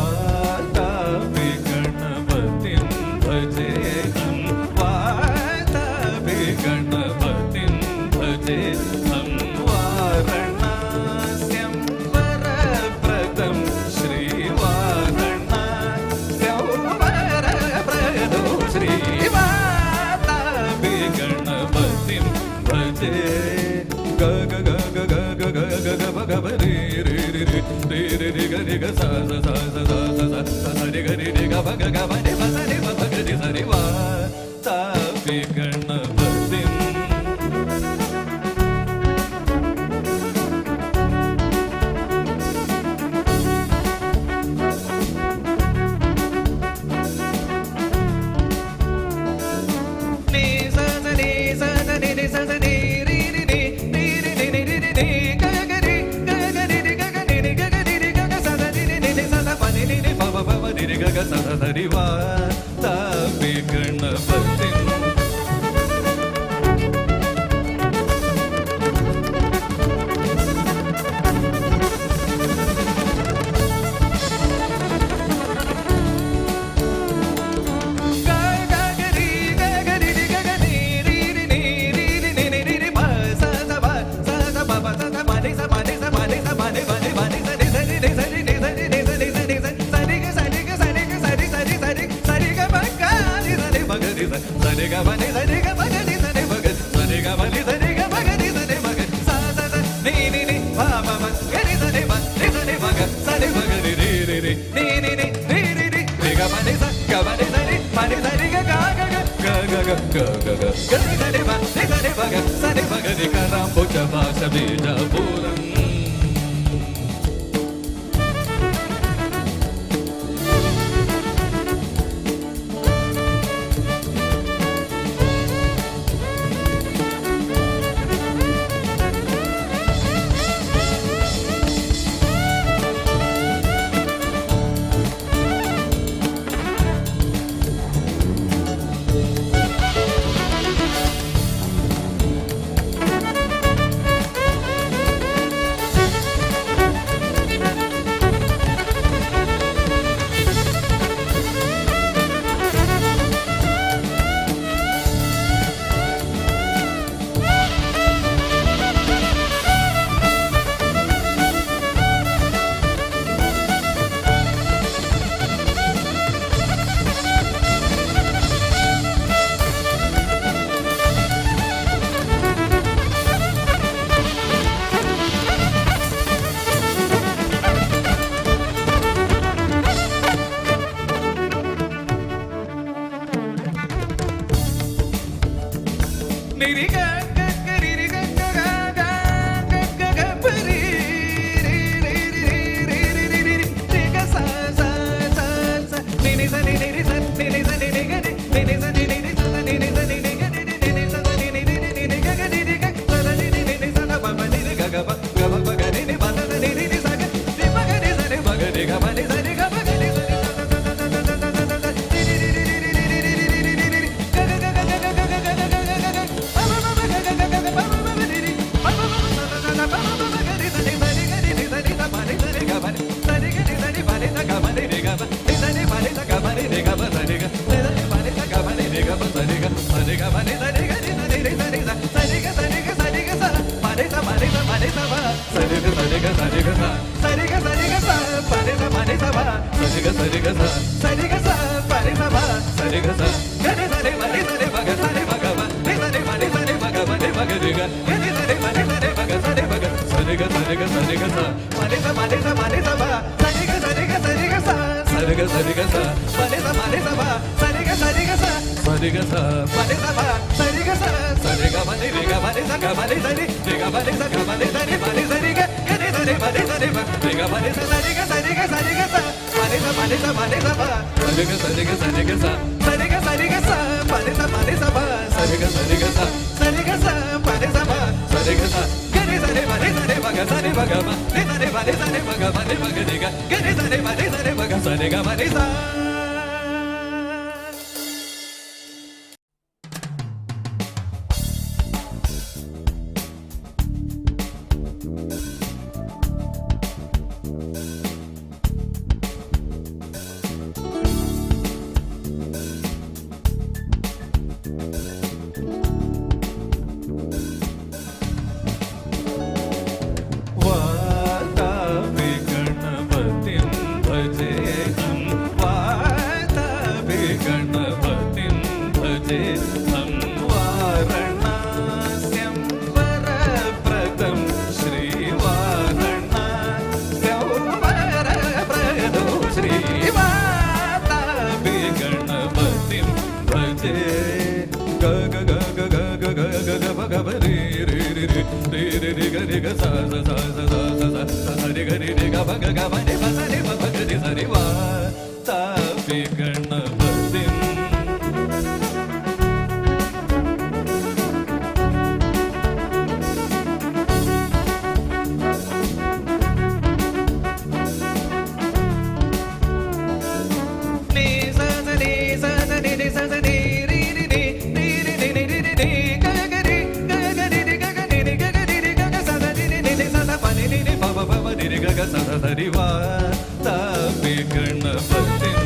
वातापि गणपतिं भजेऽहं। ಪ ಗ ಗ ಮ ನಿ ಪ ಸ ನಿ ಪ ಪ ಗ ರಿ ಸ ರಿ ವಾ ತಾ ಪಿ ಗಣಪತಿಂ. ನಿ ಸ ಸ ನಿ ಸ ಸ ನಿ ನಿ ಸ ಸ ನಿ ರಿ ರಿ ನಿ ನಿ ರಿ ನಿ ನಿ ರಿ ರಿ ನಿ ಗ ಗ ರಿ ಗ ಗ ರಿ ರಿ ಗ ಗ ನಿ ನಿ ಗ ಗ ರಿ ರಿ ಗ ಗ ಸ ಸ ನಿ ನಿ ನಿ ನಿ ಸ ಸ ಪ ನಿ ನಿ ನಿ ಪ ಪ ಪ ಪ ನಿ ರಿ ಗ ಗ ಸ ಸ ಸ ರಿ ವಾ ತಾ ಪಿ ಗಣಪತಿಂ. ಗ ಗ ಗ ರಿ ಗ ಗ ರಿ ರಿ ಗ ಗ ನಿ ರಿ ರಿ ನಿ ರಿ ರಿ ನಿ ನಿ ರಿ ರಿ ಪ ಸ ಸ ಪ ಸ ಸ ಪ ಪ ಸ ಸ ಪ ನಿ ಸ ಪ ನಿ ಸ ಪ ನಿ ಸ ಪ ನಿ ಪ ನಿ ಪ ನಿ ಸ ನಿ ಸ ರಿ ನಿ ಸ ರಿ ನಿ ಸ ರಿ ನಿ ಸ ನಿ ಸ ನಿ ಸ ಸ ರಿ ಗ ಸ ರಿ ಗ ಸ ರಿ ಗ ಸ ರಿ ಸ ರಿ ಸ ರಿ ಸ ರಿ ಗ ಪ ಗ ರಿ ಸ ರಿ ಮ ಗ ರಿ ಸ ಸ ರಿ ಗ ಪ ನಿ ಸ ರಿ ಗ ಪ ಗ ರಿ ಸ ರಿ ಮ ಗ ಸ ರಿ ಗ ಪ ನಿ ಸ ರಿ ಗ ಪ ಗ ರಿ ಸ ರಿ ಮ ಗ ಸ ಸ ಸ ನಿ ನಿ ನಿ ಪ ಪ ಪ ಗ ರಿ ಸ ರಿ ಪ ನಿ ಸ ರಿ ಮ ಗ ಸ ರಿ ಮ ಗ ರಿ ರಿ ರಿ ರಿ ನಿ ನಿ ನಿ ರಿ ರಿ ರಿ ರಿ ಗ ಪ ನಿ ಸ ಗ ಪ ನಿ ಸ ರಿ ಪ ನಿ ಸ ರಿ ಗ ಗ ಗ ಗ ಗ ಗ ಗ ಗ ಗ ಗ ರಿ ಸ ರಿ ಪ ನಿ ಸ ರಿ ಮ ಗ ಸ ರಿ ಮ ಗ ರಿ ಕ ರ ಭುಜ ಭಾಷ ಬೀಜಪುರಂ. ನಿ ರಿ ಗ ಗ ಗ ರಿ ರಿ ಗ ಗ ಗ ಗ ಗ ಗ ಗ ಪ ರಿ ರಿ ರಿ ರಿ ರಿ ರಿ ರಿ ರಿ ರಿ ರಿ ಗ ಸ ಸ ಸ ಸ ನಿ ನಿ ಸ ನಿ ನಿ ರಿ ಸ ನಿ ನಿ ಸ ನಿ ನಿ ಗ ರಿ ನಿ ನಿ ಸ ನಿ ನಿ ರಿ ಸ ಸ ನಿ ನಿ ಸ ನಿ ನಿ ಗ ರಿ ರಿ ನಿ ನಿ ಸ ಸ ನಿ ನಿ ರಿ ರಿ ನಿ ನಿ ಗ ಗ ರಿ ರಿ ಗ ಸ ಸ ನಿ ನಿ ನಿ ನಿ ಸ ಸ ಪ ಪ ನಿ ರಿ ಗ ಗ ಪ ಗ ಪ ಪ ಗ ರಿ ನಿ ಪ ಸ ಸ ನಿ ರಿ ನಿ ಸ ಗ ರಿ ಪ ಗ ರಿ ಸ ರಿ ಪ ಗ ರಿ ಗ ಪ ನಿ ಸ ರಿ ಗ ಪ ಗ ರಿ ಸ ರಿ ಸ ಸ ಸ ಸ ಸ ಸ ಸ ಸ ಸ ರಿ ರಿ ರಿ ರಿ ರಿ ರಿ ರಿ ರಿ ರಿ ರಿ ರಿ ರಿ ಗ ಗ ಗ ಗ ಗ ಗ ಗ ಗ ಗ ಗ ಗ ಗ ಪ ಪ ಪ ಗ ಗ ಗ ಗ ಪ ಪ ಪ ರಿ ರಿ ಪ ಪ ಪ ಸ ಸ ಸ ಪ ಪ ಪ ಗ ರಿ ಸ ನಿ ಸ ರಿ ಗ ರಿ ನಿ ಸ ನಿ ಸ ಪ ನಿ ಸ ರಿ ಗ ಪ ನಿ ಸ ರಿ ಗ ರಿ ಸ ನಿ ಪ ನಿ ಸ ಗ ಪ ನಿ ರಿ ಗ ಪ ನಿ ಸ ನಿ ಪ ನಿ ಸ ಗ ಪ ನಿ ರಿ ಗ ಪ ಸ ರಿ ಗ ನಿ ಸ ನಿ ಪ ನಿ ಸ ಗ ಪ ನಿ ರಿ ಗ ಪ ಸ ರಿ ಗ ಸ ರಿ ಗ ಪ ನಿ ಸ ರಿ ಗ ರಿ ಸ ನಿ ರಿ ಸ ನಿ ಸ ಸ ರಿ ಗ ಸ ರಿ ಗ ಸ ರಿ ಗ ಸ ಪ ನಿ ಸ ಪ ನಿ ಸ ಪ ನಿ ಸ ಪ ಸ ರಿ ಗ ಸ ರಿ ಗ ಸ ರಿ ಗ ಸ ಸ ರಿ ಗ ಸ ರಿ ಗ ಸ ಪ ನಿ ಸ ಪ ನಿ ಸ ಪ ಸ ರಿ ಗ ಸ ರಿ ಗ ಸ ಸ ರಿ ಗ ಸ ಪ ನಿ ಸ ಪ ಸ ರಿ ಗ ಸ ಗ ರಿ ಸ ರಿ ಪ ನಿ ಸ ರಿ ಪ ಗ ಸ ರಿ ಪ ಗ ಪ ನಿ ಸ ರಿ ಪ ನಿ ಸ ರಿ ಪ ಗ ಪ ನಿ ಪ ಗ ರಿ ಗ ಗ ರಿ ಸ ರಿ ಪ ನಿ ಸ ರಿ ಪ ಗ ಸ ರಿ ಪ ಗ ಸ ರಿ ಗ ಸ ರಿ ಗ ಸ ರಿ ಗ ಸ ಪ ನಿ ಸ ಪ ನಿ ಸ ಪ ನಿ ಸ ಪ ಸ ರಿ ಗ ಸ ರಿ ಗ ಸ ರಿ ಗ ಸ ಸ ರಿ ಗ ಸ ರಿ ಗ ಸ ಪ ನಿ ಸ ಪ ನಿ ಸ ಪ ಸ ರಿ ಗ ಸ ರಿ ಗ ಸ ಸ ರಿ ಗ ಸ ಪ ನಿ ಸ ಪ ಸ ರಿ ಗ ಸ ಸ ರಿ ಗ ಪ ನಿ ರಿ ಗ ಪ ನಿ ಸ ಗ ಪ ನಿ ಸ ರಿ ರಿ ಗ ಪ ನಿ ಸ ಗ ಪ ನಿ ಸ ರಿ ಪ ನಿ ಸ ರಿ ಗ ಗ ರಿ ಸ ರಿ ಪ ನಿ ಸ ರಿ ಪ ರಿ ಗ ಪ ನಿ ಸ ಸ ರಿ ಗ ಸ ರಿ ಗ ಸ ರಿ ಗ ಸ ಪ ನಿ ಸ ಪ ನಿ ಸ ಪ ನಿ ಸ ಪ ಸ ರಿ ಗ ಸ ರಿ ಗ ಸ ರಿ ಗ ಸ ಸ ರಿ ಗ ಸ ರಿ ಗ ಸ ಪ ನಿ ಸ ಪ ನಿ ಸ ಪ ಸ ರಿ ಗ ಸ ರಿ ಗ ಸ ಸ ರಿ ಗ ಸ ಪ ನಿ ಸ ಪ ಸ ರಿ ಗ ಸ ಗ ರಿ ಸ ರಿ ಪ ನಿ ಸ ರಿ ಪ ಗ ಸ ರಿ ಪ ಗ ಪ ನಿ ಸ ರಿ ಪ ನಿ ಸ ರಿ ಪ ಗ ಪ ನಿ ಪ ಗ ರಿ ಗ ಗ ರಿ ಸ ರಿ ಪ ನಿ ಸ ರಿ ಪ ಗ ಸ ರಿ ಗ ಪ ನಿ ಸ. वातापि गणपतिं भजेऽहं। ವಾತಾಪಿ ಗಣಪತಿಂ. ವಾತಾಪಿ ಗಣಪತಿಂ.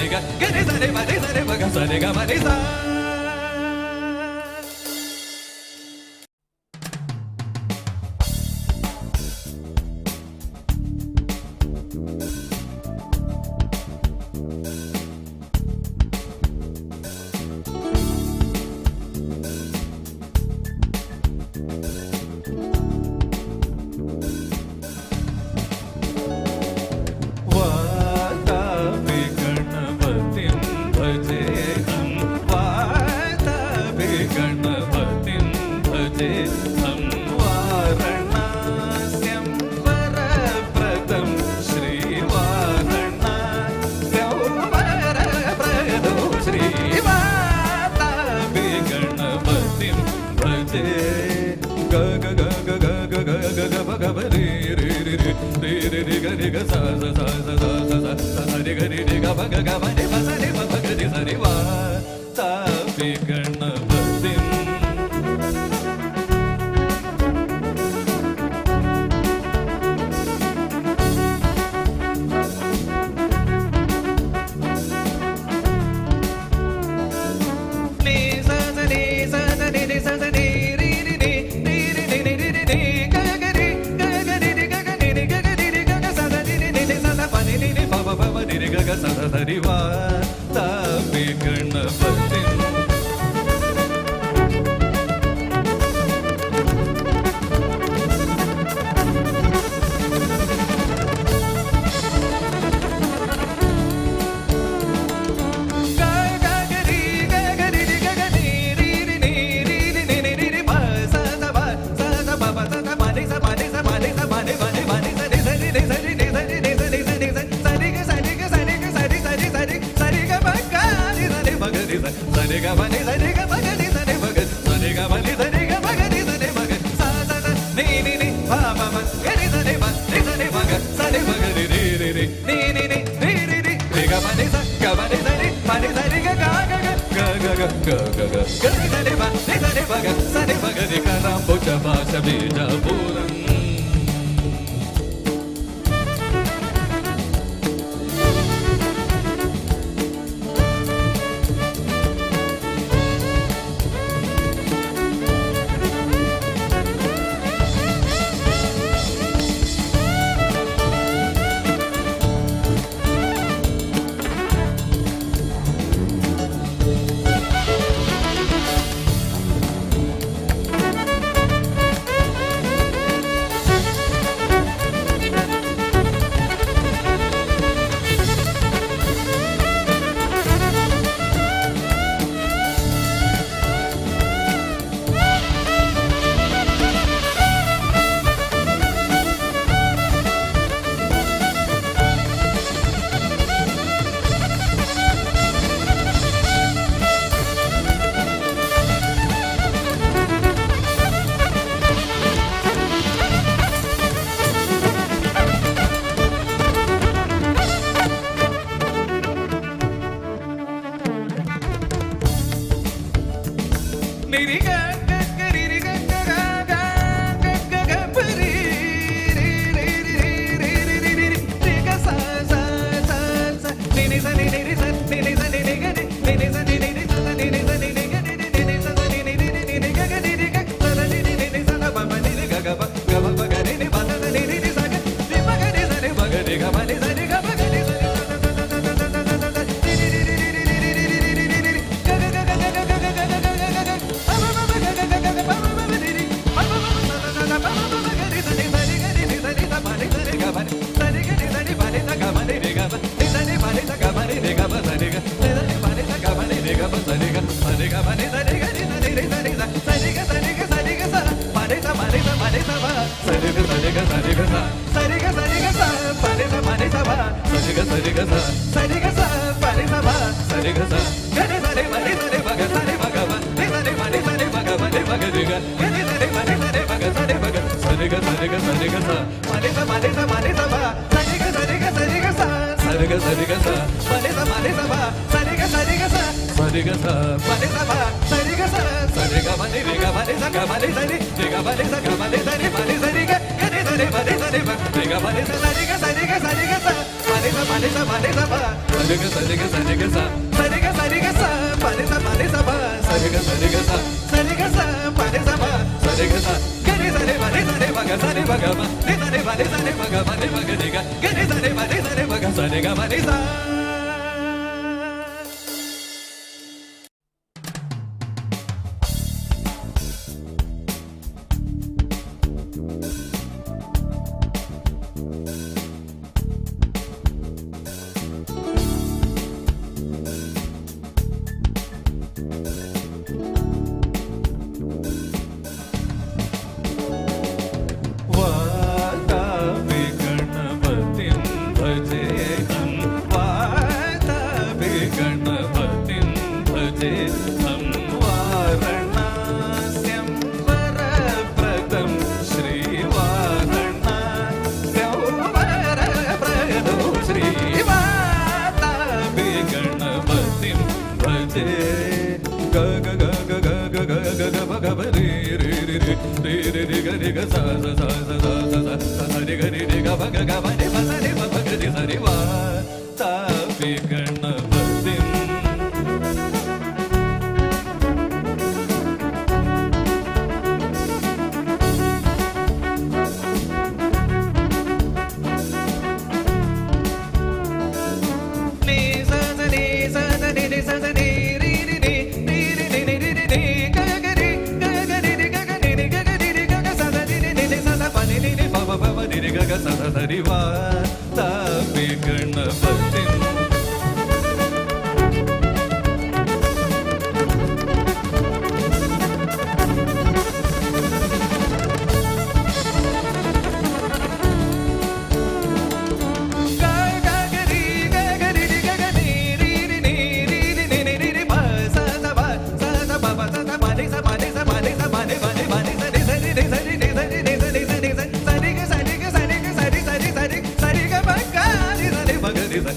ಗ. वातापि गणपतिं भजेऽहं। ಗ ಗ ಗ ಗ ಗ ಗ ಗ ಗ ಗ ಪ ಗ ಪ ರಿ ರಿ ರಿ ರಿ ರಿ ರಿ ರಿ ಗ ರಿ ಗ ಸ ಸ ಸ ಸ ಸ ಸ ಸ ಸ ಸ ರಿ ಗ ರಿ ರಿ ಗ ಪ ಗ ಗ ಪ ನಿ ಪ ಸ ನಿ ಪ ಪ ಗ ರಿ ಸ ರಿ ವಾ ತಾ ಪಿ ಗಣಪತಿಂ. ನಿ ಸ ಸ ನಿ ಸ ಸ ನಿ ನಿ ಸ ಸ ನಿ ರಿ ರಿ ನಿ ರಿ ರಿ ನಿ ನಿ ರಿ ರಿ ನಿ ಗ ಗ ರಿ ಗ ಗ ರಿ ರಿ ಗ ಗ ನಿ ನಿ ಗ ಗ ರಿ ರಿ ಗ ಗ ಸ ಸ ನಿ ನಿ ನಿ ನಿ ಸ ಸ ಪ ನಿ ನಿ ನಿ ಪ ಪ ಪ ಪ ನಿ ರಿ ಗ ಗ ಸ ಸ ಸ ರಿ ವಾ ತಾ ಪಿ ಗಣಪತಿಂ. ಗ ಗ ಗ ರಿ ಗ ಗ ರಿ ರಿ ಗ ಗ ನಿ ರಿ ರಿ ನಿ ರಿ ರಿ ನಿ ನಿ ರಿ ರಿ ಪ ಸ ಸ ಪ ಸ ಸ ಪ ಪ ಸ ಸ ಪ ನಿ ಸ ಪ ನಿ ಸ ಪ ನಿ ಸ ಪ ನಿ ಪ ನಿ ಪ ನಿ ಸ ನಿ ಸ ರಿ ನಿ ಸ ರಿ ನಿ ಸ ರಿ ನಿ ಸ ನಿ ಸ ನಿ ಸ ಸ ರಿ ಗ ಸ ರಿ ಗ ಸ ರಿ ಗ ಸ ರಿ ಸ ರಿ ಸ ರಿ ಸ ರಿ ಗ ಪ ಗ ರಿ ಸ ರಿ ಪ ಗ ರಿ ಸ ಸ ರಿ ಗ ಪ ನಿ ಸ ರಿ ಗ ಪ ಗ ರಿ ಸ ರಿ ಪ ಗ ಸ ರಿ ಗ ಪ ನಿ ಸ ರಿ ಗ ಪ ಗ ರಿ ಸ ರಿ ಪ ಗ ಸ ಸ ಸ ನಿ ನಿ ನಿ ಪ ಪ ಪ ಗ ರಿ ಸ ರಿ ಪ ರಿ ಸ ರಿ ಪ ಗ ಸ ರಿ ಪ ಗ ರಿ ರಿ ರಿ ರಿ ನಿ ನಿ ನಿ ರಿ ರಿ ರಿ ರಿ ಗ ಪ ನಿ ಸ ಗ ಪ ನಿ ಸ ರಿ ಪ ನಿ ಸ ರಿ ಗ ಗ ಗ ಗ ಗ ಗ ಗ ಗ ಗ ಗ ಗ ರಿ ಸ ರಿ ಪ ರಿ ಸ ರಿ ಪ ಗ ಸ ರಿ ಪ ಗ ರಿ ಕ ರ ಭುಜ ಪಾಶ ಬೀಜ ಪೂರಂ. ನಿ ರಿ ಗ ಗ ಗ ರಿ ರಿ ಗ ಗ ಗ ಗ ಗ ಗ ಗ ಪ ರಿ ರಿ ರಿ ರಿ ರಿ ರಿ ರಿ ರಿ ರಿ ರಿ ಗ ಸ ಸ ಸ ಸ ನಿ ನಿ ಸ ನಿ ನಿ ರಿ ಸ ನಿ ನಿ ಸ ನಿ ನಿ ಗ ರಿ ನಿ ನಿ ಸ ನಿ ನಿ ರಿ ಸ ಸ ನಿ ನಿ ಸ ನಿ ನಿ ಗ ರಿ ರಿ ನಿ ನಿ ಸ ಸ ನಿ ನಿ ರಿ ರಿ ನಿ ನಿ ಗ ಗ ರಿ ರಿ ಗ ಸ ಸ ನಿ ನಿ ನಿ ನಿ ಸ ಸ ಪ ಪ ನಿ ರಿ ಗ ಗ ಪ ಗ ಪ ಪ ಗ ರಿ ನಿ ಪ ಸ ಸ ನಿ ರಿ ನಿ ಸ ಗ ರಿ ಪ ಗ ರಿ ಸ ರಿ ಪ ಗ ರಿ ಗ ಪ ನಿ ಸ ರಿ ಗ ಪ ಗ ರಿ ಸ ರಿ ಸ ಸ ಸ ಸ ಸ ಸ ಸ ಸ ಸ ರಿ ರಿ ರಿ ರಿ ರಿ ರಿ ರಿ ರಿ ರಿ ರಿ ರಿ ರಿ ಗ ಗ ಗ ಗ ಗ ಗ ಗ ಗ ಗ ಗ ಗ ಗ ಪ ಪ ಪ ಗ ಗ ಗ ಗ ಪ ಪ ಪ ರಿ ರಿ ಪ ಪ ಪ ಸ ಸ ಸ ಪ ಪ ಪ ಗ ರಿ ಸ ನಿ ಸ ರಿ ಗ ರಿ ನಿ ಸ ರಿ ಸ ಪ ನಿ ಸ ರಿ ಗ ಪ ನಿ ಸ ರಿ ಗ ರಿ ಸ ರಿ ಪ ನಿ ಸ ಗ ಪ ನಿ ರಿ ಗ ಪ ನಿ ಸ ರಿ ಪ ನಿ ಸ ಗ ಪ ನಿ ರಿ ಗ ಪ ಸ ರಿ ಗ ನಿ ಸ ರಿ ಪ ನಿ ಸ ಗ ಪ ನಿ ರಿ ಗ ಪ ಸ ರಿ ಗ ಪ ರಿ ಗ ಪ ನಿ ಸ ರಿ ಗ ರಿ ಸ ರಿ ರಿ ಸ ರಿ ಸ ಸ ರಿ ಗ ಸ ರಿ ಗ ಸ ರಿ ಗ ಸ ಪ ನಿ ಸ ಪ ನಿ ಸ ಪ ನಿ ಸ ಪ ಸ ರಿ ಗ ಸ ರಿ ಗ ಸ ರಿ ಗ ಸ ಸ ರಿ ಗ ಸ ರಿ ಗ ಸ ಪ ನಿ ಸ ಪ ನಿ ಸ ಪ ಸ ರಿ ಗ ಸ ರಿ ಗ ಸ ಸ ರಿ ಗ ಸ ಪ ನಿ ಸ ಪ ಸ ರಿ ಗ ಸ ಗ ರಿ ಸ ರಿ ಪ ನಿ ಸ ರಿ ಪ ಗ ಸ ರಿ ಪ ಗ ಪ ನಿ ಸ ರಿ ಪ ನಿ ಸ ರಿ ಪ ಗ ಪ ನಿ ಪ ಗ ರಿ ಗ ಗ ರಿ ಸ ರಿ ಪ ನಿ ಸ ರಿ ಪ ಗ ಸ ರಿ ಪ ಗ ಸ ರಿ ಗ ಸ ರಿ ಗ ಸ ರಿ ಗ ಸ ಪ ನಿ ಸ ಪ ನಿ ಸ ಪ ನಿ ಸ ಪ ಸ ರಿ ಗ ಸ ರಿ ಗ ಸ ರಿ ಗ ಸ ಸ ರಿ ಗ ಸ ರಿ ಗ ಸ ಪ ನಿ ಸ ಪ ನಿ ಸ ಪ ಸ ರಿ ಗ ಸ ರಿ ಗ ಸ ಸ ರಿ ಗ ಸ ಪ ನಿ ಸ ಪ ಸ ರಿ ಗ ಸ ಸ ರಿ ಗ ಪ ನಿ ರಿ ಗ ಪ ನಿ ಸ ಗ ಪ ನಿ ಸ ರಿ ರಿ ಗ ಪ ನಿ ಸ ಗ ಪ ನಿ ಸ ರಿ ಪ ನಿ ಸ ರಿ ಗ ಗ ರಿ ಸ ರಿ ಪ ನಿ ಸ ರಿ ಪ ರಿ ಗ ಪ ನಿ ಸ ಸ ರಿ ಗ ಸ ರಿ ಗ ಸ ರಿ ಗ ಸ ಪ ನಿ ಸ ಪ ನಿ ಸ ಪ ನಿ ಸ ಪ ಸ ರಿ ಗ ಸ ರಿ ಗ ಸ ರಿ ಗ ಸ ಸ ರಿ ಗ ಸ ರಿ ಗ ಸ ಪ ನಿ ಸ ಪ ನಿ ಸ ಪ ಸ ರಿ ಗ ಸ ರಿ ಗ ಸ ಸ ರಿ ಗ ಸ ಪ ನಿ ಸ ಪ ಸ ರಿ ಗ ಸ ಗ ರಿ ಸ ರಿ ಪ ನಿ ಸ ರಿ ಪ ಗ ಸ ರಿ ಪ ಗ ಪ ನಿ ಸ ರಿ ಪ ನಿ ಸ ರಿ ಪ ಗ ಪ ನಿ ಪ ಗ ರಿ ಗ ಗ ರಿ ಸ ರಿ ಪ ನಿ ಸ ರಿ ಪ ಗ ಸ ರಿ ಗ ಪ ನಿ ಸ. वातापि गणपतिं भजेऽहं। ರಿ ಗ ಸ ಸ ಸ ಸ ಸ ಸ ಸ ಸ ರಿ ಗ ರಿ ರಿ ಗ ಪ ಗ ಗ ಪ ನಿ ಪ ಸ ನಿ ಪ ಪ ಗ ರಿ ಸ ರಿ ವಾ ತಾ ಪಿ ಗಣಪತಿಂ. ನಿ ಸ ಸ ನಿ ಸ ಸ ನಿ ನಿ ಸ ಸ ನಿ ರಿ ರಿ ನಿ ರಿ ರಿ ನಿ ನಿ ರಿ ರಿ ನಿ ಗ ಗ ರಿ ಗ ಗ ರಿ ರಿ ಗ ಗ ನಿ ನಿ ಗ ಗ ರಿ ರಿ ಗ ಗ ಸ ಸ ನಿ ನಿ ನಿ ನಿ ಸ ಸ ಪ ನಿ ನಿ ನಿ ಪ ಪ ಪ ಪ ನಿ ರಿ ಗ ಗ ಸ ಸ ಸ ರಿ ವಾ ತಾ ಪಿ ಗಣಪತಿಂ. ಗ ಗ ಗ ರಿ ಗ ಗ ರಿ ರಿ ಗ ಗ ನಿ ರಿ ರಿ ನಿ ರಿ ರಿ ನಿ ನಿ ರಿ ರಿ ಪ ಸ ಸ ಪ ಸ ಸ ಪ ಪ ಸ ಸ ಪ ನಿ ಸ ಪ ನಿ ಸ ಪ ನಿ ಸ ಪ ನಿ ಪ ನಿ ಪ ನಿ ಸ ನಿ ಸ ರಿ ನಿ ಸ ರಿ ನಿ ಸ ರಿ ನಿ ಸ ನಿ ಸ ನಿ ಸ ಸ ರಿ ಗ ಸ ರಿ ಗ ಸ ರಿ ಗ ಸ ರಿ ಸ ರಿ ಸ ರಿ ಸ ರಿ ಗ ಪ ಗ ರಿ ಸ ರಿ ಪ ಗ ರಿ ಸ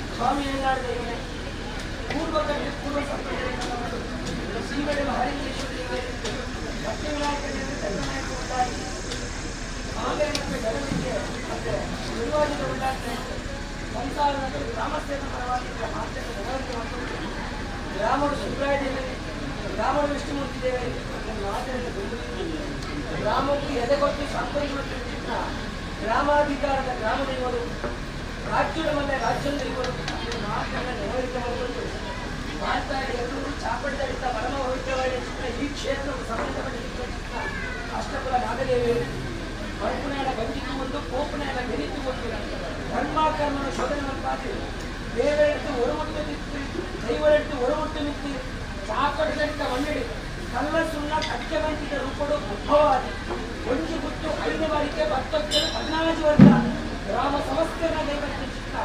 ಸ್ವಾಮಿ ಏನಾಡಿದ ಪೂರ್ವ ಪೂರ್ವ ಶ್ರೀಗಡೆ ಹರಿಕೇಶ್ವರ ಭಕ್ತಿ ವಿನಾಯಕ ಧರ್ಮನಾಯಕ ಉಂಟಾಗಿ ಆಮೇಲೆ ಜನರಿಗೆ ಮತ್ತೆ ನಿರ್ವಾಜಿತ ಉಂಟಾಗ್ತಾ ಸಂಸಾರದ ಗ್ರಾಮಸ್ಥರ ಪರವಾಗಿ ಮಾತ್ರ ನೆರವೇರಿಕೆ ಗ್ರಾಮರು ಸುಬ್ರಾಯ ದೇವರೇ, ಗ್ರಾಮರು ವಿಷ್ಣುಮೂರ್ತಿ ದೇವರೇ ಮಾತನ್ನು ಗ್ರಾಮಕ್ಕೂ ಎದೆಗೊಟ್ಟು ಸಂಪರ್ಕ ಗ್ರಾಮಾಧಿಕಾರದ ಗ್ರಾಮದೇವರು ರಾಜ್ಯದ ಮನೆ ರಾಜ್ಯದವರು ಮಾತನ್ನು ನೆರವೇರಿಕೆ ಮಾಡಿಕೊಂಡು ಮಾಡ್ತಾ ಎಲ್ಲರೂ ಚಾಪಡಿದಡಿತ ಪರಮ ಪವಿತ್ರವಾಗಿ ಈ ಕ್ಷೇತ್ರವು ಸಂಬಂಧಪಟ್ಟಿದ್ದ ಅಷ್ಟಪುರ ನಾಗದೇವಿಯರು ಪರಪುನಾಡ ಬಂದಿತ್ತು ಒಂದು ಕೋಪನಾಡ ಬೆರೀತು ಒಂದು ಧರ್ಮ ಕರ್ಮನ ಶೋಧನೆ ಮಾಡ್ಪಾತಿ ದೇವರೆಡ್ದು ಒಡಮುಟ್ಟು ನಿಂತು ದೈವರೆಡ್ದು ಒಡಮುಟ್ಟು ನಿಂತು ಚಾಕಡಿದಡಿತ ಮಣ್ಣಡಿ ಕಲ್ಲ ಸುಣ್ಣ ಕಕ್ಕೆ ಬಂತಿದ್ದ ರೂಪಡು ಉದ್ಭವವಾದಿ ಒಂದು ಗುಟ್ಟು ಐದು ಬಾರಿಕೆ ಬತ್ತೊಕ್ಕಲು 14 ವರ್ಷ ಗ್ರಾಮ ಸಮಸ್ತೆನ ದೈವಕ್ಕೆ ಚಿತ್ತ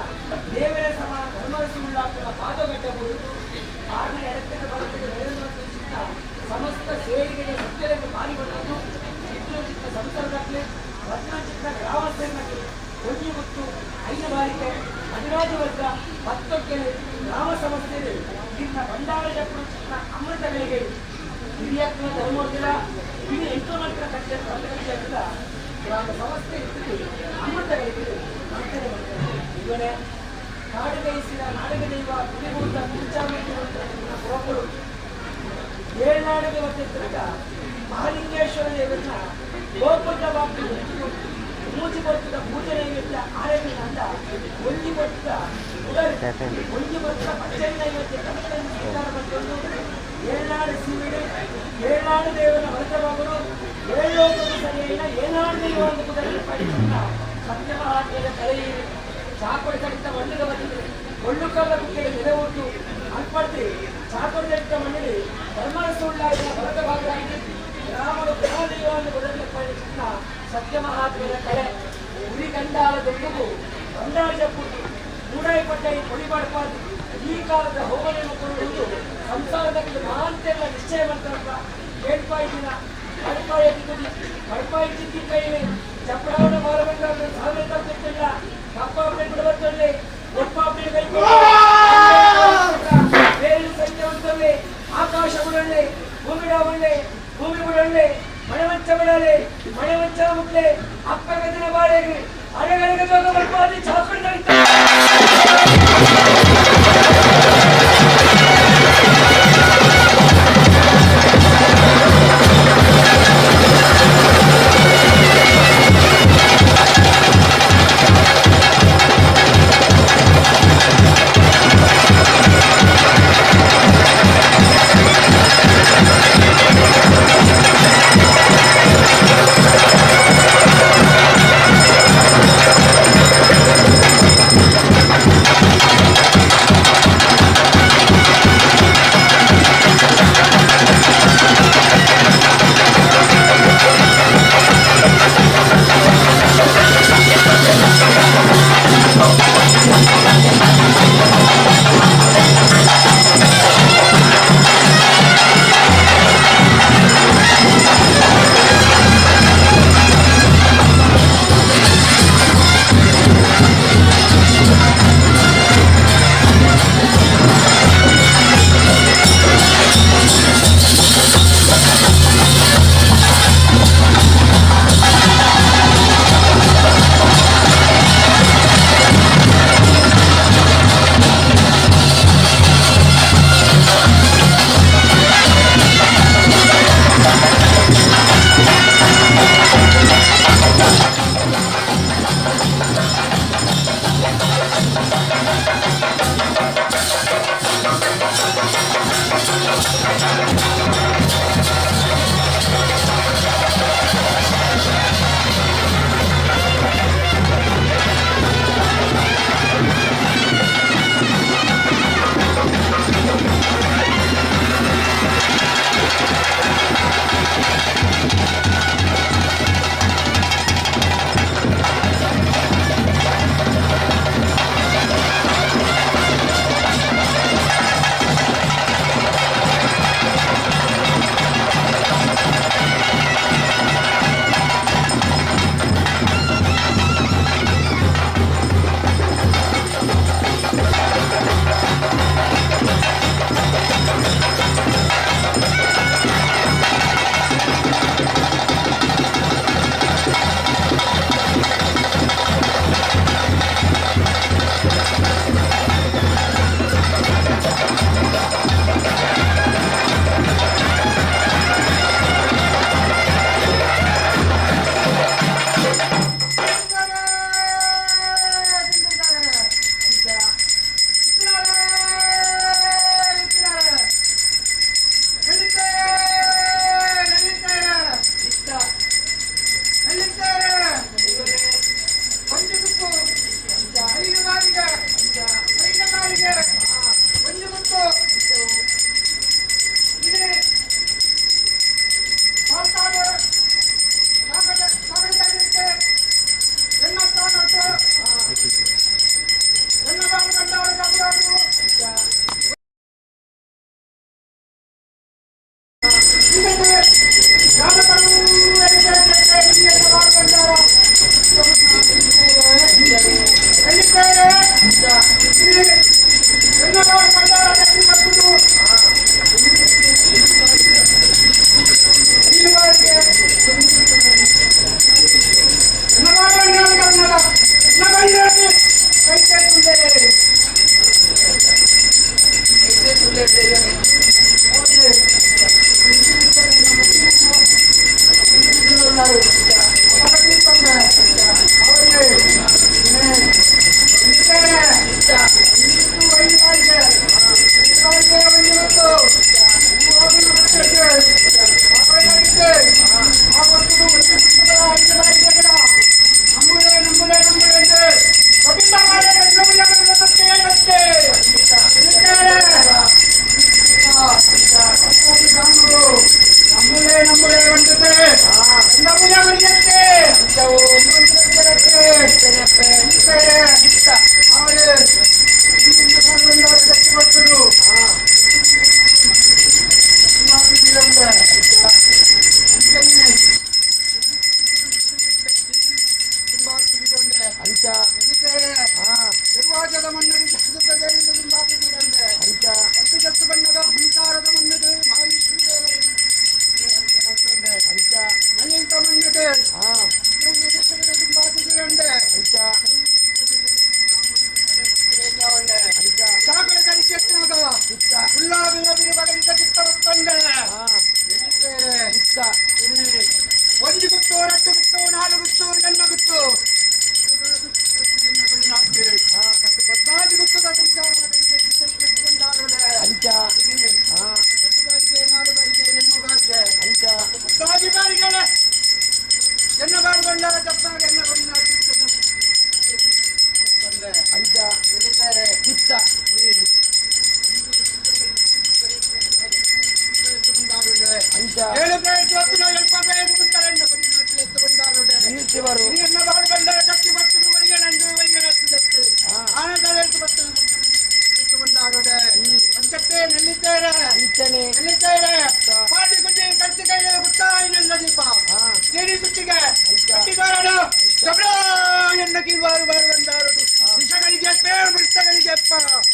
ದೇವರ ಸಮಾನ ಧರ್ಮರಸಿ ಉಳ್ಳಾಕುವ ಪಾದಗಡ್ಡ ಬರುವುದು ಆರನೇ ಎಡಕ್ಕೆ ಬರುತ್ತದೆ ನೆರವೇರುವ ಚಿತ್ತ ಸಮಸ್ತ ಸೇರಿಗೆಗೆ ಸತ್ಯದಲ್ಲಿ ಪಾಲ್ಗೊಂಡದ್ದು ಚಿತ್ರ ಚಿತ್ತ ಸಂಸಾರದಾಗಲಿ ರತ್ನ ಚಿತ್ತ ಗ್ರಾಮಸ್ಥರಲ್ಲಿ ಒಂದು ಗುಟ್ಟು ಐದು ಬಾರಿಕೆ 14 ವರ್ಷ ಬತ್ತೊಕ್ಕಲು ಗ್ರಾಮ ಸಮಸ್ಯೆಯಲ್ಲಿ ನಿನ್ನ ಭಂಡಾರ ಜಪ್ಪು ಚಿತ್ತ ಅಮೃತಗಳಿಗೆ ಹಿರಿಯಕ್ನ ಧರ್ಮೋರ್ಜಿಲ ಇನ್ನು ಎಂಟು ನಂತರ ಕಟ್ಟೆ ಗ್ರಾಮ ಸಂಸ್ಥೆ ಇರ್ತದೆ ಅಮೃತಗಳಿಗೆ ಪ್ರಾರ್ಥನೆ ಮಾಡ್ತಾರೆ. ಇವನೇ ಕಾಡುಗೈಸಿದ ನಾಡಿಗೆ ದೈವ ಕುಡಿಗುಂಟ ಕುಂಚಾಮೂರ್ತಿ ಏಳ್ನಾಡಿಗೆ ಬರ್ತಿದ್ದಾಗ ಮಹಾಲಿಂಗೇಶ್ವರ ದೇವರನ್ನ ಗೋಪುರದ ಬಾಗಿಲು ಮೂಜಿ ಕೊಡ್ತದ ಪೂಜೆ ನೈವೇದ್ಯ ಆರೈಕೆ ಅಂತ ಒಂಜಿ ಕೊಡ್ತದ ಉಡಲ್ ಒಂಜಿ ಕೊಡ್ತದ ಪಚ್ಚರಿ ನೈವೇದ್ಯ ಕನಕನ್ನು ಸ್ವೀಕಾರ ಮಾಡಿಕೊಂಡು ಏಳ್ನಾಡು ಸೀಮೆಡೆ ಏಳ್ನಾಡು ದೇವರ ಹೊರತವಾಗಲು ಏಳೋಕದ ಸರಿಯಲ್ಲ ಏನಾಡು ದೈವ ಒಂದು ಕುದರಲ್ಲಿ ಪಡಿಸಿದ ಸತ್ಯಮಹಾತ್ಮೆಯ ಕಲೆಯಿರಿ ಚಾಕೊಡಿ ತಡಿತ ಮಣ್ಣಿಗೆ ಬಂದಿದೆ ಒಳ್ಳುಕಲ್ಲ ಕುಕ್ಕೆಗೆ ನೆಲೆ ಉಂಟು ಅಲ್ಪಡ್ತಿ ಚಾಕೊಡಿ ತಡಿತ ಮಣ್ಣಿಗೆ ಧರ್ಮರಸುಳ್ಳಾಗಿನ ಭರತ ಭಾಗವಾಗಿ ಗ್ರಾಮರು ಗ್ರಾಮದೈವವನ್ನು ಕೊಡಲು ಪಡಿಸಿದ ಸತ್ಯಮಹಾತ್ಮೆಯ ಕಲೆ ಉರಿ ಕಂಡಾಲ ದೊಡ್ಡದು ಬಂಡಾಳ ಜಪ್ಪುಟ್ಟು ಮೂಡಾಯಿ ಪಟ್ಟಾಯಿ ಕೊಡಿಬಾರ್ದು ಈ ಕಾಲದ ಹೋಮನೆಯನ್ನು ಕೊಡುವುದು ಸಂಸಾರದ ಮಹಾಂತೆಲ್ಲ ನಿಶ್ಚಯ ಮಾಡ್ತಾರಪ್ಪ. ಏಳ್ಪಾಯಿ ದಿನ ಕಡ್ಪಾಯಿ ತಿದ್ದಿ ಕಡ್ಪಾಯಿ ತಿದ್ದಿ ಕೈಲಿ ಚಪ್ಪಡಾವಣ ಮಾರಬಂಡ ಸಾವಿರ ತಪ್ಪಿಲ್ಲ ಕಪ್ಪಾಪಡೆ ಬಿಡಬತ್ತೊಳ್ಳೆ ಒಪ್ಪಾಪಡೆ ಕೈ ಬೇರೆ ಸಂಖ್ಯೆ ಉಂಟೊಳ್ಳೆ ಆಕಾಶ ಬಿಡೊಳ್ಳೆ ಭೂಮಿಡ ಒಳ್ಳೆ ಭೂಮಿ ಬಿಡೊಳ್ಳೆ ಮಣವಂಚ ಬಿಡಲೆ ಮಣವಂಚ ಮುಟ್ಲೆ ಅಪ್ಪ ಗದಿನ ಬಾಳೆಗೆ ಅರೆಗಳಿಗೆ ಜೋಗ ಬರ್ಪಾದಿ ಚಾಕುಡಿ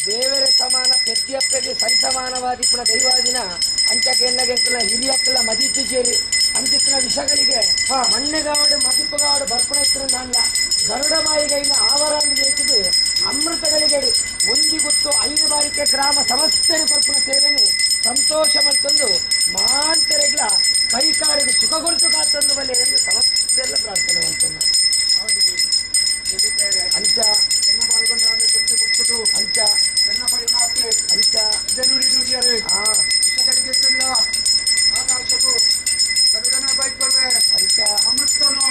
ದೇವರ ಸಮಾನ ಪ್ರತಿಯೊಬ್ಬರಿಗೆ ಸರಿಸಮಾನವಾದಿಪ್ಪುನ ದೈವಾದಿನ ಅಂಚಕೆನ್ನಗೆಂಕಲ ಹಿರಿಯಕ್ಕಲ ಮದಿಪುಜೇರಿ ಅಂಚಿತ್ತಿನ ವಿಷಗಳಿಗೆ ಮಣ್ಣೆಗಾವಡು ಮದಿಪುಗಾವಡು ಬರ್ಪಣ ಇತ್ತಿನ ಗರುಡ ಬಾಯಿಗೈನ ಆವರಾಂದು ಜಯಿಸಿದು ಅಮೃತಗಳಿಗೆ ಒಂಜಿ ಗುತ್ತು 5 ಬಾರಿಕೆ ಗ್ರಾಮ ಸಮಸ್ತೆರು ಕೊರ್ಪುನ ಸೇವೆನು ಸಂತೋಷ ಮಲ್ತೊಂದು ಮಾಂತರೆಗ್ಲ ಕೈಕಾರಿಗೆ ಸುಖ ಗುರುತು ಕಾತಂದು ಬಲೆ ಎಂದು ಸಮಸ್ತೆಲ್ಲ ಪ್ರಾರ್ಥನೆ ಮಾಡ್ತಾನೆ. ಅಂಚ ಅಂಚ ಅಂಚ ಅಂಚ ಅಮೃತನು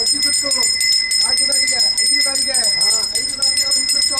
ಒತ್ತಿ ಗುತ್ತು 4 ಬಾರಿಗೆ 5 ಬಾರಿಗೆ 5 ಬಾರಿಗೆ ಒಂದು ಗುತ್ತು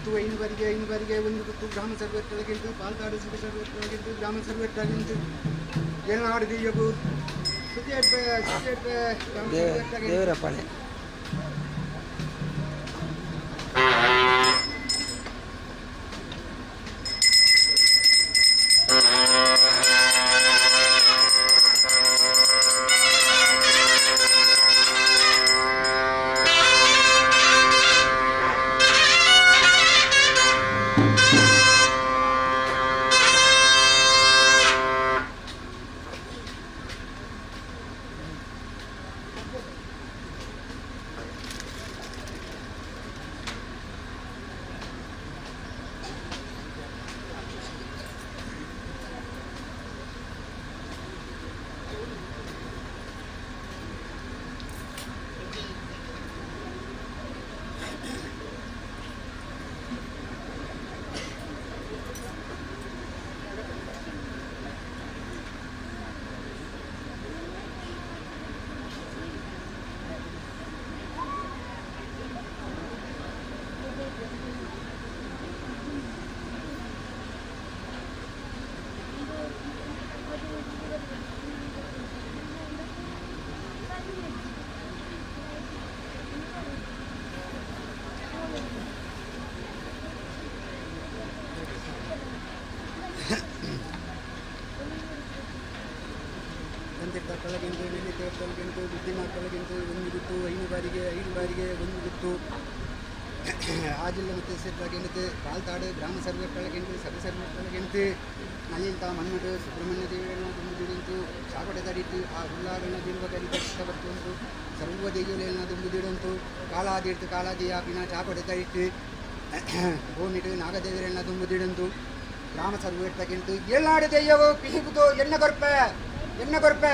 ಗ್ರಾಮ 5 ಬಾರಿಗೆ 5 ಬಾರಿಗೆ ಒಂದು ಗುತ್ತು ಗ್ರಾಮ ಸರ್ವತ್ರಗಿಂತು ಪಾಲ್ದಾಡು ಸುಖ ಸರ್ವತ್ರಗಿಂತು ಗ್ರಾಮ ಸರ್ವತ್ರಗಿಂತು ಏನಾಡು ದೀಯಗು ದೇವರಪ್ಪಣೆ. ತಳಗೆಂಟು ನೆಲ್ಲಿ ತಳಗೆಂಟು ಬುದ್ಧಿನ ತಳಗೆಂಟು ಒಂದು ಗುತ್ತು ಐದು ಬಾರಿಗೆ ಐದು ಬಾರಿಗೆ ಒಂದು ಗುತ್ತು ಆಜಿಲ್ಲ ಮತ್ತು ಹೆಸರು ಪಾಲ್ತಾಡು ಗ್ರಾಮ ಸರ್ವೆ ತಳಗೆಂಟು ಸಭೆ ಸರ್ವೆ ತಳಗೆಂಟು ನಲ್ಲಿಂತ ಮಣ್ಣು ಸುಬ್ರಹ್ಮಣ್ಯ ದೇವಿಗಳನ್ನ ತುಂಬಿದಿಡಂತು ಚಾಪಟೆ ತಡಿಟ್ಟು ಆ ಹುಲ್ಲಾಗಳನ್ನ ದಿರುವ ಕರಿ ಕಷ್ಟ ಬರ್ತುಂಟು ಸರ್ವ ದೇವಿಗಳನ್ನ ತುಂಬಿದಿಡಂತು ಕಾಲಾದಿಡ್ತು ಕಾಲಾದಿ ಆಪಿನ ಚಾಪಟೆ ತಡಿಟ್ಟು ಭೂಮಿಟು ನಾಗದೇವರನ್ನ ತುಂಬಿದಿಡಂತು ಗ್ರಾಮ ಸರ್ವೆ ತಗೆಂಟು ಏಳ್ನಾಡು ದೆಯ್ಯವು ಪಿಸುಗುತು ಎಣ್ಣೆ ಕೊರ್ಪೆ ಎಣ್ಣೆ ಕೊರ್ಪೆ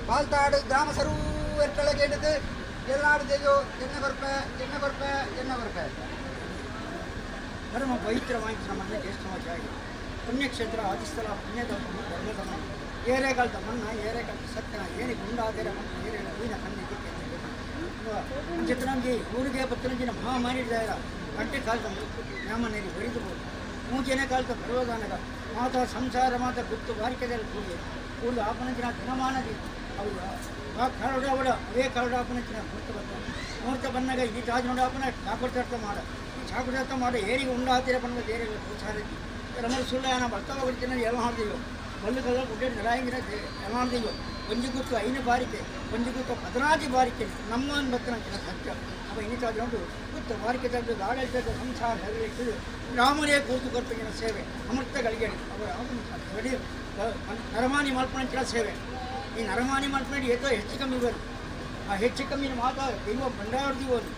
ಪಾಲ್ತಾಡು ಗ್ರಾಮ ಸರ್ವ ತಳಗೆಂಟು ಏಳ್ನಾಡು ದೆಯ್ಯೋ ಎಣ್ಣೆ ಕೊರ್ಪೆ ಎಣ್ಣೆ ಕೊರ್ಪೆ ಎಣ್ಣೆ ಕೊರ್ಪೆ. ಪರಮ ಪವಿತ್ರವಾಗಿ ನಮ್ಮ ಜ್ಯೇಷ್ಠವಾಚಾರ್ಯ ಪುಣ್ಯಕ್ಷೇತ್ರ ಆದಿಸ್ಥಳ ಪುಣ್ಯದ ಧರ್ಮದ ಏರೆಗಾಲದ ಮಣ್ಣ ಏರೆಗಾಲದ ಸತ್ಯನ ಏನಿ ಗುಂಡಾದರೆ ಮಣ್ಣು ಏರೆ ಹೂವಿನ ಕಣ್ಣಿಗೆ ಚಿತ್ರಂಗಿ ಊರಿಗೆ ಪತ್ತರಂಜಿನ ಮಹಾಮಾರಿ ಗಂಟೆ ಕಾಲದ ನ್ಯಾಮನೇರಿ ಹೊರಿದು ಮೂಜನೆ ಕಾಲದ ಬರುವುದಾನಗ ಮಾತಾ ಸಂಸಾರ ಮಾತ ಗುತ್ತು ಬಾರಿಕೆದಲ್ಲಿ ಕೂಡಿ ಕೂಡು ಆಪನಂಚಿನ ದಿನಮಾನದಿ ಅವು ಆ ಕರಡಾವಡ ಅವೇ ಕರಡಾಪನಂಚಿನ ಮೂರ್ತ ಬರ್ತ ಮೂರ್ತ ಬಂದಾಗ ಈ ತಾಜ್ ನೋಡಾಪನ ಚಾಕುರ್ತಾರ್ಥ ಮಾಡ ಈ ಚಾಕುರ್ತಾರ್ಥ ಮಾಡ ಏರಿಗೆ ಉಂಡಾತಿರ ಬಂದ ಏರಿಗೆ ಕೂಸಾರತಿ ರಮಣ ಸುಳ್ಳ ಬರ್ತಾ ಹೋಗ್ತೀನಿ ಎಲ್ಲ ಬಲ್ಲು ಕಲ್ಲ ಗುಡ್ಡೆ ನರಾಯಂಗಿನ ಎಲ್ಲ ಒಂಜಿ ಗುತ್ತು ಐನು ಬಾರಿಕೆ ಒಂಜಿ ಗುತ್ತು ಪದನಾದಿ ಬಾರಿಕೆ ನಮ್ಮ ಬತ್ತನ ಸತ್ಯ ಅವ ಇನ್ನಿತಾದ್ರೂ ಗುತ್ತು ಬಾರಿಕೆ ತಂದು ಆಡಳಿತದ ಸಂಸಾರ ಹೆದರಿಟ್ಟು ರಾಮನೇ ಕೂತು ಕೊರ್ಪಿನ ಸೇವೆ ಅಮೃತಗಳಿಗೆ ಅವರ ನರಮಾನಿ ಮಲ್ಪನಂಚಿನ ಸೇವೆ. ಈ ನರಮಾನಿ ಮಲ್ಪನಡಿ ಏತೋ ಹೆಚ್ಚು ಕಮ್ಮಿ ಬರು ಆ ಹೆಚ್ಚು ಕಮ್ಮಿ ಮಾತಾ ದೈವ ಭಂಡಾರದಿವರು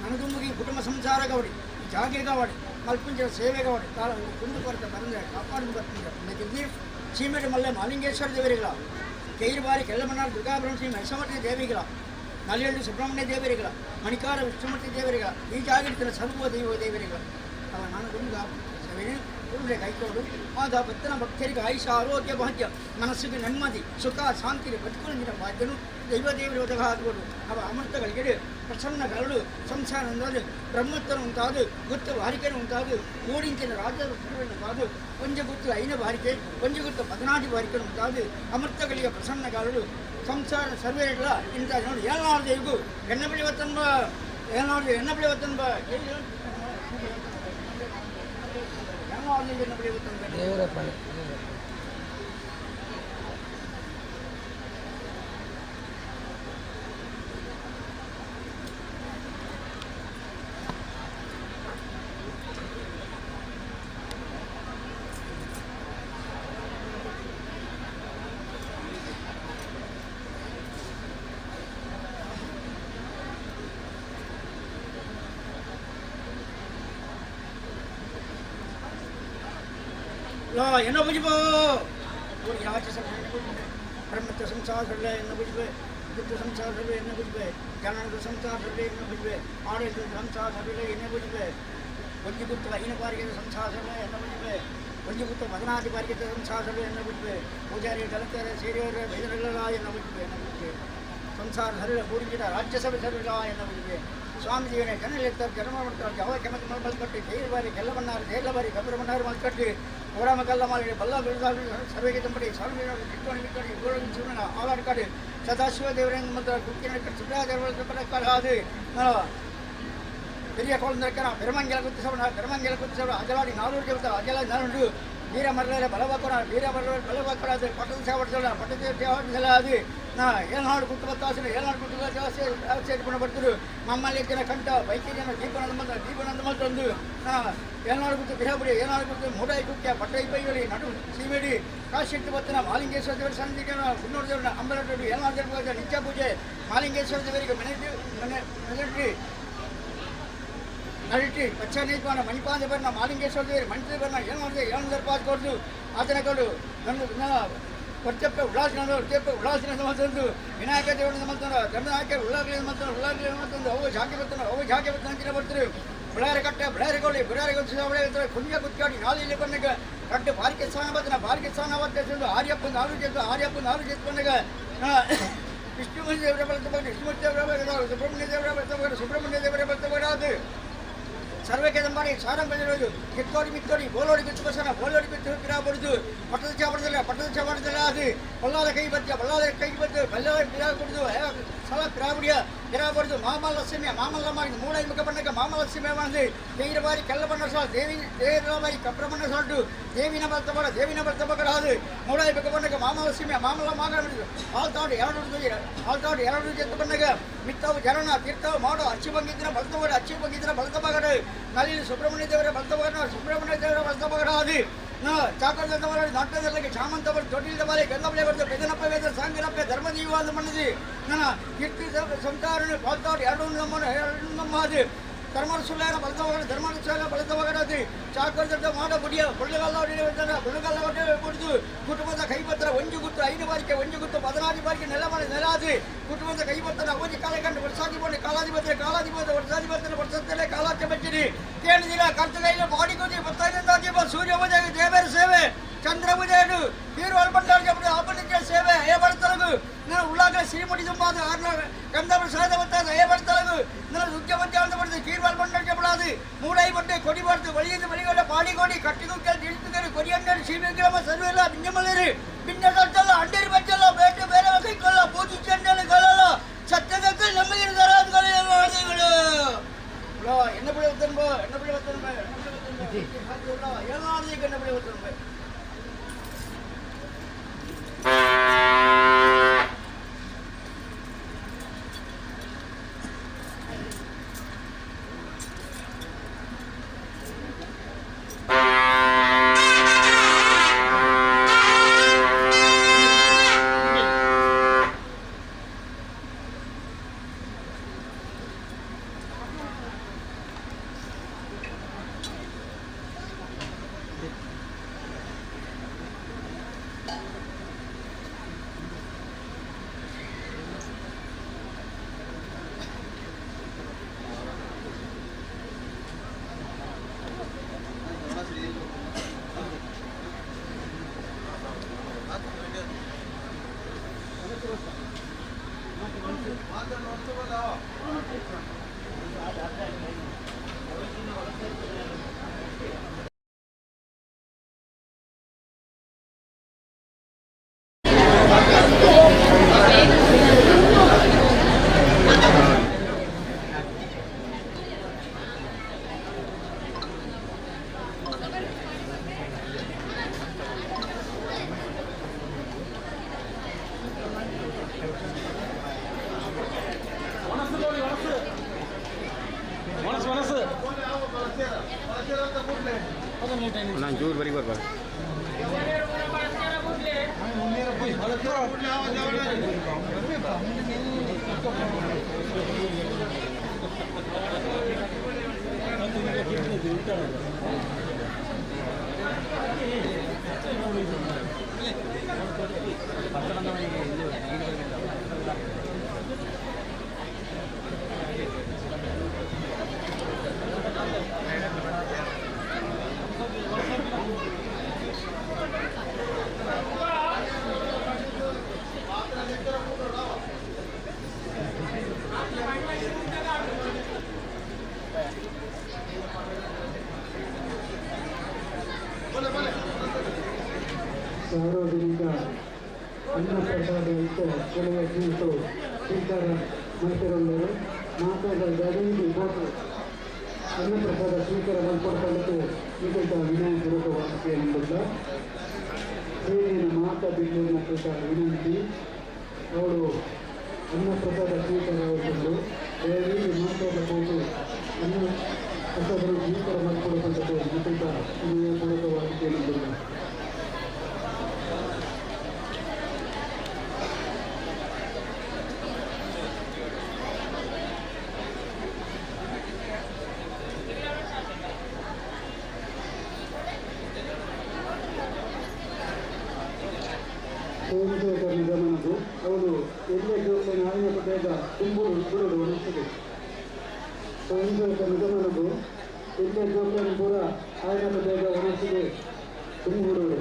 ನನದುಂಬುಗಿ ಕುಟುಂಬ ಸಂಸಾರ ಗೌಡಿ ಜಾಗೆ ಗವಾಡಿ ಮಲ್ಪಂಚಿನ ಸೇವೆ ಗವಾಡಿ ಕಾಲ ಕುಂದು ಕೊರತೆ ಬಂದರೆ ಕಾಪಾಡು ಬರ್ತೀನಿ ಸೀಮೆಡು ಮಲ್ಲೆ ಮಾಲಿಂಗೇಶ್ವರ ದೇವರಿಗಳ ಕೈರು ಬಾರಿ ಕೆಲ್ಲಮನ್ನಾರು ದುರ್ಗಾಭರಣ ಶ್ರೀ ಮಹೇಶಮೂರ್ತಿ ದೇವಿಗಳ ನಲ್ಲೆಳ್ಳು ಸುಬ್ರಹ್ಮಣ್ಯ ದೇವರಿಗಳ ಮಣಿಕಾರ ವಿಷ್ಣುಮೂರ್ತಿ ದೇವರಿಗಳ ಈ ಜಾಗಿರ್ತಿನ ಸರ್ವ ದೈವ ದೇವರಿಗಳ ಅವ ನಾನು ಗುಂಡು ಸೇವೆ ಗುರುಳೆ ಕೈಕೊಂಡು ಆದ ಭಕ್ತನ ಭಕ್ತರಿಗೆ ಆಯುಷ ಆರೋಗ್ಯ ಭಾಗ್ಯ ಮನಸ್ಸಿಗೆ ನೆಮ್ಮದಿ ಸುಖ ಶಾಂತಿ ಬದುಕೊಂಡಿನ ಭಾಗ್ಯನು ದೈವ ದೇವರ ಒದಗಾದವರು ಅವ ಅಮೃತಗಳಿಗೆ ಪ್ರಸನ್ನ ಗರಡು ಸಂಸಾರ ಉಂಟಾದು ಬ್ರಹ್ಮತ್ವನ ಉಂಟಾದು ಗುತ್ತು ವಾರಿಕೆನ ಉಂಟಾದು ಮೂడించిన ರಾಜ್ಯದ ಉಂಟಾದು ಒಂಜ ಗುತ್ತು ಐನ ಬಾರಿಕೆ ಒಂಜ ಗುತ್ತು ಪದನಾಟಿ ಬಾರಿಕೆ ಉಂಟಾದು ಅಮೃತಗಳಿಗೆ ಪ್ರಸನ್ನ ಗರಡು ಸಂಸಾರ ಸರ್ವೇಗಳ ಇಂಥ ನೋಡಿ ಏಳ್ನಾಡು ದೇವಿಗೂ ಎಣ್ಣೆ ಬಳಿ ಏಳ್ನಾಡು ಎಣ್ಣೆ ಬಳಿ ಒತ್ತನ್ಬ ಏಳ್ನಾಡು ಎಣ್ಣೆ ಬಳಿ ಒತ್ತನ್ಬ ದೇವರಪ್ಪ. என்ன புஜிப்போ ஒரு ராட்சச ಬ್ರಹ್ಮತ್ವ ಸಂಸಾರ ಎನ್ನ ಬುಜ್ಬೆ ಗುಪ್ತ ಸಂಸಾರ ಎನ್ನ ಬುಜ್ಬೆ ಜನನದ ಸಂಸಾರ ಎನ್ನ ಬುಜ್ಬೆ ಆಡಳಿತದ ಸಂಸಾರ ಎನ್ನ ಬುಜ್ಬೆ ಒಂಜಿ ಗುಪ್ತ ಐನ ಬಾರಿಗೆ ಸಂಸಾರ ಎನ್ನ ಬುಜ್ಬೆ ಒಂಜಿ ಗುಪ್ತ ಮದನಾದಿ ಬಾರಿಗೆ ಸಂಸಾರ ಎನ್ನ ಬುಜ್ಬೆ ಪೂಜಾರಿ ದళಿತರ ಸೇರಿಯವರ ಬೈದರೆಲ್ಲ ಎನ್ನ ಬುಜ್ಬೆ ಎನ್ನ ಬುಜ್ಬೆ ಸಂಸಾರ ಸರಳ ಕೂಡಿದ ರಾಜ್ಯಸಭೆ ಸರಳ ಎನ್ನ ಬುಜ್ಬೆ ಸ್ವಾಮೀಜಿಯವರೇ ಜನರಿರ್ತಾರೆ ಜನ್ಮ ಮಾಡ್ತಾರೆ ಯಾವ ಕೆಮತ್ ಮಲ್ಕಟ್ಟಿ ತೇರು ಬಾರಿ ಕೆಲ್ಲಬಣ್ಣಾರು ತೇರ್ಲ ಬಾರಿ ಕಬ್ಬರಬಣ್ಣಾರು ಮಲ್ಕಟ್ಟಿ ಓರಾಮ ಕಲ್ಲ ಮಾಡಿ ಬಲ್ಲ ಬಿಡದಾಗಿ ಸರ್ವೆಗೆ ತಂಪಡಿ ಸ್ವಾಮಿ ಕಿಟ್ಟೋಣಿ ಕಿಟ್ಟೋಣಿ ಗೋಳನ್ ಶಿವನ ಆವಾಡ್ಕಾಡಿ ಸದಾಶಿವ ದೇವರೇಂದ್ರ ಮಂತ್ರ ಕುಕ್ಕಿನ ಸುಬ್ರಾದೇವರ பெரிய குழந்தைக்கிறா பெருமங்கில குத்து சவணா பெருமங்கில குத்து சவணா அஜலாடி நானூறு தேவதா அஜலாடி நானூறு வீர மரல பலவாக்குறா வீர மரல பலவாக்குறாது பட்டத்து சேவடு சொல்ல பட்டத்து சேவடு செல்லாது நான் ஏழ்நாடு குத்து பத்தாசு ஏழ்நாடு குத்து பத்தாசு பண்ணப்படுத்துரு மம்மலிக்கிற கண்ட வைக்கிற தீபநந்த மந்திரம் தீபநந்த மந்திரம் வந்து நான் ஏழ்நாடு குத்து பிராபுரி ஏழ்நாடு குத்து முடாய் குக்கியா பட்டை பைவழி நடு சீவேடி காசிட்டு பத்தின மாலிங்கேஸ்வர தேவர் சந்திக்கிற குன்னூர் தேவர் அம்பலட்டு ஏழ்நாடு தேவர் நிச்சய பூஜை மாலிங்கேஸ்வர தேவருக்கு மெனட்டு ನಡಿಟಿ ಪಚ್ಚ ನೀಪಾನ ಮಣಿಪಾಂದ ಬರ್ನ ಮಾಲಿಂಗೇಶ್ವರ ದೇವರು ಮಣಿತ ಬರ್ನ ಏನು ಮಾಡಿದೆ ಏನು ಪಾಸ್ ಕೊಡ್ದು ಆತನ ಕೊಡು ನನ್ನ ಹೊಟ್ಟೆಪ್ಪ ಉಲ್ಲಾಸಿನ ಹೊಟ್ಟೆಪ್ಪ ಉಲ್ಲಾಸಿನ ಮತ್ತೊಂದು ವಿನಾಯಕ ದೇವರ ಮತ್ತೊಂದು ಧರ್ಮನಾಯಕ ಉಳ್ಳಾಗಲಿ ಮತ್ತೊಂದು ಉಳ್ಳಾಗಲಿ ಮತ್ತೊಂದು ಅವು ಜಾಕೆ ಬರ್ತಾನೆ ಅವು ಜಾಕೆ ಬರ್ತಾನೆ ಅಂತಿನ ಬರ್ತಾರೆ ಬಳ್ಳಾರಿ ಕಟ್ಟೆ ಬಳ್ಳಾರಿಗೊಳ್ಳಿ ಬಳ್ಳಾರಿ ಕುಂಜ ಕುತ್ಕಾಡಿ ನಾಳೆ ಇಲ್ಲಿ ಬಂದಾಗ ಕಟ್ಟೆ ಬಾರಿಕೆ ಸ್ನಾನ ಬರ್ತಾನೆ ಬಾರಿಕೆ ಸ್ನಾನ ಬರ್ತಾ ಆರ್ಯಪ್ಪನ ಆರು ಆರ್ಯಪ್ಪನ ಆರು ಬಂದಾಗ ವಿಷ್ಣುಮೂರ್ತಿ ದೇವರ ಬರ್ತಬಾರ್ದು ವಿಷ್ಣುಮೂರ್ತಿ ದೇವರ ಬರ್ತಬಾರ್ದು ಸುಬ್ರಹ್ಮಣ್ಯ ದೇವರ ಬರ್ತಬಾರ್ದು ಸುಬ್ರಹ್ಮಣ್ಯ ದೇವರ ಬರ್ತಬಾರದು ಸರ್ವಕ್ಕೆ ದಂಬಾರಿ ಸಾರಂಬಲಿರೋದು ಕಿತ್ತೋಡಿ ಮಿತ್ತೋಡಿ ಬೋಲೋಡಿ ಬಿತ್ತು ಬಸನ ಬೋಲೋಡಿ ಬಿತ್ತು ಪಿರಾ ಬಡ್ದು ಪಟ್ಟದ ಚಾಪಡದಲ್ಲ ಪಟ್ಟದ ಚಾಪಡದಲ್ಲ ಅದು ಬಲ್ಲಾದ ಕೈ ಬದ್ದ ಬಲ್ಲಾದ ಕೈ ಬದ್ದು ಬಲ್ಲಾದ ಪಿರಾ ಕುಡಿದು ಸಲ ಪಿರಾಬುಡಿಯ ಪಿರಾ ಬಡ್ದು ಮಾಮಲ್ಲ ಸೀಮೆ ಮಾಮಲ್ಲ ಮಾಡಿ ಮೂಡೈ ಮುಖ ಬಣ್ಣಕ್ಕೆ ಮಾಮಲ್ಲ ಸೀಮೆ ಮಾಡಿದು ದೇವಿನ ಬಾರಿ ಕಲ್ಲ ಬಣ್ಣ ಸಾಲು ದೇವಿ ದೇವರ ಬಾರಿ ಕಪ್ರ ಬಣ್ಣ ಸಾಲ್ಟು ದೇವಿನ ಬರ್ತಬಡ ದೇವಿನ ಬರ್ತಬಕರಾದು ಮೂಡೈ ಮುಖ ಬಣ್ಣಕ್ಕೆ ಮಾಮಲ್ಲ ಸೀಮೆ ಮಾಮಲ್ಲ ಮಾಗ ಆಲ್ತಾಡು ಎರಡು ಆಲ್ತಾಡು ಎರಡು ಜೊತೆ ಬಣ್ಣಗ ಮಿತ್ತವು ಜರಣ ತೀರ್ಥವು ಮಾಡೋ ಅಚ್ಚಿ ಬಂಗಿದ್ರ ಬಲ್ತವಾಡ ಅಚ್ಚಿ ಬಂಗಿದ್ರ ಬಲ್ತಬಗಡು ನಲ್ಲಿ ಸುಬ್ರಹ್ಮಣ್ಯ ದೇವರ ಬಲ್ತಬಗಡ ಸುಬ್ರಹ್ಮಣ್ಯ ದೇವರ ಬಲ್ತಬಗಡಾದಿ ಚಾಕರ್ದವರ ನಾಟಕದಲ್ಲಿ ಚಾಮಂತವರು ದೊಡ್ಡಿಲ್ದ ಬಾರಿ ಗಂಧಬಳೆ ಬರ್ತದೆ ಬೆದನಪ್ಪ ವೇದ ಸಾಂಗನಪ್ಪ ಧರ್ಮಜೀವಾದ ಮಣ್ಣದಿ ನನ್ನ ಕೀರ್ತಿ ಸಂತಾರಣ ಬಾಲ್ತಾಡು ಎರಡು ನಮ್ಮ ಎರಡು ನಮ್ಮಾದಿ ಧರ್ಮಸುಲ್ಲಾರ ಬಲತವಗಡ ಧರ್ಮಸುಲ್ಲಾರ ಬಲತವಗಡಾದಿ ಚಾಕರ್ದ ಮಾಡ ಬುಡಿಯ ಬುಳ್ಳಗಲ್ಲ ಬುಳ್ಳಗಲ್ಲ ಕುಡಿದು ಕುಟುಂಬದ ಕೈಪತ್ರ ಒಂಜು ಗುತ್ತು 5 ಬಾರಿಗೆ ಒಂಜು ಗುತ್ತು 16 ಬಾರಿಗೆ ನೆಲ ಮಾಡಿ ನೆಲಾದಿ ಕುಟುಂಬದ ಕೈಪತ್ರ ಒಂಜಿ ಕಾಲಕಂಡು ವರ್ಷಾಧಿಪತಿ ಕಾಲಾಧಿಪತಿ ಕಾಲಾಧಿಪತಿ ವರ್ಷಾಧಿಪತಿ ವರ್ಷತ್ತಲೇ ಕಾಲಾಕ್ಕೆ ಬಚ್ಚಿರಿ ಕೇಳಿದಿರ ಕರ್ತಗೈಲ ಬಾಡಿ ಕೂದಿ 15 ಸೂರ್ಯ ಪೂಜೆ ದೇವರ ಸೇವೆ ಚಂದ್ರ ಪೂಜೆಯನ್ನು ತೀರ್ವಾಲ್ ಬಂಡಾರಿಗೆ ಆಪಣಿಕೆ ಸೇವೆ ಏ ಬರ್ತಲಗು ನಾನು ಉಳ್ಳಾಗ ಶ್ರೀಮುಡಿ ತುಂಬಾದ ಗಂಧರ್ವ ಸಹದ ಬತ್ತಾದ ಏ ಬರ್ತಲಗು ನಾನು ಸುಖ್ಯ ಮಧ್ಯಾಹ್ನ ಬರ್ತದೆ ಕೀರ್ವಾಲ್ ಬಂಡಾರಿಗೆ ಬಿಡಾದು ಮೂಡೈ ಬಟ್ಟೆ ಕೊಡಿ ಬರ್ತು ಒಳಿಯಿಂದ ಬಳಿಗೊಳ್ಳ ಪಾಡಿಗೋಡಿ ಕಟ್ಟಿಗುಕ್ಕಲ್ ತಿಳಿಸುತ್ತಾರೆ ಕೊರಿಯಂಡರು ಶ್ರೀವಿಕ್ರಮ ಸರ್ವೆಲ್ಲ ಬಿಂಜಮಲರು ಬಿಂಜ ತಟ್ಟಲ್ಲ ಅಂಡೇರಿ ಬಚ್ಚಲ್ಲ ಬೇಟೆ ಬೇರೆ ಕೈಕೊಳ್ಳ ಪೂಜೆ ಚೆಂಡಲು ಸತ್ಯದಕ್ಕೆ ನಮಗೆ என்ன பிள்ளை ஒத்தன்போ என்ன பிள்ளை ஒத்தன்போ என்ன பிள்ளை ஒத்தன்போ ஏழாவது என்ன பிள்ளை ஒத்தன்போ ನಾನು ಜೂರ್ ಬರಿಗೆ ಬರ್ಬಾರ್ದು. ಸಾರ್ವಜನಿಕ ಅನ್ನಪ್ರಸಾದ ಇತ್ತು ಕೆಲವೇ ಜೀವಿತು ಸ್ವೀಕಾರ ಮಾಡ್ತಿರೋರು ಮಾತಾದ ಗಡಿಗೆ ಕೊಟ್ಟು ಅನ್ನಪ್ರಸಾದ ಸ್ವೀಕಾರ ಮಾಡಿಕೊಡ್ಕೊಳ್ಳೋಕೆ ನಿಕಟ ವಿನಯಪೂರ್ವಕವಾಗಿ ಎಂಬುದ ಸೇನೆಯ ಮಾತಾ ಬಿಂದುವಿನ ಪ್ರಕಾರ ವಿನಂತಿ. ಅವರು ಅನ್ನಪ್ರಸಾದ ಸ್ವೀಕಾರ ಮಾಡಿಕೊಂಡು ದಯವಿಟ್ಟು ಮಾತಾದ ಕೊಟ್ಟು ಅನ್ನ ಪ್ರಸಾದ ಸ್ವೀಕಾರ ಮಾಡಿಕೊಡತಕ್ಕಂಥದ್ದು ನಿಕಟ ವಿನಯಪೂರ್ವಕವಾಗಿ ಎಂಬುದ. ಗಮನದು ಅವರು ಎಲ್ಲೇ ನಾಯಿನ ಬೇಗ ತುಂಬುಡು ಬಿಡುಡು ಅನಿಸ್ತದೆ. ಸ್ವಯಂಸೇವಕ ನಿಗಮನದು ಎಲ್ಲೇ ಜೋಕ್ಯನ ಪೂರ ಆಯನ ಬೇಗ ಒಣಸಿದೆ ತುಂಬುಡುಡು.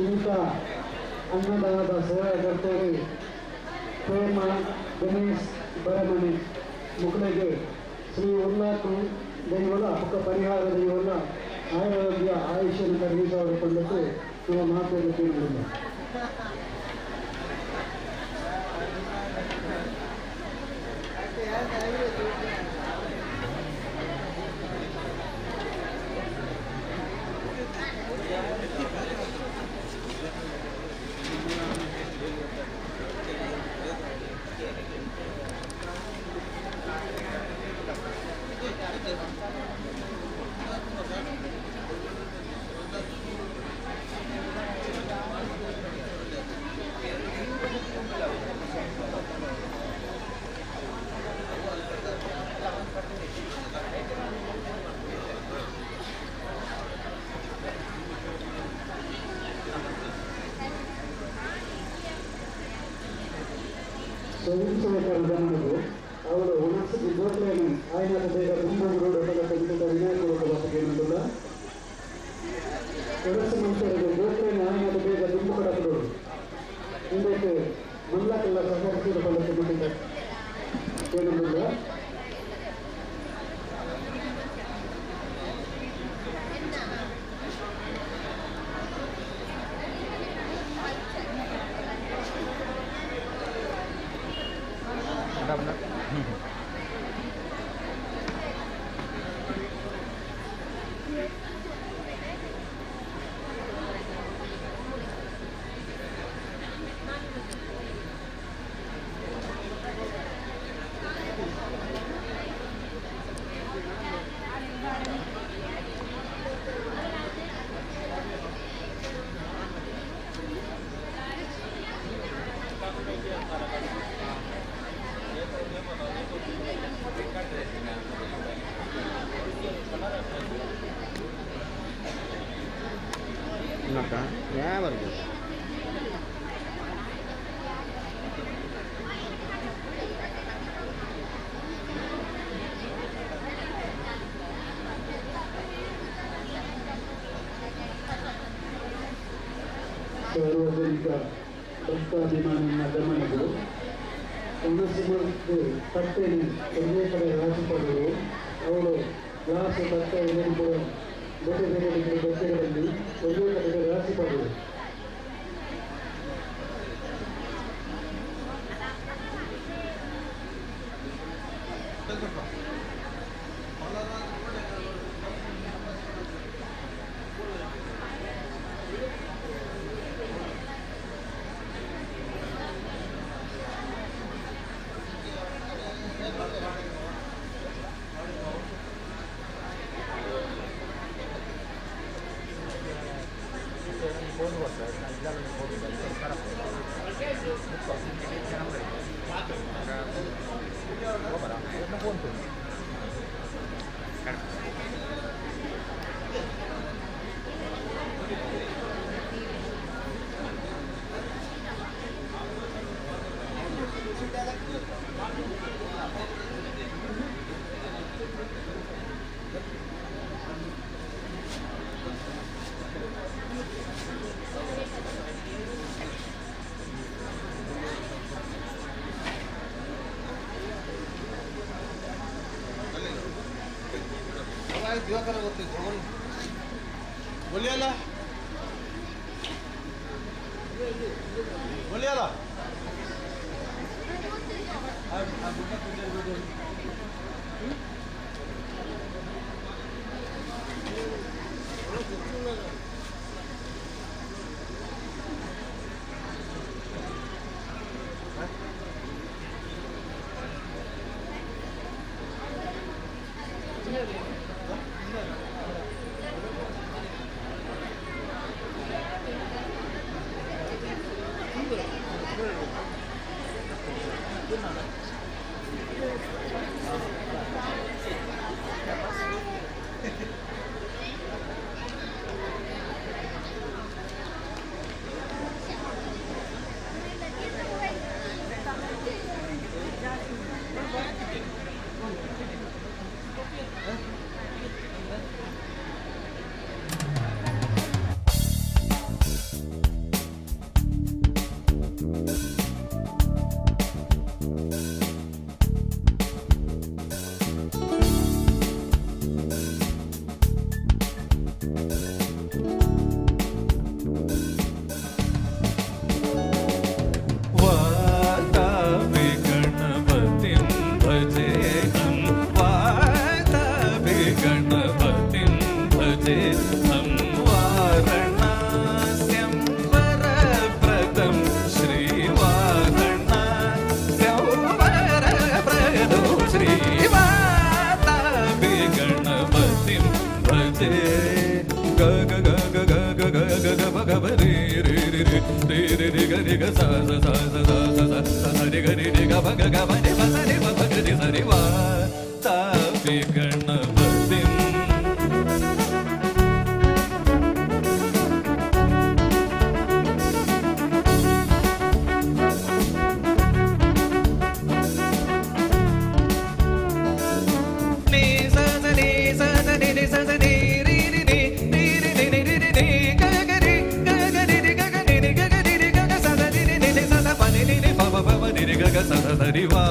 ಇನಿತ ಅನ್ನದಾನದ ಸೇವಾಕರ್ತರು ಪ್ರೇಮ ಗಣೇಶ್ ಬರಮನೆ ಮುಖಲೆಗೆ ಶ್ರೀ ಉಲ್ಲಾಕು ದೈವಲ ಮುಖ ಪರಿಹಾರ ದೈವಲ ಆರೋಗ್ಯ ಆಯುಷ್ಯನ ಕರುಣಿಸಿಕೊಂಡು ನಮ್ಮ ಮಾತನ್ನು ಕೇಳಿಲ್ಲ. ಸ್ವಯಂ ಸೇವಕರ ಗಮನವು ಅವರು ಉಣಸಿದ ಜೋಕ್ಲೇನು ಆಯ್ನಾದ ಬೇಗ ತುಂಬುಗುರುಡು ಕಂಡಿದ್ದ ವಿನಾಯಕ ಬಸಗೇನಲ್ಲ ಉಣಸು ಮಂತ್ರಿಗೆ ಜೋಕ್ಲೇನು ಆಯ್ನಾದ ಬೇಗ ತುಂಬು ಕಡಪಡು ಇಂದಕ್ಕೆ ಮಲ್ಲಕ್ಕೆಲ್ಲ ಸಹಕರಿಸಿಕೊಳ್ಳಕ್ಕೆ ಬಿಟ್ಟಿದ್ದ ಏನಂದಿಲ್ಲ. ಸಾರ್ವಜನಿಕ ಭಕ್ತಾಭಿಮಾನಿಯ ಗಮನಗಳು ಉಣಸು ತಟ್ಟೆಯನ್ನು ಒಂದೇ ಕಡೆ ರಾಶಿಪಡುವರು. ಅವಳು ಗ್ಲಾಸು ತಟ್ಟೆ ಕೂಡ ಬೇರೆ ಬೇರೆ ಬಟ್ಟೆಗಳಲ್ಲಿ ಒಂದೇ ಕಡೆಗೆ ರಾಶಿ ಪಡುವರು. ಗ ಪ ಗ ಗ ಪ ನಿ ಪ ಸ ನಿ ಪ ಪ ಗ ರಿ ಸ ರಿ ವಾ ತ ಪಿ ಗಣಪತಿಂ. ನಿ ಸ ಸ ನಿ ಸ ಸ ನಿ ನಿ ಸ ಸ ನಿ ರಿ ರಿ ನಿ ನಿ ರಿ ನಿ ನಿ ರಿ ರಿ ನಿ ಗ ಗ ರಿ ಗ ಗ ರಿ ರಿ ಗ ಗ ನಿ ನಿ ಗ ಗ ರಿ ರಿ ಗ ಗ ಸ ಸ ನಿ ನಿ ನಿ ನಿ ಸ ಸ ಪ ನಿ ನಿ ನಿ ಪ ಪ ಪ ಪ ನಿ ರಿ ಗ ಗ ಸ ಸ ಸ ರಿ ವಾ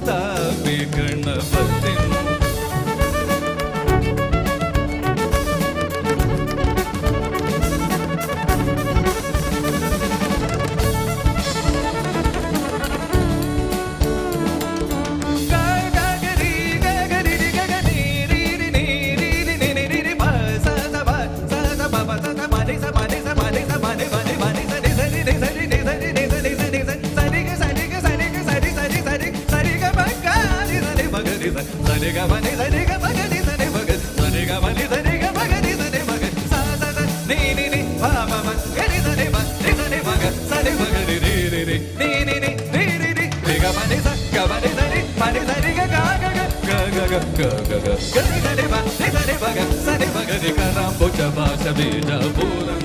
ತ ಪಿ ಗಣಪತಿಂ. ಗ ಗ ಗ ರಿ ಗ ಗ ರಿ ರಿ ಗ ಗ ನಿ ರಿ ರಿ ನಿ ರಿ ರಿ ನಿ ನಿ ರಿ ರಿ ಪ ಸ ಸ ಪ ಸ ಸ ಪ ಪ ಸ ಸ ಪ ನಿ ಸ ಪ ನಿ ಸ ಪ ನಿ ಸ ಪ ನಿ ಪ ನಿ ಪ ನಿ ಸ ನಿ ಸ ರಿ ನಿ ಸ ರಿ ನಿ ಸ ರಿ ನಿ ಸ ನಿ ಸ ನಿ ಸ ಸ ರಿ ಗ ಸ ರಿ ಗ ಸ ರಿ ಗ ಸ ರಿ ಸ ರಿ ಸ ರಿ ಸ ರಿ ಗ ಪ ಗ ರಿ ಸ ನಿ ಪ ಗ ರಿ ಸ ಸ ರಿ ಗ ಪ ನಿ ಸ ರಿ ಗ ಪ ಗ ರಿ ಸ ನಿ ಪ ಗ ಸ ರಿ ಗ ಪ ನಿ ಸ ರಿ ಗ ಪ ಗ ರಿ ಸ ನಿ ಪ ಗ ಸ ಸ ಸ ನಿ ನಿ ನಿ ಪ ಪ ಪ ಗ ರಿ ಸ ನಿ ಪ ರಿ ಸ ನಿ ಪ ಗ ಸ ನಿ ಪ ಗ ರಿ ರಿ ರಿ ರಿ ನಿ ನಿ ನಿ ರಿ ರಿ ರಿ ರಿ ಗ ಪ ನಿ ಸ ಗ ಪ ನಿ ಸ ರಿ ಪ ನಿ ಸ ರಿ ಗ ಗ ಗ ಗ ಗ ಗ ಗ ಗ ಗ ಗ ಗ ರಿ ಸ ನಿ ಪ ರಿ ಸ ನಿ ಪ ಗ ಸ ನಿ ಪ ಗ ರಿ ಕ ರ ಬು ಚ ಬ ಶ ಬಿ ಜ ಪೂರಂ.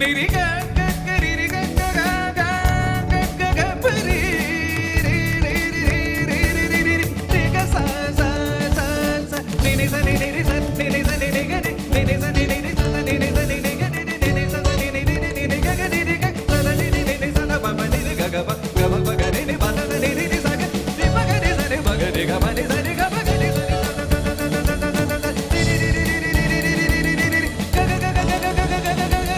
ನಿ ರಿ ಗ ಗ ಗ ರಿ ರಿ ಗ ಗ ಗ ಗ ಗ ಗ ಗ ಪ ರಿ ರಿ ರಿ ರಿ ರಿ ರಿ ರಿ ರಿ ರಿ ರಿ ಗ ಸ ಸ ಸ ಸ ನಿ ನಿ ಸ ನಿ ನಿ ರಿ ಸ ನಿ ನಿ ಸ ನಿ ನಿ ಗ ನಿ ನಿ ನಿ ಸ ನಿ ನಿ ರಿ ಸ ಸ ನಿ ನಿ ಸ ನಿ ನಿ ಗ ನಿ ನಿ ನಿ ನಿ ಸ ಸ ನಿ ನಿ ರಿ ರಿ ನಿ ನಿ ಗ ಗ ರಿ ರಿ ಗ ಸ ಸ ನಿ ನಿ ನಿ ನಿ ಸ ಸ ಪ ಪ ನಿ ರಿ ಗ ಗ ಪ ಗ ಪ ಪ ಗ ರಿ ನಿ ಪ ಸ ಸ ನಿ ರಿ ನಿ ಸ ಗ ರಿ ಪ ಗ ರಿ ಸ ನಿ ಪ ಗ ರಿ ಗ ಪ ನಿ ಸ ರಿ ಗ ಪ ಗ ರಿ ಸ ನಿ ಸ ಸ ಸ ಸ ಸ ಸ ಸ ಸ ಸ ರಿ ರಿ ರಿ ರಿ ರಿ ರಿ ರಿ ರಿ ರಿ ರಿ ರಿ ರಿ ಗ ಗ ಗ ಗ ಗ ಗ ಗ ಗ ಗ ಗ ಗ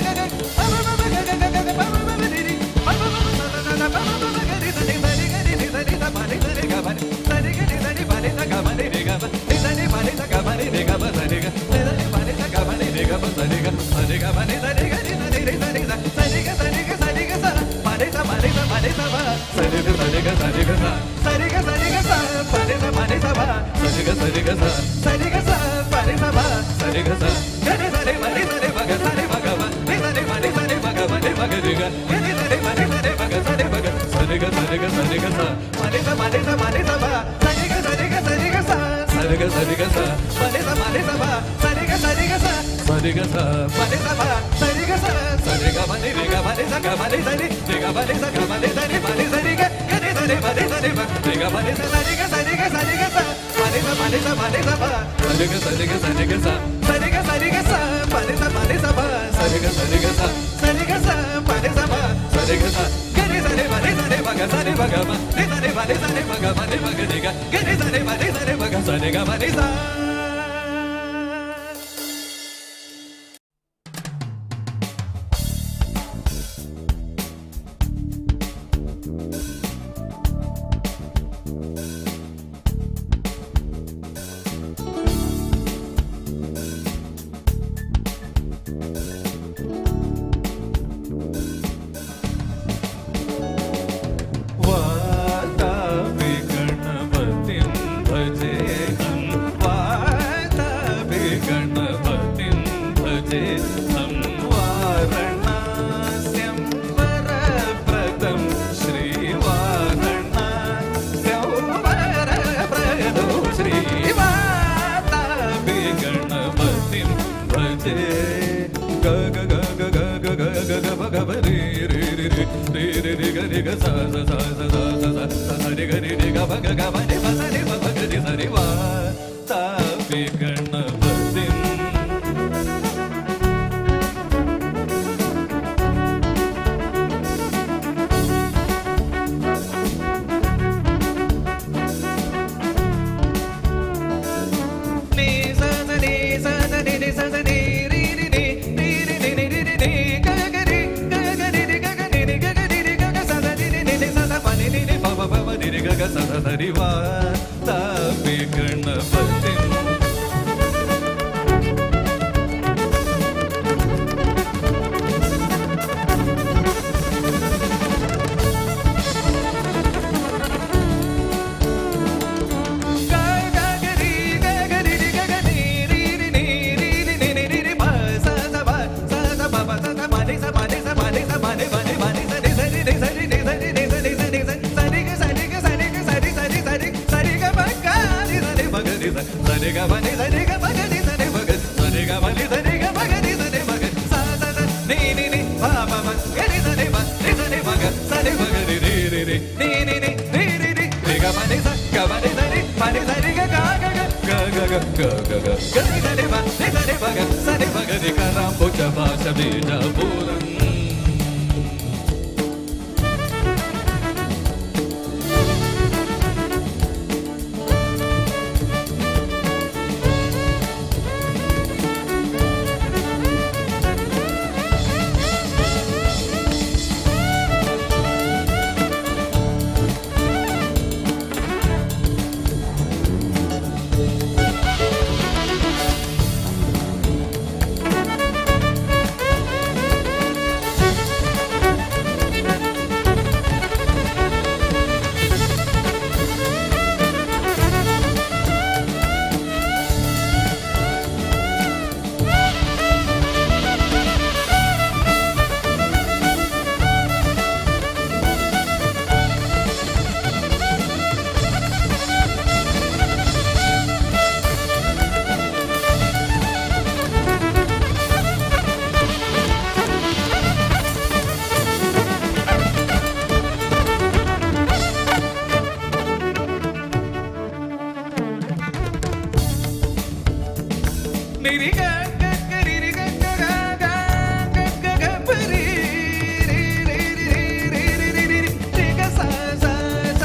ಗ ಪ ಪ ಪ ಗ ಗ ಗ ಗ ಪ ಪ ಪ ರಿ ರಿ ಪ ಪ ಪ ಸ ಸ ಸ ಪ ಪ ಪ ಗ ರಿ ಸ ನಿ ಸ ರಿ ಗ ರಿ ನಿ ಸ ನಿ ಸ ಪ ನಿ ಸ ರಿ ಗ ಪ ನಿ ಸ ರಿ ಗ ನಿ ಸ ನಿ ಪ ನಿ ಸ ಗ ಪ ನಿ ರಿ ಗ ಪ ನಿ ಸ ನಿ ಪ ನಿ ಸ ಗ ಪ ನಿ ರಿ ಗ ಪ ಸ ರಿ ಗ ನಿ ಸ ನಿ ಪ ನಿ ಸ ಗ ಪ ನಿ ರಿ ಗ ಪ ಸ ರಿ ಗ ಸ ರಿ ಗ ಪ ನಿ ಸ ರಿ ಗ ರಿ ಸ ನಿ ರಿ ಸ ನಿ ಸ ಸ ರಿ ಗ ಸ ರಿ ಗ ಸ ರಿ ಗ ಸ ಪ ನಿ ಸ ಪ ನಿ ಸ ಪ ನಿ ಸ ಪ ಸ ರಿ ಗ ಸ ರಿ ಗ ಸ ರಿ ಗ ಸ ಸ ರಿ ಗ ಸ ರಿ ಗ ಸ ಪ ನಿ ಸ ಪ ನಿ ಸ ಪ ಸ ರಿ ಗ ಸ ರಿ ಗ ಸ ಸ ರಿ ಗ ಸ ಪ ನಿ ಸ ಪ ಸ ರಿ ಗ ಸ ಗ ರಿ ಸ ರಿ ಪ ನಿ ಸ ರಿ ಪ ಗ ಸ ರಿ ಪ ಗ ಪ ನಿ ಸ ನಿ ಪ ನಿ ಸ ನಿ ಪ ಗ ಪ ನಿ ಪ ಗ ರಿ ಗ ಗ ರಿ ಸ ರಿ ಪ ನಿ ಸ ರಿ ಪ ಗ ಸ ರಿ ಪ ಗ ಸ ರಿ ಗ ಸ ರಿ ಗ ಸ ರಿ ಗ ಸ ಪ ನಿ ಸ ಪ ನಿ ಸ ಪ ನಿ ಸ ಪ ಸ ರಿ ಗ ಸ ರಿ ಗ ಸ ರಿ ಗ ಸ ಸ ರಿ ಗ ಸ ರಿ ಗ ಸ ಪ ನಿ ಸ ಪ ನಿ ಸ ಪ ಸ ರಿ ಗ ಸ ರಿ ಗ ಸ ಸ ರಿ ಗ ಸ ಪ ನಿ ಸ ಪ ಸ ರಿ ಗ ಸ ಸ ರಿ ಗ ಪ ನಿ ರಿ ಗ ಪ ನಿ ಸ ಗ ಪ ನಿ ಸ ರಿ ರಿ ಗ ಪ ನಿ ಸ ಗ ಪ ನಿ ಸ ರಿ ಪ ನಿ ಸ ರಿ ಗ ಗ ರಿ ಸ ರಿ ಪ ನಿ ಸ ರಿ ಪ ರಿ ಗ ಪ ನಿ ಸ ಸ ರಿ ಗ ಸ ರಿ ಗ ಸ ರಿ ಗ ಸ ಪ ನಿ ಸ ಪ ನಿ ಸ ಪ ನಿ ಸ ಪ ಸ ರಿ ಗ ಸ ರಿ ಗ ಸ ರಿ ಗ ಸ ಸ ರಿ ಗ ಸ ರಿ ಗ ಸ ಪ ನಿ ಸ ಪ ನಿ ಸ ಪ ಸ ರಿ ಗ ಸ ರಿ ಗ ಸ ಸ ರಿ ಗ ಸ ಪ ನಿ ಸ ಪ ಸ ರಿ ಗ ಸ ಗ ರಿ ಸ ರಿ ಪ ನಿ ಸ ರಿ ಪ ಗ ಸ ರಿ ಪ ಗ ಪ ನಿ ಸ ರಿ ಪ ನಿ ಸ ರಿ ಪ ಗ ಪ ನಿ ಪ ಗ ರಿ ಗ ಗ ರಿ ಸ ರಿ ಪ ನಿ ಸ ರಿ ಪ ಗ ಸ ರಿ ಗ ಪ ನಿ ಸ. वातापि गणपतिं भजेऽहं। गणपतिं भजे ग ग ग ग ग ग ग ग ग ग ग रे रे रे रे रे रे रे ग रे ग सा सा सा सा सा सा सा सा सा रे ग रे रे ग भ ग ग भ रे भ सा रे भ भ ग रे सा रे वा तापि गणपतिं नी सा सा नी सा सा नी नी सा सा नी री री नी री री नी नी री री नी ग ग रे ग ग रे रे ग ग नी नी ग ग री री ग ग सा सा नी नी नी नी सा सा प नी नी नी प प प प नी री ग ग सा सा सा री वा तापि गणपतिं ग ग ग री ग ग री री ग ग नी री री नी री री नी नी री री प सा सा प सा सा प प सा सा प नी सा प नी सा प नी सा प नी प नी प नी सा नी सा री नी सा री नी सा री नी सा नी सा नी सा सा री ग सा री ग सा री ग सा री सा री सा री सा री ग प ग री सा री प ग री सा सा री ग प नी सा री ग प ग री सा री प ग सा री ग प नी सा री ग प ग री सा री प ग सा सा सा नी नी नी प प प ग री सा री प री सा री प ग सा री प ग री री री री नी नी नी री री री री ग प नी सा ग प नी सा री प नी सा री ग ग ग ग ग ग ग ग ग ग री सा री प री सा री प ग सा री प ग री ग राम भुज भाष बीजापुरम ನಿ ರಿ ಗ ಗ ಗ ರಿ ರಿ ಗ ಗ ಗ ಗ ಗ ಗ ಗ ಪ ರಿ ರಿ ರಿ ರಿ ರಿ ರಿ ರಿ ರಿ ರಿ ರಿ ಗ ಸ ಸ ಸ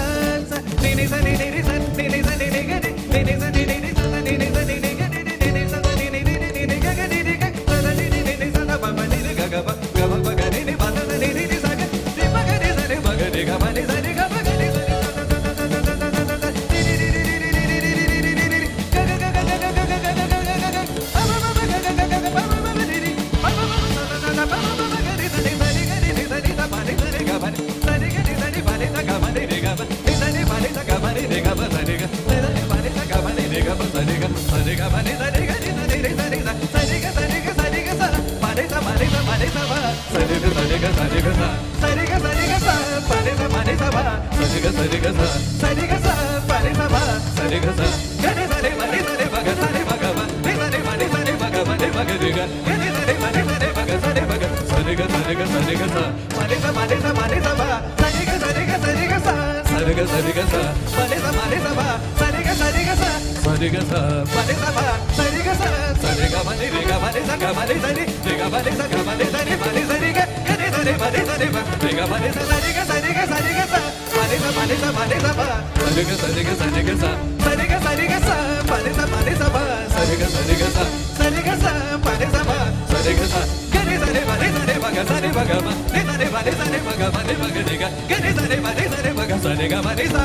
ಸ ನಿ ನಿ ಸ ನಿ ನಿ ರಿ ಸ ನಿ ನಿ ಸ ನಿ ನಿ ಗ ರಿ ನಿ ನಿ ಸ ನಿ ನಿ ರಿ ಸ ಸ ನಿ ನಿ ಸ ನಿ ನಿ ಗ ರಿ ರಿ ನಿ ನಿ ಸ ಸ ನಿ ನಿ ರಿ ರಿ ನಿ ನಿ ಗ ಗ ರಿ ರಿ ಗ ಸ ಸ ನಿ ನಿ ನಿ ನಿ ಸ ಸ ಪ ಪ ನಿ ರಿ ಗ ಗ ಪ ಗ ಪ ಪ ಗ ರಿ ನಿ ಪ ಸ ಸ ನಿ ರಿ ರಿ ಸ ಗ ರಿ ಪ ಗ ರಿ ಸ ರಿ ಪ ಗ ರಿ ಗ ಪ ನಿ ಸ ರಿ ಗ ಪ ಗ ರಿ ಸ ರಿ ಸ ಸ ಸ ಸ ಸ ಸ ಸ ಸ ಸ ರಿ ರಿ ರಿ ರಿ ರಿ ರಿ ರಿ ರಿ ರಿ ರಿ ರಿ ರಿ ಗ ಗ ಗ ಗ ಗ ಗ ಗ ಗ ಗ ಗ ಗ ಗ ಪ ಪ ಪ ಗ ಗ ಗ ಗ ಗ ಪ ಪ ಪ ರಿ ರಿ ಪ ಪ ಪ ಸ ಸ ಸ ಸ ಪ ಪ ಪ ಗ ರಿ ಸ ನಿ ಸ ರಿ ಗ ರಿ ನಿ ಸ ನಿ ಸ ಪ ನಿ ಸ ರಿ ಗ ಪ ನಿ ಸ ರಿ ಗ ರಿ ಸ ನಿ ಪ ನಿ ಸ ಗ ಪ ನಿ ರಿ ಗ ಪ ನಿ ಸ ನಿ ಪ ನಿ ಸ ಗ ಪ ನಿ ರಿ ಗ ಪ ಸ ರಿ ಗ ಸ ನಿ ಪ ನಿ ಸ ಗ ಪ ನಿ ರಿ ಗ ಪ ಸ ರಿ ಗ ಸ ರಿ ಗ ಪ ನಿ ಸ ರಿ ಗ ರಿ ಸ ನಿ ರಿ ಸ ನಿ ಸ ಸ ರಿ ಗ ಸ ರಿ ಗ ಸ ರಿ ಗ ಸ ಪ ನಿ ಸ ಪ ನಿ ಸ ಪ ನಿ ಸ ಪ ಸ ರಿ ಗ ಸ ರಿ ಗ ಸ ರಿ ಗ ಸ ಸ ರಿ ಗ ಸ ರಿ ಗ ಸ ಪ ನಿ ಸ ಪ ನಿ ಸ ಪ ಸ ರಿ ಗ ಸ ರಿ ಗ ಸ ಸ ರಿ ಗ ಸ ಪ ನಿ ಸ ಪ ಸ ರಿ ಗ ಸ ಗ ರಿ ಸ ರಿ ಪ ನಿ ಸ ರಿ ಪ ಗ ಸ ರಿ ಪ ಗ ಪ ನಿ ಸ ರಿ ಪ ನಿ ಸ ರಿ ಪ ಗ ಪ ನಿ ಪ ಗ ರಿ ಗ ಗ ರಿ ಸ ರಿ ಪ ನಿ ಸ ರಿ ಪ ಗ ಸ ರಿ ಪ ಗ ಸ ರಿ ಗ ಸ ರಿ ಗ ಸ ರಿ ಗ ಸ ಪ ನಿ ಸ ಪ ನಿ ಸ ಪ ನಿ ಸ ಪ ಸ ರಿ ಗ ಸ ರಿ ಗ ಸ ರಿ ಗ ಸ ಸ ರಿ ಗ ಸ ರಿ ಗ ಸ ಪ ನಿ ಸ ಪ ನಿ ಸ ಪ ಸ ರಿ ಗ ಸ ರಿ ಗ ಸ ಸ ರಿ ಗ ಸ ಪ ನಿ ಸ ಪ ಸ ರಿ ಗ ಸ ಸ ರಿ ಗ ಪ ನಿ ರಿ ಗ ಪ ನಿ ಸ ಗ ಪ ನಿ ಸ ರಿ ರಿ ಗ ಪ ನಿ ಸ ಗ ಪ ನಿ ಸ ರಿ ಪ ನಿ ಸ ರಿ ಗ ಗ ರಿ ಸ ರಿ ಪ ನಿ ಸ ರಿ ಪ ರಿ ಗ ಪ ನಿ ಸ ಸ ರಿ ಗ ಸ ರಿ ಗ ಸ ರಿ ಗ ಸ ಪ ನಿ ಸ ಪ ನಿ ಸ ಪ ನಿ ಸ ಪ ಸ ರಿ ಗ ಸ ರಿ ಗ ಸ ರಿ ಗ ಸ ಸ ರಿ ಗ ಸ ರಿ ಗ ಸ ಪ ನಿ ಸ ಪ ನಿ ಸ ಪ ಸ ರಿ ಗ ಸ ರಿ ಗ ಸ ಸ ರಿ ಗ ಸ ಪ ನಿ ಸ ಪ ಸ ರಿ ಗ ಸ ಗ ರಿ ಸ ರಿ ಪ ನಿ ಸ ರಿ ಪ ಗ ಸ ರಿ ಪ ಗ ಪ ನಿ ಸ ರಿ ಪ ನಿ ಸ ರಿ ಪ ಗ ಪ ನಿ ಪ ಗ ರಿ ಗ ಗ ರಿ ಸ ರಿ ಪ ನಿ ಸ ರಿ ಪ ಗ ಸ ರಿ ಗ ಪ ನಿ ಸ.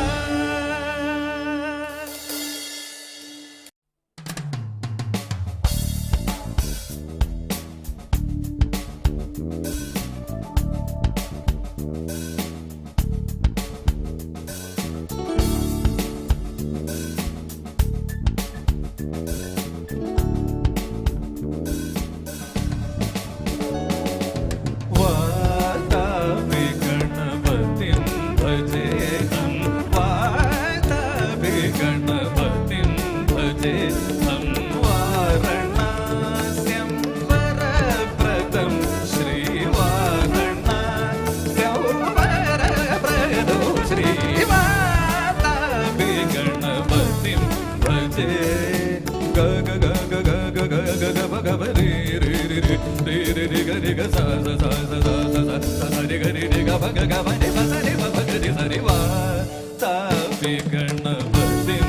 वातापि गणपतिं भजेऽहं वातापि गणपतिं भजेऽहं वाराणसी ಗ ಗ ಗ ಗ ಗ ಗ ಗ ಗ ಗ ಪ ಗ ಪ ರಿ ರಿ ರಿ ರಿ ರಿ ರಿ ರಿ ಗ ರಿ ಗ ಸ ಸ ಸ ಸ ಸ ಸ ಸ ಸ ಸ ರಿ ಗ ರಿ ರಿ ಗ ಪ ಗ ಗ ಪ ನಿ ಪ ಸ ನಿ ಪ ಪ ಗ ರಿ ಸ ರಿ ವಾ ತ ಪಿ ಗಣಪತಿಂ.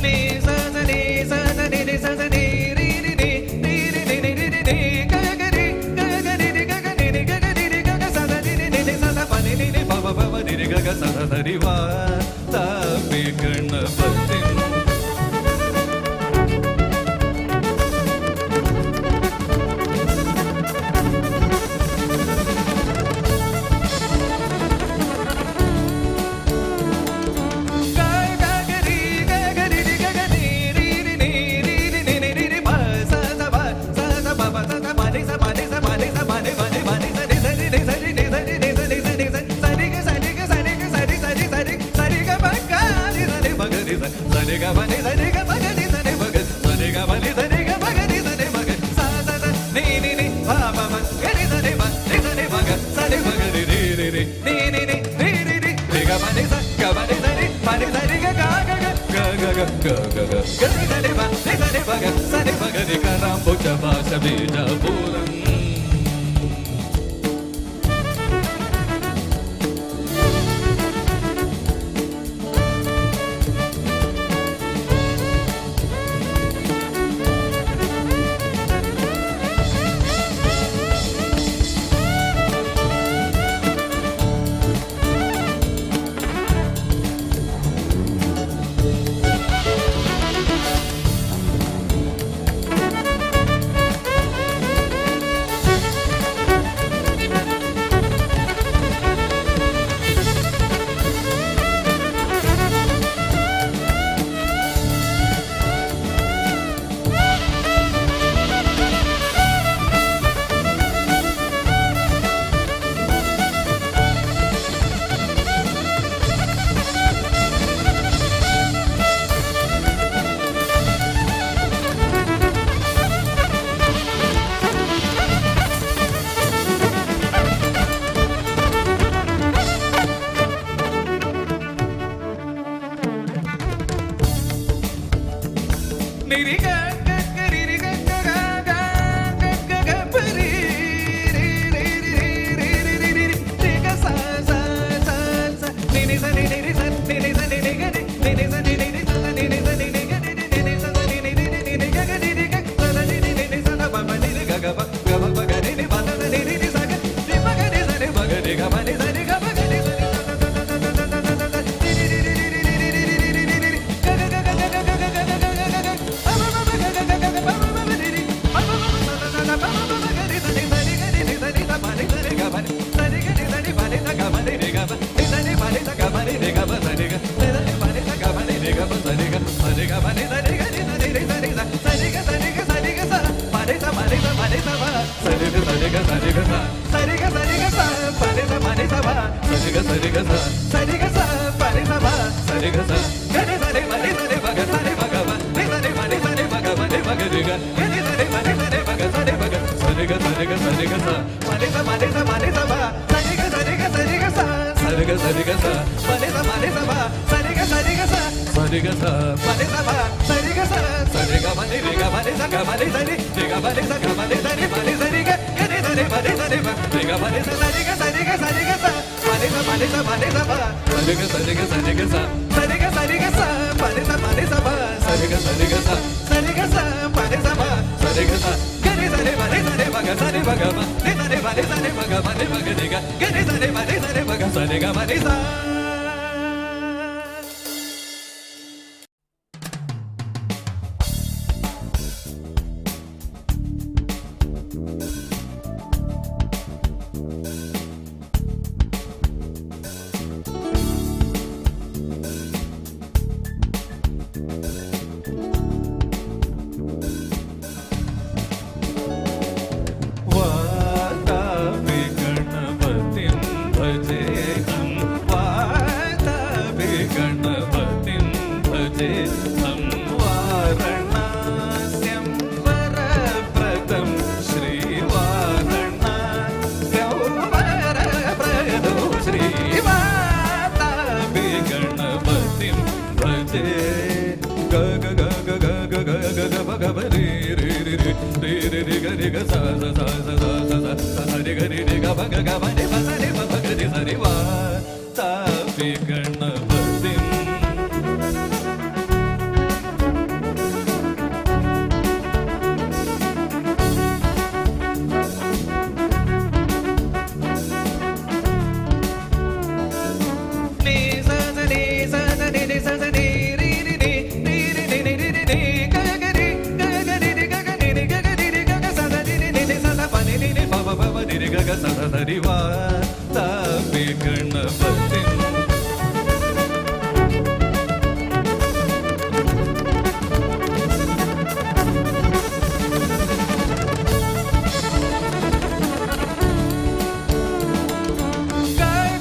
ನಿ ಸ ಸ ನಿ ಸ ಸ ನಿ ನಿ ಸ ಸ ನಿ ರಿ ರಿ ನಿ ರಿ ರಿ ನಿ ನಿ ರಿ ರಿ ನಿ ಗ ಗ ರಿ ಗ ಗ ರಿ ರಿ ಗ ಗ ನಿ ನಿ ಗ ಗ ರಿ ರಿ ಗ ಗ ಸ ಸ ನಿ ನಿ ನಿ ನಿ ಸ ಸ ಪ ನಿ ನಿ ನಿ ಪ ಪ ಪ ಪ ನಿ ರಿ ಗ ಗ ಸ ಸ ಸ ರಿ ವಾ ತ ಪಿ ಗಣಪತಿಂ. ಗ ಗ ಗ ರಿ ಗ ಗ ರಿ ರಿ ಗ ಗ ನಿ ರಿ ರಿ ನಿ ರಿ ರಿ ನಿ ನಿ ರಿ ರಿ ಪ ಸ ಸ ಪ ಸ ಸ ಪ ಪ ಸ ಸ ಪ ನಿ ಸ ಪ ನಿ ಸ ಪ ನಿ ಸ ಪ ನಿ ಪ ನಿ ಪ ನಿ ಸ ನಿ ಸ ರಿ ನಿ ಸ ರಿ ನಿ ಸ ರಿ ನಿ ಸ ನಿ ಸ ನಿ ಸ ಸ ರಿ ಗ ಸ ರಿ ಗ ಸ ರಿ ಗ ಸ ರಿ ಸ ರಿ ಸ ರಿ ಸ ರಿ ಗ ಪ ಗ ರಿ ಸ ರಿ ಪ ಗ ರಿ ಸ ಸ ರಿ ಗ ಪ ನಿ ಸ ರಿ ಗ ಪ ಗ ರಿ ಸ ರಿ ಪ ಗ ಸ ರಿ ಗ ಪ ನಿ ಸ ರಿ ಗ ಪ ಗ ರಿ ಸ ರಿ ಪ ಗ ಸ ಸ ಸ ನಿ ನಿ ನಿ ಪ ಪ ಪ ಗ ರಿ ಸ ರಿ ಪ ನಿ ಸ ರಿ ಪ ಗ ಸ ರಿ ಪ ಗ ರಿ ರಿ ರಿ ರಿ ನಿ ನಿ ನಿ ರಿ ರಿ ರಿ ರಿ ಗ ಪ ನಿ ಸ ಗ ಪ ನಿ ಸ ರಿ ಪ ನಿ ಸ ರಿ ಗ ಗ ಗ ಗ ಗ ಗ ಗ ಗ ಗ ಗ ಗ ರಿ ಸ ರಿ ಪ ನಿ ಸ ರಿ ಪ ಗ ಸ ರಿ ಪ ಗ ರಿ ಕ ರಾಂಬುಜ ಭಾಷ ಬೀಜಪುರಂ. ನಿ ರಿ ಗ ಗ ಗ ರಿ ರಿ ಗ ಗ ಗ ಗ ಗ ಗ ಗ ಪ ರಿ ರಿ ರಿ ರಿ ರಿ ರಿ ರಿ ರಿ ರಿ ರಿ ಗ ಸ ಸ ಸ ಸ ನಿ ನಿ ಸ ನಿ ನಿ ರಿ ಸ ನಿ ನಿ ಸ ನಿ ನಿ ಗ ರಿ ನಿ ನಿ ಸ ನಿ ನಿ ರಿ ಸ ಸ ನಿ ನಿ ಸ ನಿ ನಿ ಗ ರಿ ರಿ ನಿ ನಿ ಸ ಸ ನಿ ನಿ ರಿ ರಿ ನಿ ನಿ ಗ ಗ ರಿ ರಿ ಗ ಸ ಸ ನಿ ನಿ ನಿ ನಿ ಸ ಸ ಪ ಪ ನಿ ರಿ ಗ ಗ ಪ ಗ ಪ ಪ ಗ ರಿ ನಿ ಪ ಸ ಸ ನಿ ರಿ ನಿ ಸ ಗ ರಿ ಪ ಗ ರಿ ಸ ರಿ ಪ ಗ ರಿ ಗ ಪ ನಿ ಸ ರಿ ಗ ಪ ಗ ರಿ ಸ ರಿ ಸ ಸ ಸ ಸ ಸ ಸ ಸ ಸ ಸ ರಿ ರಿ ರಿ ರಿ ರಿ ರಿ ರಿ ರಿ ರಿ ರಿ ರಿ ರಿ ಗ ಗ ಗ ಗ ಗ ಗ ಗ ಗ ಗ ಗ ಗ ಗ ಪ ಪ ಪ ಗ ಗ ಗ ಗ ಗ ಪ ಪ ಪ ರಿ ರಿ ಪ ಪ ಪ ಸ ಸ ಸ ಸ ಪ ಪ ಪ ಗ ರಿ ಸ ನಿ ಸ ರಿ ಗ ರಿ ನಿ ಸ ನಿ ಸ ಪ ನಿ ಸ ರಿ ಗ ಪ ನಿ ಸ ರಿ ಗ ನಿ ಸ ನಿ ಪ ನಿ ಸ ಗ ಪ ನಿ ರಿ ಗ ಪ ನಿ ಸ ನಿ ಪ ನಿ ಸ ಗ ಪ ನಿ ರಿ ಗ ಪ ಸ ರಿ ಗ ನಿ ಸ ನಿ ಪ ನಿ ಸ ಗ ಪ ನಿ ರಿ ಗ ಪ ಸ ರಿ ಗ ಸ ರಿ ಗ ಪ ನಿ ಸ ರಿ ಗ ನಿ ಸ ನಿ ರಿ ಸ ನಿ ಸ ಸ ರಿ ಗ ಸ ರಿ ಗ ಸ ರಿ ಗ ಸ ಪ ನಿ ಸ ಪ ನಿ ಸ ಪ ನಿ ಸ ಪ ಸ ರಿ ಗ ಸ ರಿ ಗ ಸ ರಿ ಗ ಸ ಸ ರಿ ಗ ಸ ರಿ ಗ ಸ ಪ ನಿ ಸ ಪ ನಿ ಸ ಪ ಸ ರಿ ಗ ಸ ರಿ ಗ ಸ ಸ ರಿ ಗ ಸ ಪ ನಿ ಸ ಪ ಸ ರಿ ಗ ಸ ಗ ರಿ ಸ ರಿ ಪ ನಿ ಸ ರಿ ಪ ಗ ಸ ರಿ ಪ ಗ ಪ ನಿ ಸ ನಿ ಪ ನಿ ಸ ರಿ ಪ ಗ ಪ ನಿ ಪ ಗ ರಿ ಗ ಗ ರಿ ಸ ರಿ ಪ ನಿ ಸ ರಿ ಪ ಗ ಸ ರಿ ಪ ಗ ಸ ರಿ ಗ ಸ ರಿ ಗ ಸ ರಿ ಗ ಸ ಪ ನಿ ಸ ಪ ನಿ ಸ ಪ ನಿ ಸ ಪ ಸ ರಿ ಗ ಸ ರಿ ಗ ಸ ರಿ ಗ ಸ ಸ ರಿ ಗ ಸ ರಿ ಗ ಸ ಪ ನಿ ಸ ಪ ನಿ ಸ ಪ ಸ ರಿ ಗ ಸ ರಿ ಗ ಸ ಸ ರಿ ಗ ಸ ಪ ನಿ ಸ ಪ ಸ ರಿ ಗ ಸ ಸ ರಿ ಗ ಪ ನಿ ರಿ ಗ ಪ ನಿ ಸ ಗ ಪ ನಿ ಸ ರಿ ರಿ ಗ ಪ ನಿ ಸ ಗ ಪ ನಿ ಸ ರಿ ಪ ನಿ ಸ ರಿ ಗ ಗ ರಿ ಸ ರಿ ಪ ನಿ ಸ ರಿ ಪ ರಿ ಗ ಪ ನಿ ಸ ಸ ರಿ ಗ ಸ ರಿ ಗ ಸ ರಿ ಗ ಸ ಪ ನಿ ಸ ಪ ನಿ ಸ ಪ ನಿ ಸ ಪ ಸ ರಿ ಗ ಸ ರಿ ಗ ಸ ರಿ ಗ ಸ ಸ ರಿ ಗ ಸ ರಿ ಗ ಸ ಪ ನಿ ಸ ಪ ನಿ ಸ ಪ ಸ ರಿ ಗ ಸ ರಿ ಗ ಸ ಸ ರಿ ಗ ಸ ಪ ನಿ ಸ ಪ ಸ ರಿ ಗ ಸ ಗ ರಿ ಸ ರಿ ಪ ನಿ ಸ ರಿ ಪ ಗ ಸ ರಿ ಪ ಗ ಪ ನಿ ಸ ರಿ ಪ ನಿ ಸ ರಿ ಪ ಗ ಪ ನಿ ಪ ಗ ರಿ ಗ ಗ ರಿ ಸ ರಿ ಪ ನಿ ಸ ರಿ ಪ ಗ ಸ ರಿ ಗ ಪ ನಿ ಸ. वातापि गणपतिं भजेऽहं वातापि गणपतिं भजेऽहं वारणास्यं वरप्रकल्पं ಗ ರಿ ಗ ಸ ಸ ಸ ಸ ಸ ಸ ಸ ಸ ರಿ ಗ ರಿ ರಿ ಗ ಪ ಗ ಗ ಪ ನಿ ಪ ಸ ನಿ ಪ ಪ ಗ ರಿ ಸ ರಿ ವಾ ತಾ ಪಿ ಗಣಪತಿಂ. ನಿ ಸ ಸ ನಿ ಸ ಸ ನಿ ನಿ ಸ ಸ ನಿ ರಿ ರಿ ನಿ ರಿ ರಿ ನಿ ನಿ ರಿ ರಿ ನಿ ಗ ಗ ರಿ ಗ ಗ ರಿ ರಿ ಗ ಗ ನಿ ನಿ ಗ ಗ ರಿ ರಿ ಗ ಗ ಸ ಸ ನಿ ನಿ ನಿ ನಿ ಸ ಸ ಪ ನಿ ನಿ ನಿ ಪ ಪ ಪ ಪ ನಿ ರಿ ಗ ಗ ಸ ಸ ಸ ರಿ ವಾ ತಾ ಪಿ ಗಣಪತಿಂ. ಗ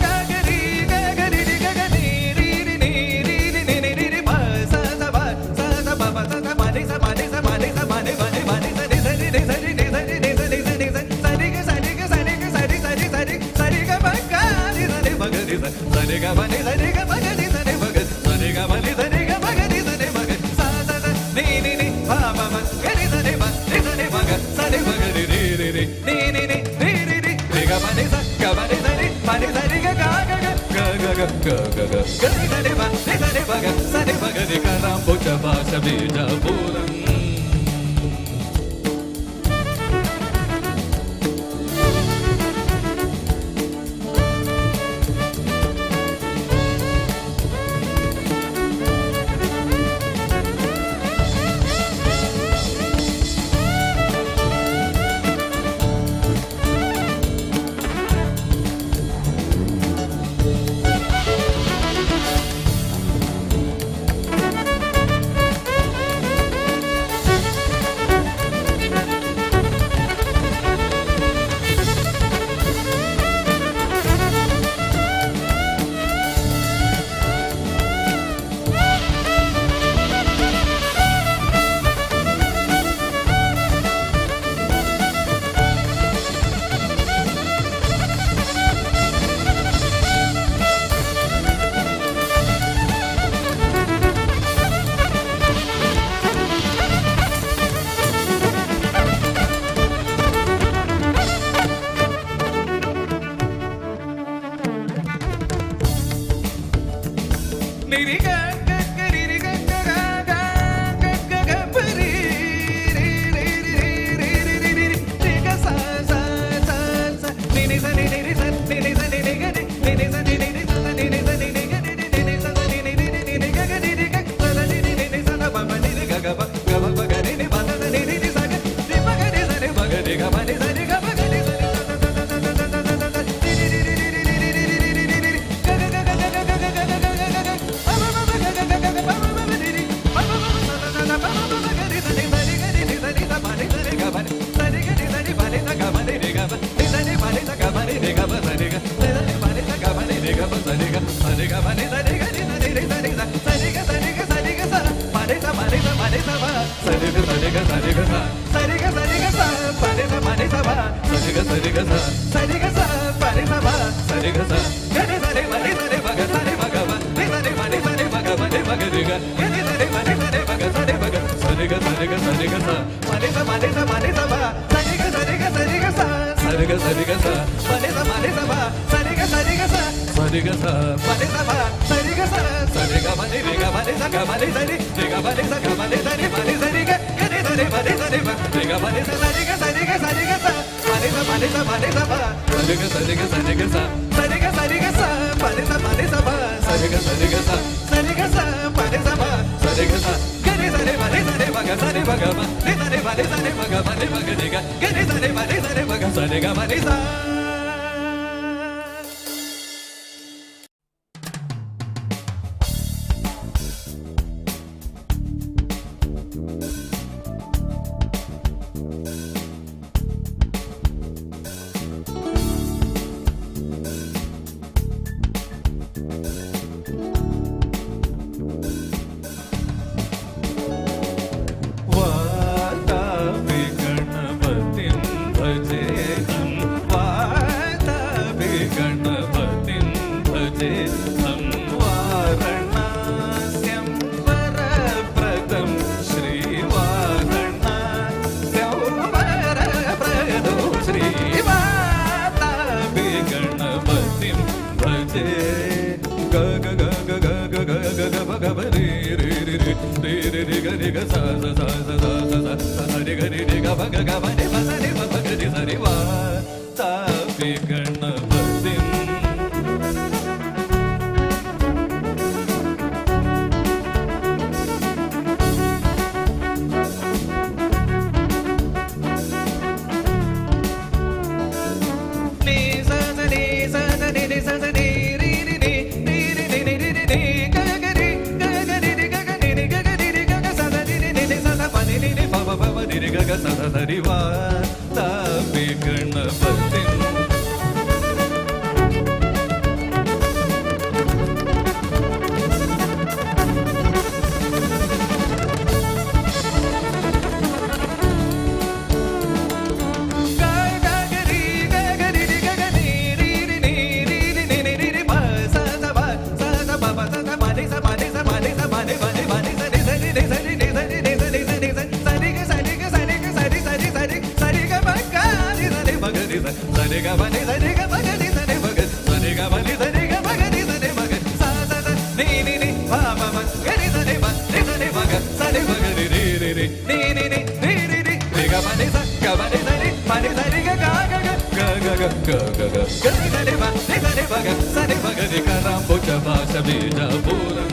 ಗ ಗ ರಿ ಗ ಗ ರಿ ರಿ ಗ ಗ ನಿ ರಿ ರಿ ನಿ ರಿ ರಿ ನಿ ನಿ ರಿ ರಿ ಪ ಸ ಸ ಪ ಸ ಸ ಪ ಪ ಸ ಸ ಪ ನಿ ಸ ಪ ನಿ ಸ ಪ ನಿ ಸ ಪ ನಿ ಪ ನಿ ಪ ನಿ ಸ ನಿ ಸ ರಿ ನಿ ಸ ರಿ ನಿ ಸ ರಿ ನಿ ಸ ನಿ ಸ ನಿ ಸ ಸ ರಿ ಗ ಸ ರಿ ಗ ಸ ರಿ ಗ ಸ ರಿ ಸ ರಿ ಸ ರಿ ಸ ರಿ ಗ ಪ ಗ ರಿ ಸ ರಿ ಪ ಗ ರಿ ಸ ಸ ರಿ ಗ ಪ ನಿ ಸ ರಿ ಗ ಪ ಗ ರಿ ಸ ರಿ ಪ ಗ ಸ ರಿ ಗ ಪ ನಿ ಸ ರಿ ಗ ಪ ಗ ರಿ ಸ ರಿ ಪ ಗ ಸ ಸ ಸ ನಿ ನಿ ನಿ ಪ ಪ ಪ ಗ ರಿ ಸ ರಿ ಪ ರಿ ಸ ರಿ ಪ ಗ ಸ ರಿ ಪ ಗ ರಿ ರಿ ರಿ ರಿ ನಿ ನಿ ನಿ ರಿ ರಿ ರಿ ರಿ ಗ ಪ ನಿ ಸ ಗ ಪ ನಿ ಸ ರಿ ಪ ನಿ ಸ ರಿ ಗ ಗ ಗ ಗ ಗ ಗ ಗ ಗ ಗ ಗ ಗ ರಿ ಸ ರಿ ಪ ರಿ ಸ ರಿ ಪ ಗ ಸ ರಿ ಪ ಗ ರಿ ಕ ರ ಭುಜ ಪಾಶ ಬೀಜ ಪೂರಂ. ನಿ ರಿ ಗ ಗ ಗ ರಿ ರಿ ಗ ಗ ಗ ಗ ಗ ಗ ಗ ಪ ರಿ ರಿ ರಿ ರಿ ರಿ ರಿ ರಿ ರಿ ರಿ ರಿ ಗ ಸ ಸ ಸ ಸ ನಿ ನಿ ಸ ನಿ ನಿ ರಿ ಸ ನಿ ನಿ ಸ ನಿ ನಿ ಗ ನಿ ನಿ ನಿ ಸ ನಿ ನಿ ರಿ ಸ ಸ ನಿ ನಿ ಸ ನಿ ನಿ ಗ ನಿ ನಿ ನಿ ನಿ ಸ ಸ ನಿ ನಿ ರಿ ರಿ ನಿ ನಿ ಗ ಗ ರಿ ರಿ ಗ ಸ ಸ ನಿ ನಿ ನಿ ನಿ ಸ ಸ ಪ ಪ ನಿ ರಿ ಗ ಗ ಪ ಗ ಪ ಪ ಗ ರಿ ನಿ ಪ ಸ ಸ ನಿ ರಿ ನಿ ಸ ಗ ರಿ ಪ ಗ ರಿ ಸ ರಿ ಪ ಗ ರಿ ಗ ಪ ನಿ ಸ ರಿ ಗ ಪ ಗ ರಿ ಸ ರಿ ಸ ಸ ಸ ಸ ಸ ಸ ಸ ಸ ಸ ರಿ ರಿ ರಿ ರಿ ರಿ ರಿ ರಿ ರಿ ರಿ ರಿ ರಿ ರಿ ಗ ಗ ಗ ಗ ಗ ಗ ಗ ಗ ಗ ಗ ಗ ಗ ವಾತಾಪಿ ಗಣಪತಿಂ ಭಜೇಹಂ ವಾತಾಪಿ ಗಣಪತಿಂ ಭಜೇಹಂ ವಾರಣಾಸ್ಯಂ ವರಪ್ರದಂ ಶ್ರೀ ವಾರಣಾಸ್ಯಂ ವರಪ್ರದಂ. ವಾತಾಪಿ ಗಣಪತಿಂ. ನಿ ಸ ಸ ನಿ ಸ ಸ ನಿ ನಿ ಸ ಸ ನಿ ರಿ ರಿ ನಿ ರಿ ರಿ ನಿ ನಿ ರಿ ರಿ ನಿ ಗ ಗ ರಿ ಗ ಗ ರಿ ರಿ ಗ ಗ ನಿ ನಿ ಗ ಗ ರಿ ರಿ ಗ ಗ ಸ ಸ ನಿ ನಿ ನಿ ನಿ ಸ ಸ ಪ ನಿ ನಿ ನಿ ಪ ಪ ಪ ಪ ನಿ ರಿ ಗ ಗ ಸ ಸ ಸ ರಿ ವಾತಾಪಿ ಗಣಪತಿಂ. ಗ ಗ ಗ ರಿ ಗ ಗ ರಿ ರಿ ಗ ಗ ನಿ ರಿ ರಿ ನಿ ರಿ ರಿ ನಿ ನಿ ರಿ ರಿ ಪ ಸ ಸ ಪ ಸ ಸ ಪ ಪ ಸ ಸ ಪ ನಿ ಸ ಪ ನಿ ಸ ಪ ನಿ ಸ ಪ ನಿ ಪ ನಿ ಪ ನಿ ಸ ನಿ ಸ ರಿ ನಿ ಸ ರಿ ನಿ ಸ ರಿ ನಿ ಸ ನಿ ಸ ನಿ ಸ ಸ ರಿ ಗ ಸ ರಿ ಗ ಸ ರಿ ಗ ಸ ರಿ ಸ ರಿ ಸ ರಿ ಸ ರಿ ಗ ಪ ಗ ರಿ ಸ ರಿ ಮ ಗ ರಿ ಸ ಸ ರಿ ಗ ಪ ನಿ ಸ ರಿ ಗ ಪ ಗ ರಿ ಸ ರಿ ಮ ಗ ಸ ರಿ ಗ ಪ ನಿ ಸ ರಿ ಗ ಪ ಗ ರಿ ಸ ರಿ ಮ ಗ ಸ ಸ ಸ ನಿ ನಿ ನಿ ಪ ಪ ಪ ಗ ರಿ ಸ ರಿ ಪ ನಿ ಸ ರಿ ಮ ಗ ಸ ರಿ ಮ ಗ ರಿ ರಿ ರಿ ರಿ ನಿ ನಿ ನಿ ರಿ ರಿ ರಿ ರಿ ಗ ಪ ನಿ ಸ ಗ ಪ ನಿ ಸ ರಿ ಪ ನಿ ಸ ರಿ ಗ ಗ ಗ ಗ ಗ ಗ ಗ ಗ ಗ ಗ ಗ ರಿ ಸ ರಿ ಪ ನಿ ಸ ರಿ ಮ ಗ ಸ ರಿ ಮ ಗ ರಿ ಕ ರ ಭುಜ ಭಾಷ ಬೀಜಪುರಂ.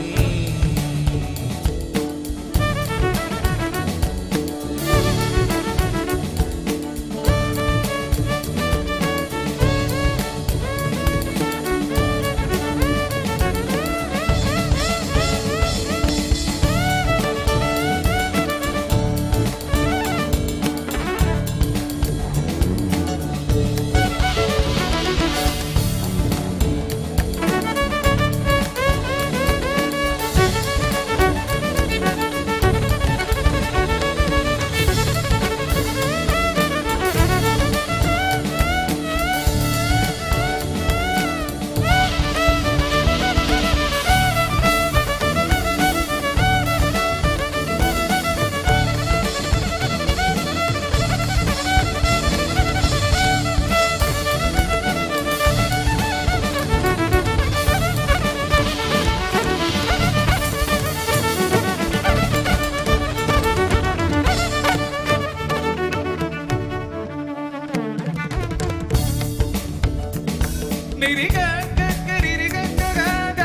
ನಿ ರಿ ಗ ಗ ಗ ರಿ ರಿ ಗ ಗ ಗ ಗ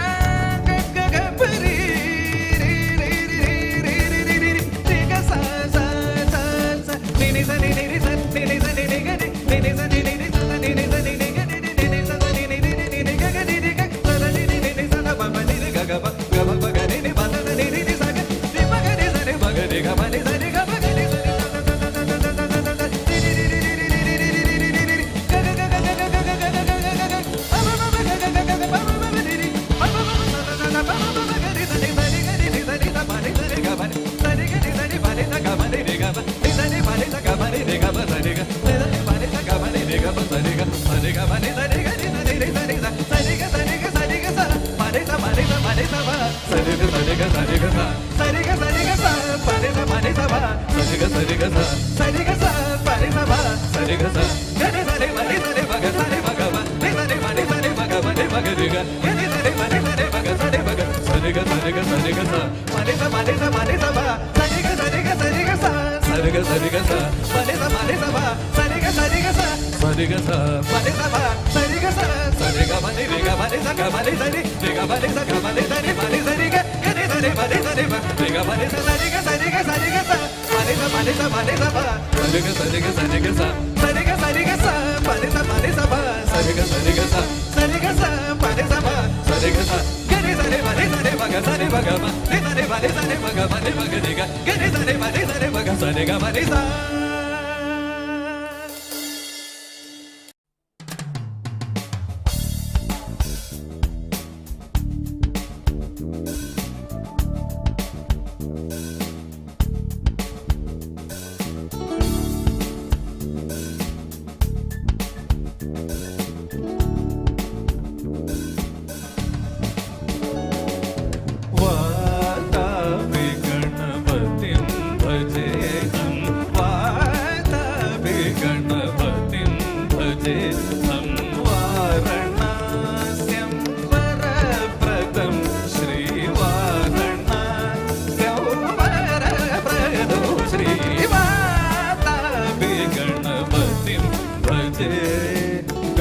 ಗ ಗ ಗ ಪ ರಿ ರಿ ರಿ ರಿ ರಿ ರಿ ರಿ ರಿ ರಿ ರಿ ಗ ಸ ಸ ಸ ಸ ನಿ ನಿ ಸ ನಿ ನಿ ರಿ ಸ ನಿ ನಿ ಸ ನಿ ನಿ ಗ ರಿ ನಿ ನಿ ಸ ನಿ ನಿ ರಿ ಸ ಸ ನಿ ನಿ ಸ ನಿ ನಿ ಗ ರಿ ರಿ ನಿ ನಿ ಸ ಸ ನಿ ನಿ ರಿ ರಿ ನಿ ನಿ ಗ ಗ ರಿ ರಿ ಗ ಸ ಸ ನಿ ನಿ ನಿ ನಿ ಸ ಸ ಪ ಪ ನಿ ರಿ ಗ ಗ ಪ ಗ ಪ ಪ ಗ ನಿ ನಿ ಪ ಸ ಸ ನಿ ರಿ ನಿ ಸ ಗ ರಿ ಪ ಗ ರಿ ಸ ರಿ ಪ ಗ ರಿ ಗ ಪ ನಿ ಸ ರಿ ಗ ಪ ಗ ರಿ ಸ ರಿ ಸ ಸ ಸ ಸ ಸ ಸ ಸ ಸ ರಿ ರಿ ರಿ ರಿ ರಿ ರಿ ರಿ ರಿ ರಿ ರಿ ರಿ ರಿ ಗ ಗ ಗ ಗ ಗ ಗ ಗ ಗ ಗ ಗ ಗ ಗ वातापि गणपतिं भजेऽहं वातापि गणपतिं भजेऽहं वारणास्यं वरप्रदं श्रीवारणास्यं वरप्रदं श्रीवातापि गणपतिं भजे। ग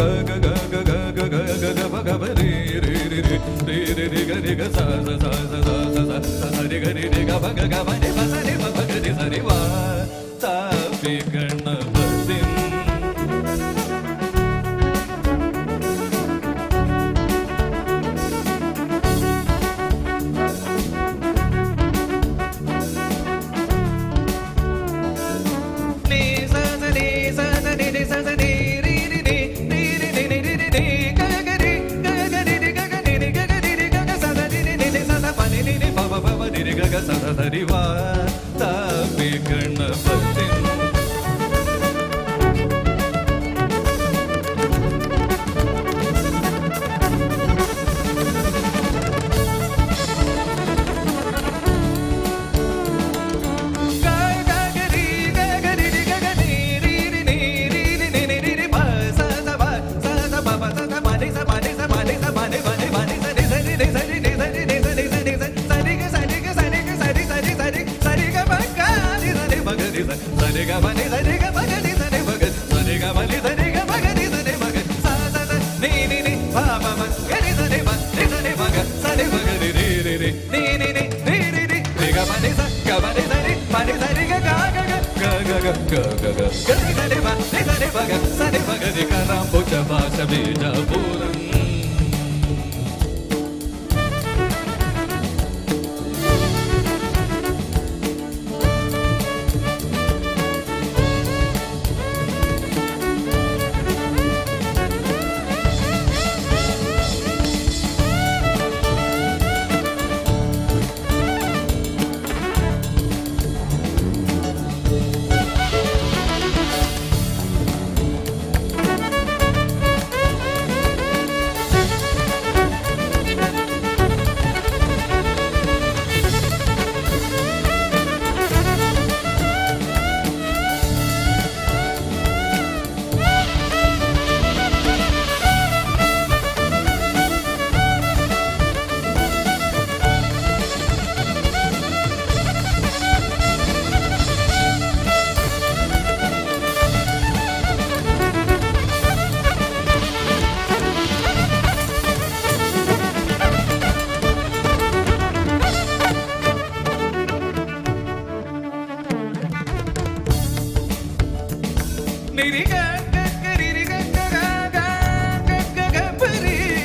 ಗ ಗ ಗ ಗ ರಿ ಗ ರಿ ಮ ನಿ ಸ ರಿ ಮ ಗ ಸ ರಿ ಮ ಗ ರಿ ಕ ರ ಭುಜ ಭಾಷ ಬೀಜಪುರಂ. ನಿರಿ ಗ ಗ ಗ ರಿ ರಿ ಗ ಗ ಗ ಗ ಗ ಗ ಗ ಪ ರಿ ರಿ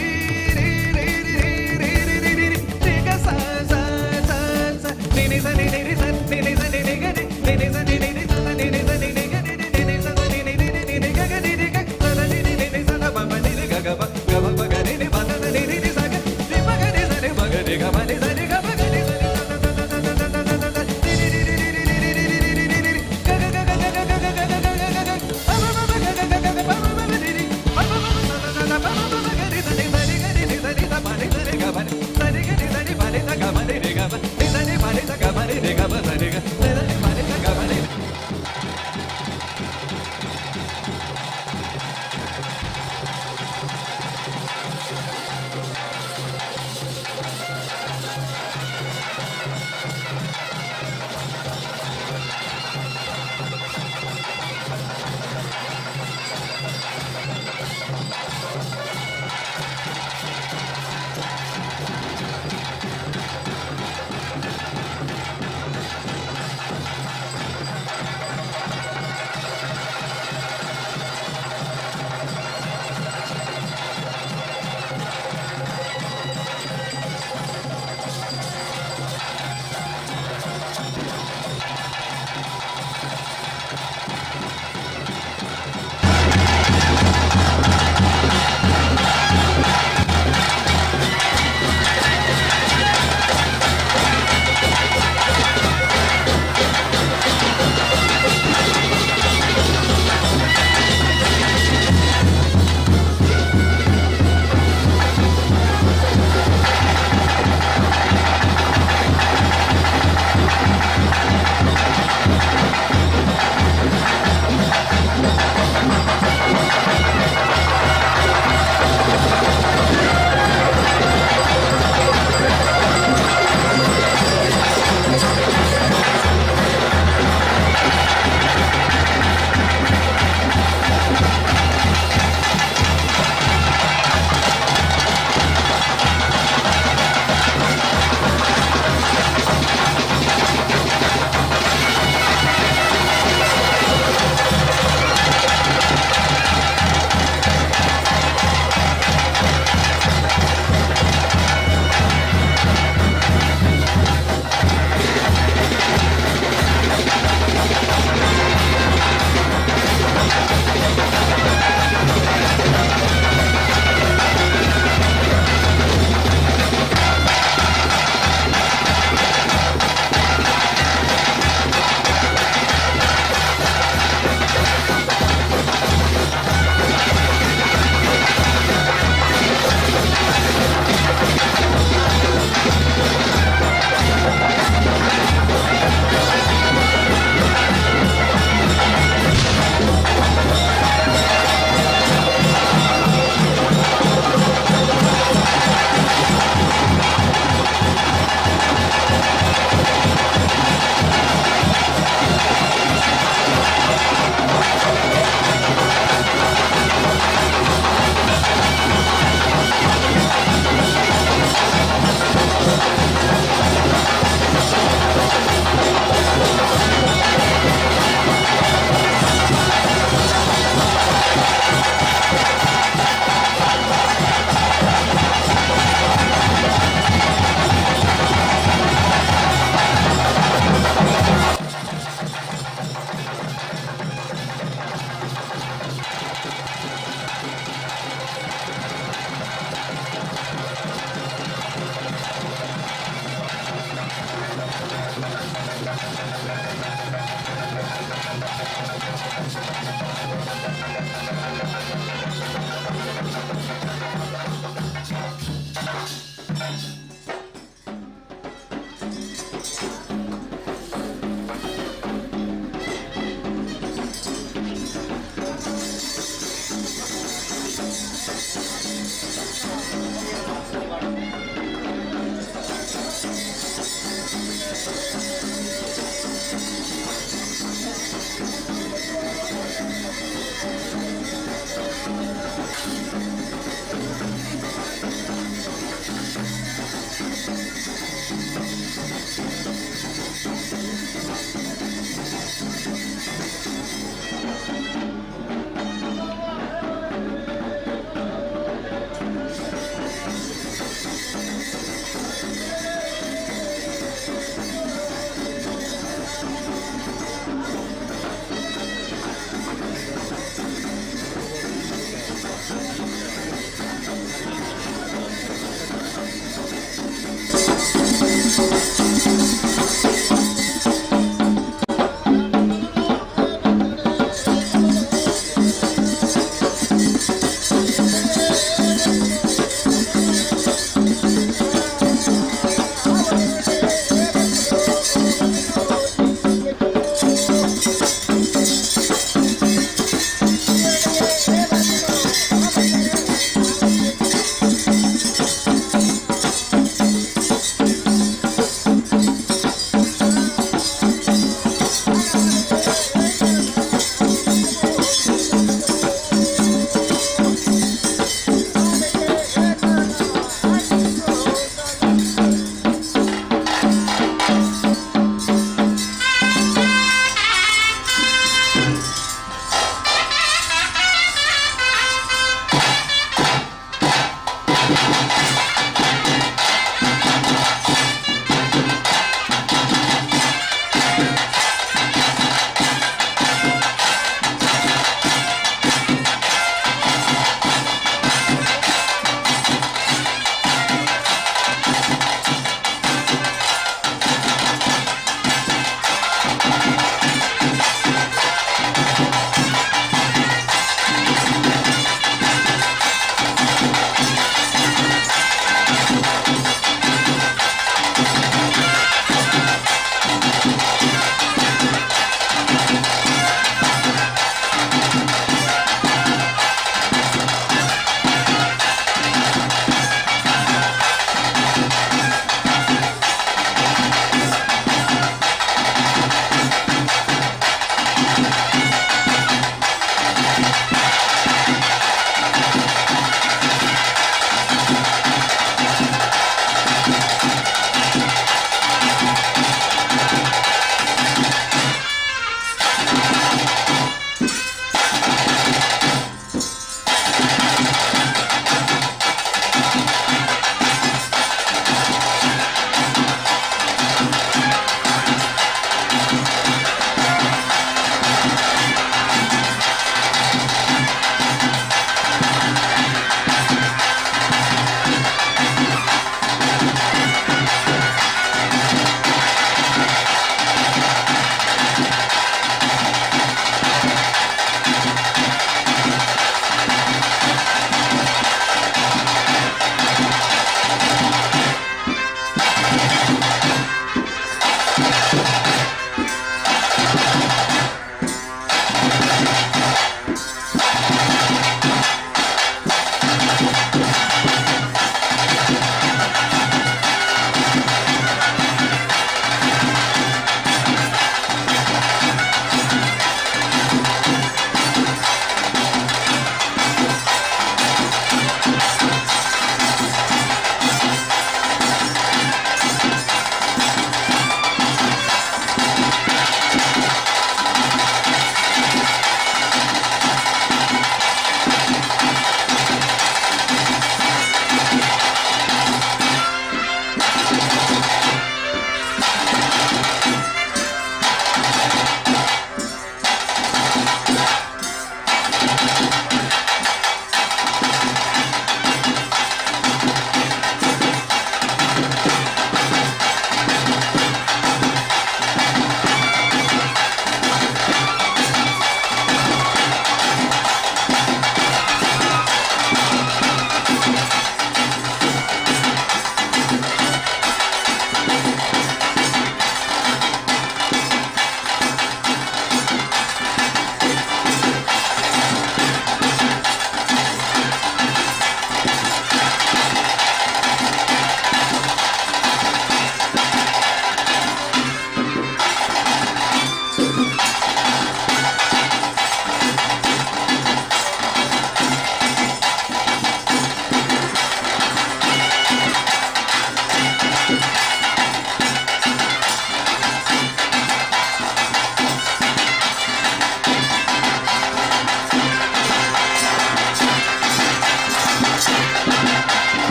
ರಿ ರಿ ರಿ ರಿ ರಿ ರಿ ರಿ ರಿ ಗ ಸ ಸ ಸ ಸ ನಿ ನಿ ಸ ನಿ ನಿ ರಿ ಸ ನಿ ನಿ ಸ ನಿ ನಿ ಗ ರಿ ನಿ ನಿ ಸ ನಿ ನಿ ರಿ ಸ ಸ ನಿ ನಿ ಸ ನಿ ನಿ ಗ ರಿ ರಿ ನಿ ನಿ ಸ ಸ ನಿ ನಿ ರಿ ರಿ ನಿ ನಿ ಗ ಗ ರಿ ರಿ ಗ ಸ ಸ ನಿ ನಿ ನಿ ನಿ ಸ ಸ ಪ ಪ ನಿ ರಿ ಗ ಗ ಪ ಗ ಪ ಪ ಗ ರಿ ನಿ ಪ ಸ ಸ ನಿ ರಿ ರಿ ಸ ಗ ರಿ ಪ ಗ ರಿ ಸ ರಿ ಪ ಗ ರಿ ಗ ಪ ನಿ ಸ ರಿ ಗ ಪ ಗ ರಿ ಸ ರಿ ಸ ಸ ಸ ಸ ಸ ಸ ಸ ಸ ಸ ರಿ ರಿ ರಿ ರಿ ರಿ ರಿ ರಿ ರಿ ರಿ ರಿ ರಿ ಗ ಗ ಗ ಗ ಗ ಗ ಗ ಗ ಗ ಗ ಗ ಗ.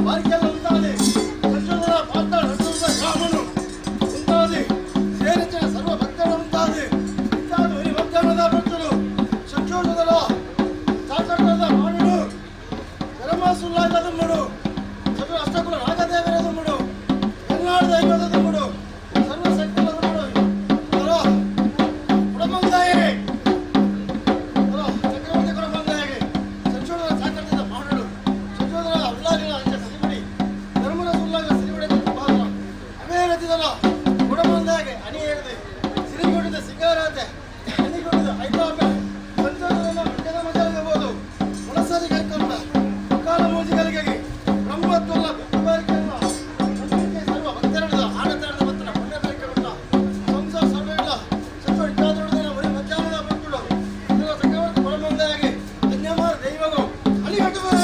ಬಾರಿಕೆಲ್ಲ ಉಂಟಾದೆ ಸಂಚೋದರ ಪಾತಾಳ ಗ್ರಾಮನು ಉಂಟಾದೆ ಸೇರಿದ ಸರ್ವ ಭಕ್ತರ ಉಂಟಾದೆ ಇಂತಾದ ಒರಿ ಭಕ್ತರದ ಭಕ್ತರು ಸಂಚೋದರ ಚಾಕಟದ ಮಾಡುಡು ಧರ್ಮಸುಲ್ಲಾದ ದುಮ್ಮಡು ಸರ್ವ ಅಷ್ಟಕುಲ ನಾಗದೇವರ ದುಮ್ಮಡು ಕರ್ನಾಟಕ ದೈವದ ದುಮ್ಮಡು ಸರ್ವ ಶಕ್ತಿಗಳ ದುಮ್ಮಡು ಕುಡಮಂದಾಯೇ ಚಕ್ರವರ್ತಿ ಕುಡಮಂದಾಯಗೆ ಸಂಚೋದರ ಚಾಕಟದ ಮಾಡುಡು ಸಂಚೋದರ ಉಲ್ಲಾಗಿನ ಅಂಚ ಸಿರಿಬಿಡಿ ಧರ್ಮದ ಸುಲ್ಲಾಗಿನ ಸಿರಿಬಿಡಿ ಪಾತ್ರ ಅಮೇರತಿದರ ಕುಡಮಂದಾಯಗೆ ಅಣಿ ಹೇಳಿದೆ ಸಿರಿಗೊಂಡಿದ್ದ ಸಿಂಗಾರಾತೆ ಅಣಿಗೊಂಡಿದ್ದ ಐತಾಪೆ ಸಂಚೋದನ ಮಂಡ್ಯದ ಮಜಾಗಬಹುದು ಮುಳಸರಿ ಕೈಕೊಂಡ ಮುಕ್ಕಾಲ ಮೋಜಿಗಳಿಗೆ ಬ್ರಹ್ಮತ್ವಲ್ಲ ಬೆಟ್ಟಬಾರಿಕೆಲ್ಲ ಸರ್ವ ಭಕ್ತರದ ಆಡತಾಡದ ಭಕ್ತರ ಪುಣ್ಯ ಬೆಳಕೆ ಬಿಟ್ಟ ಸಂಸಾರ ಸರ್ವೇಳ ಸತ್ವ ಇಟ್ಟಾದೊಡನೆ ಒರಿ ಮಧ್ಯಾಹ್ನದ ಭಕ್ತರು ಇದರ ಚಕ್ರವರ್ತಿ ಪರಮಂದಾಗಿ ಧನ್ಯಮಾನ ದೈವಗಳು ಅಲಿಗಟ್ಟುವೆ.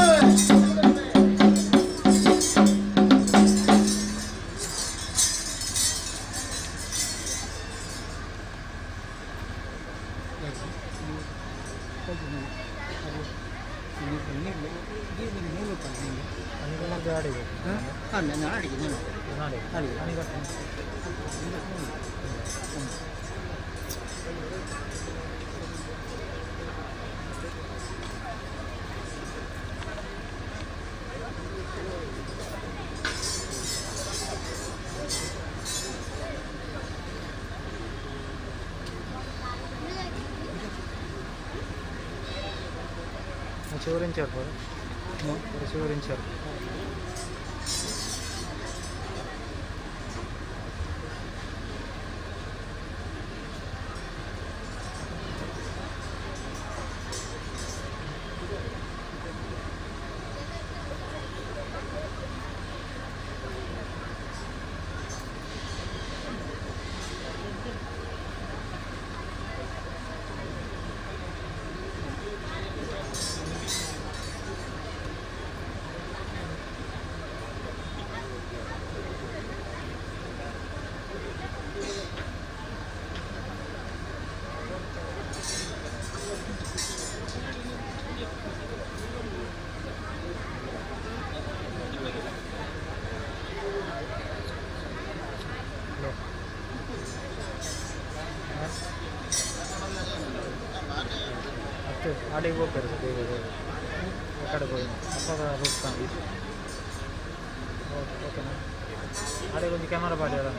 ಚಿವರಿಂಚಾರು. ಅಡಿಗೆ ಹೋಗ್ತಾರೆ ಸರ್, ಬೇಗ ಬೇಗ ಕಡೆ ಹೋಗಿ ಅಪ್ಪದ ಹೋಗ್ತಾನೆ. ಓಕೆ ಓಕೆನಾ? ಅಡಿಗೆ ಒಂದು ಕ್ಯಾಮರಾ ಬಾಡಿ ಅಲ್ಲ.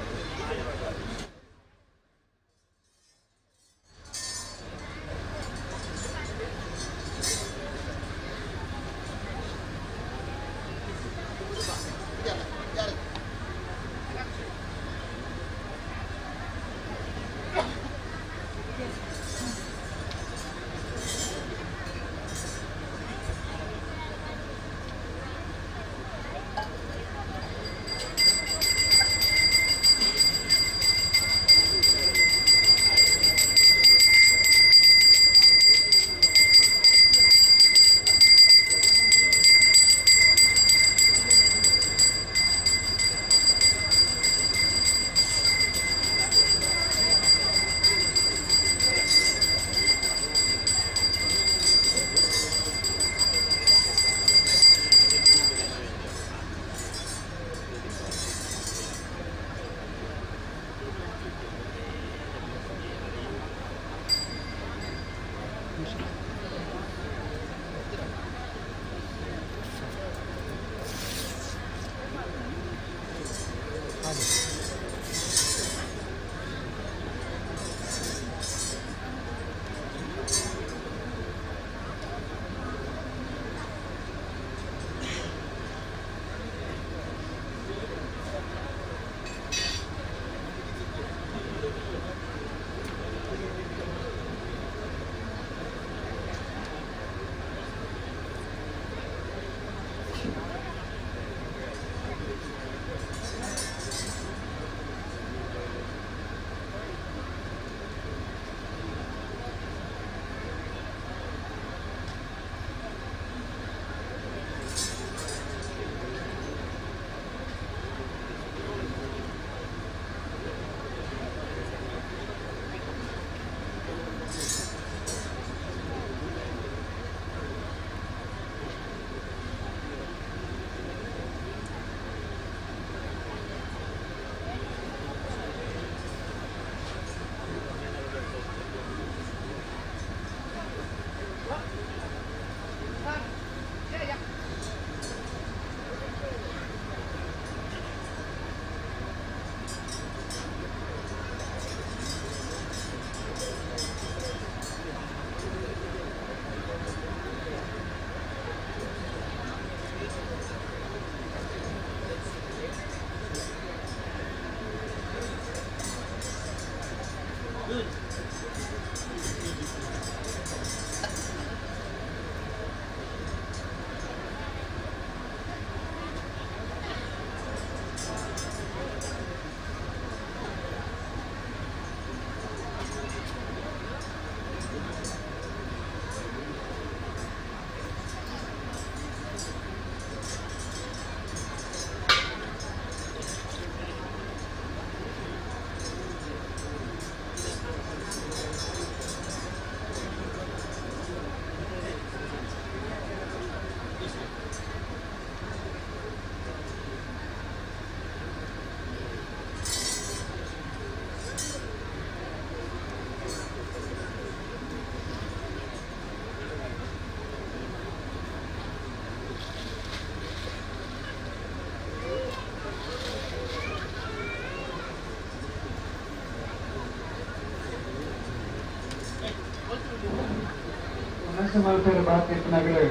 ವನಸ್ಸು ಮಲ್ಪೆರೆ ಬಾಕಿ ಇಪ್ಪುನಗಲು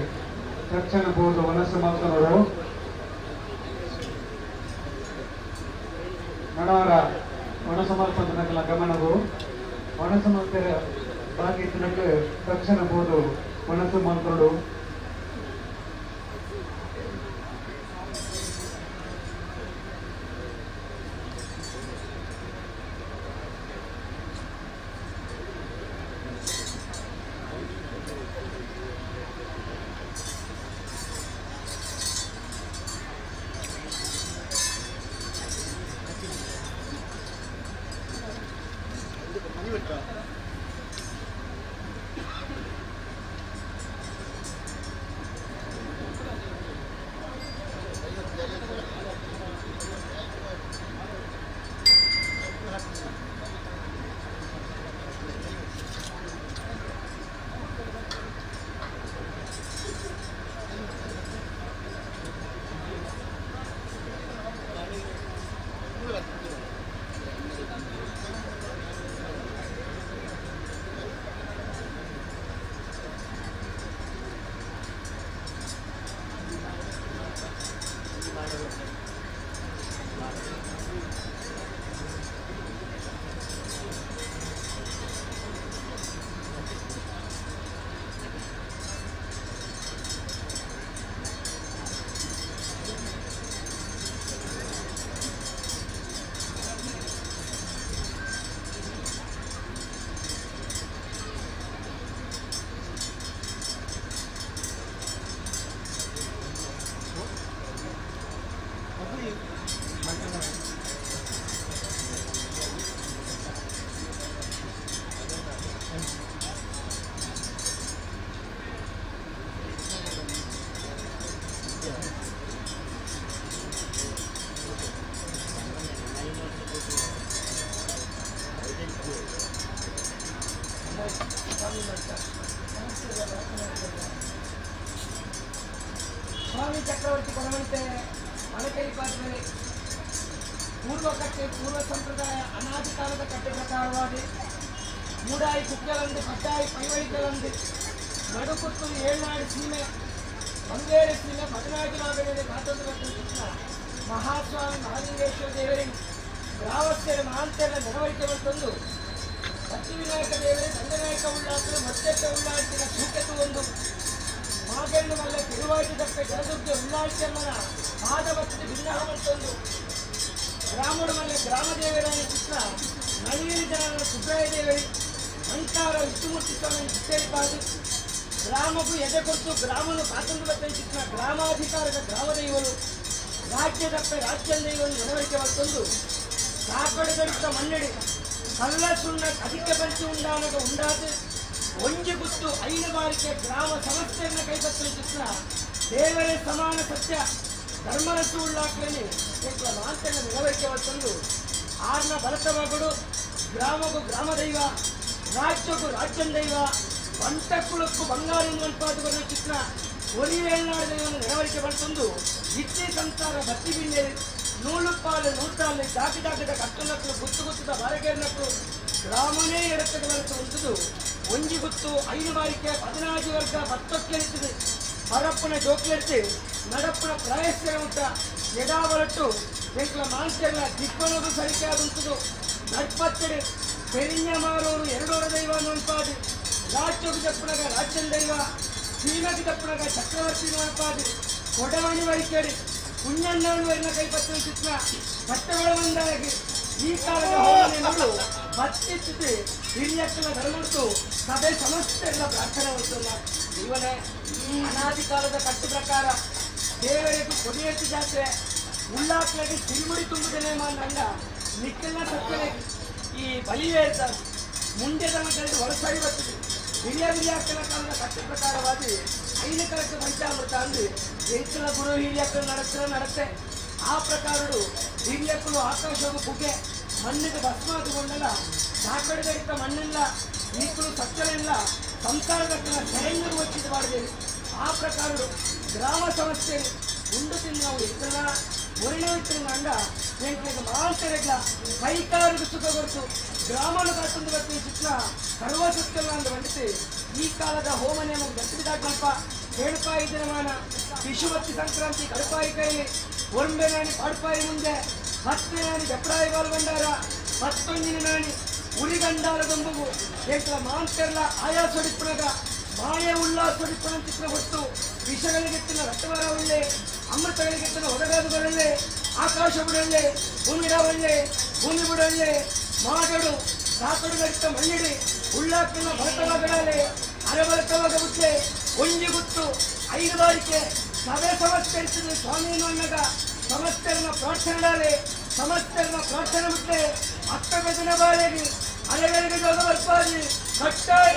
ತಕ್ಷಣ ಪೋದು ವನಸ್ಸು ಮಲ್ತೊನೊಡು ನಡವರ ವನಸ್ಸು ಮಲ್ಪಂದನಗಲ ಗಮನವು ವನಸ್ಸು ಮಲ್ಪೆರೆ ಬಾಕಿ ಇಪ್ಪುನಗಲು ತಕ್ಷಣ ಪೋದು ವನಸ್ಸು ಮಲ್ತೊನೊಡು. ಸ್ವಾಮಿ ಚಕ್ರವರ್ತಿ ಕೊಡವಂತೆ ಮಲಕರಿ ಪಾತ್ರೆ ಪೂರ್ವ ಕಟ್ಟೆ ಪೂರ್ವ ಸಂಪ್ರದಾಯ ಅನಾದಿ ಕಾಲದ ಕಟ್ಟೆ ಪ್ರಕಾರವಾದಿ ಮೂಡಾಯಿ ಕುಕ್ಕಲಂದು ಪಟ್ಟಾಯಿ ಪೈವಳಿಕಲಂದು ನಡುಕುತ್ತು ಏಳ್ನಾಡು ಸೀಮೆ ಬಂಗೇರಿ ಸೀಮೆ ಮದನಾಗಿ ಮಾಗಡೆ ಮಾತಂದ್ರ ಕೃಷ್ಣ ಮಹಾಸ್ವಾಮಿ ಮಹಾಲಿಂಗೇಶ್ವರ ದೇವರಿಗೆ ಗ್ರಾಮಸ್ಥರ ಮಹಾಂತರ ನಡವಳಿಕೆ ಬಂತಂದು ವಿನಾಯಕ ದೇವರೇ ದಂಡನಾಯಕ ಉಳ್ಳಾತರು ಮತ್ತೆತ್ತ ಉಳ್ಳಾಟಿನ ಸೂಕೆತು ಒಂದು ಮಾಗೆಣ್ಣು ಮಲ್ಲ ತಿರುವಾಟಿ ದಪ್ಪೆ ಜಲದುರ್ಗೆ ಉಳ್ಳಾಟಿಯಮ್ಮನ ಪಾದವತ್ತಿ ಭಿನ್ನಹ ಮತ್ತೊಂದು ಗ್ರಾಮಡು ಮಲ್ಲ ಗ್ರಾಮದೇವರಾಯ ಕೃಷ್ಣ ನಳಿಯರಿ ಜನರ ಸುಬ್ರಾಯ ದೇವರಿ ಅಂಕಾರ ವಿಷ್ಣುಮೂರ್ತಿ ಸ್ವಾಮಿ ಚಿತ್ತೇರಿಪಾದು ಗ್ರಾಮಕ್ಕೂ ಎದೆ ಕೊಟ್ಟು ಗ್ರಾಮನು ಕಾತಂದು ಬತ್ತನ ಚಿತ್ರ ಗ್ರಾಮಾಧಿಕಾರದ ಗ್ರಾಮದೈವರು ರಾಜ್ಯದಪ್ಪೆ ರಾಜ್ಯದೈವನ್ನು ನಡವಳಿಕೆ ಮತ್ತೊಂದು ಕಾಕಡಗಡಿತ ಮನ್ನಡಿ ಕಲ್ಲ ಸುಣ್ಣ ಕದಿಕೆ ಪಂಚಿ ಉಂಡಾನಗ ಉಂಡಾದ ಒಂಜಿ ಗುತ್ತು ಐನು ಬಾರಿಕೆ ಗ್ರಾಮ ಸಮಸ್ಯೆಯನ್ನು ಕೈಪತ್ತಿನ ಚಿತ್ರ ದೇವರೇ ಸಮಾನ ಸತ್ಯ ಧರ್ಮರಸು ಉಳ್ಳಾಕ್లని ಎಂಕ್ಲ ಮಾಂತನ ನಡವಳಿಕೆ ಮತ್ತೊಂದು ಆರ್ನ ಭರತಮಗುಡು ಗ್ರಾಮಗೂ ಗ್ರಾಮದೈವ ರಾಜ್ಯಕ್ಕೂ ರಾಜ್ಯದೈವ ಬಂಟಕ್ಕುಳಕ್ಕೂ ಬಂಗಾರ ಅನ್ಪಾದುಕೊಂಡ ಚಿತ್ರ ಒರಿಯೇಳ್ನಾಡು ದೈವವನ್ನು ನಡವಳಿಕೆ ಬಂತಂದು ಇತ್ತಿ ಸಂಸಾರ ಬತ್ತಿ ಬಿಂದೆ ನೂಲುಪ್ಪಾಲು ನೂತಾಲು ಜಾತಿ ಜಾತಿದ ಕಟ್ಟುನಕ್ಕಳು ಗುತ್ತು ಗುತ್ತದ ಬಾರಗೇರ್ನಕ್ಕಳು ಗ್ರಾಮನೇ ಎಡತ್ತದ ಬರುತ್ತೆ ಉಂಟುದು ಒಂಜಿ ಗುತ್ತು ಐದು ಬಾರಿಕೆ 15 ವರ್ಗ ಬತ್ತೊಕ್ಕೆಳಿತದೆ ಪರಪ್ಪನ ಜೋಕ್ಲೆಡ್ತು ನಡಪ್ಪನ ಪ್ರಾಯಶ್ಚರ ಉಂಟ ಎಡಾವರಟ್ಟು ಎಂಕ್ಲ ಮಾಂಸೆಲ್ಲ ದಿಕ್ಕನದು ಸರಿಕೆ ಆದುಂಟುದು ನಡ್ಪತ್ತಡೆ ಪೆರಿഞ്ഞ ಮಾರೋರು ಎರಡೋರ ದೈವ ಅನ್ಪಾದು ರಾಜ್ಯಕ್ಕೆ ತಪ್ಪುನಗ ರಾಜ್ಯದ ದೈವ ಸೀಮೆಗೆ ತಪ್ಪುನಗ ಚಕ್ರವರ್ತಿ ಅನ್ಪಾದು ಕೊಡವಣಿ ವರಿಕೆಡಿ ಕುഞ്ഞಣ್ಣವನ ಕೈಪತ್ತಿನ ಚಿತ್ರ ಕಟ್ಟೆಗಳ ಈ ಕಾಲದ ಹೋಮನೆಗಳು ಬತ್ತಿತ್ತಿದ್ದು ಹಿರಿಯಕ್ಕನ ಧರ್ಮಡ್ತು ಸಭೆ ಸಮಸ್ತ ಎಲ್ಲ ಪ್ರಾರ್ಥನೆ ಮಾಡ್ತಲ್ಲ ಇವನೇ ಅನಾದಿ ಕಾಲದ ಕಟ್ಟು ಪ್ರಕಾರ ದೇವರಿಗೂ ಕೊಡಿಯಟ್ಟು ಜಾತ್ರೆ ಉಳ್ಳಾಕ್ಲಗೆ ಸಿರಿಮುಡಿ ತುಂಬುದೇನೆ ಮಾಂಡ ನಿಕ್ಕೆಲ್ಲ ಸತ್ತನೆ ಈ ಬಲಿಯೇ ಇರ್ತಾರೆ ಮುಂದೆ ತನಕ ಒಳಸಾರಿ ಬರ್ತದೆ ಹಿರಿಯ ಹಿರಿಯಾಕ್ಕನ ಕಾಲದ ಕಟ್ಟು ಪ್ರಕಾರವಾಗಿ ಐದು ಕಲಕ್ಕೆ ಪಂಚಾಮೃತ ಅಂದು ಎಂಕಲ ಗುರು ಹಿರಿಯಕ್ಕನ ನಡೆಸ್ತಾರೆ ನಡತ್ತೆ ಆ ಪ್ರಕಾರಡು ಹಿರಿಯಕ್ಕಲು ಆಕಾಶವು ಪುಗೆ ಮಣ್ಣಿಗೆ ಭಸ್ಮ ಆದುಕೊಂಡಲ್ಲ ಸಾಕಡೆಗಡಿತ ಮಣ್ಣಿಲ್ಲ ನೀಕಲು ಸತ್ತಲಿಲ್ಲ ಸಂಸಾರದಕ್ಕನ ಸೆರೆಂಗರು ವಚ್ಚಿದ್ದು ಮಾಡಿದ್ದೇವೆ ಆ ಪ್ರಕಾರಡು ಗ್ರಾಮ ಸಮಸ್ಯೆ ಉಂಡು ತಿಂದು ನಾವು ಎಂಕಲ ಒರಿನ ಅಂಡ ಎಂಕಲಿಗೆ ಮಾಂಸರೆಗ್ಲ ಕೈಕಾಲಿಗೆ ಸುಖ ಕೊಡ್ತು ಗ್ರಾಮನು ಕಾತಂದು ಬರ್ತೀವಿ ಚಿತ್ರ ಸರ್ವಸತ್ಯಲ್ಲ ಅಂದು ಬಂಡಿತು ಈ ಕಾಲದ ಹೋಮ ನೇಮ ಗಟ್ಟಿದಾಕಲ್ಪ ಹೇಳುಪಾಯಿ ದಿನಮಾನ ವಿಷುವತ್ತಿ ಸಂಕ್ರಾಂತಿ ಕಡುಪಾಯಿ ಕೈಲಿ ಒರ್ಂಬೆ ನಾಣಿ ಪಾಡ್ಪಾಯಿ ಮುಂದೆ ಹತ್ತೆ ನಾಣಿ ಜಪ್ರಾಯಿ ಬಾಲ್ಬಂಡಾರ ಹತ್ತೊಂದಿನ ನಾಣಿ ಉರಿಗಂಡಾರ ದೊಂಬುಗು ಏಕಲ ಮಾಂತೆರ್ಲ ಆಯಾಸೊಡಿಪ್ಪುನಗ ಮಾಯ ಉಲ್ಲಾಸೊಡಿಪ್ಪುನ ಚಿತ್ರ ಹೊತ್ತು ವಿಷಗಳಿಗೆತ್ತಿನ ರಕ್ತವರ ಒಳ್ಳೆ ಅಮೃತಗಳಿಗೆತ್ತಿನ ಹೊರಗಾದುಗಳೊಳ್ಳೆ ಆಕಾಶ ಬಿಡೊಳ್ಳೆ ಭೂಮಿಡ ಒಳ್ಳೆ ಭೂಮಿ ಬಿಡೊಳ್ಳೆ ಮಾಡಡು ಸಾಕಡುಗಡಿತ ಮಣ್ಣಿಡಿ ಉಳ್ಳಾಕಿನ ಭರತವಾಗಡಾಲೆ ಅರಬರತವಾಗ ಬುದ್ಧೆ ಒಂಜಿ ಗುತ್ತು ಐದು ಬಾರಿಕೆ ಸಭೆ ಸಮಸ್ಕರಿಸಿದ ಸ್ವಾಮಿ ಅನ್ನಗ ಸಮಸ್ತರನ್ನ ಪ್ರಾರ್ಥನೆ ಸಮಸ್ತರನ್ನ ಪ್ರಾರ್ಥನೆ ಬಿಟ್ಟೆ ಅಕ್ಕ ಬೆದನ ಬಾಳೆಗೆ ಅಲೆಗಳಿಗೆ ಜೋಗ ಬರ್ಪಾದಿ ಕಟ್ಟಾಯ.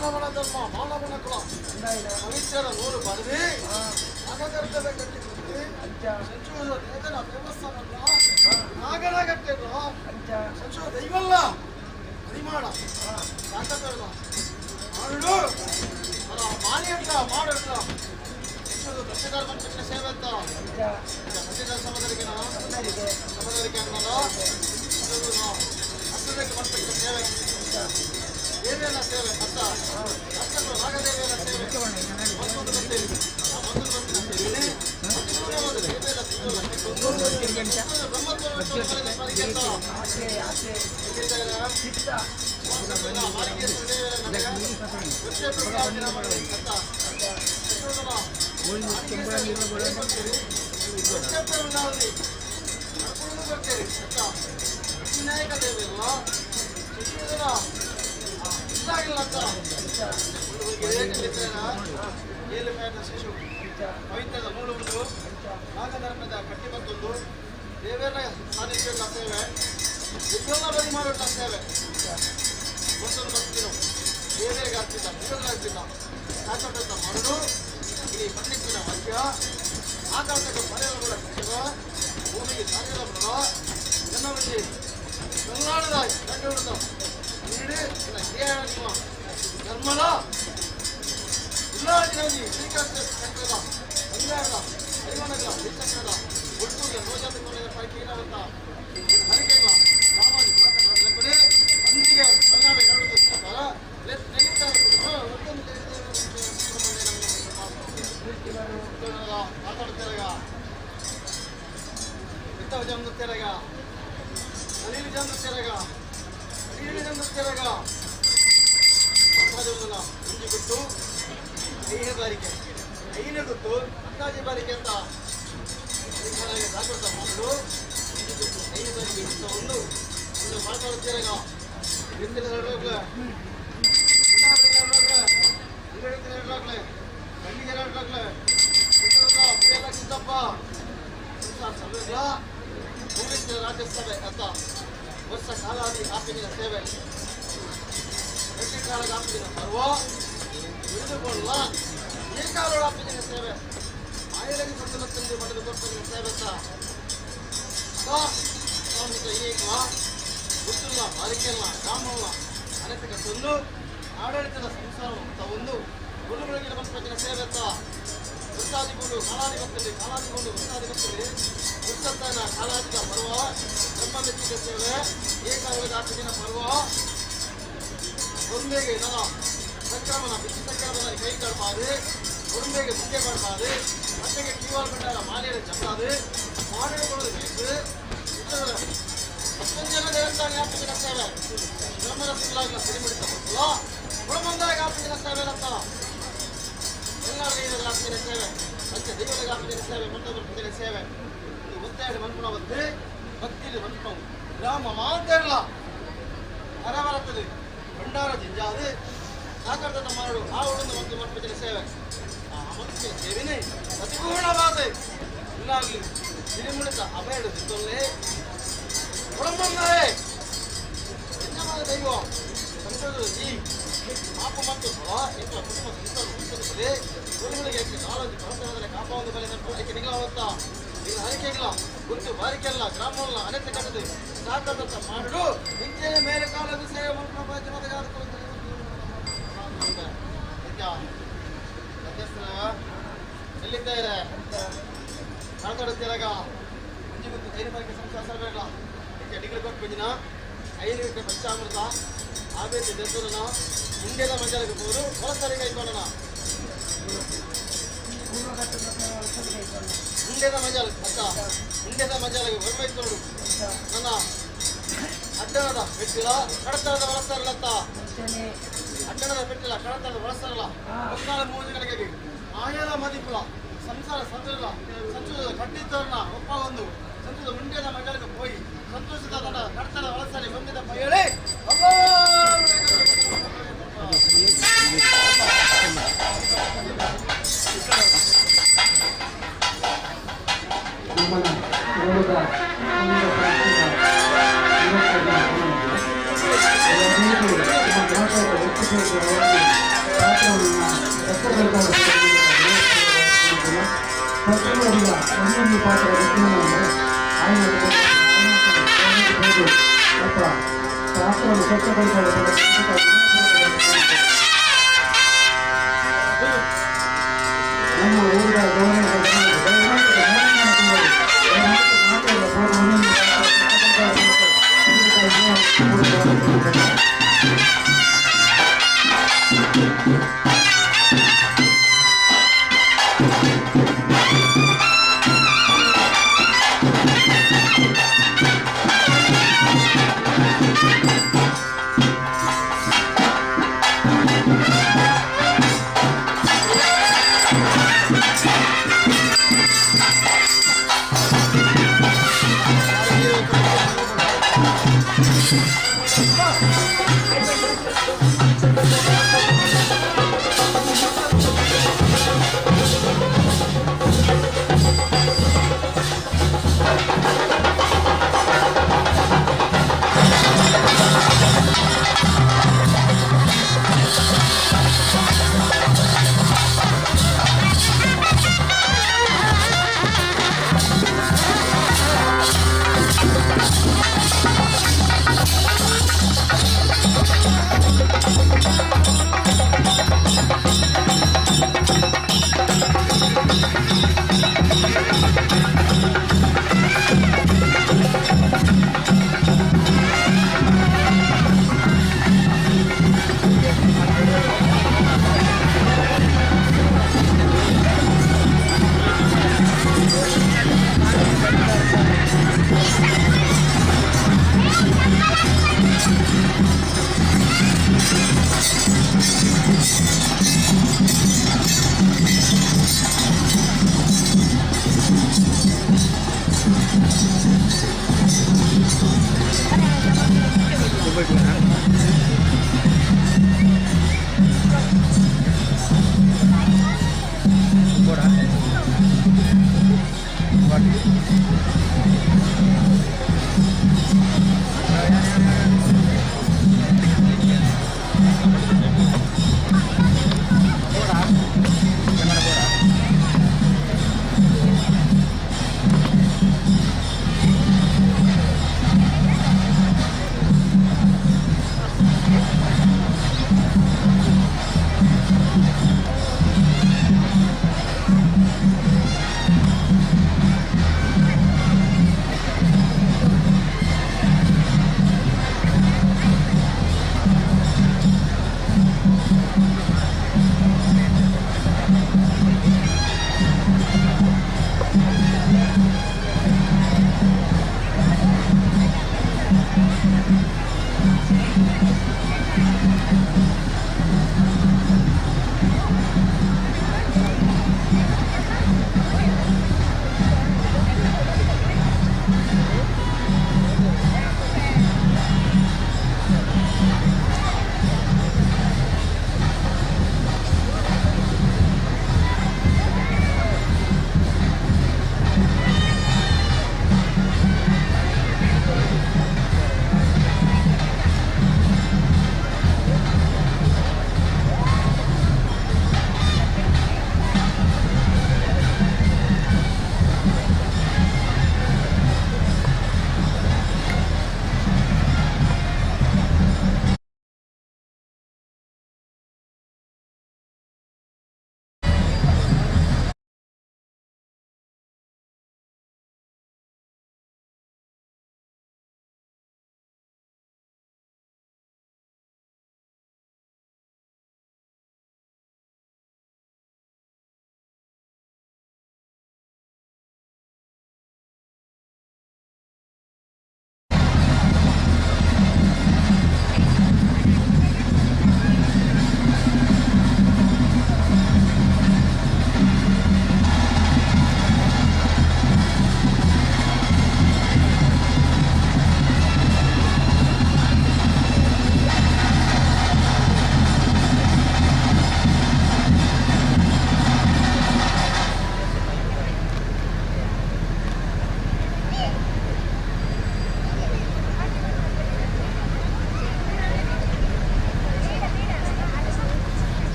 ಮಾನವನ ಧರ್ಮ ಮಾನವನ ಕುಲ ಪವಿತ್ರ ನೂರು ಪದವಿ ನಾಗಗರ್ಭದ ಕಟ್ಟಿಕೊಂಡು ಸಂಚೂರ ದೇವನ ದೇವಸ್ಥಾನ ನಾಗರ ಕಟ್ಟಿದ್ರು ಸಂಚೂರ ದೈವಲ್ಲ ಅರಿಮಾಡ ಸಾಕಲ್ಲ ಮಾಡು ಮಾನಿಯಲ್ಲ ಮಾಡಿಲ್ಲ ದಕ್ಷಿಣ ಸೇವೆ ಅಂತ ಸತ್ಯದ ಸಮದರಿಗೆ ಸಮದರಿಗೆ ಅನ್ನಲ್ಲ ಹತ್ತದಕ್ಕೆ ಮಾಡ್ಬೇಕು ಸೇವೆ ದೇವಿಯನ್ನ ಸೇವೆ ಅಂತ ಅಷ್ಟಕ್ಕೂ ನಾಗದೇವಿಯನ್ನ ಸೇವೆ ಮತ್ತೊಂದು ಬರ್ತೀವಿ ಮತ್ತೊಂದು ಬರ್ತೀವಿ ವಿನಾಯಕ ದೇವಿಯಲ್ಲ ಶಿಶು ಪವಿತ್ರದ ಮೂಲ ನಾಗಧರ್ಮದ ಕಟ್ಟಿ ಬಂದೊಂದು ದೇವರ ಸಾನ್ನಿಧ್ಯ ಸೇವೆ ವಿಜ್ಞಾನ ಬದಿ ಮಾಡುವಂಥ ಸೇವೆ ಒಂದೊಂದು ಬರ್ತೀನೋ ದೇವರಿಗೆ ಆಗ್ತಿದ್ದ ದೇವರಿಗೆ ಸಾಕಂತ ಮರಳು ಈ ಪಂಡಿತನ ವಾಕ್ಯ ಆಕಾಶಕ್ಕೆ ಪಡೆಯಲು ಶಿವ ಭೂಮಿಗೆ ಸಾಗಿದ ಬಡ ಜನರಲ್ಲಿ ಕಲ್ನಾಡದ ಕಂಡುಹಿಡಿದ ನೀಡಿ ನಿಮ್ಮ ಧರ್ಮದ ಉಲ್ಲಾಜಿನಲ್ಲಿ ಶ್ರೀಕಾಂತ ಚಕ್ರದ ಬಂಗಾರದ ಐವನಗರ ಶ್ರೀಚಕ್ರದ ಒಟ್ಟೂರ ನೋಜಾತ ಕೊನೆಯ ಪೈಕಿ ಹರಿಕೆಗಳ ಸಾಮಾನ್ಯ ಕೊಡಿ ಅಂದಿಗೆ ಕಲ್ನಾಡು ಮಾತಾಡ್ತಿರಾಗ ಜನ ಅನಿಲ್ ಜನ ತೆರಗ ಅನಿಲ್ ಜನ ತೆರಗ ಮುಂಜಿ ಬಿಟ್ಟು ಐದು ಬಾರಿಕೆ ಐದು ಗೊತ್ತು ಅಂದಾಜು ಬಾರಿಕೆ ಅಂತ ಜಾಗೃತ ಮಾಡಲು ಮುಂಜಿ ಬಿಟ್ಟು ಐದು ಬಾರಿಕೆ ಅಂತ ಒಂದು ಒಂದು ಮಾತಾಡ್ತಿರಾಗ ರಾಜ್ಯಸಭೆ ಅಂತ ವರ್ಷ ಕಾಲಾದಿ ಆಪಿನ ಸೇವೆ ಕಾಲದ ಆಪಿನ ಪರ್ವ ತಿಳಿದುಕೊಳ್ಳ ಏಕಾಲೋಳ ಆಪಿನ ಸೇವೆ ಆಯಲಗಿ ಸಂದರ್ಭದಲ್ಲಿ ಪಡೆದು ಕೊಡ್ಪಿನ ಸೇವೆ ಈಗ ಗೊತ್ತಿಲ್ಲ ಬಾರಿಕೆಲ್ಲ ಗ್ರಾಮಲ್ಲ ಅನೇಕ ತಂದು ಆಡಳಿತದ ಸಂಸಾರ ಅಂತ ಒಂದು ಗುರುಗಳಿಗೆ ಬಂದ ಸೇವೆ ಅಂತ ವೃತ್ತಾದಿಗೊಂಡು ಕಾಲಾಧಿಪತ್ಯದಲ್ಲಿ ಕಾಲಾದಿಗೊಂಡು ವೃತ್ತಾಧಿಪತ್ಯದಲ್ಲಿ ವೃತ್ತನ ಕಾಲಾದಿಗ ಪರ್ವ ಬ್ರಹ್ಮ ಮೆಚ್ಚಿದ ಸೇವೆ ಏಕಾಲದ ಆಪಿನ ಪರ್ವ ಒಂದೇಗೆ ನನ್ನ ಸಂಕ್ರಮಣ ಬಿಸಿ ಸಂಕ್ರಮಣ ಕೈ ಕಾಡಬಾರ್ದು ಒಡಂಬೆಗೆ ಮುಖ್ಯ ಮಾಡಬಾರ್ದು ಮತ್ತೆಗೆ ಕೀವಾಲ್ ಬಂಡಾರ ಮಾಲೆಯ ಜಪ್ಪಾದು ಮಾಡಿಕೊಳ್ಳೋದು ಬೇಕು ಹತ್ತೊಂದು ಜನ ದೇವಸ್ಥಾನ ಆಪಿನ ಸೇವೆ ಬ್ರಹ್ಮನ ಸುಳ್ಳಾಗಲ ಸರಿಮಿಡಿತ ಗೊತ್ತಲ್ಲ ಬ್ರಹ್ಮಂದಾಗ ಆಪಿನ ಸೇವೆ ಅಂತ ಎಲ್ಲ ದೇವರ ಆಪಿನ ಸೇವೆ ಪಂಚ ದೇವರ ಆಪಿನ ಸೇವೆ ಮಂಟಪದ ಸೇವೆ ಇದು ಒತ್ತಾಯ ಮನ್ಪುಣ ಬಂದು ಭಕ್ತಿಯಲ್ಲಿ ಮನ್ಪವು ಗ್ರಾಮ ಮಾತಾಡಲ್ಲ ಹರಬರತ್ತದೆ ಭಂಡಾರ ಜಿಂಜಾದು ಸಾಕರ್ತ ಮಾಡು ಆ ಉಳಿದು ಒಂದು ಮಂಟಪದ ಸೇವೆ ಆ ಮನಸ್ಸಿನ ಸೇವೆನೇ ಅತಿಪೂರ್ಣವಾದ ಇಲ್ಲಾಗಲಿ ತಿರುಮುಳಿತ ಅಭಯಡು ಸಿದ್ದೊಲ್ಲೆ ಒಳಂಬಂದರೆ ಯಜಮಾನ ದೈವ ಸಂಸದ ಈ ಪಾಪ ಮತ್ತು ಎಂಬ ಕುಟುಂಬ ಸಂಸಾರ ಉಳಿಸುತ್ತದೆ ಗುರುಗಳಿಗೆ ನಾಲಜು ಪರಂಪರೆಯಲ್ಲಿ ಕಾಪಾವುದು ಬಲೆ ಆಯ್ಕೆ ನಿಗಲಾವತ್ತ ಇನ್ನು ಹರಿಕೆಗಳ ಗುರುತು ಬಾರಿಕೆಲ್ಲ ಗ್ರಾಮವಲ್ಲ ಅನೇಕ ಕಟ್ಟದೆ ಸಾಕಂತ ಮಾಡಲು ಇಂಚಿನ ಮೇಲೆ ಕಾಲದ ಸೇವೆ ಎಲ್ಲಿದ್ದಾರೆ ಮಾತಾಡುತ್ತೀರಾಗ ಮುಂಜಿ ಗುಂತು ಐದು ಸಂಸಾರ ಸರ್ವೇಗಳ ಡಿಗ್ರಿ ಕೊಟ್ಟು ಬಂದಿನ ಐದು ಗಂಟೆ ಪಂಚಾಮೃತ ಆಬೇತಿ ದೇವಸ್ಥಾನ ಮುಂಡೆದ ಮಂಜಲಕ್ಕೆ ಹೋದು ಹೊಲಸರಿಗೆ ಕೈಕೊಳ್ಳೋಣ. ಮುಂಡೆದ ಮಂಜಲ ಅತ್ತ ಮುಂಡೆದ ಮಂಜಲಕ್ಕೆ ಹೊರಬೈತೋಡು ನನ್ನ ಅಡ್ಡಣದ ಪೆಟ್ಟಿಲ ಕಡತರದ ಹೊಲಸರಲತ್ತ ಅಡ್ಡಣದ ಪೆಟ್ಟಿಲ ಕಡತರದ ಹೊಲಸರಲ ಒಕ್ಕಾಲ ಮೂಜಗಳಿಗೆ ಆಯಲ ಮದಿಪುಲ ಸಂಸಾರ ಸಂತುಲ ಸಂತೋಷದ ಕಟ್ಟಿದ್ದವ್ರನ್ನ ಒಪ್ಪ ಒಂದು ಸಂತೋಷದ ಮುಂಡೆದ ಮಗಳಿಗೆ ಹೋಗಿ ಸಂತೋಷದ ತನ್ನ ಕಡತದ ಹೊಲಸರಿ ಹೊಂದಿದ ಪೈಯಳೆ.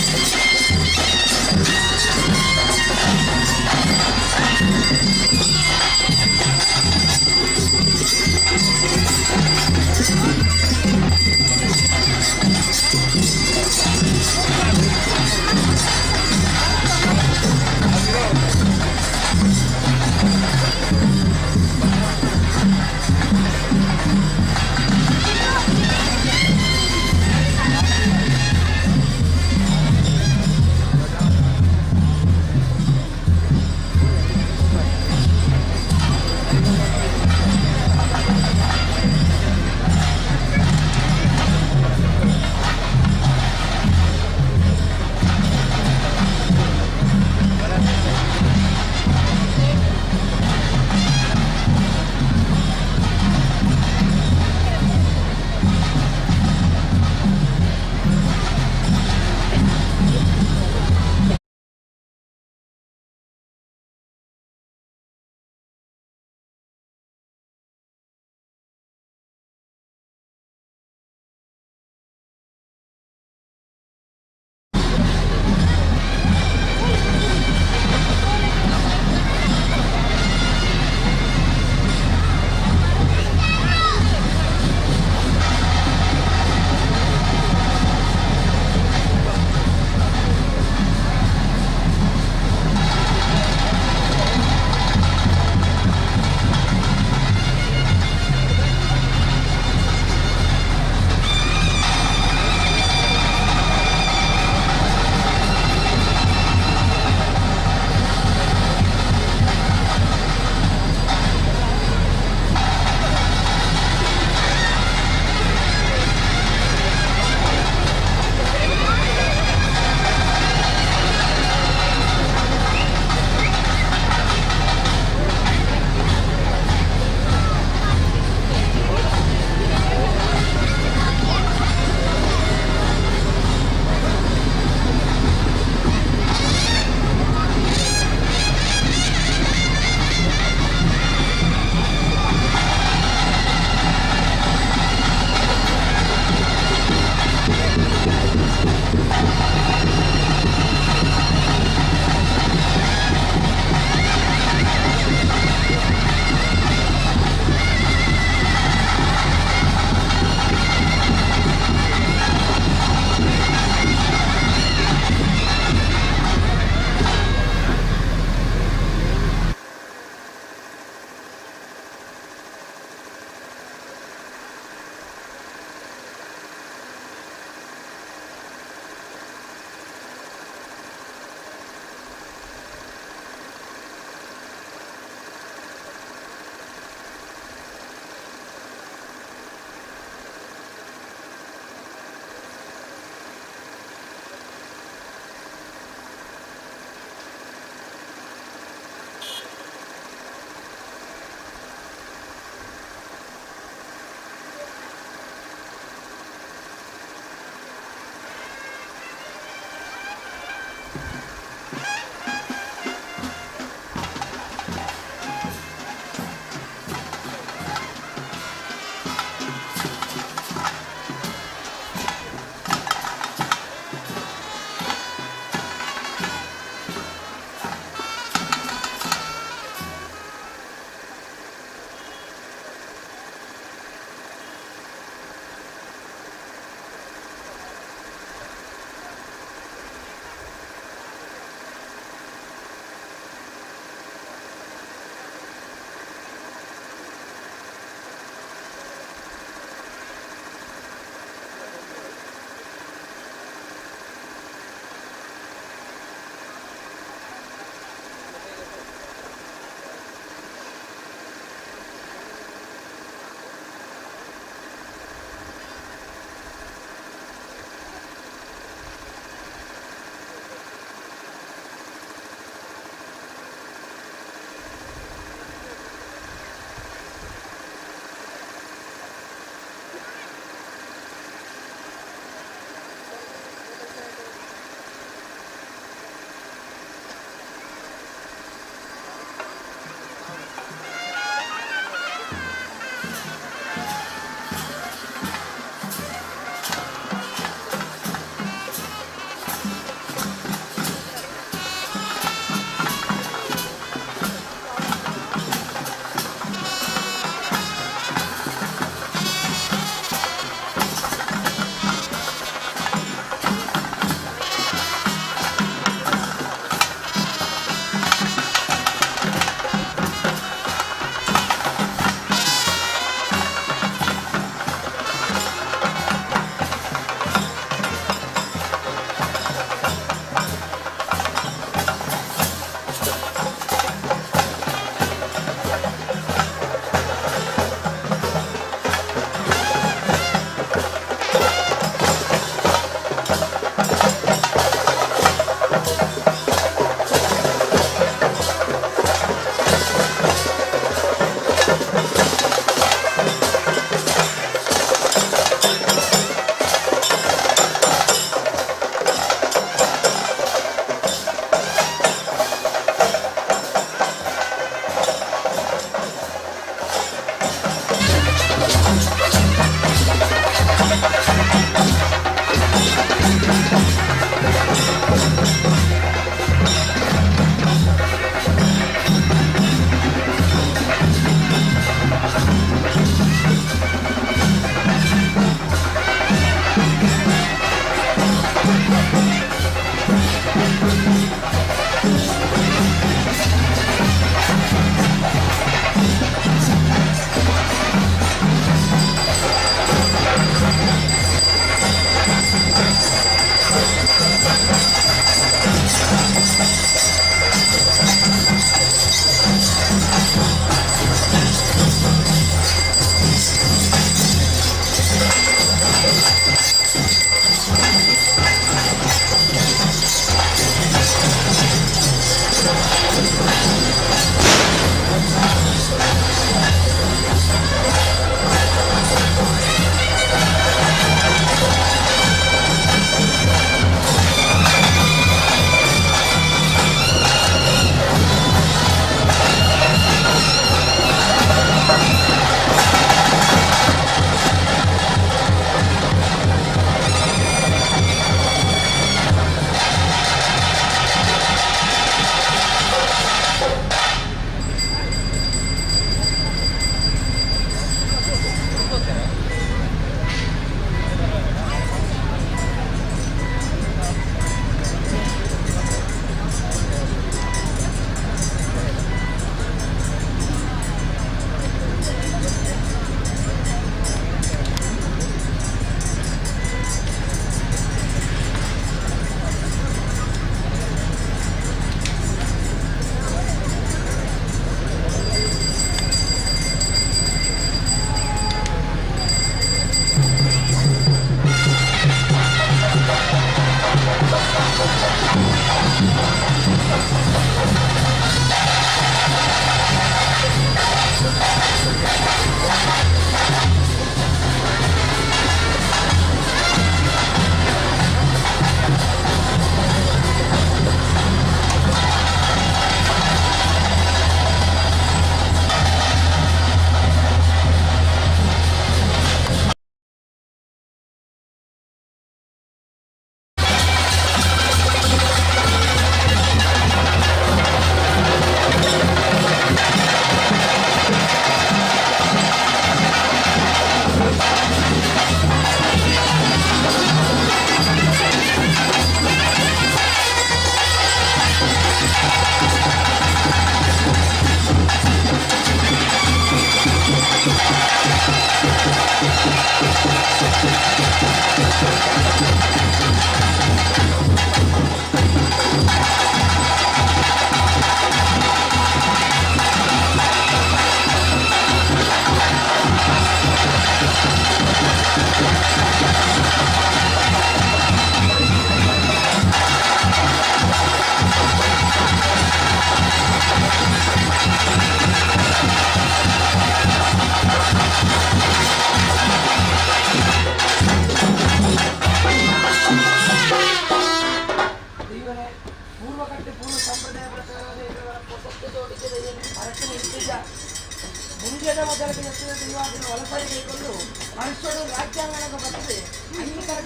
Thank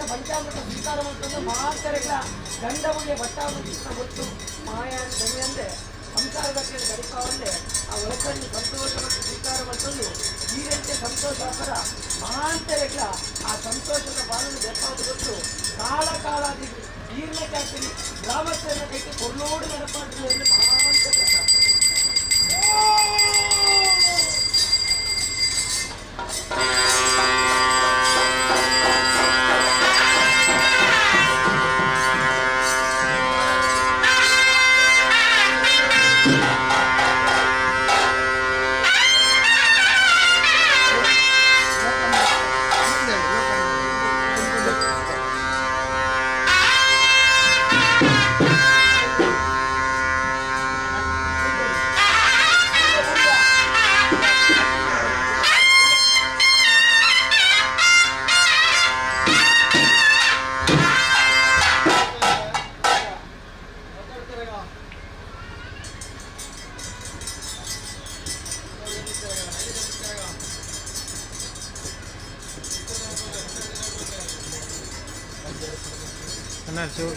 ಪಂಚಾಮೃತ ಸ್ವೀಕಾರ ಮಾಡ್ಕೊಂಡು ಮಾತರೆಗಳ ಗಂಡವುಗೆ ಬಟ್ಟಾಮೃತ ಗೊತ್ತು ಮಾಯ ಧನಿಯಂದೆ ಸಂಸಾರದ ಗಡಿಪಾವಂದೆ ಆ ಒಳಕಣ್ಣು ಸಂತೋಷವನ್ನು ಸ್ವೀಕಾರ ಮಾಡ್ಕೊಂಡು ಈ ರೀತಿಯ ಸಂತೋಷ ಪರ ಮಾಂತರೆಗಳ ಆ ಸಂತೋಷದ ಬಾಳನ್ನು ಬೆಪ್ಪಾದ ಗೊತ್ತು ಕಾಲ ಕಾಲಾದಿ ಈರ್ಲಕ್ಕೆ ಹಾಕ್ತೀನಿ ಗ್ರಾಮಸ್ಥರ ಕೈಗೆ ಕೊಲ್ಲೋಡು ನಡಪಾಡ್ತೀನಿ ಮಾಂತರ.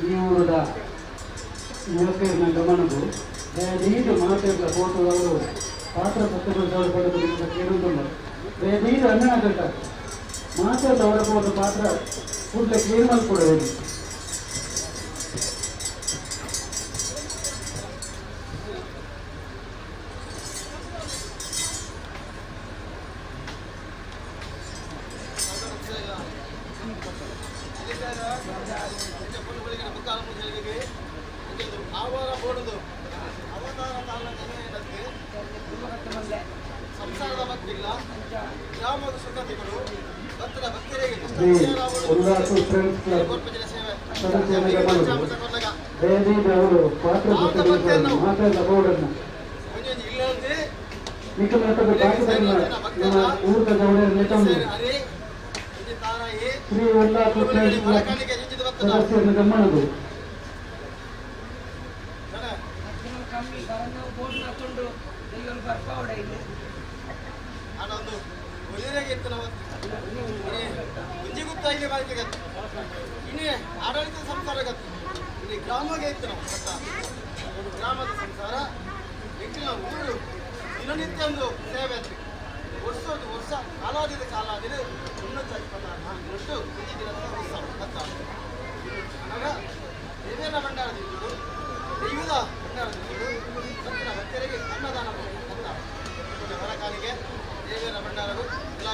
ಈ ಊರದ ಯುವಕರನ್ನ ಗಮನವು ದಯದೀದು ಮಾತೆಗಳ ಫೋಟೋದವರು ಪಾತ್ರ ಪತ್ರಗಳು ಪಡೆದು ಕೇಳುವುದಿಲ್ಲ. ದಯದೀದು ಅನ್ನ ಗಂಟ ಮಾತೆಗಳ ಫೋಟೋ ಪಾತ್ರ ಕೂಡಲೇ ಕ್ಲೀನ್ ಮಾಡಿಕೊಡಬೇಕು. ಆಡಳಿತ ಸಂಸಾರ ಗ್ರಾಮಗೆ ಗ್ರಾಮದ ಸಂಸಾರ ಊರು ದಿನನಿತ್ಯ ಒಂದು ಸೇವೆ ವರ್ಷದ ವರ್ಷ ಕಾಲಾದಿದ ಕಾಲಾದಿನ 324 ದಿನದ ಉತ್ಸವ ಆಗ ದೇವೇನ ಭಂಡಾರದಿದ್ದರು ದೈವದ ಭಂಡಾರದಿದ್ದರು ಭಕ್ತರ ಭಕ್ತರಿಗೆ ಅನ್ನದಾನ ಹೊರಕಾಲಿಗೆ ದೇವೇನ ಭಂಡಾರರು ಎಲ್ಲ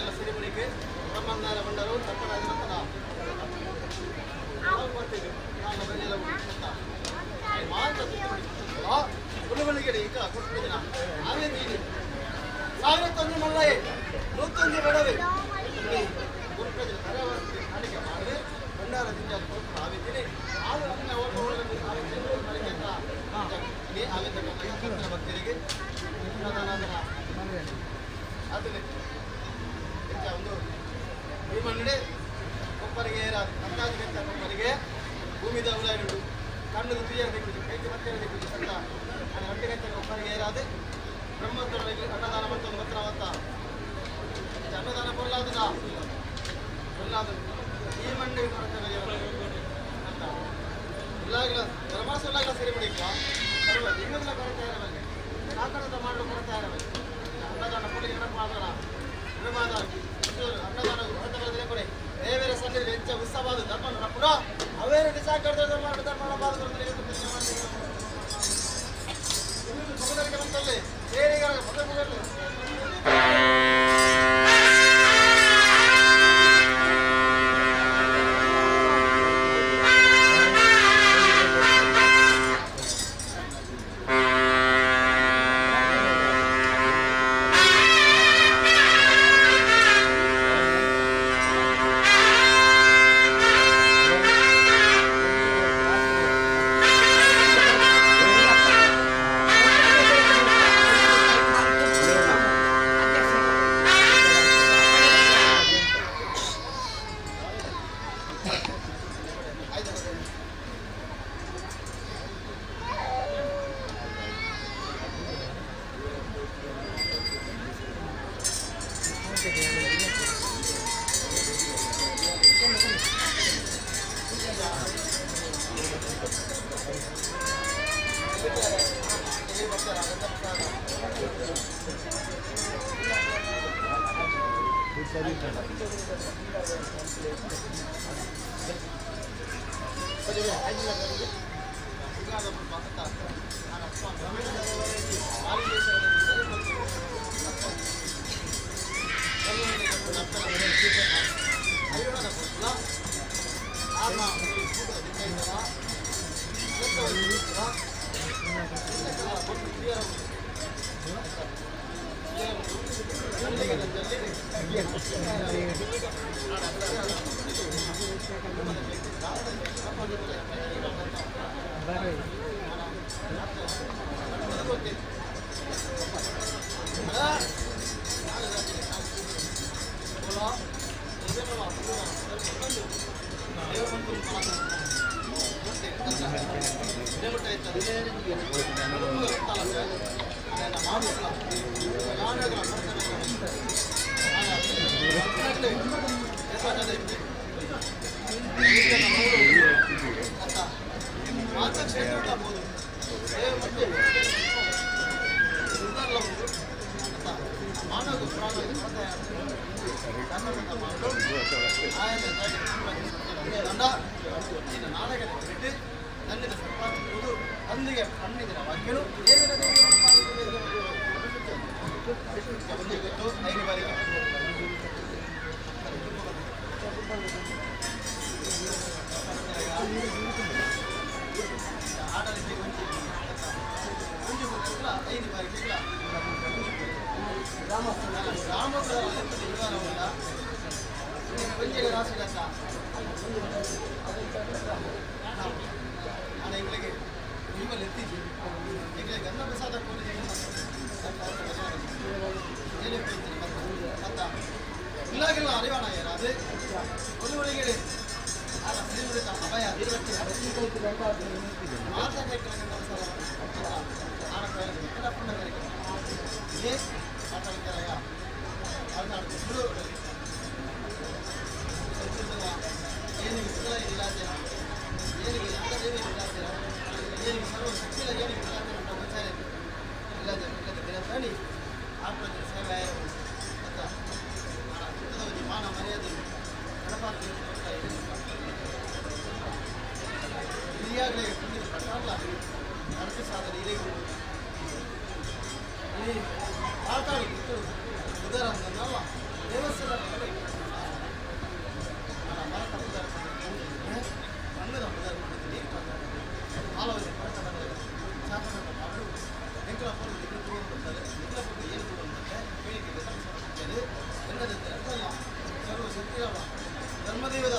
ಧರ್ಮದೇವದ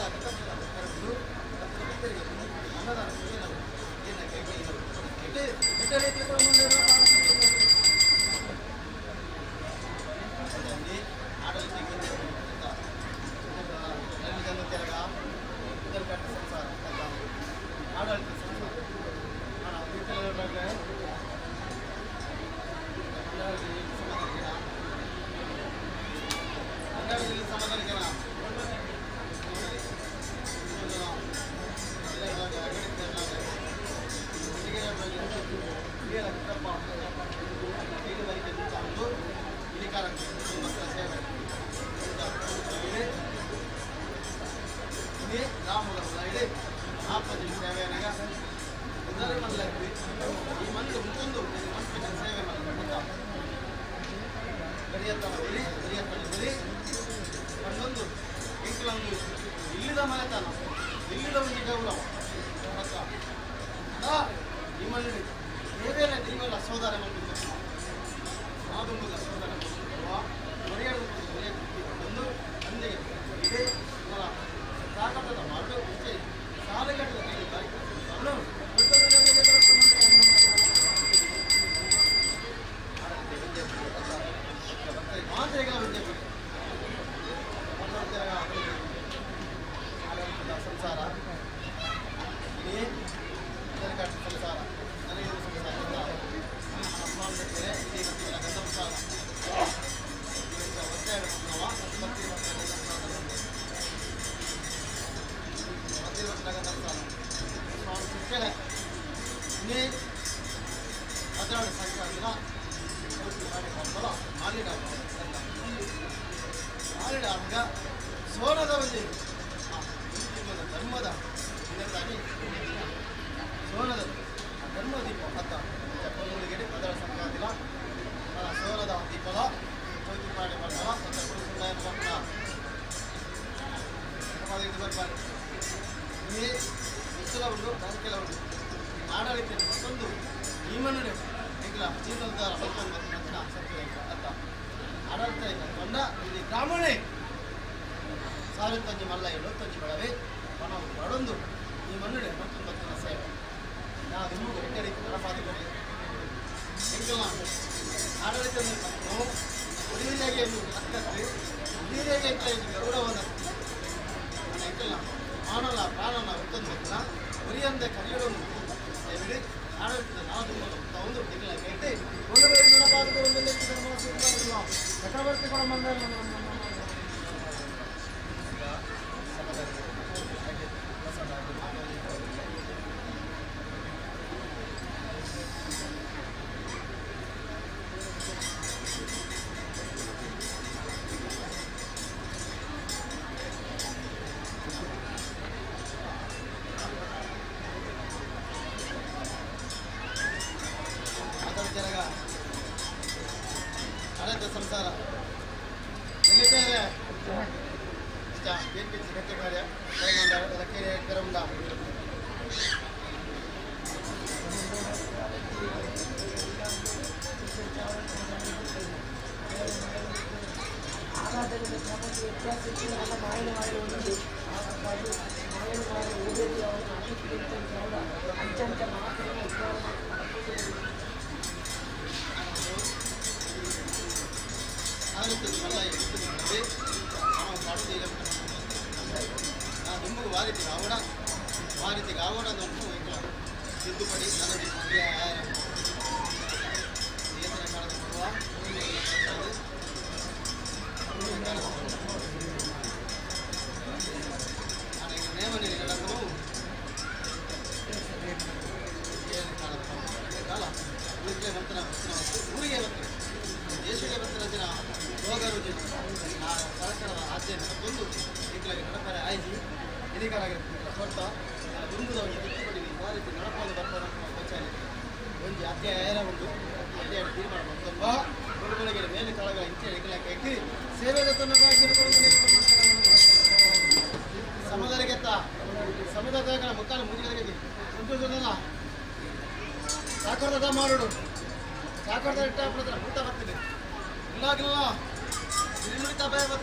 ಅನ್ನದಾನ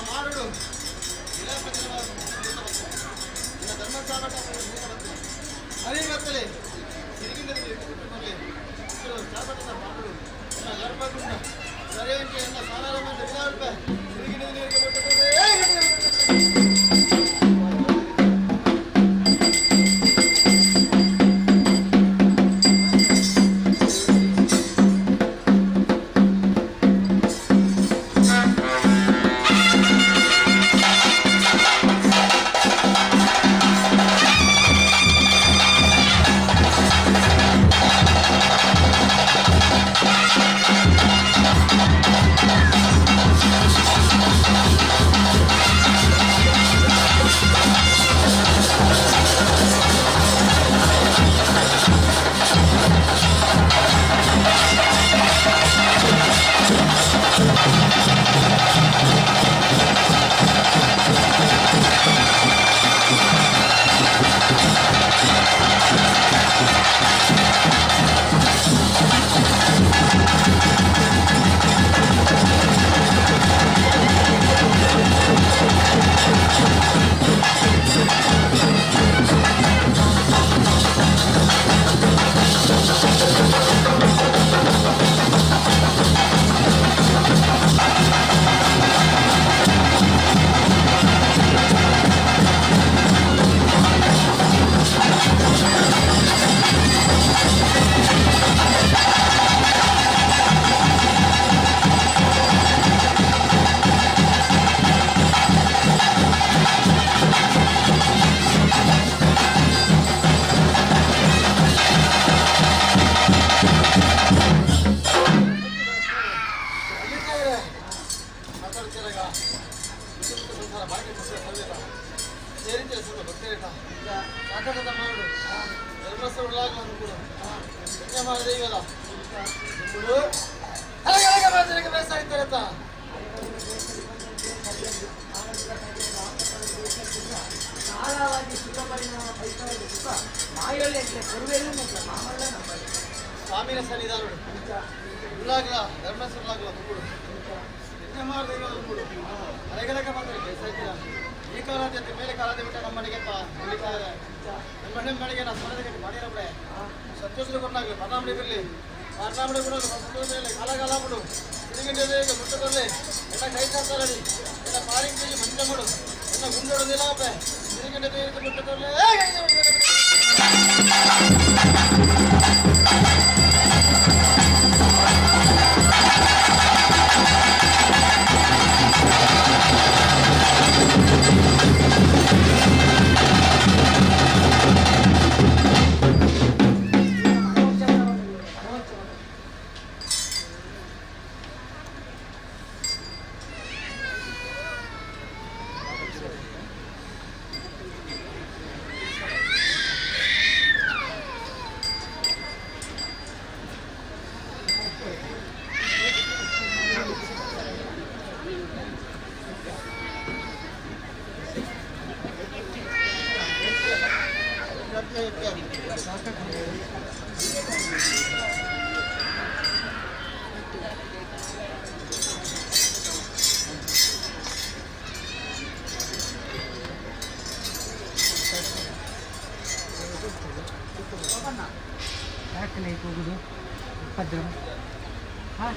ಮಾಡೋಡು ಸ್ವಾಮಿನ ಸನ್ನಿಧಾನಗಳು ಉಳ್ಳಾಗ್ಲ ಧರ್ಮಸ್ಥಳಾಗ್ಲ ದುಂಬುಡು ಯಜ್ಞಮಾರ ದೈವ ದುಂಬುಡು ಅರೆಗಲಕ ಬಂದರೆ ಬೇಸಾಯ್ತೀರ ಈ ಕಾಲಾದ್ಯಂತ ಮೇಲೆ ಕಾಲಾದ ಬಿಟ್ಟ ನಮ್ಮನೆಗೆ ನಮ್ಮ ಮನೆಗೆ ನಾ ಸೊನ್ನದ ಗಟ್ಟಿ ಮಾಡಿರಬ್ರೆ ಸಂತೋಷದ ಕೊಟ್ಟಾಗ್ಲಿ ಪರ್ನಾಮಡಿ ಬರಲಿ ಪರ್ನಾಮಡಿ ಕೂಡ ಸಂತೋಷ ಮೇಲೆ ಕಾಲ ಕಾಲ ಬಿಡು ತಿರುಗಿಂಡದೆ ಮುಟ್ಟು ಬರಲಿ ಎಲ್ಲ ಕೈ ಚಾಚಾರಡಿ ಎಲ್ಲ ಪಾರಿಂಗ್ ಮಂಜ ಮಾಡು ಎಲ್ಲ ಗುಂಡೊಡೋದಿಲ್ಲ ಅಪ್ಪೆ ತಿರುಗಿಂಡದೆ ಮುಟ್ಟು ಬರಲಿ. ಹೋಗುದು ಭದ್ರ. ಹಾಂ.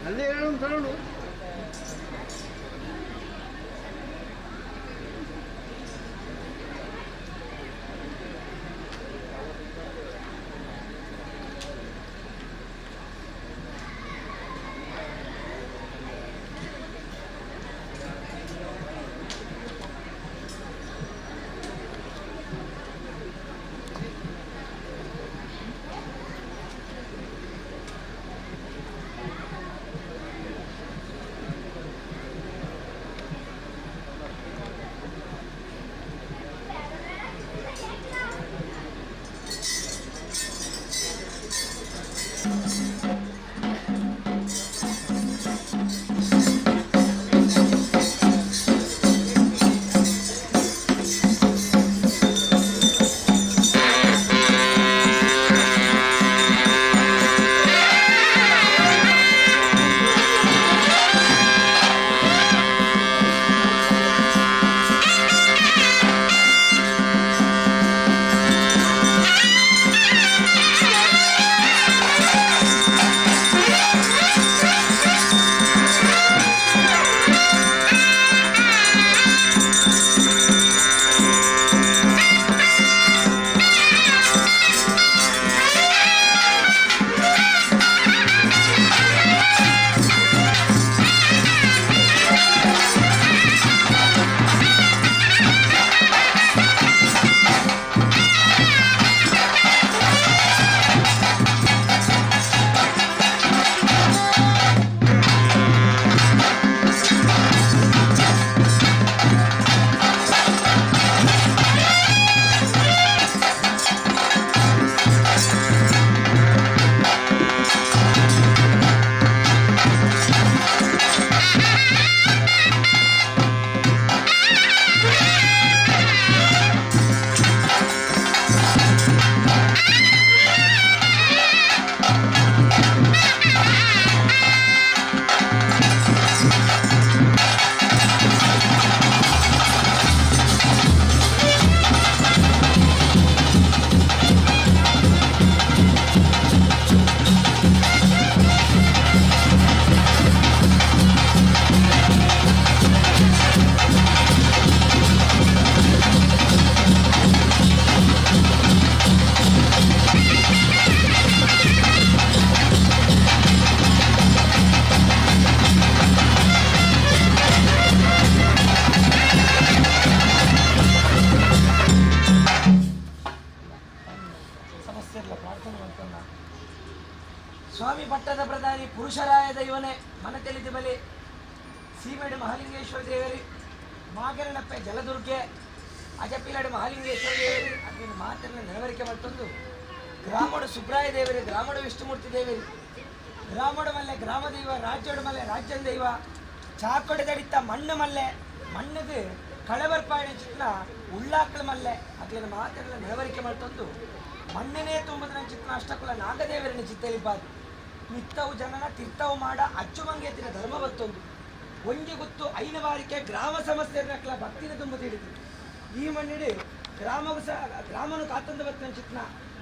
ಅಲ್ಲೇ ಹೇಳು ತಗೊಂಡು ಪಟ್ಟದ ಪ್ರಧಾನಿ ಪುರುಷರಾಯ ದೈವನೇ ಮನತೆಲಿದ ಬಲಿ ಸೀಮೆಡು ಮಹಾಲಿಂಗೇಶ್ವರ ದೇವರಿ ಮಾಗರನಪ್ಪೆ ಜಲದುರ್ಗೆ ಅಜಪಿಲಡು ಮಹಾಲಿಂಗೇಶ್ವರ ದೇವರಿ ಅದನ್ನ ಮಾತನ್ನ ನೆರವರಿಕೆ ಮತ್ತೊಂದು ಗ್ರಾಮಡು ಸುಬ್ರಾಯ ದೇವರಿ ಗ್ರಾಮಡು ವಿಷ್ಣುಮೂರ್ತಿ ದೇವರಿ ಗ್ರಾಮಡು ಮಲ್ಲೆ ಗ್ರಾಮ ದೈವ ರಾಜ್ಯಡು ಮಲ್ಲೆ ರಾಜ್ಯದ ದೈವ ಚಾಕೊಡೆದಡಿತ್ತ ಮಣ್ಣು ಮಲ್ಲೆ ಮಣ್ಣದು ಕಳವರ್ಪಾಯಣ ಚಿತ್ರ ಉಳ್ಳಾಕ್ಳ ಮಲ್ಲೆ ಅಗ್ಲಿನ ಮಾತೆಲ್ಲ ನೆರವರಿಕೆ ಮಲ್ತೊಂದು ಮಣ್ಣನೇ ತುಂಬದ ಚಿತ್ರ ಅಷ್ಟಕುಲ ನಾಗದೇವರನ ಚಿತ್ತಲಿಪಾದು ನಿತ್ತವು ಜನನ ತಿರ್ತವು ಮಾಡ ಅಚ್ಚುಮಂಗೇತಿನ ಧರ್ಮ ಬತ್ತೊಂದು ಒಂಜಿ ಗೊತ್ತು ಐನ ವಾರಿಕೆ ಗ್ರಾಮ ಸಮಸ್ಯೆಯನ್ನಕ್ಲ ಭಕ್ತಿನ ತುಂಬ ತಿಳಿದು ಈ ಮಣ್ಣಿಡು ಗ್ರಾಮಗೂ ಸಹ ಗ್ರಾಮನು ಕಾತಂದು ಬತ್ತಿನ ಚಿತ್ನ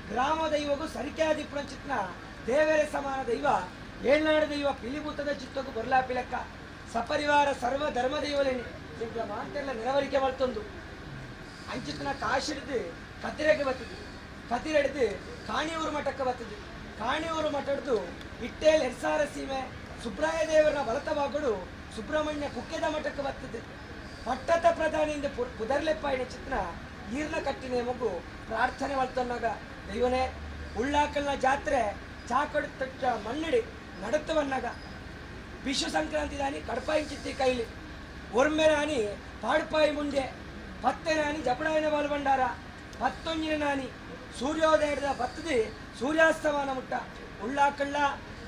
ಗ್ರಾಮ ದೈವಗೂ ಸರಿಕೆಯಾದಿಪ್ಪನ ಚಿತ್ನ ದೇವರೇ ಸಮಾನ ದೈವ ಏಳ್ನಾಡು ದೈವ ಪಿಲಿಭೂತದ ಚಿತ್ತಕ್ಕೂ ಬರ್ಲಾಪಿಲಕ್ಕ ಸಪರಿವಾರ ಸರ್ವ ಧರ್ಮ ದೈವಲೇನಿ ಇಂಥ ಮಾತೆಲ್ಲ ನೆರವರಿಕೆ ಮಲ್ತೊಂದು ಅಂಚಿತ್ನ ಕಾಶಿಡ್ದು ಕತಿರೆಗೆ ಬತ್ತಿದ್ದು ಕತಿರೆಡ್ದು ಕಾಣಿಯೂರು ಮಠಕ್ಕೆ ಬತ್ತಿದ್ದು ಕಾಣಿಯೂರು ಮಠಡ್ದು ಇಟ್ಟೇಲ್ ಹೆರ್ಸಾರ ಸೀಮೆ ಸುಬ್ರಾಯ ದೇವರ ಬಲತವಾಗಡು ಸುಬ್ರಹ್ಮಣ್ಯ ಕುಕ್ಕೆದ ಮಠಕ್ಕೆ ಬತ್ತಿದ್ದು ಪಟ್ಟದ ಪ್ರಧಾನಿಯಿಂದ ಪುದರ್ಲೆಪ್ಪಾಯಿನ ಚಿತ್ರ ಈರ್ನ ಕಟ್ಟಿನ ಮಗು ಪ್ರಾರ್ಥನೆ ಮಲ್ತೊನ್ನಾಗ ದೈವನೇ ಉಳ್ಳಾಕಲ್ನ ಜಾತ್ರೆ ಚಾಕಡು ತಟ್ಟ ಮಣ್ಣಿಡಿ ನಡತವನ್ನಾಗ ವಿಶ್ವ ಸಂಕ್ರಾಂತಿ ದಾನಿ ಕಡಪಾಯಿ ಚಿತ್ತಿ ಕೈಲಿ ಒರ್ಮೆ ನಾನಿ ಪಾಡ್ಪಾಯಿ ಮುಂಡೆ ಪತ್ತೆ ನಾನಿ ಜಪಡಾಯಿನ ಬಾಲ್ಭಂಡಾರ ಪತ್ತೊಂಜಿನ ನಾನಿ ಸೂರ್ಯೋದಯದ ಬತ್ತದಿ ಸೂರ್ಯಾಸ್ತಮಾನ ಮುಟ್ಟ ಉಳ್ಳಾಕಳ್ಳ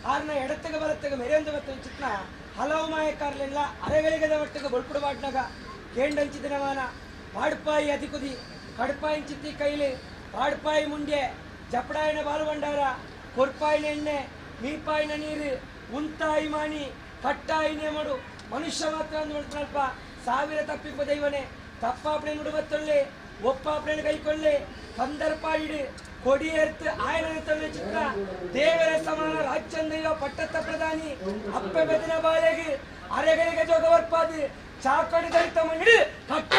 ಆರ್ನ ಎಡತ್ತಗ ಬಲತ್ತಗ ಮೆರೆಯೊಂದು ಬತ್ತ ಚಿತ್ನ ಹಲವು ಮಾಯಕಾರ್ಲೆಲ್ಲ ಅರೆಗಳಿಗದ ಮಟ್ಟಗ ಬೊಳ್ಪುಡು ಬಾಟ್ನಾಗ ಕೇಂಡಂಚಿದಿನಮಾನ ಪಾಡ್ಪಾಯಿ ಅಧಿಕುದಿ ಕಡ್ಪಾಯಿ ಚಿತ್ತಿ ಕೈಲಿ ಪಾಡ್ಪಾಯಿ ಮುಂಡೆ ಜಪಡಾಯಿನ ಬಾಲುಭಂಡಾರ ಕೊರ್ಪಾಯಿನ ಎಣ್ಣೆ ಮೀಪಾಯಿನ ನೀರು ಉಂತಾಯಿ ಮಾಣಿ ಕಟ್ಟಾಯಿ ನೇಮಡು ಮನುಷ್ಯ ಮಾತ್ರ ಅಂದು ಸಾವಿರ ತಪ್ಪಿಪ್ಪ ದೈವನೇ ತಪ್ಪಾಪಣೆ ನುಡುವತ್ತೊಳ್ಳೆ ಒಪ್ಪಾಪಣೆ ಕೈಕೊಳ್ಳೆ ಕಂದರ್ಪಾಯಿಡು ಕೊಡಿಯೇರ್ತು ಆಯನ ತನ್ನ ಚಿತ್ರ ದೇವರ ಸಮಾನ ರಾಜ್ಯಂದೈವ ಪಟ್ಟತ್ತ ಪ್ರಧಾನಿ ಅಪ್ಪೆ ಬೆದಿನ ಬಾಲೆಗೆ ಅರೆಗಳಿಗೆ ಜೋಗವರ್ಪಾದಿ ಚಾಕಡಿ ದಳಿತ ಮಣ್ಣಿಡು ಕಟ್ಟ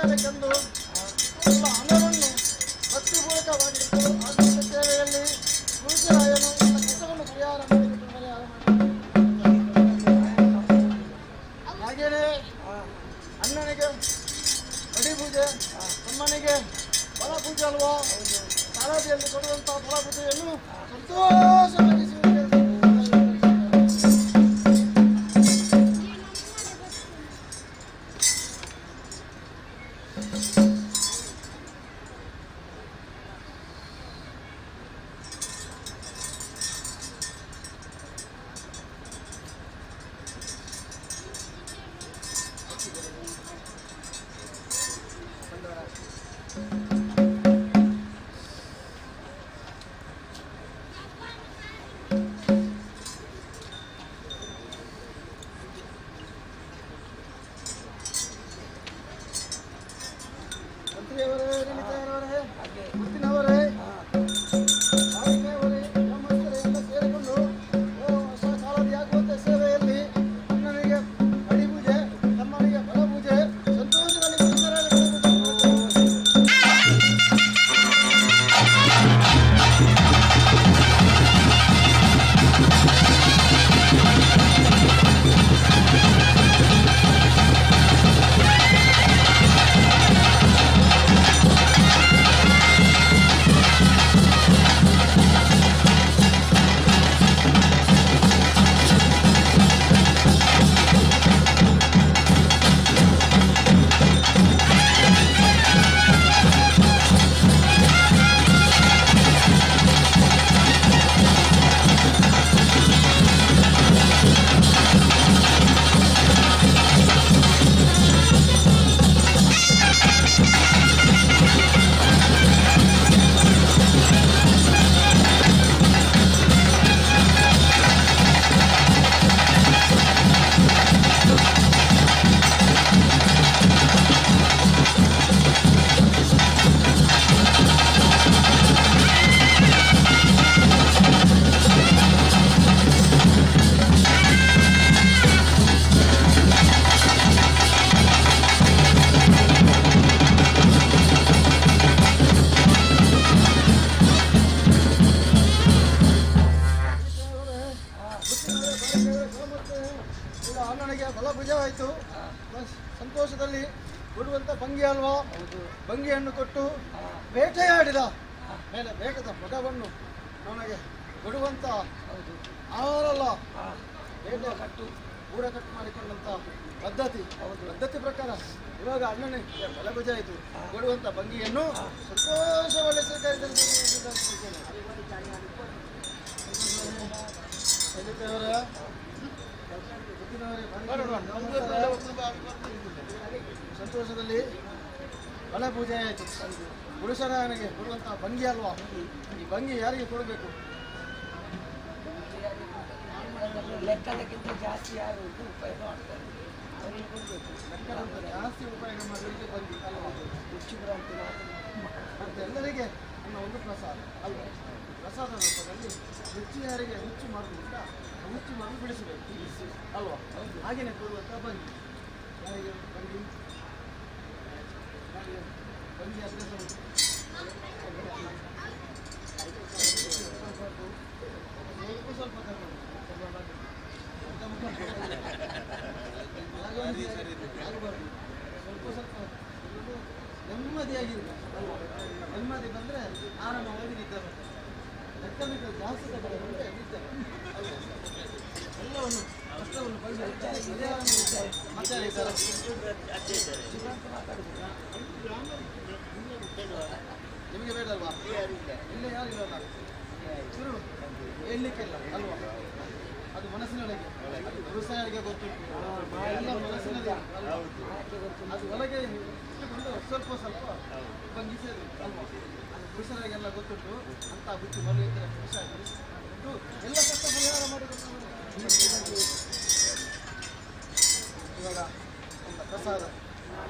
ಕಲೆಕೆಂದು ಎಲ್ಲ ಹಣವನ್ನು ಭಕ್ತಿಪೂರ್ವಕವಾಗಿ ಆರ್ಥಿಕ ಸೇವೆಯಲ್ಲಿ ಗುರುಜರಾಯನು ತನ್ನ ಕಷ್ಟವನ್ನು ಪರಿಹಾರ ಮಾಡಿಕೊಂಡು ಪರಿಹಾರ ಮಾಡಿ ಹಾಗೆಯೇ ಅಣ್ಣನಿಗೆ ಬಡಿ ಪೂಜೆ, ತಮ್ಮನಿಗೆ ಫಲಪೂಜೆ ಅಲ್ವಾ, ತಾರಾದಿಯಲ್ಲಿ ಕೊಡುವಂತಹ ಫಲಪೂಜೆಯನ್ನು ಸಂತೋಷವಾಗಿ ಸ್ವೀಕರಿಸಿ. ಮುತ್ತಿನವರೇ, ಸಾರಿಗೆಯವರೇ, ಗ್ರಾಮಸ್ಥರೇ ಎಲ್ಲ ಸೇರಿಕೊಂಡು ಹೊಸ ಕಾಲದಿ ಆಗುವಂಥ ಸೇವೆಯಲ್ಲಿ ಅಣ್ಣನಿಗೆ ಅಡಿಪೂಜೆ, ತಮ್ಮನಿಗೆ ಫಲಪೂಜೆ ಸಂತೋಷದಲ್ಲಿ ಅಣ್ಣನಿಗೆ ಫಲಪೂಜೆವಾಯಿತು. ಸಂತೋಷದಲ್ಲಿ ಕೊಡುವಂಥ ಭಂಗಿ ಅಲ್ವಾ, ಭಂಗಿಯನ್ನು ಕೊಟ್ಟು ಬೇಟೆಯಾಡಿದ ಮೇಲೆ ಬೇಟದ ಮಗವನ್ನು ನನಗೆ ಕೊಡುವಂಥ ಆಹಾರಲ್ಲ, ಬೇಟೆ ಕಟ್ಟು ಊರ ಕಟ್ಟು ಮಾಡಿಕೊಂಡಂಥ ಪದ್ಧತಿ. ಪದ್ಧತಿ ಪ್ರಕಾರ ಇವಾಗ ಅಣ್ಣನಿಗೆ ಫಲಪೂಜೆ ಆಯಿತು, ಕೊಡುವಂಥ ಭಂಗಿಯನ್ನು ಸಂತೋಷವಾಗಿ ಸ್ವೀಕರಿಸಿದ್ದೇವೆ. ಸಂತೋಷದಲ್ಲಿ ಫಲಪೂಜೆ ಆಯಿತು. ಪುರುಷನಿಗೆ ಕೊಡುವಂತಹ ಭಂಗಿ ಅಲ್ವಾ, ಈ ಭಂಗಿ ಯಾರಿಗೆ ಕೊಡಬೇಕು? ಲೆಕ್ಕದಕ್ಕಿಂತ ಜಾಸ್ತಿ ಯಾರು ಉಪಯೋಗ ಮಾಡ್ತಾರೆ ಅವರಿಗೆ ಕೊಡಬೇಕು. ಲೆಕ್ಕದಂತ ಜಾಸ್ತಿ ಉಪಯೋಗ ಮಾಡಲಿಕ್ಕೆ ಭಂಗಿ ಅಲ್ವಾ, ಹುಚ್ಚುಭ್ರಾಂತಿ ಮತ್ತು ಎಲ್ಲರಿಗೆ ಅನ್ನೋ ಒಂದು ಪ್ರಸಾದ ಅಲ್ವಾ. ಪ್ರಸಾದ ರೂಪದಲ್ಲಿ ಹುಚ್ಚು ಯಾರಿಗೆ ಹುಚ್ಚು ಮಾಡುವುದಿಲ್ಲ, ಹುಚ್ಚು ಮಾಡಲು ಬಿಡಿಸಬೇಕು ಅಲ್ವಾ. ಹಾಗೆಯೇ ಕೊಡುವಂಥ ಭಂಗಿ ಯಾರಿಗೆ ಭಂಗಿ ಯಾರಿಗೆ ಭಂಗಿ ಅಭ್ಯಾಸ ಉಂಟು. ಸ್ವಲ್ಪ ಸ್ವಲ್ಪ ತಗೊಂಡು ಆಗಬಾರ್ದು, ಸ್ವಲ್ಪ ಸ್ವಲ್ಪ ನೆಮ್ಮದಿಯಾಗಿರ್ಬೇಕು ಅಲ್ವಾ. ನೆಮ್ಮದಿ ಬಂದರೆ ಆರಾಮವಾಗಿ ನಿದ್ದೆ ಬರ್ತದೆ. ಲೆಕ್ಕಬೇಕು ಜಾಸ್ತಿ ತಗೊಂಡ್ರೆ ನಿದ್ದೆ ಅಲ್ವಾ. ಎಲ್ಲವನ್ನು ಕಷ್ಟವನ್ನು ನಿಮಗೆ ಬೇಡ ಅಲ್ವಾ? ಇಲ್ಲ, ಯಾರು ಇರಲ್ಲ, ಶುರು ಹೇಳಲಿಕ್ಕಿಲ್ಲ ಅಲ್ವಾ. ಅದು ಮನಸ್ಸಿನೊಳಗೆ, ಅದು ವ್ಯವಸಾಯರಿಗೆ ಗೊತ್ತುಂಟು, ಎಲ್ಲ ಮನಸ್ಸಿನಲ್ಲಿ ಅದು ಒಳಗೆ ಇಟ್ಟುಕೊಂಡು ಸ್ವಲ್ಪ ಸ್ವಲ್ಪ ಭಂಗಿ ಸೇರಬೇಕು ಅಲ್ವಾ. ಅದು ಪುರುಷರಿಗೆಲ್ಲ ಗೊತ್ತುಂಟು ಅಂತ ಬುಚ್ಚು ಮರು ಇದ್ದರೆ ಪುರುಷ ಎಲ್ಲ ಕಷ್ಟ ಪರಿಹಾರ ಮಾಡಿಕೊಂಡು ಇವಾಗ ಒಂದು ಪ್ರಸಾದ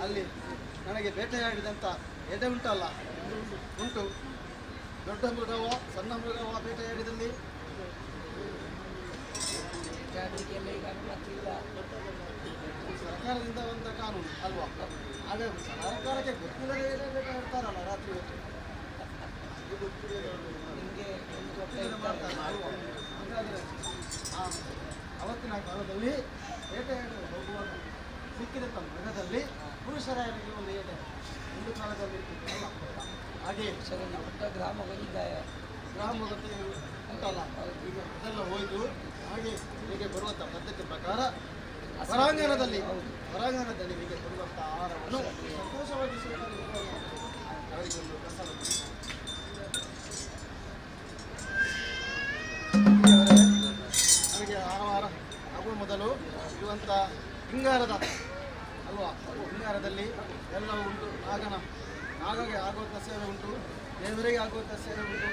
ಅಲ್ಲಿ ನನಗೆ ಬೇಟೆಯಾಡಿದಂಥ ಎಡೆ ಉಂಟಲ್ಲ, ಉಂಟು. ದೊಡ್ಡ ಮೃಗವೋ ಸಣ್ಣ ಮೃಗವೋ ಬೇಟೆಯಾಡಿದಲ್ಲಿ ಸರ್ಕಾರದಿಂದ ಬಂದ ಕಾನೂನು ಅಲ್ವಾ. ಆಗ ಸರ್ಕಾರಕ್ಕೆ ಗೊತ್ತಿಲ್ಲದೆ ಇರ್ತಾರಲ್ಲ ರಾತ್ರಿ ಹೊತ್ತು ಹಾಗಾದರೆ ಅವತ್ತಿನ ಕಾಲದಲ್ಲಿ ಏಟೆ ಹೋಗುವಾಗ ಸಿಕ್ಕಿದಂಥ ಮೃಗದಲ್ಲಿ ಪುರುಷರಾಯರಿಗೆ ಒಂದು ಏಟೆ ಒಂದು ಕಾಲದಲ್ಲಿ ಇರ್ತಿತ್ತು. ಹಾಗೆ ಗ್ರಾಮ ಗ್ರಾಮ ಉಂಟಲ್ಲ, ಈಗ ಅದೆಲ್ಲ ಹೋಯಿತು. ಹಾಗೆ ಹೀಗೆ ಬರುವಂಥ ಪದ್ಧತಿ ಪ್ರಕಾರ ಹೊರಾಂಗಣದಲ್ಲಿ ಹೊರಾಂಗಣದಲ್ಲಿ ಹೀಗೆ ಬರುವಂಥ ಆಹಾರವನ್ನು ಸಂತೋಷವಾಗಿ ಸ್ವೀಕರಿಸುವ ಅವರಿಗೆ ಒಂದು ಪ್ರಸಾದ. ನಮಗೆ ಆಹಾರ ಆಗುವ ಮೊದಲು ಇರುವಂಥ ಹಿಂಗಾರದ ಅಲ್ವಾ, ಹಿಂಗಾರದಲ್ಲಿ ಎಲ್ಲವೂ ಉಂಟು. ನಾಗನ ನಾಗಗೆ ಆಗುವಂಥ ಸೇವೆ ಉಂಟು, ದೇವರಿಗೆ ಆಗುವಂಥ ಸೇವೆ ಉಂಟು,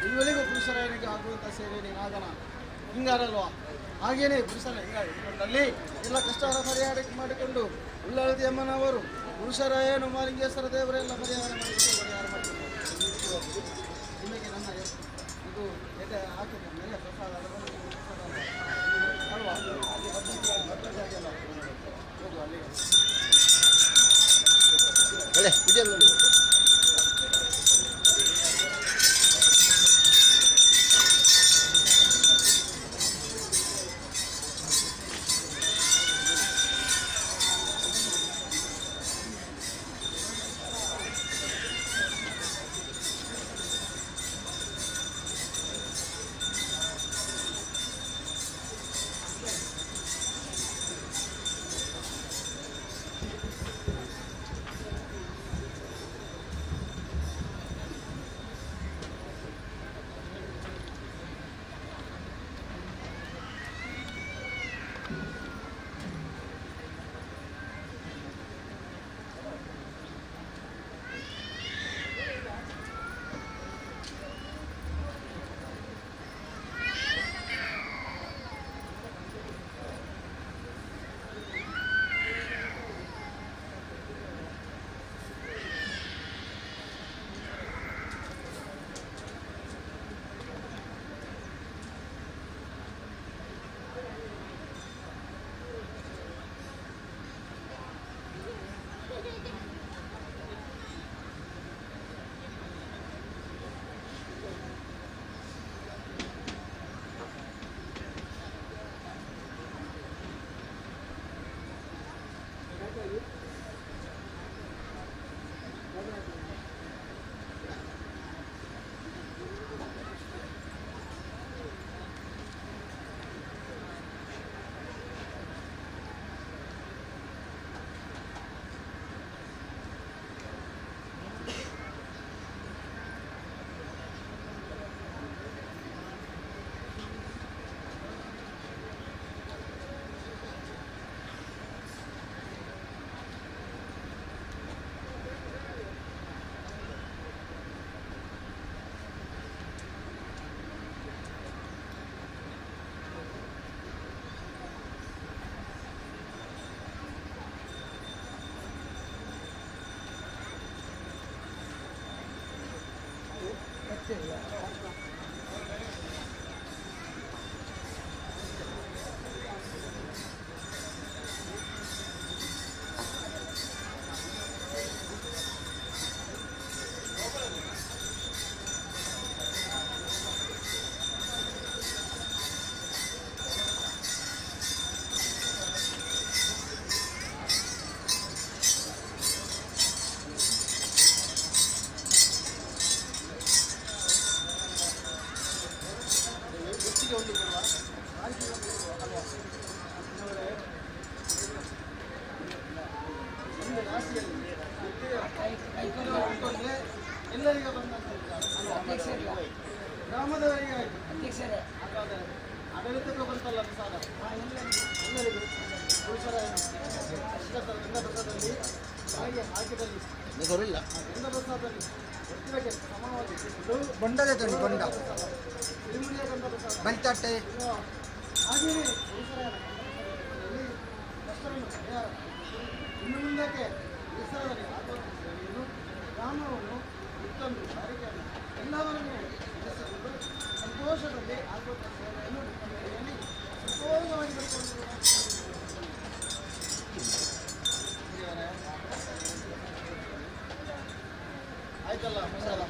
ಇವರಿಗೂ ಪುರುಷರಿಗೆ ಆಗುವಂಥ ಸೇವೆ ನಾಗನ ಹಿಂಗಾರ ಅಲ್ವಾ. ಹಾಗೇನೇ ಪುರುಷರ ಹಿಂಗಾರ ಇಟ್ಕೊಂಡಲ್ಲಿ ಎಲ್ಲ ಕಷ್ಟಗಳ ಪರಿಹಾರ ಮಾಡಿಕೊಂಡು ಉಳ್ಳಾಳತಿ ಅಮ್ಮನವರು ಪುರುಷರಾಯನು ಮಾಲಿಂಗೇಶ್ವರ ದೇವರೆಲ್ಲ ಪರಿಹಾರ ಮಾಡಿಕೊಂಡು ಪರಿಹಾರ ಮಾಡಿಕೊಂಡು ನಿಮಗೆ ನನ್ನ ಇದು ಎಡೆ ಹಾಕಿದ ಮೇಲೆ ಪ್ರಸಾದ ಅಲ್ವಾ, ಅಲ್ಲಿ ಪದ್ಧತಿಯಾಗಿ ಅಲ್ಲ ಹೋಗುವ ಅಲ್ಲಿಗೆ. ಎಲ್ಲರಿಗೆ ಬಂದಂತ ಗ್ರಾಮದವರಿಗೆ ಆಯ್ತು, ಆಡಳಿತಕ್ಕೂ ಬಂತಲ್ಲ ಪ್ರಸಾದ ಎಲ್ಲರಿಗೂ. ಪುರುಷರ ಗಂಧ ಪ್ರಸಾದದಲ್ಲಿ ಹಾಗೆ ಹಾಕಿದಲ್ಲಿ ಗಂಧ ಪ್ರಸಾದದಲ್ಲಿ ಒತ್ತಿರಕ್ಕೆ ಸಮಾನವಾಗಿ ಬೊಂಡದ ತಳಿ ಬೊಂಡ ತಿರುಮುಡಿಯ ಗಂಧ ಪ್ರಸಾದ ಬಲ್ತಟ್ಟೆ ಹಾಗೆಯೇ ಪುರುಷರ ಕಷ್ಟವನ್ನು ಪರಿಹಾರ ಇನ್ನು ಮುಂದಕ್ಕೆ ಹೆಸರಲ್ಲಿ ಆಗುವಂಥ ಗ್ರಾಮವನ್ನು ಉತ್ತಮ ಸಾರಿಗೆಯನ್ನು ಎಲ್ಲವನ್ನೂ ನಡೆಸಿಕೊಂಡು ಸಂತೋಷದಲ್ಲಿ ಆಗುವಂಥ ಸೇವೆಯನ್ನು ನಮ್ಮ ಕೈಯಲ್ಲಿ ಸಂತೋಷವಾಗಿ ಮಾಡಿಕೊಂಡು ಆಯ್ತಲ್ಲ ಪ್ರಸಾದ.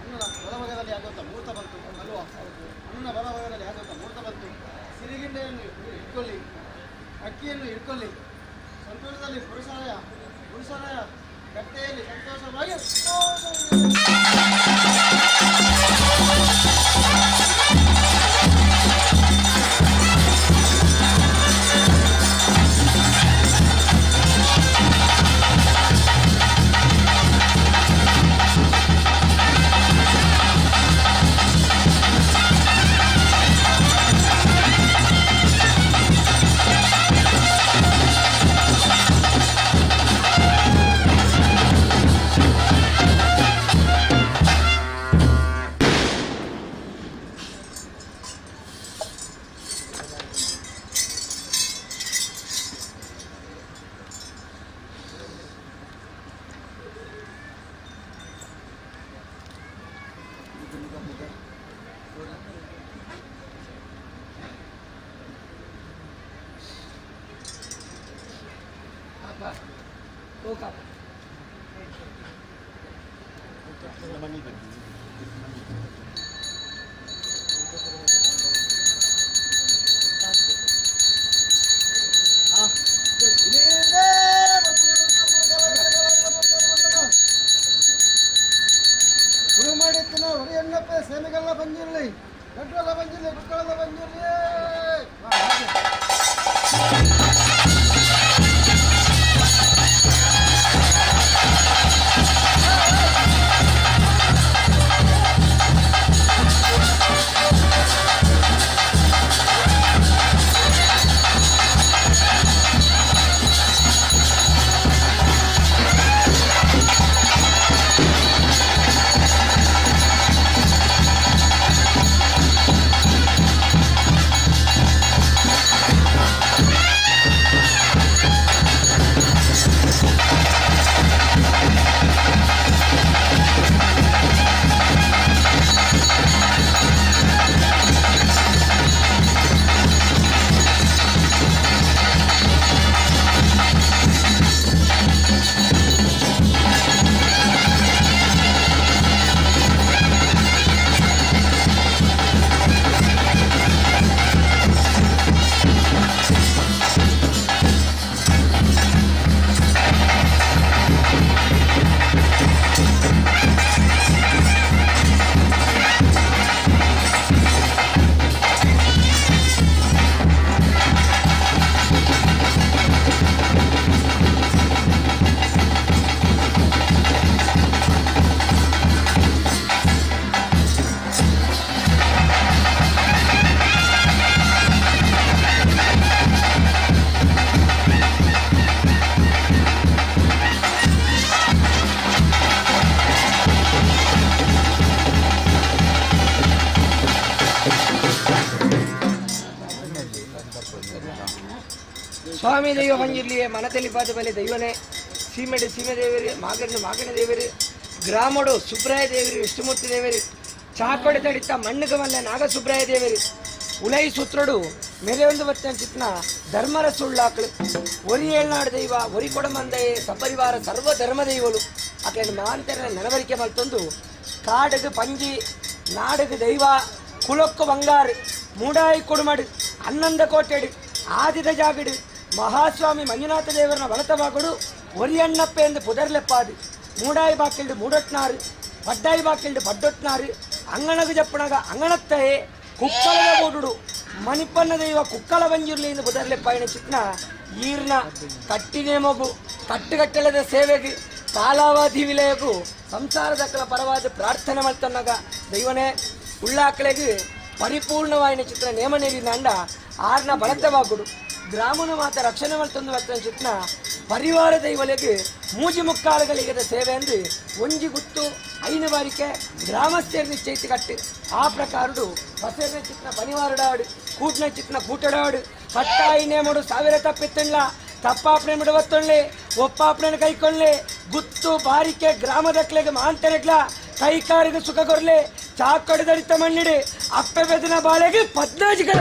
ಅಣ್ಣನ ಬಲಭಾಗದಲ್ಲಿ ಆಗುವಂಥ ಮುಹೂರ್ತ ಬಂತು ಅಲ್ವಾ? ಅಣ್ಣನ ಬಲಭಾಗದಲ್ಲಿ ಆಗುವಂಥ ಮುಹೂರ್ತ ಬಂತು. ಸಿರಿಗಿಂಡೆಯನ್ನು ಇಟ್ಕೊಳ್ಳಿ, ಅಕ್ಕಿಯನ್ನು ಇಟ್ಕೊಳ್ಳಿ. ಸಂತೋಷದಲ್ಲಿ ಪುರುಷಾಲಯ ಪುರುಷಾಲಯ ಕಟ್ಟೆಯಲ್ಲಿ ಸಂತೋಷವಾಗಿ ಸೇಮೆಗಲ್ಲ ಬಂದಿರಲಿ, ಗಡ್ಡಲ್ಲ ಬಂದಿರಲಿ, ಕುಕ್ಕಳೆಲ್ಲ ಬಂದಿರಲಿ. ಸ್ವಾಮಿ ದೈವ ಬಂಜಿರ್ಲಿಯೇ ಮನತಲಿ ಪಾದ ಬಲೆ ದೈವನೇ ಸೀಮೆಡು ಸೀಮೆ ದೇವರಿ ಮಾಗಣ್ಣು ಮಾಗಣ ದೇವರಿ ಗ್ರಾಮಡು ಸುಬ್ರಾಯ ದೇವರಿ ವಿಷ್ಣುಮೂರ್ತಿ ದೇವರಿ ಚಾಕೊಡೆ ತಡಿತ ಮಣ್ಣುಗ ಮಲ್ಲೆ ನಾಗಸುಬ್ರಾಯ ದೇವರಿ ಉಲೈ ಸೂತ್ರಡು ಮೇಲೆ ಒಂದು ಬತ್ತನ ಚಿತ್ನ ಧರ್ಮರ ಸುಳ್ಳಾಕಳು ಒರಿ ಏಳ್ನಾಡು ದೈವ ಒರಿ ಕೊಡಮಂದಯೇ ಸಪರಿವಾರ ಸರ್ವ ಧರ್ಮ ದೈವಳು ಆಕೆಯನ್ನು ಮಾಂತರ ನಡವಳಿಕೆ ಮಲ್ತೊಂದು ಕಾಡುಗು ಪಂಜಿ ನಾಡುಗು ದೈವ ಕುಲಕ್ಕು ಬಂಗಾರು ಮೂಡಾಯಿ ಕೊಡುಮಡು ಅನ್ನಂದ ಕೋಟೆಡು ಆದಿದ ಜಾಗಡು ಮಹಾಸ್ವಾಮಿ ಮಂಜುನಾಥ ದೇವರನ ಬಲತವಾಗುಡು ಒರಿಯಣ್ಣಪ್ಪ ಎಂದು ಪುದರ್ಲೆಪ್ಪಾದು ಮೂಡಾಯಿ ಬಾಕಿಲ್ಡು ಮೂಡೊಟ್ನಾರು ಪಡ್ಡಾಯಿ ಬಾಕಿಲ್ಡು ಪಡ್ಡೊಟ್ನಾರು ಅಂಗಣಗು ಜಪ್ಪಣಗ ಅಂಗಣತ್ತಯೇ ಕುಕ್ಕಲದ ಓಡುಡು ಮಣಿಪನ್ನ ದೈವ ಕುಕ್ಕಲ ಬಂಜಿರ್ಲಿ ಎಂದು ಪುದರ್ಲೆಪ್ಪಾಯಿನ ಚಿತ್ನ ಈರ್ನ ಕಟ್ಟಿನೇ ಮಗು ಕಟ್ಟುಗಟ್ಟಲದ ಸೇವೆಗೆ ಕಾಲಾವಧಿ ವಿಲಯಗೂ ಸಂಸಾರದಕ್ಕಲ ಪರವಾದ ಪ್ರಾರ್ಥನೆ ಮಲ್ತನ್ನಗ ದೈವನೇ ಉಳ್ಳಾಕಳೆಗೆ ಪರಿಪೂರ್ಣವಾಯಿನ ಚಿತ್ರ ನೇಮ ನೀರಿನಾಂಡ ಆರ್ನ ಬಲತವಾಗುಡು ಗ್ರಾಮನ ಮಾತ ರಕ್ಷಣೆ ಮಲ್ತೊಂದು ಬರ್ತನ ಚಿತ್ನ ಪರಿವಾರ ದೈವಲೆಗೆ ಮೂಜಿ ಮುಕ್ಕಾಲುಗಳಿಗೆ ಸೇವೆ ಎಂದು ಒಂಜಿ ಗುತ್ತು ಐನು ಬಾರಿಕೆ ಗ್ರಾಮಸ್ಥರ ನಿಶ್ಚಯಿಸಿ ಕಟ್ಟು ಆ ಪ್ರಕಾರಡು ಬಸೇರಿನ ಚಿತ್ನ ಪನಿವಾರಡಾಡು ಕೂಟ್ನ ಚಿತ್ನ ಕೂಟಡಾಡು ಪಟ್ಟಾಯಿ ನೇಮಡು ಸಾವಿರ ತಪ್ಪಿತ್ತಣ್ಣ ತಪ್ಪಾಪಣೆ ಬಿಡುವತ್ತೊಳ್ಳೆ ಒಪ್ಪಾಪಣೆ ಕೈಕೊಳ್ಳೆ ಗುತ್ತು ಬಾರಿಕೆ ಗ್ರಾಮದಕ್ಲೆಗೆ ಮಾಂತರೆಗ್ಲ ಕೈಕಾರಿಗೆ ಸುಖ ಕೊರ್ಲೆ ಚಾಕಡಿದರಿತ ಮಣ್ಣಿಡಿ ಅಪ್ಪೆ ಬೆದನ ಬಾಳೆಗೆ ಪದ್ನಾಜಿಗಳ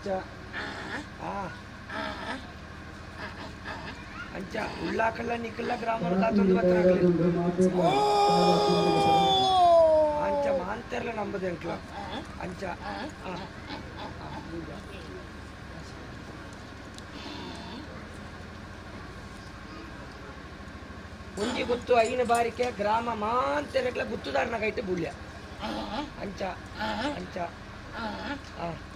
ಅಂಚ ಆ ಅಂಚ ಉಳ್ಳಾಕಲ್ಲ ನಿಕ್ಕಲ್ಲ ಗ್ರಾಮದ ತಾತೊಂದು ಬತ್ತನಾಗ್ಲಿ ಅಂಚ ಮಾಂತೆರ್ಲ ನಂಬದೆ ಅಂಕ್ಲ ಅಂಚ ಒಂಜಿ ಗುತ್ತು ಐನ ಬಾರಿಕೆ ಗ್ರಾಮ ಮಾಂತೆರಗ್ಲ ಗುತ್ತುದಾರನ ಕೈಟ್ ಬುಳ್ಯ ಅಂಚ ಅಂಚ ಅಂಚ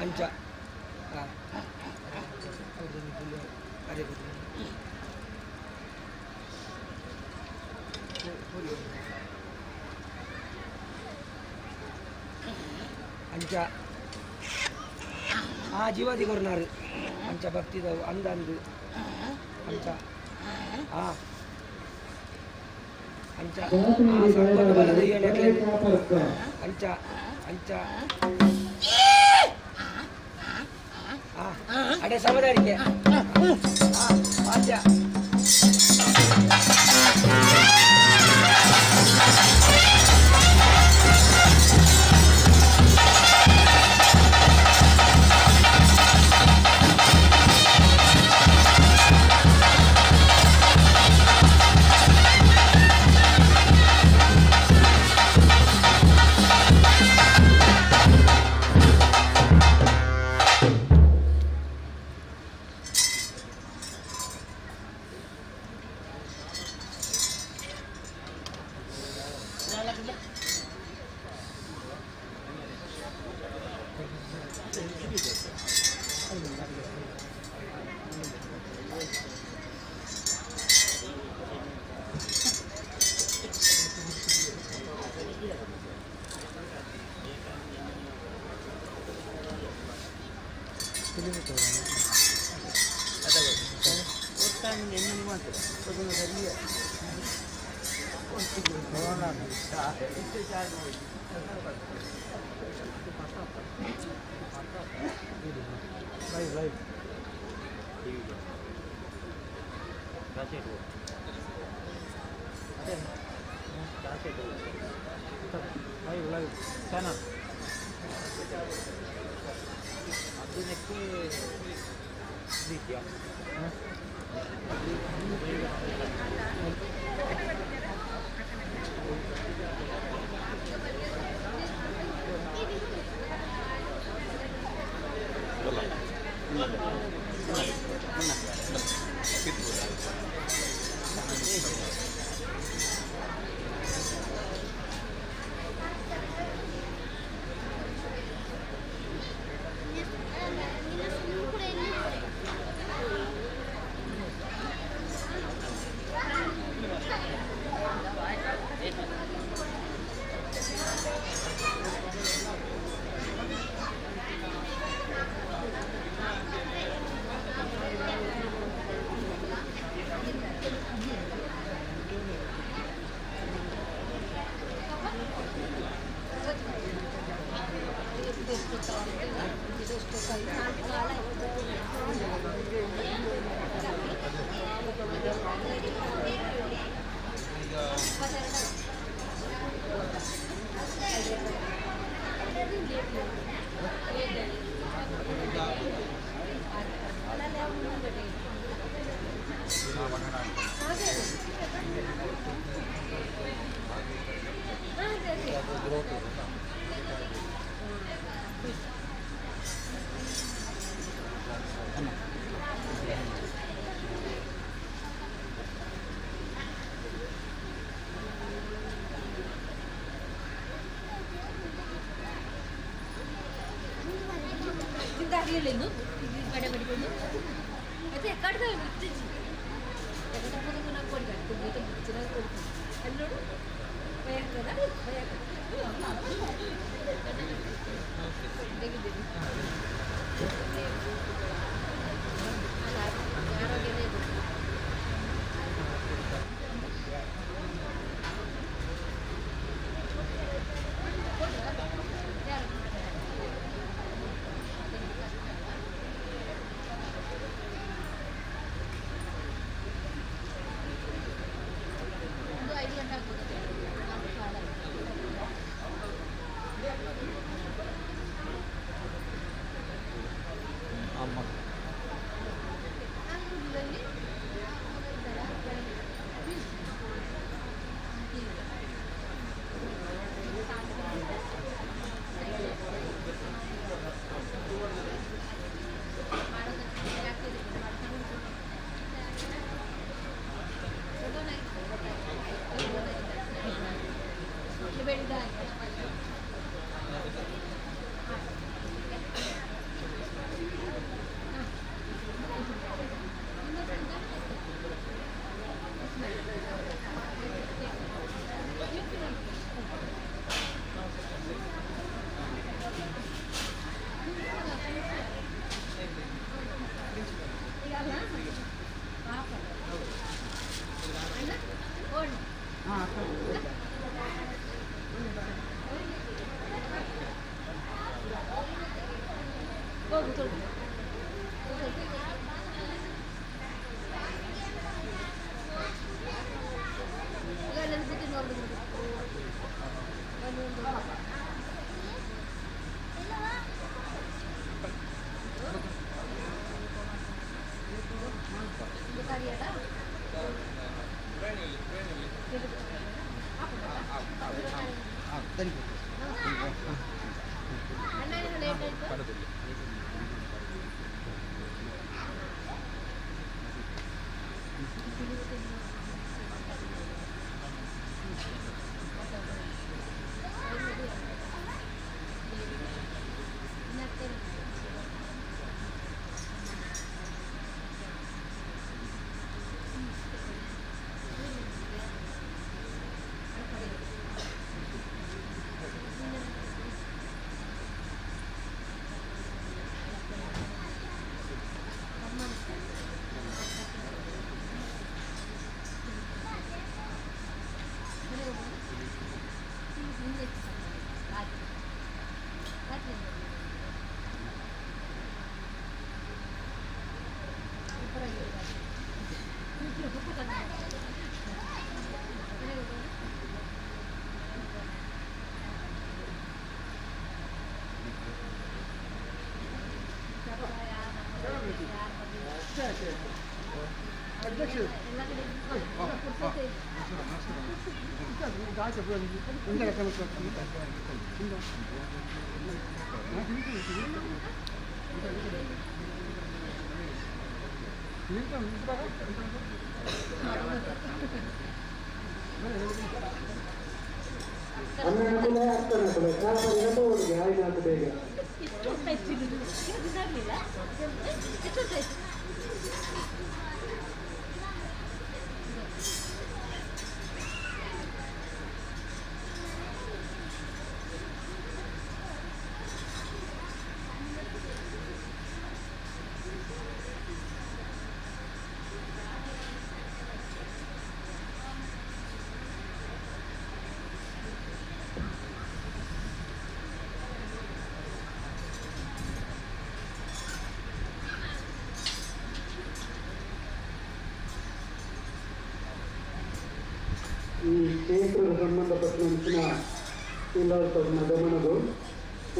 ಅಂಚ ಅಂಚ ಆ ಜೀವಾದಿ ಕೊರ್ನಾರು ಅಂಚ ಭಕ್ತಿದವು ಅಂದಂದು ಅಂಚ ಆ ಅಂಚ ಅಂಚ ಅಂಚ ಅಡೆ ಸಮುದಾಯಕ್ಕೆ ಅಂಚ ಈ ಕ್ಷೇತ್ರದ ಸಂಬಂಧಪಟ್ಟಂತಿನ ಇಲ್ಲಾರ್ತನ ಗಮನದು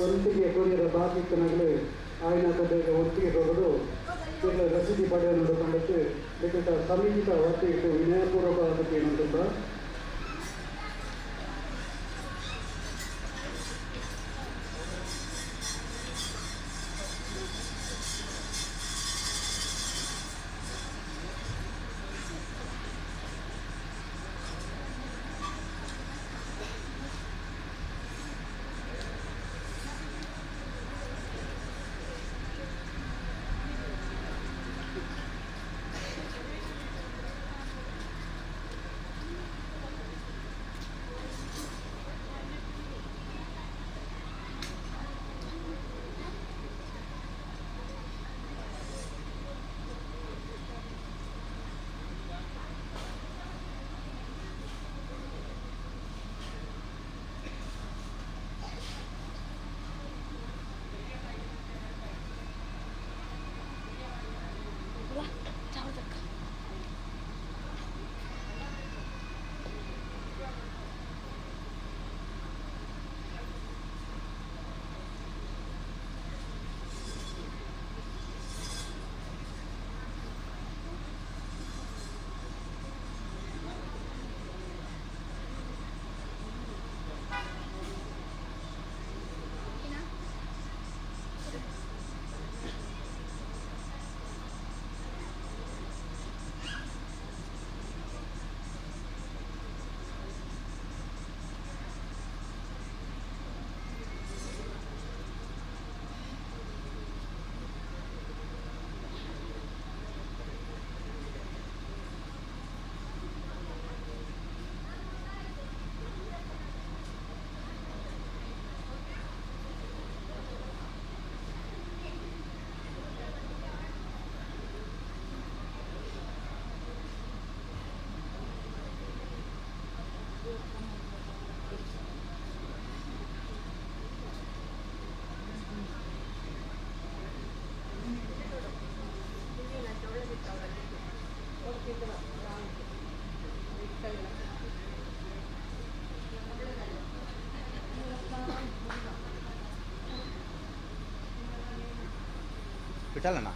ಒತ್ತಿಗೆ ಕೊರಿಯರ ಬಾಕಿತ್ತನಾಗಲಿ ಆಯ್ನಾಥ ಬೇಗ ಒತ್ತಿಗೆ ಕೊಡೋದು ಇಲ್ಲ ರಸೀದಿ ಪಡೆಯನ್ನು ಕಂಡಕ್ಕೆ ಲಿಖಿತ ಸಮಿತಿತ ಒತ್ತಿಗೆ ವಿನಯಪೂರ್ವಕವಾದಕ್ಕೆ ಏನಂತಂದ ವಿಠಲಣ್ಣ.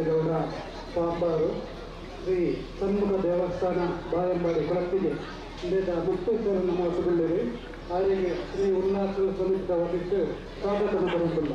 Gowda Pambar Shri Shanmukha ದೇವಸ್ಥಾನ ಬಾಯಂಬಾಡಿ ಕೊಳತ್ತಿಗೆ ಇಂದೇದ ಮುಕ್ತೇಶ್ವರನ ಮೋಸಗುಳ್ಳಿರಿ ಆರಿಗೆ ಶ್ರೀ ಉಲ್ಲಾಸ ಸಮಿತಿದ ವತಿಟ್ಟು ಸ್ವಾಗತ ಬರುತ್ತಿಲ್ಲ.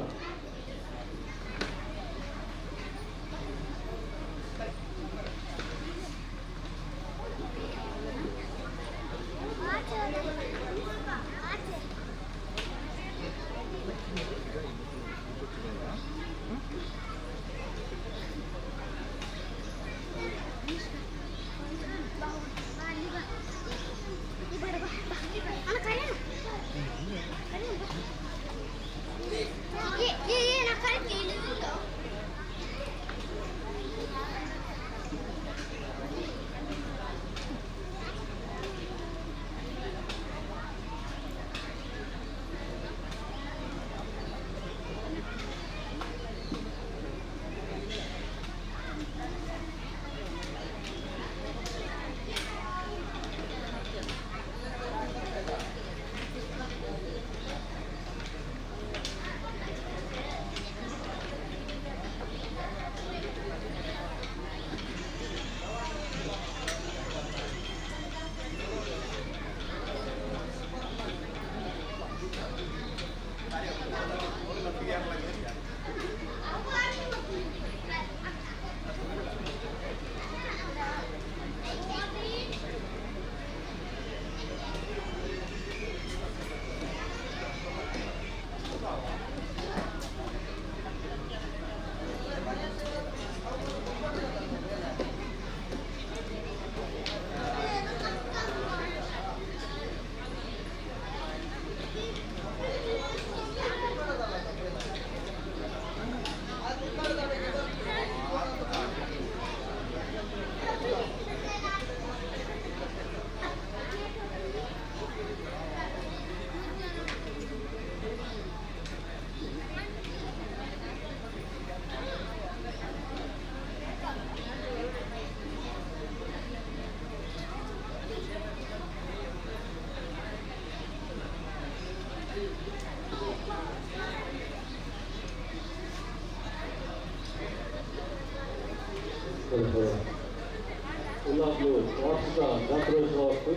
ಉಲ್ಲಾಸಲು ವಾರ್ಷಿಕ ಜಾತ್ರೋತ್ಸವಕ್ಕೆ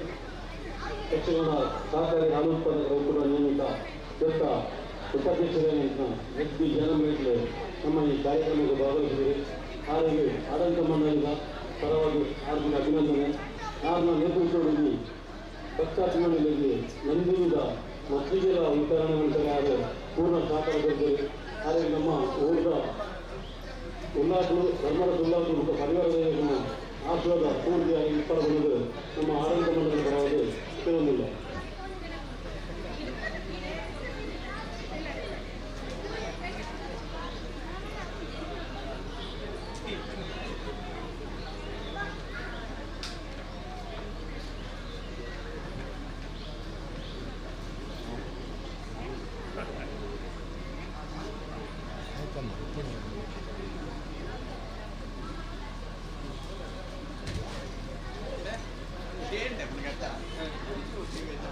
ಯಕ್ಷಗಾನ ಸಹಕಾರಿ ಹಾಲು ಉತ್ಪಾದಕರ ಒಕ್ಕೂಟ ನಿಯಮಿತ ದೊಡ್ಡ ಉಪಾಧ್ಯಕ್ಷರಾದ ಎಸ್ ಬಿ ಜನಮೇಟ್ಲೆ ನಮ್ಮ ಈ ಕಾರ್ಯಕ್ರಮಕ್ಕೆ ಭಾಗವಹಿಸಿದರೆ ಹಾಗಾಗಿ ಆಡಳಿತ ಮಂಡಳಿಯ ಪರವಾಗಿ ಹಾರ್ದಿಕ ಅಭಿನಂದನೆ. ಆರ್ನ ನೇತೃತ್ವದಲ್ಲಿ ಭಕ್ತಾಭಿಮಾನಿಗಳಿಗೆ ನಂದಿನಿದ ಮಜ್ಜಿಗೆಲ ವಿತರಣೆ ನಂತರ ಅವರು ಪೂರ್ಣ ಸಹಕಾರ ಕೊಡ್ತಾರೆ. ಹಾಗಾಗಿ ನಮ್ಮ ಊರದ ಉಲ್ಲಾಸಲು ಧರ್ಮದ ಉಲ್ಲಾಸಲು ಮತ್ತು ಪರಿವಾರದ ಆಶೀರ್ವಾದ ಪೂರ್ತಿಯಾಗಿ ಇಪ್ಪರಬಹುದು ನಮ್ಮ ಆಡಳಿತ ಮಂಡಳಿಯ ಪರವಾಗಿ ಕೇಳಲಿಲ್ಲ. Gracias.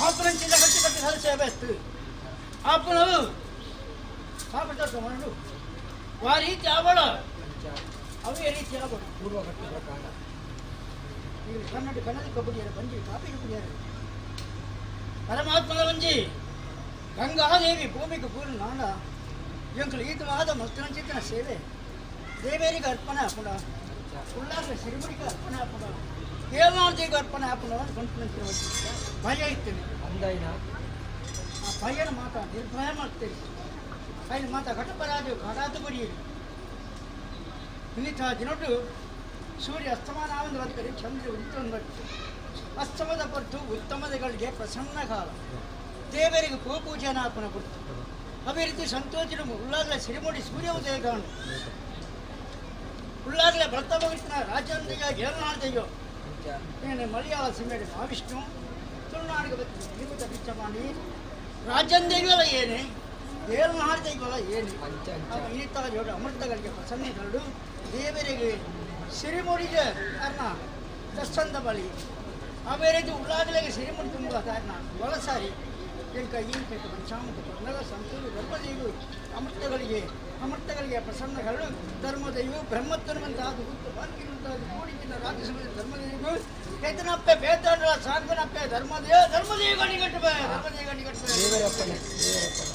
ಮಾಪುನಂಚಿನ ಕಟ್ಟಿ ಕಟ್ಟಿ ಸಾಲ ಸೇವೆ ಇತ್ತು ಆಪುನವು ಸಾಕಷ್ಟು ಮಣ್ಣು ಆ ರೀತಿ ಅವಳ ಅವೇ ರೀತಿ ಅವಳು ಪೂರ್ವ ಕಟ್ಟಿ ಪ್ರಕಾರ ಈಗ ಕನ್ನಡ ಕನ್ನಡ ಕಬಡ್ಡಿಯರು ಬಂಜಿ ಕಾಪಿ ಕುಡಿಯರು ಪರಮಾತ್ಮನ ಒಂಜಿ ಗಂಗಾದೇವಿ ಭೂಮಿಗೆ ಪೂರ್ಣ ನಾಡ ಎಂಕಲು ಈತವಾದ ಮಸ್ತನಂಚಿತನ ಸೇವೆ ದೇವೇರಿಗೆ ಅರ್ಪಣೆ ಹಾಕೋಣ ಉಲ್ಲಾಸ ಸಿರಿಮುಡಿಗೆ ಅರ್ಪಣೆ ಹಾಕೋಣ ಏನಾದಿಗೆ ಅರ್ಪಣೆ ಹಾಕೋಣ ಅಂತ ಭಯ ಇತ್ತೇನೆ ಅಂದಾಯಿನ ಆ ಭಯನ ಮಾತಾ ನಿರ್ಭಯ ಮಾಡ್ತೇನೆ ಭಯನ ಮಾತಾ ಘಟಪರಾಜು ಘಟಾತು ಬರಿಯಿರಿ ಇನ್ನಿತ ದಿನೊಟ್ಟು ಸೂರ್ಯ ಅಸ್ತಮಾನ ಒಂದು ಬರ್ತಾರೆ, ಚಂದ್ರ ಉದಿತ ಒಂದು ಬರ್ತಾರೆ. ಅಸ್ತಮದ ಪರ್ತು ಉತ್ತಮದಗಳಿಗೆ ಪ್ರಸನ್ನ ಕಾಲ, ದೇವರಿಗೆ ಗೋಪೂಜಾನಾಪನ ಕೊಡ್ತು. ಅದೇ ರೀತಿ ಸಂತೋಷ ಉಳ್ಳಾಗಲೇ ಸಿರಿಮುಡಿ ಸೂರ್ಯ ಉದಯ ಕಾಣು ಉಳ್ಳಾಗಲೇ ಬರ್ತಾ ಹೋಗಿರ್ತಾನ ರಾಜ್ಯಾಂತೆಯೋ ಏಳನಾಡ್ತೆಯೋ ಏನು ಮಲಯಾಳ ಸಿಂಹಡಿ ಮಹಾವಿಷ್ಣು ತುಳುನಾಡಿಗೆ ಬರ್ತೀನಿ ನಿಮಿತ್ತ ಬಿಚ್ಚಮಾಣಿ ರಾಜ್ಯಂದೆಯವಲ್ಲ ಏನೇ ಏಳನಾಡ್ತೆಯವಲ್ಲ ಏನೇ ಇನ್ನಿತರ ಜೋಡಿ ಅಮೃತಗಳಿಗೆ ಪ್ರಸನ್ನಗಳು ದೇವರಿಗೆ ಸಿರಿಮುಡಿಗೆ ಕಾರಣ ದರ್ಶನದ ಬಳಿ ಅದೇ ರೀತಿ ಉಳ್ಳಾಗಲಿಗೆ ಸಿರಿಮುಡಿ ತುಂಬ ಕಾರಣ ಒಳಸಾರಿ ಎಂಕ ಈ ಪಂಚಾಮೃತ ಕನ್ನಡ ಸಂತೂರು ಧರ್ಮದೈವು ಅಮೃತಗಳಿಗೆ ಅಮೃತಗಳಿಗೆ ಪ್ರಸನ್ನಗಳು ಧರ್ಮದೈವು ಬ್ರಹ್ಮತ್ವನುವಂತಾದ ಉತ್ತಮಾರ್ಗಿರುವಂತಾದ ಕೋಡಿಗಿನ ರಾಜ್ಯಸಭೆ ಧರ್ಮದೈವು ಹೇತನಪ್ಪೆ ಬೇತಾಂಡ ಸಾಂಗನಪ್ಪೆ ಧರ್ಮದೇವ ಧರ್ಮದೇವ ಗಣಿಗಟ್ಟುವೆ ಧರ್ಮದೇವ ಗಣಿಗಟ್ಟುವೆ ದೇವರಪ್ಪನೇ ದೇವರಪ್ಪನೇ.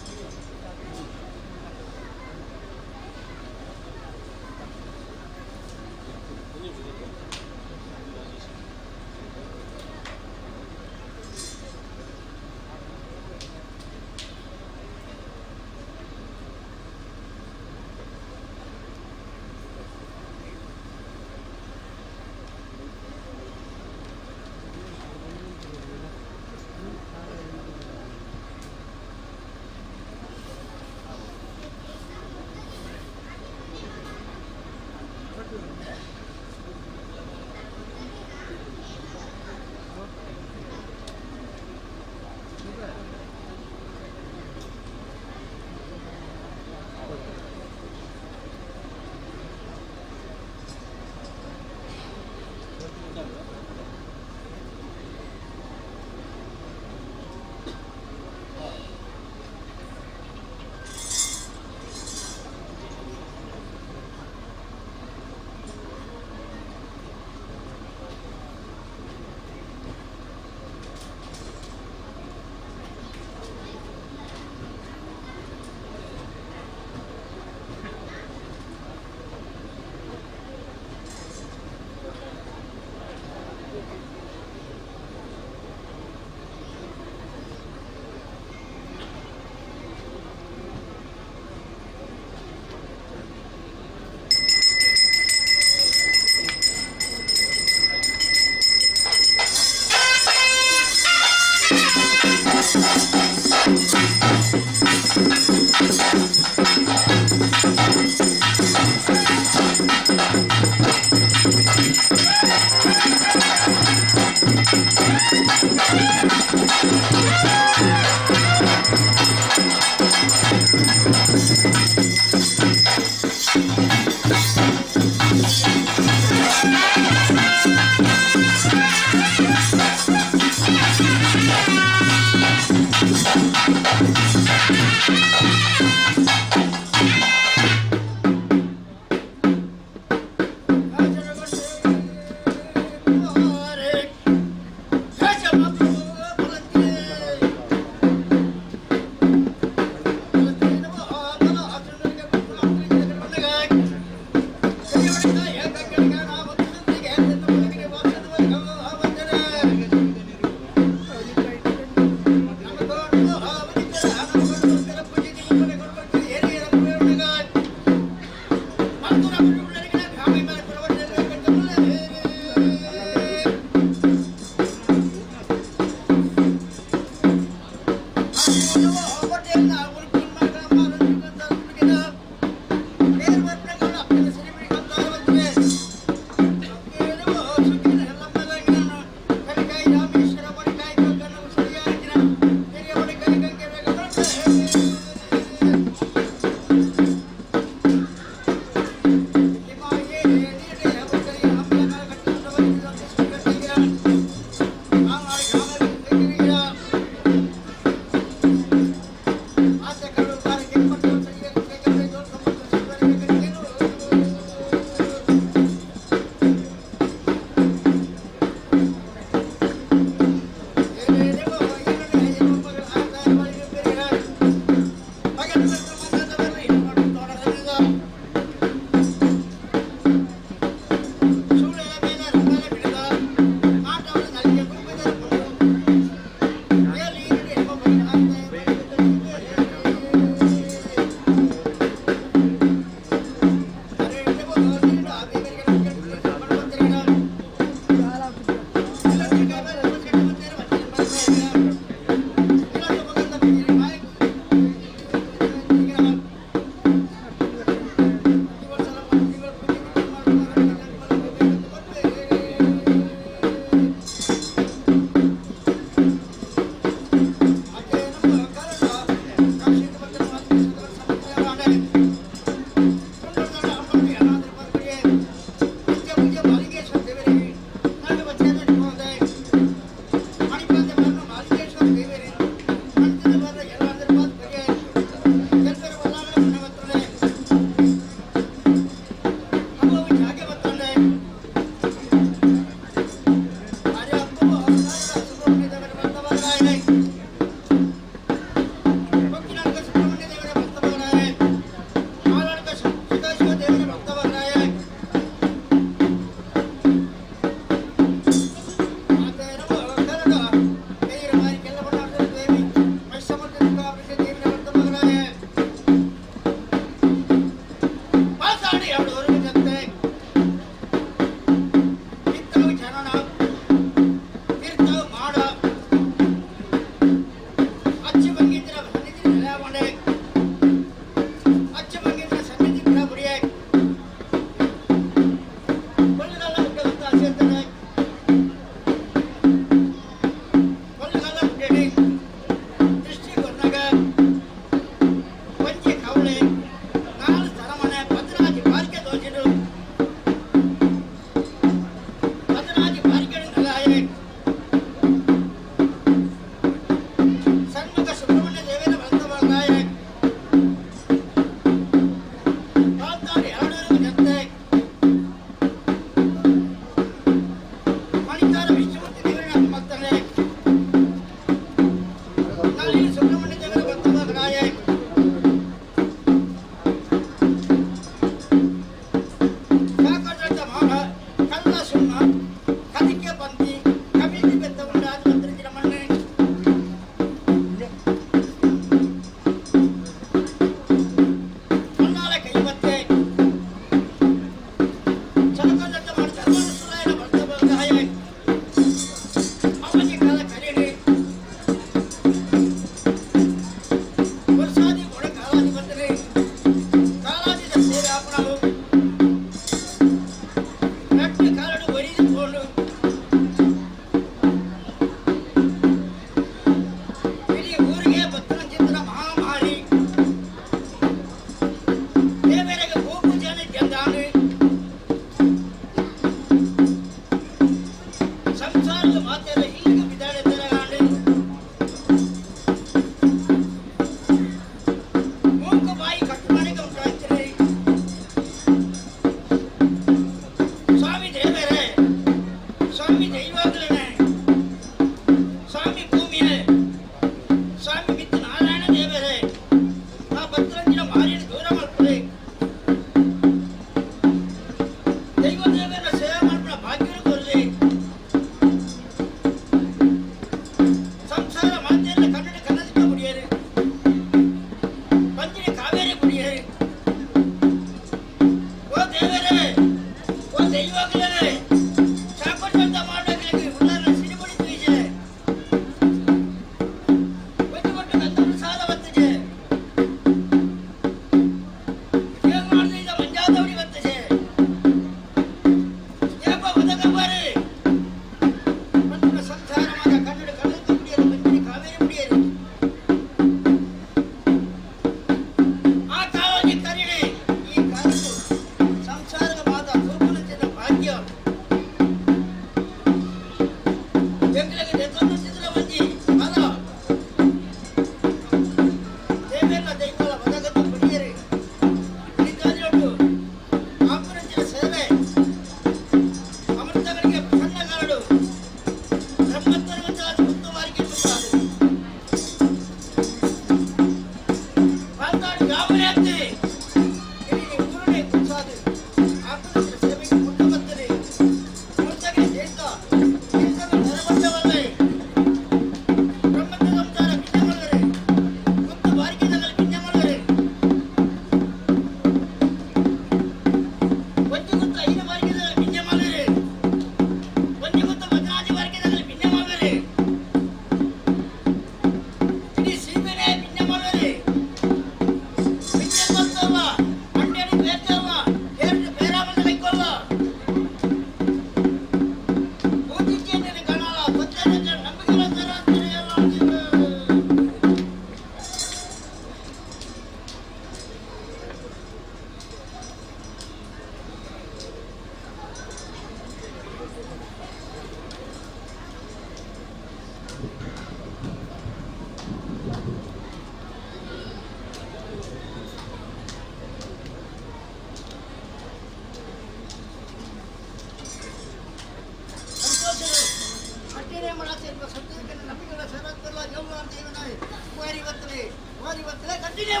ಮಾರಿ ಬರ್ತದೆ ಮಾರಿ ಬರ್ತದೆ ಕಂಟಿನ್ಯೂ.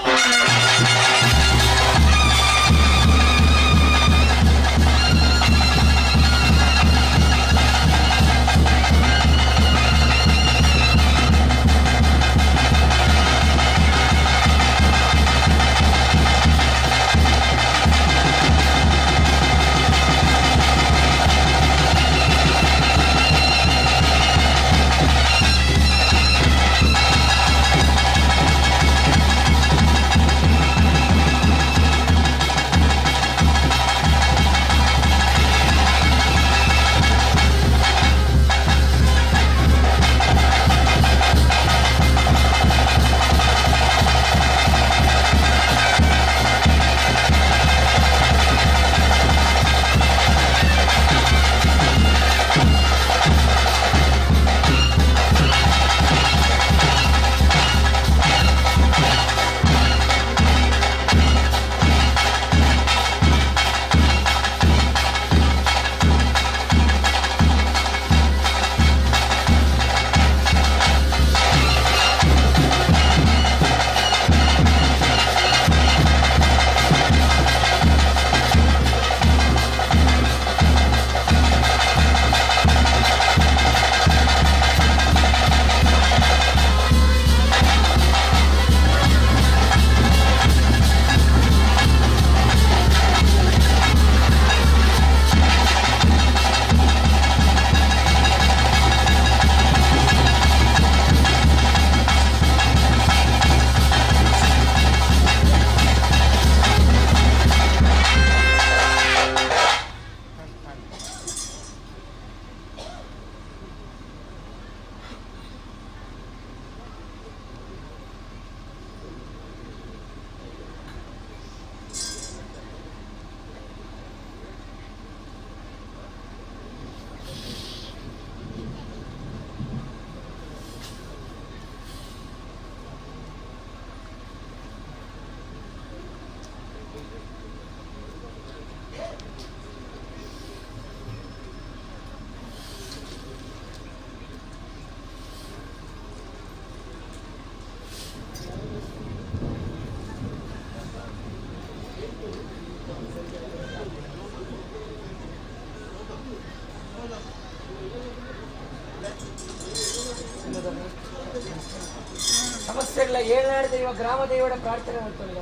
ಸಮಸ್ಯೆಗಳ ಏಳ್ನಾಡು ದೈವ ಗ್ರಾಮ ದೈವಡ ಪ್ರಾರ್ಥನೆ ಮಾಡ್ತಲ್ಲ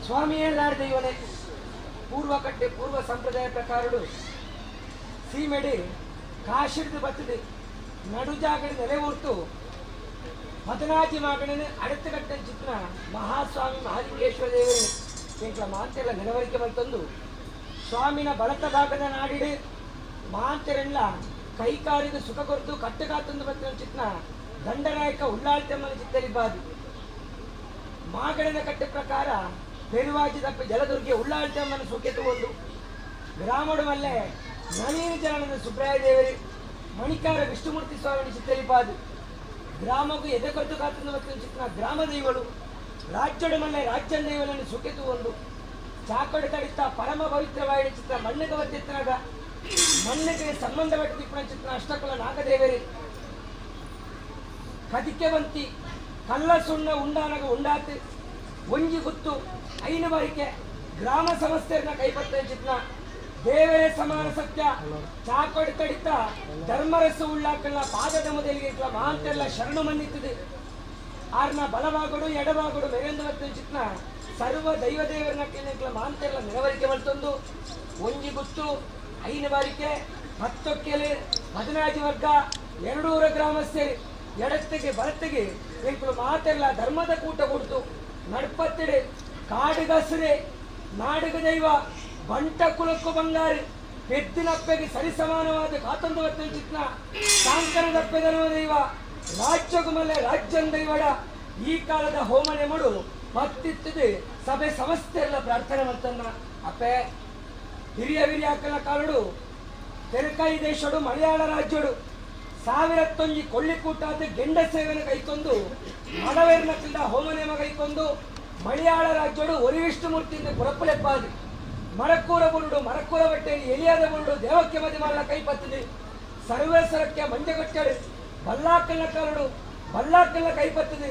ಸ್ವಾಮಿ ಏಳ್ನಾಡು ದೈವನೇ ಪೂರ್ವ ಕಟ್ಟೆ ಪೂರ್ವ ಸಂಪ್ರದಾಯ ಪ್ರಕಾರಡು ಸೀಮೆಡಿ ಕಾಶಿಡ್ದು ಬತ್ತದೆ ನಡುಜಾಗಡಿ ನೆಲೆ ಊರ್ತು ಮದನಾಜಿ ಮಗಣನೆ ಅಡತ ಕಟ್ಟ ಚಿತ್ರ ಮಹಾಸ್ವಾಮಿ ಮಹಾಲಿಂಗೇಶ್ವರ ದೇವರೇ ಎಂಕ್ಲ ಮಾತೆಲ್ಲ ನೆಲವರಿಕೆ ಬಂತಂದು ಸ್ವಾಮಿನ ಬಲತ ಭಾಗದ ನಾಡಿಡಿ ಮಾತೆರೆಲ್ಲ ಕೈಕಾರಿದ ಸುಖ ಕೊರತು ಕಟ್ಟುಕಾತಂದು ಬತ್ತಿನ ಚಿತ್ರ ದಂಡನಾಯಕ ಉಳ್ಳಾಳ್ತೆಮ್ಮನ ಚಿತ್ತರಿಬಾದು ಮಾಗಡನ ಕಟ್ಟೆ ಪ್ರಕಾರ ಪೆರುವಾಜಿ ತಪ್ಪಿ ಜಲದುರ್ಗೆ ಉಳ್ಳಾಳ್ತೆಮ್ಮನ ಸುಖೆತು ಒಂದು ಗ್ರಾಮಡು ಮಲ್ಲೆ ನಳೀನ ಜನನ ಸುಬ್ರಾಯ ದೇವರಿ ಮಣಿಕಾರ ವಿಷ್ಣುಮೂರ್ತಿ ಸ್ವಾಮಿ ಚಿತ್ತರಿಪಾದು ಗ್ರಾಮಕ್ಕೂ ಎದೆ ಕೊರತು ಕಾತಂದು ಬತ್ತಿನ ಚಿತ್ರ ಗ್ರಾಮ ದೈವಳು ರಾಜ್ಯಡು ಮಲ್ಲೆ ರಾಜ್ಯ ದೈವಳನ್ನು ಸುಖೆತು ಒಂದು ಚಾಕಡು ತಡಿತ ಪರಮ ಪವಿತ್ರವಾಯಿನ ಚಿತ್ರ ಮಣ್ಣಿಗೆ ಬತ್ತಿತ್ತನಾಗ ಮಣ್ಣಿಗೆ ಸಂಬಂಧಪಟ್ಟ ಚಿತ್ರ ಅಷ್ಟಕುಲ ನಾಗದೇವರಿ ಕದಿಕೆ ಬಂತಿ ಕಲ್ಲ ಸುಣ್ಣ ಉಂಡಾನಗ ಉಂಡಾತು ಒಂಜಿ ಗುತ್ತು ಐನು ಬಾರಿಕೆ ಗ್ರಾಮ ಸಂಸ್ಥೆಯನ್ನ ಕೈಪತ್ತ ಚಿತ್ರ ದೇವರೇ ಸಮಾನ ಸತ್ಯ ಚಾಕೊಡಿ ತಡಿತ ಧರ್ಮರಸು ಉಳ್ಳಾಕಲ್ಲ ಪಾದದ ಮೊದಲಿಗೆ ಮಹಾಂತೆಲ್ಲ ಶರಣು ಮನ್ನಿತ್ತದೆ ಆರ್ನ ಬಲವಾಗಡು ಎಡವಾಗಡು ಮೆರೆಂದು ಬತ್ತಿನ ಚಿತ್ರ ಸರ್ವ ದೈವ ದೇವರನ್ನ ಕೇಳಿಕ್ಲ ಮಹಾಂತೆಲ್ಲ ನೆರವರಿಕೆ ಮಾಡ್ತಂದು ಒಂಜಿ ಗುತ್ತು ಐನು ಬಾರಿಕೆ ಹತ್ತೊಕ್ಕೆಲೆ 15 ವರ್ಗ 200 ಗ್ರಾಮಸ್ಥರು ಎಡತ್ತಿಗೆ ಬಲತ್ತಿಗೆ ಎಂಕುಲು ಮಾತೆಲ್ಲ ಧರ್ಮದ ಕೂಟ ಕೊಡ್ತು ನಡ್ಪತ್ತಿಡೆ ಕಾಡುಗಸರೆ ನಾಡುಗ ದೈವ ಬಂಟ ಕುಲಕ್ಕು ಬಂಗಾರಿ ಪೆದ್ದಿನಪ್ಪೆಗೆ ಸರಿಸಮಾನವಾದ ಕಾತಂದು ಬತ್ತಿನ ಚಿತ್ರ ಸಾಂಕನದಪ್ಪೆದನುವ ದೈವ ರಾಜ್ಯಗುಮಲ್ಲೆ ರಾಜ್ಯಂ ದೈವಡ ಈ ಕಾಲದ ಹೋಮನೆ ಮಡು ಮತ್ತಿತ್ತದೆ ಸಭೆ ಸಮಸ್ಯೆ ಎಲ್ಲ ಪ್ರಾರ್ಥನೆ ಮಾಡ್ತನ್ನ ಅಪ್ಪೆ ಹಿರಿಯ ಹಿರಿಯಾಕಲ ಕಾಲಡು ತೆರಕಾಯಿ ದೇಶಡು ಮಲಯಾಳ ರಾಜ್ಯಡು 1001 ಕೊಳ್ಳಿಕೂಟಾದ ಗೆಂಡ ಸೇವೆನ ಕೈಕೊಂಡು ಮಡವೇರ್ನಕ್ಕಿಂದ ಹೋಮನೇಮ ಕೈಕೊಂಡು ಮಲಯಾಳ ರಾಜ್ಯಡು ಒರಿವಿಷ್ಣುಮೂರ್ತಿಯಿಂದ ಪುರಪ್ಪಲೆಪ್ಪಾದಿ ಮರಕ್ಕೂರ ಬುರುಡು ಮರಕ್ಕೂರ ಬಟ್ಟೆಯಲ್ಲಿ ಎಲಿಯಾದ ಬುರುಡು ದೇವಕ್ಕೆ ಮದಿಮಾಲ ಕೈಪತ್ತಿದೆ ಸರ್ವೇಶ್ವರಕ್ಕೆ ಮಂಜಗಟ್ಟಡು ಬಲ್ಲಾಕಲ್ಲ ಕಾಲುಡು ಬಲ್ಲಾಕಲ್ಲ ಕೈಪತ್ತದೆ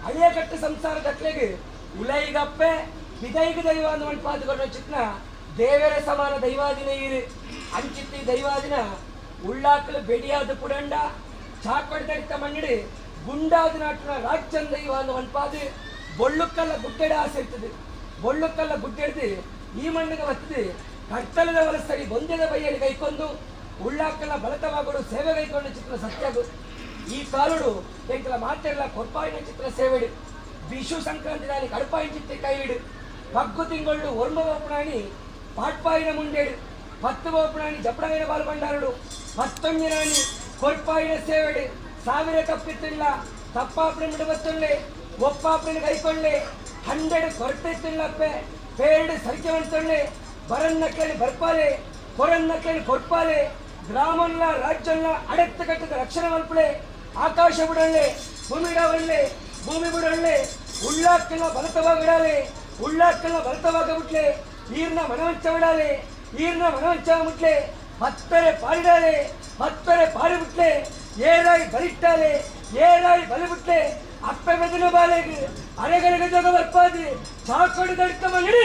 ಅಳಿಯ ಕಟ್ಟು ಸಂಸಾರ ದಕ್ಲೆಗೆ ಉಲೈಗಪ್ಪೆ ಬಿದೈಗ ದೈವ ಅಂದ ಮಣ್ಪಾದುಕೊಂಡು ಚಿತ್ನ ದೇವರ ಸಮಾನ ದೈವಾದಿನ ಇರು ಅಂಚಿತ್ತಿ ದೈವಾದಿನ ಉಳ್ಳಾಕಲು ಬೆಡಿಯಾದ ಪುಡಂಡ ಚಾಕೊಡ್ದಡಿತ ಮಣ್ಣಿಡು ಗುಂಡಾದ ನಾಟಿನ ರಾಜ್ಯನ್ ದೈವ ಅಂದ ಮಣ್ಪಾದು ಬೊಳ್ಳುಕ್ಕಲ್ಲ ಗುಡ್ಡೆಡ ಆಸೆ ಇರ್ತದೆ ಬೊಳ್ಳುಕ್ಕಲ್ಲ ಗುಡ್ಡೆಡ್ದು ಈ ಮಣ್ಣಿಗೆ ಬರ್ತದೆ ಕರ್ತಲದ ವಲಸರಿ ಬೊಂದೆದ ಬೈಯಲ್ಲಿ ಕೈಕೊಂಡು ಉಳ್ಳಾಕಲ್ಲ ಬಲತವಾಗಡು ಸೇವೆ ಕೈಕೊಂಡು ಚಿತ್ರ ಸತ್ಯಗು ಈ ಕಾಲುಡು ಎಂಕಲ ಮಾತೆಲ್ಲ ಕೊರ್ಪಾಯಿನ ಚಿತ್ರ ಸೇವೆಡು ವಿಷು ಸಂಕ್ರಾಂತಿ ದಾನಿ ಕಡಪಾಯಿನ ಚಿತ್ರ ಕೈಯಿಡು ಪಗ್ಗು ತಿಂಗಳು ಒರ್ಮ ಬೋಪಣಾಣಿ ಪಾಟ್ಪಾಯಿನ ಮುಂಡೇಡು ಪತ್ತು ಬೋಪಣಾಣಿ ಜಪಡಾಯಿನ ಬಾಲ್ಬಂಡಾರುಡು ಪತ್ತೊಂಜಿನಾಣಿ ಕೊರ್ಪಾಯಿನ ಸೇವೆಡು ಸಾವಿರ ತಪ್ಪಿತ್ತಿಲ್ಲ ತಪ್ಪಾಪಣೆ ಬಿಡುವತ್ತೊಳ್ಳೆ ಒಪ್ಪಾಪಣೆ ಕೈಕೊಳ್ಳೆ ಹಂಡೆಡು ಕೊರತೆ ತಿಲ್ಲಪ್ಪೆ ಪೇರಡು ಸರಿಕೆ ಮಂತೊಳ್ಳೆ ಬರನ್ನ ಕೇಳಿ ಬರ್ಪಾಲೆ ಕೊರನ್ನ ಕೇಳಿ ಕೊರ್ಪಾಲೆ ಗ್ರಾಮನ್ನ ರಾಜ್ಯನ್ನ ಅಡೆತ್ತ ಕಟ್ಟದ ರಕ್ಷಣೆ ಮಲ್ಪಳೆ ಆಕಾಶ ಬಿಡೊಳ್ಳೆ ಭೂಮಿಡವಳ್ಳೆ ಭೂಮಿ ಬಿಡೊಳ್ಳೆ ಉಳ್ಳಾಕ್ಕೆಲ್ಲ ಬಲತವಾಗಿಡಾಲೆ ಉಳ್ಳಾಕ್ಕೆಲ್ಲ ಬಲತವಾಗ ಬಿಟ್ಲೆ ಈರ್ನ ಮನವಂಚ ಬಿಡಾಲೆ ಈರ್ನ ಮನವಂಚ ಮುಟ್ಲೆ ಹತ್ತರೆ ಪಾರಿಡಾಲೆ ಹತ್ತರೆ ಪಾರಿ ಬಿಟ್ಲೆ ಏರಾಯಿ ಬಲಿಟ್ಟಾಲೆ ಏರಾಯಿ ಬಲಿ ಬಿಟ್ಲೆ ಅಪ್ಪೆ ಬೆದನ ಬಾಲೆಗೆ ಅರೆಗಳಿಗೆ ಜೋಗ ಬರ್ಪಾದಿ ಚಾಕೊಡಿ ದಡ್ಕ ಮಂಡಿ.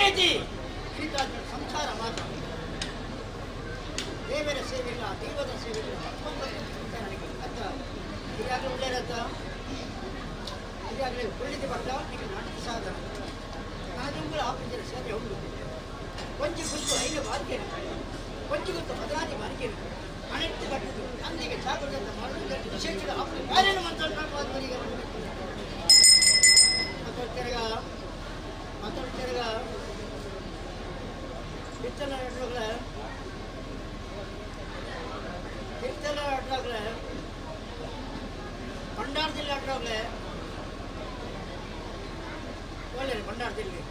ರೀತಿ ಸಂಸಾರ ಮಾತ್ರ ದೇವರ ಸೇವೆ ಇಲ್ಲ, ದೈವದ ಸೇವೆ ಇಲ್ಲ. ಅತ್ತ ಈಗಾಗಲೇ ಒಳ್ಳೆಯದತ್ತ ಈಗಾಗಲೇ ಒಳ್ಳೆದು ಬರ್ತಾ ಈಗ ನಾಟಕ ಸಾಧನ ನಾನುಗಳ ಆಫೀಸರ ಸೇವೆ ಉಂಟು. ಕೊಂಚ ಗೊತ್ತು 5 ಬಾರಿಕೆ, ಕೊಂಚ ಗೊತ್ತು 16 ಬಾರಿಕೆ ಅನೆಟ್ಟು ಕಟ್ಟುದು ಅಂದಿಗೆ ಜಾಗೃತ ಮಾಡುವುದು ವಿಶೇಷ ಆಫೀಸ್ ಕಾರ್ಯನ ಮಾತಾಡ್ತಾರೆ. ಮಾತಾಡ್ತಿರಗ ಮಾತಾಡ್ತಿರಗ ಬಿತ್ತಲ ತಿರ್ತಲ ಆಡ್ಲಾಗ್ಲೆ ಭಂಡಾರದಲ್ಲಿ ಆಡ್ಲಾಗ್ಲೆ ಒಳ್ಳೆ ಭಂಡಾರದಲ್ಲಿ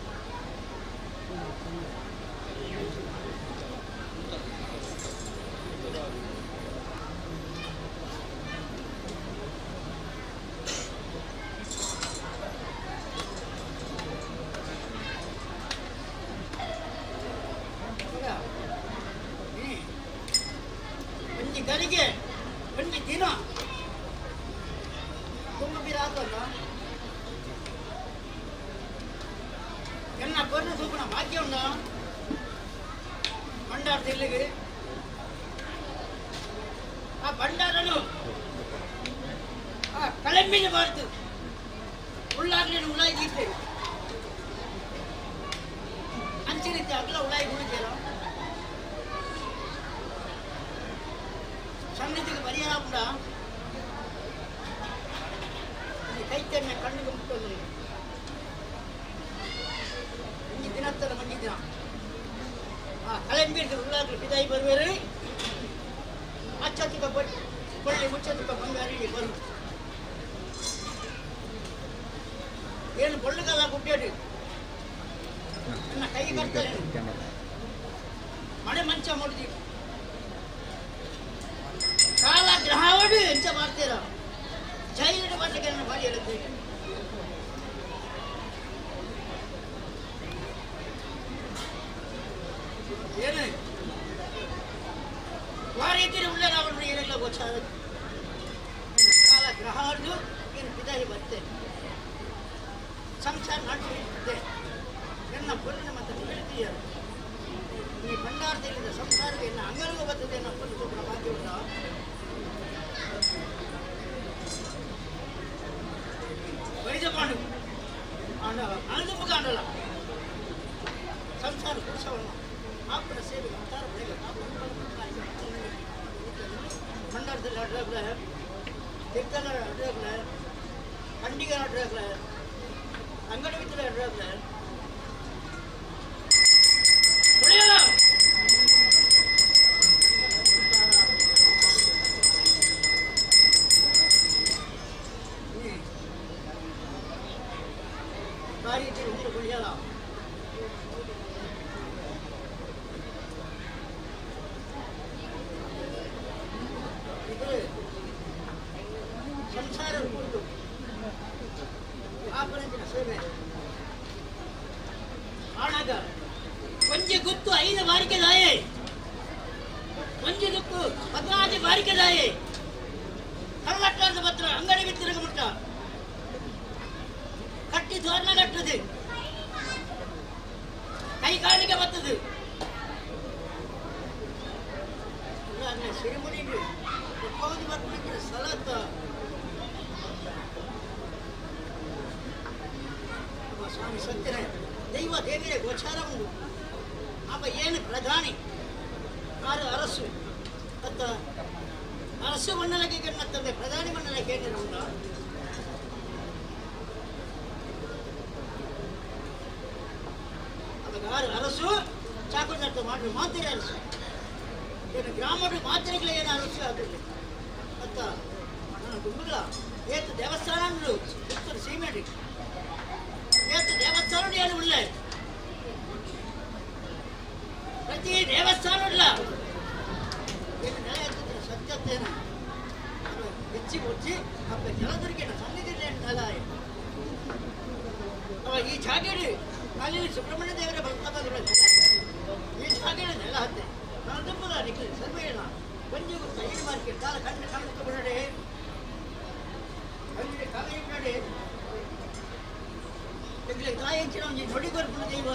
ಒಂಜಿ ಗರಿಗೆ ಒಂಜಿ ದಿನ ತುಂಬ ಬಿರಾತಲ್ಲ ಎಲ್ಲ ಕೊರ್ನ ಸೂಪನ ಭಾಗ್ಯ ಉಂಡ ಭಂಡಾರ ಇಲ್ಲಿಗೆ ಆ ಭಂಡಾರನು ಆ ಕಳಂಬಿನ ಬಾರ್ತು ಉಳ್ಳಾಗ್ಲಿ ಉಳಾಗಿ ಅಂಚಿನ ಅಗ್ಲ ಉಳಾಯಿ ಉಳಿದೇರೋ ಸನ್ನಿಧಿಗೆ ಬರಿಯಾಪುರ ಕೈತನ್ನ ಕಣ್ಣಿಗೆ ಮುಟ್ಟೋದು ಒಂಜಿ ದಿನತ್ತದ ಮಂಜಿ ದಿನ ಆ ಕಳಂಬಿರ್ದು ಉಳ್ಳಾಗ್ಲು ಬಿದಾಯಿ ಬರುವೇರಿ ಅಚ್ಚ ತುಕ ಕೊಳ್ಳಿ ಮುಚ್ಚ ತುಕ ಬಂಗಾರಿ ಬರು ಏನು ಬೊಳ್ಳುಗಲ್ಲ ಗುಡ್ಡೇಡು ನನ್ನ ಕೈ ಕಟ್ತಾರೆ ಮಳೆ ಮಂಚ ಮುಡಿದಿ ಕಾಲ ಗ್ರಹವಡು ಎಂಚ ಮಾಡ್ತೀರ ಜೈಲಿನ ಮಾಡ್ಲಿಕ್ಕೆ ನನ್ನ ಬಾಡಿ ಹೇಳುತ್ತೆ. ಏನು ವಾರೀತಿರಿ ಉಳ್ಳ ನಾವು ಏನೆಲ್ಲ ಗೋಚಾರ ಕಾಲ ಗ್ರಹವಡು ಏನು ಬಿದಾಯಿ ಬರ್ತೇನೆ ಸಂಸಾರ ನಡೆಸಿದ್ದೆ ನನ್ನ ಪೊಲ್ಲಿನ ಮತ್ತೆ ಹೇಳ್ತೀಯ ಈ ಭಂಡಾರದಲ್ಲಿದ್ದ ಸಂಸಾರಕ್ಕೆ ಎನ್ನ ಅಂಗನಿಗೂ ಬರ್ತದೆ ನನ್ನ ಪೊಲ್ಲಿ ಕೊಬ್ಬರ ಭಾಗ್ಯ ಉಂಟ ವೈದ್ಯ ಪಾಂಡು ಅಣದುಪ್ಪು ಕಾಣಲ್ಲ ಸಂಸಾರ ಪುರುಷವನ್ನು ಆಪನ ಸೇವೆಗೆ ಅವತಾರ ಬೆಳೆಗೆ ಭಂಡಾರದಲ್ಲಿ ಅಡ್ರಾಗ್ಲೆ ತೀರ್ಥನ ಅಡ್ರಾಗ್ಲೆ ಪಂಡಿಗೆ ಅಡ್ರಾಗ್ಲೆ ಅಂಗಡಿ ಬಿತ್ತಲೆ ಅಡ್ರಾಗ್ಲೆ ಸಂಸಾರ ಸೇವೆ ಆಣಾಗ ಒಂಜಿ ಗುತ್ತು 5 ಬಾರಿಕೆ ದಾಯೆ ಒಂಜಿ ಗುತ್ತು 14 ಬಾರಿಕೆ ದಾಯೆ ಕಳ್ಳಟ್ಟಾದ ಪತ್ರ ಅಂಗಡಿ ಬಿತ್ತಿರಗ ಮುಟ್ಟ ಕಟ್ಟಿ ತೋರಣ ಕಟ್ಟುದು ಕೈ ಕಾಲಿಗೆ ಬರ್ತದೆ ಸಿರಿಮುಡಿಗೆ ಬರ್ಲಿಕ್ಕೆ ಸಲತ್ತ ಸ್ವಾಮಿ ಸತ್ಯನೇ ದೈವ ದೇವಿಯ ಗೋಚಾರ ಉಂಟು. ಆಪ ಏನು ಪ್ರಧಾನಿ ಆರು ಅರಸು ಅತ್ತ ಅರಸು ಮಣ್ಣಲಕ್ಕೆ ಮತ್ತಂದೆ ಪ್ರಧಾನಿ ಮಣ್ಣಲಕ್ಕೆ ಏನಿಲ್ಲ ಉಂಟು. ಅದಕ್ಕೆ ಆರು ಅರಸು ಚಾಕು ನಟ್ಟು ಮಾಡಿ ಮಾತ್ರೆ ಅರಸು ಏನು ಗ್ರಾಮದ ಮಾತ್ರೆಗಳ ಏನು ಅರಸು ಆಗಲಿ ಅತ್ತ ನನ್ನ ಗುಂಬುಗಳ ಏತು ದೇವಸ್ಥಾನ ಉತ್ತರ ಸೀಮೆಡಿ ಏತು ದೇವಸ್ಥಾನ ಏನು ಉಳ್ಳೆ ಪ್ರತಿ ದೇವಸ್ಥಾನ ಇಲ್ಲ ಏನು ನೆಲೆ ಎತ್ತಿದ್ರೆ ಸತ್ಯತ್ತೇನು ಹೆಚ್ಚಿ ಮುಚ್ಚಿ ಅಪ್ಪ ಜಲದುರ್ಗಿನ ಸನ್ನಿಧಿ ನೆಲ ಅವ ಈ ಜಾಗೇಡಿ ಅಲ್ಲಿ ಸುಬ್ರಹ್ಮಣ್ಯ ದೇವರ ಭಕ್ತ ಈ ಜಾಗೇಡಿ ನೆಲ ಹತ್ತೆ ನಾನು ತುಂಬದ ನಿಖಿಲ್ ಸರ್ವೇಣ ಒಂಜಿ ಐದು ಮಾರ್ಕೆಟ್ ಕಾಲ ಕಣ್ಣು ಕಣ್ಣು ಬಿಡಡೆ ಕಣ್ಣಿಗೆ ಕಾಲ ಬಿಡಡೆ ತಾಯಿ ಹೆಚ್ಚಿನ ಒಂಜಿ ನೊಡಿ ಕೊರ್ಪುನ ದೈವ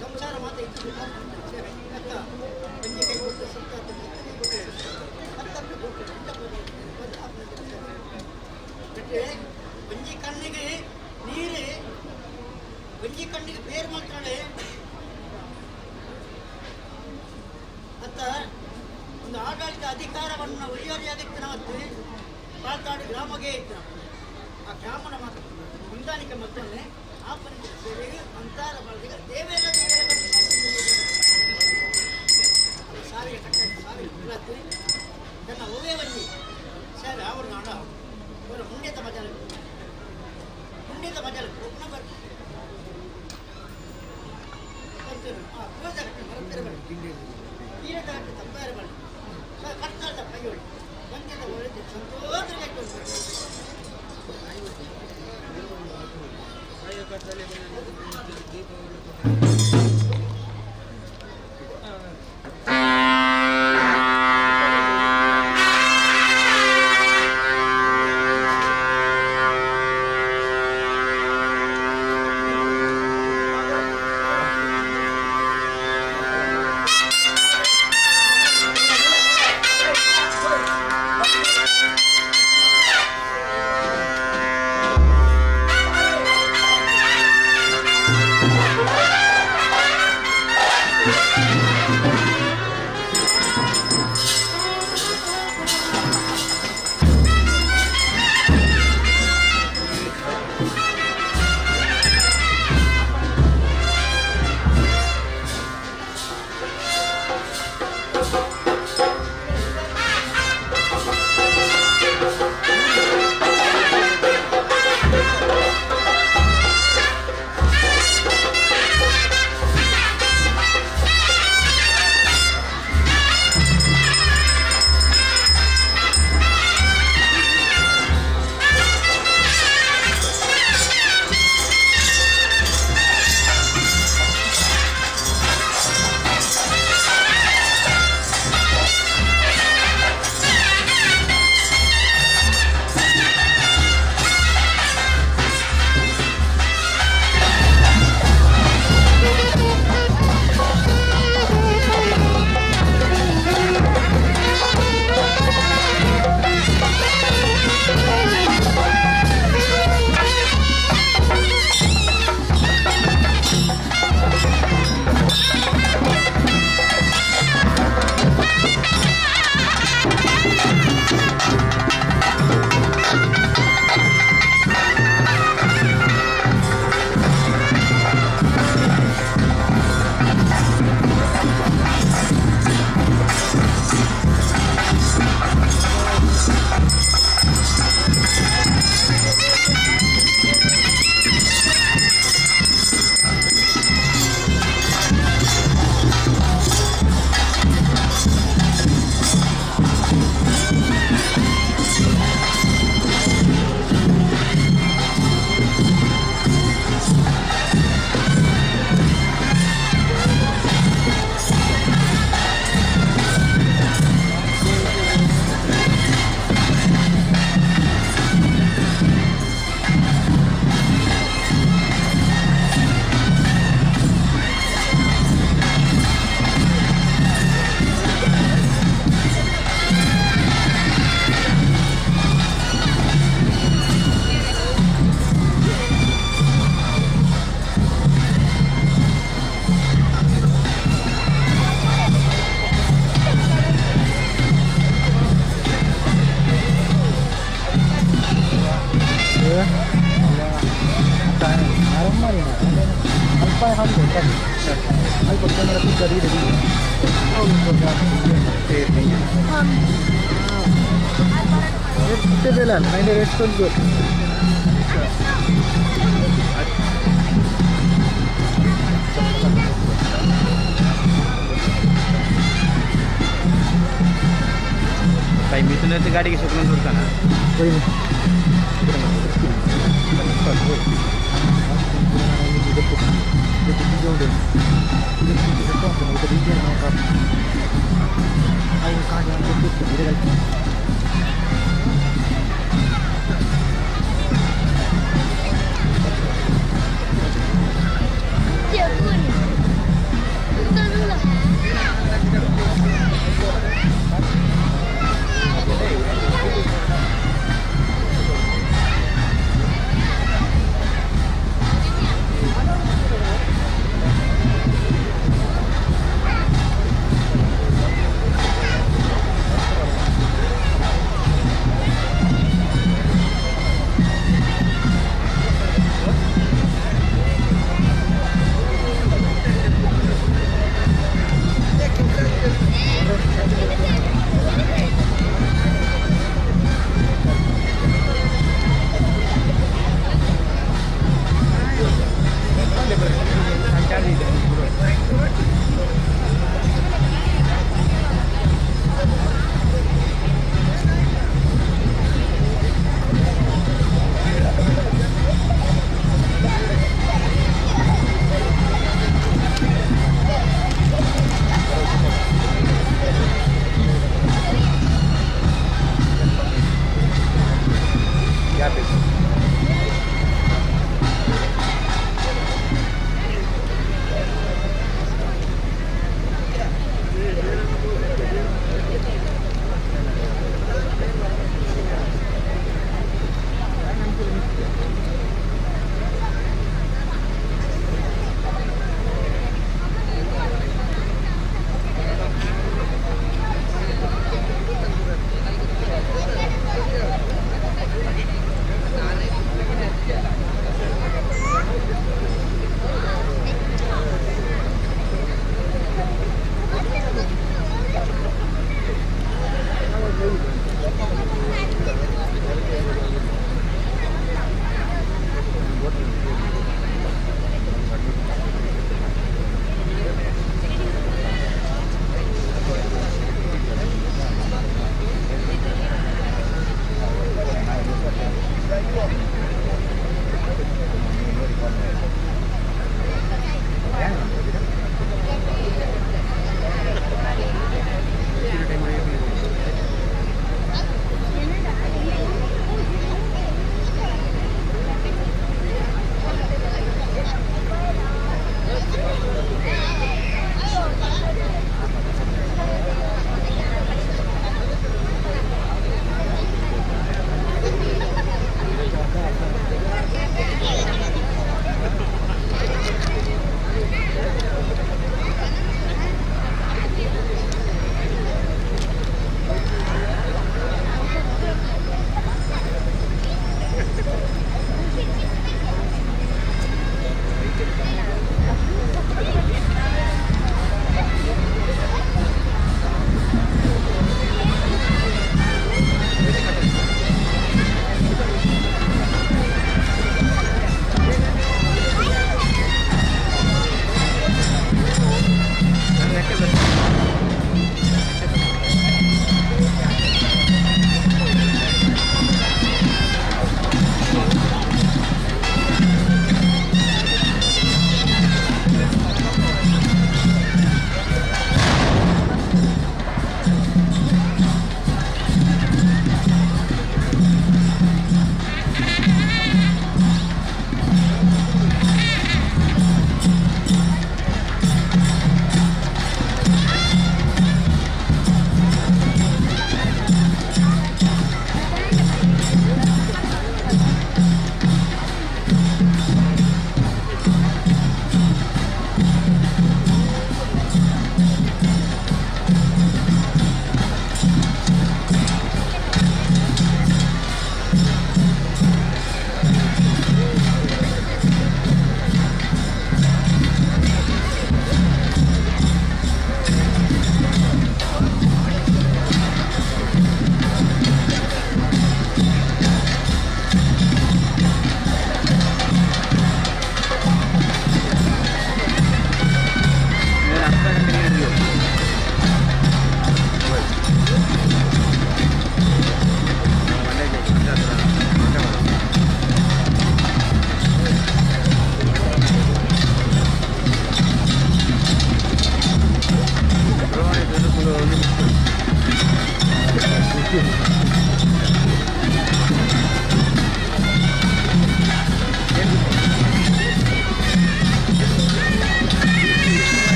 ಸಂಸಾರ ಮಾತ್ರ ಇತ್ತು ಒಂಜಿ ಕಣ್ಣಿಗೆ ನೀರು ಒಂಜಿ ಕಣ್ಣಿಗೆ ಬೇರೆ ಮಾತ್ರ ಅತ್ತ ಒಂದು ಆಡಳಿತ ಅಧಿಕಾರವನ್ನು ಒಯ್ಯೋರಿಯಾಗಿತ್ತು ನಾವು ಪಾಲ್ತಾಡು ಗ್ರಾಮಗೆ ಇತ್ತು ಆ ಗ್ರಾಮನ ಮಾತ್ರ ಹೊಂದಾಣಿಕೆ ಮತ್ತೊಮ್ಮೆ ಆ ಪಂಚಾಯತ್ ಸೇವೆಗೆ ಅಂತಾರ ಬಳಸಿದ ದೇವೇಂದ್ರ ಸಾವಿರ ಕಟ್ಟ ಸಾವಿರ ಕುಲತ್ತಿ ತನ್ನ ಒವೇ ಬಂದಿ ಸೇವೆ ಅವರು ನಾಡ ಅವರ ಮುಂಡೆತ ಮಜಲು ಮುಂಡೆತ ಮಜಲು ಒಬ್ಬನ ಬರ್ತಾರೆ ಆ ಕೋದ ಕಟ್ಟ ಮರತ್ತರ ಬಳಿ ತೀರದ ಕಟ್ಟ ತಪ್ಪಾರ ಬಳಿ ಕಟ್ಟಾದ ಕೈಯೊಳಿ ಒಂದೆದ ಒಳ್ಳೆ ಸಂತೋಷ ಗಾಡಿಗೆ ಶುಕ್ರನ್ ಕೊಡ್ತಾನ ದಿಂಜ ಉಂಡು ಸೆಟ್ ಉಂಟು ಬೊಕ ದಿಂಜ ಅವು ಕಾಂಡೆ ಒಂಜಿ ಇತ್ತು ಇಡೆ.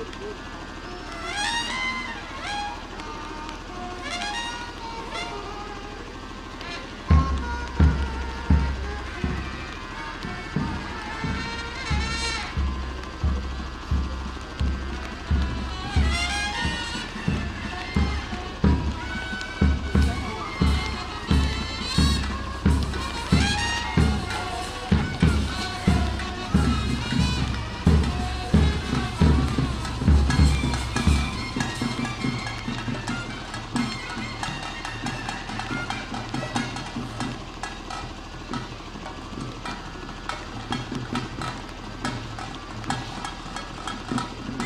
ಬೋಡು ಬೋಡು.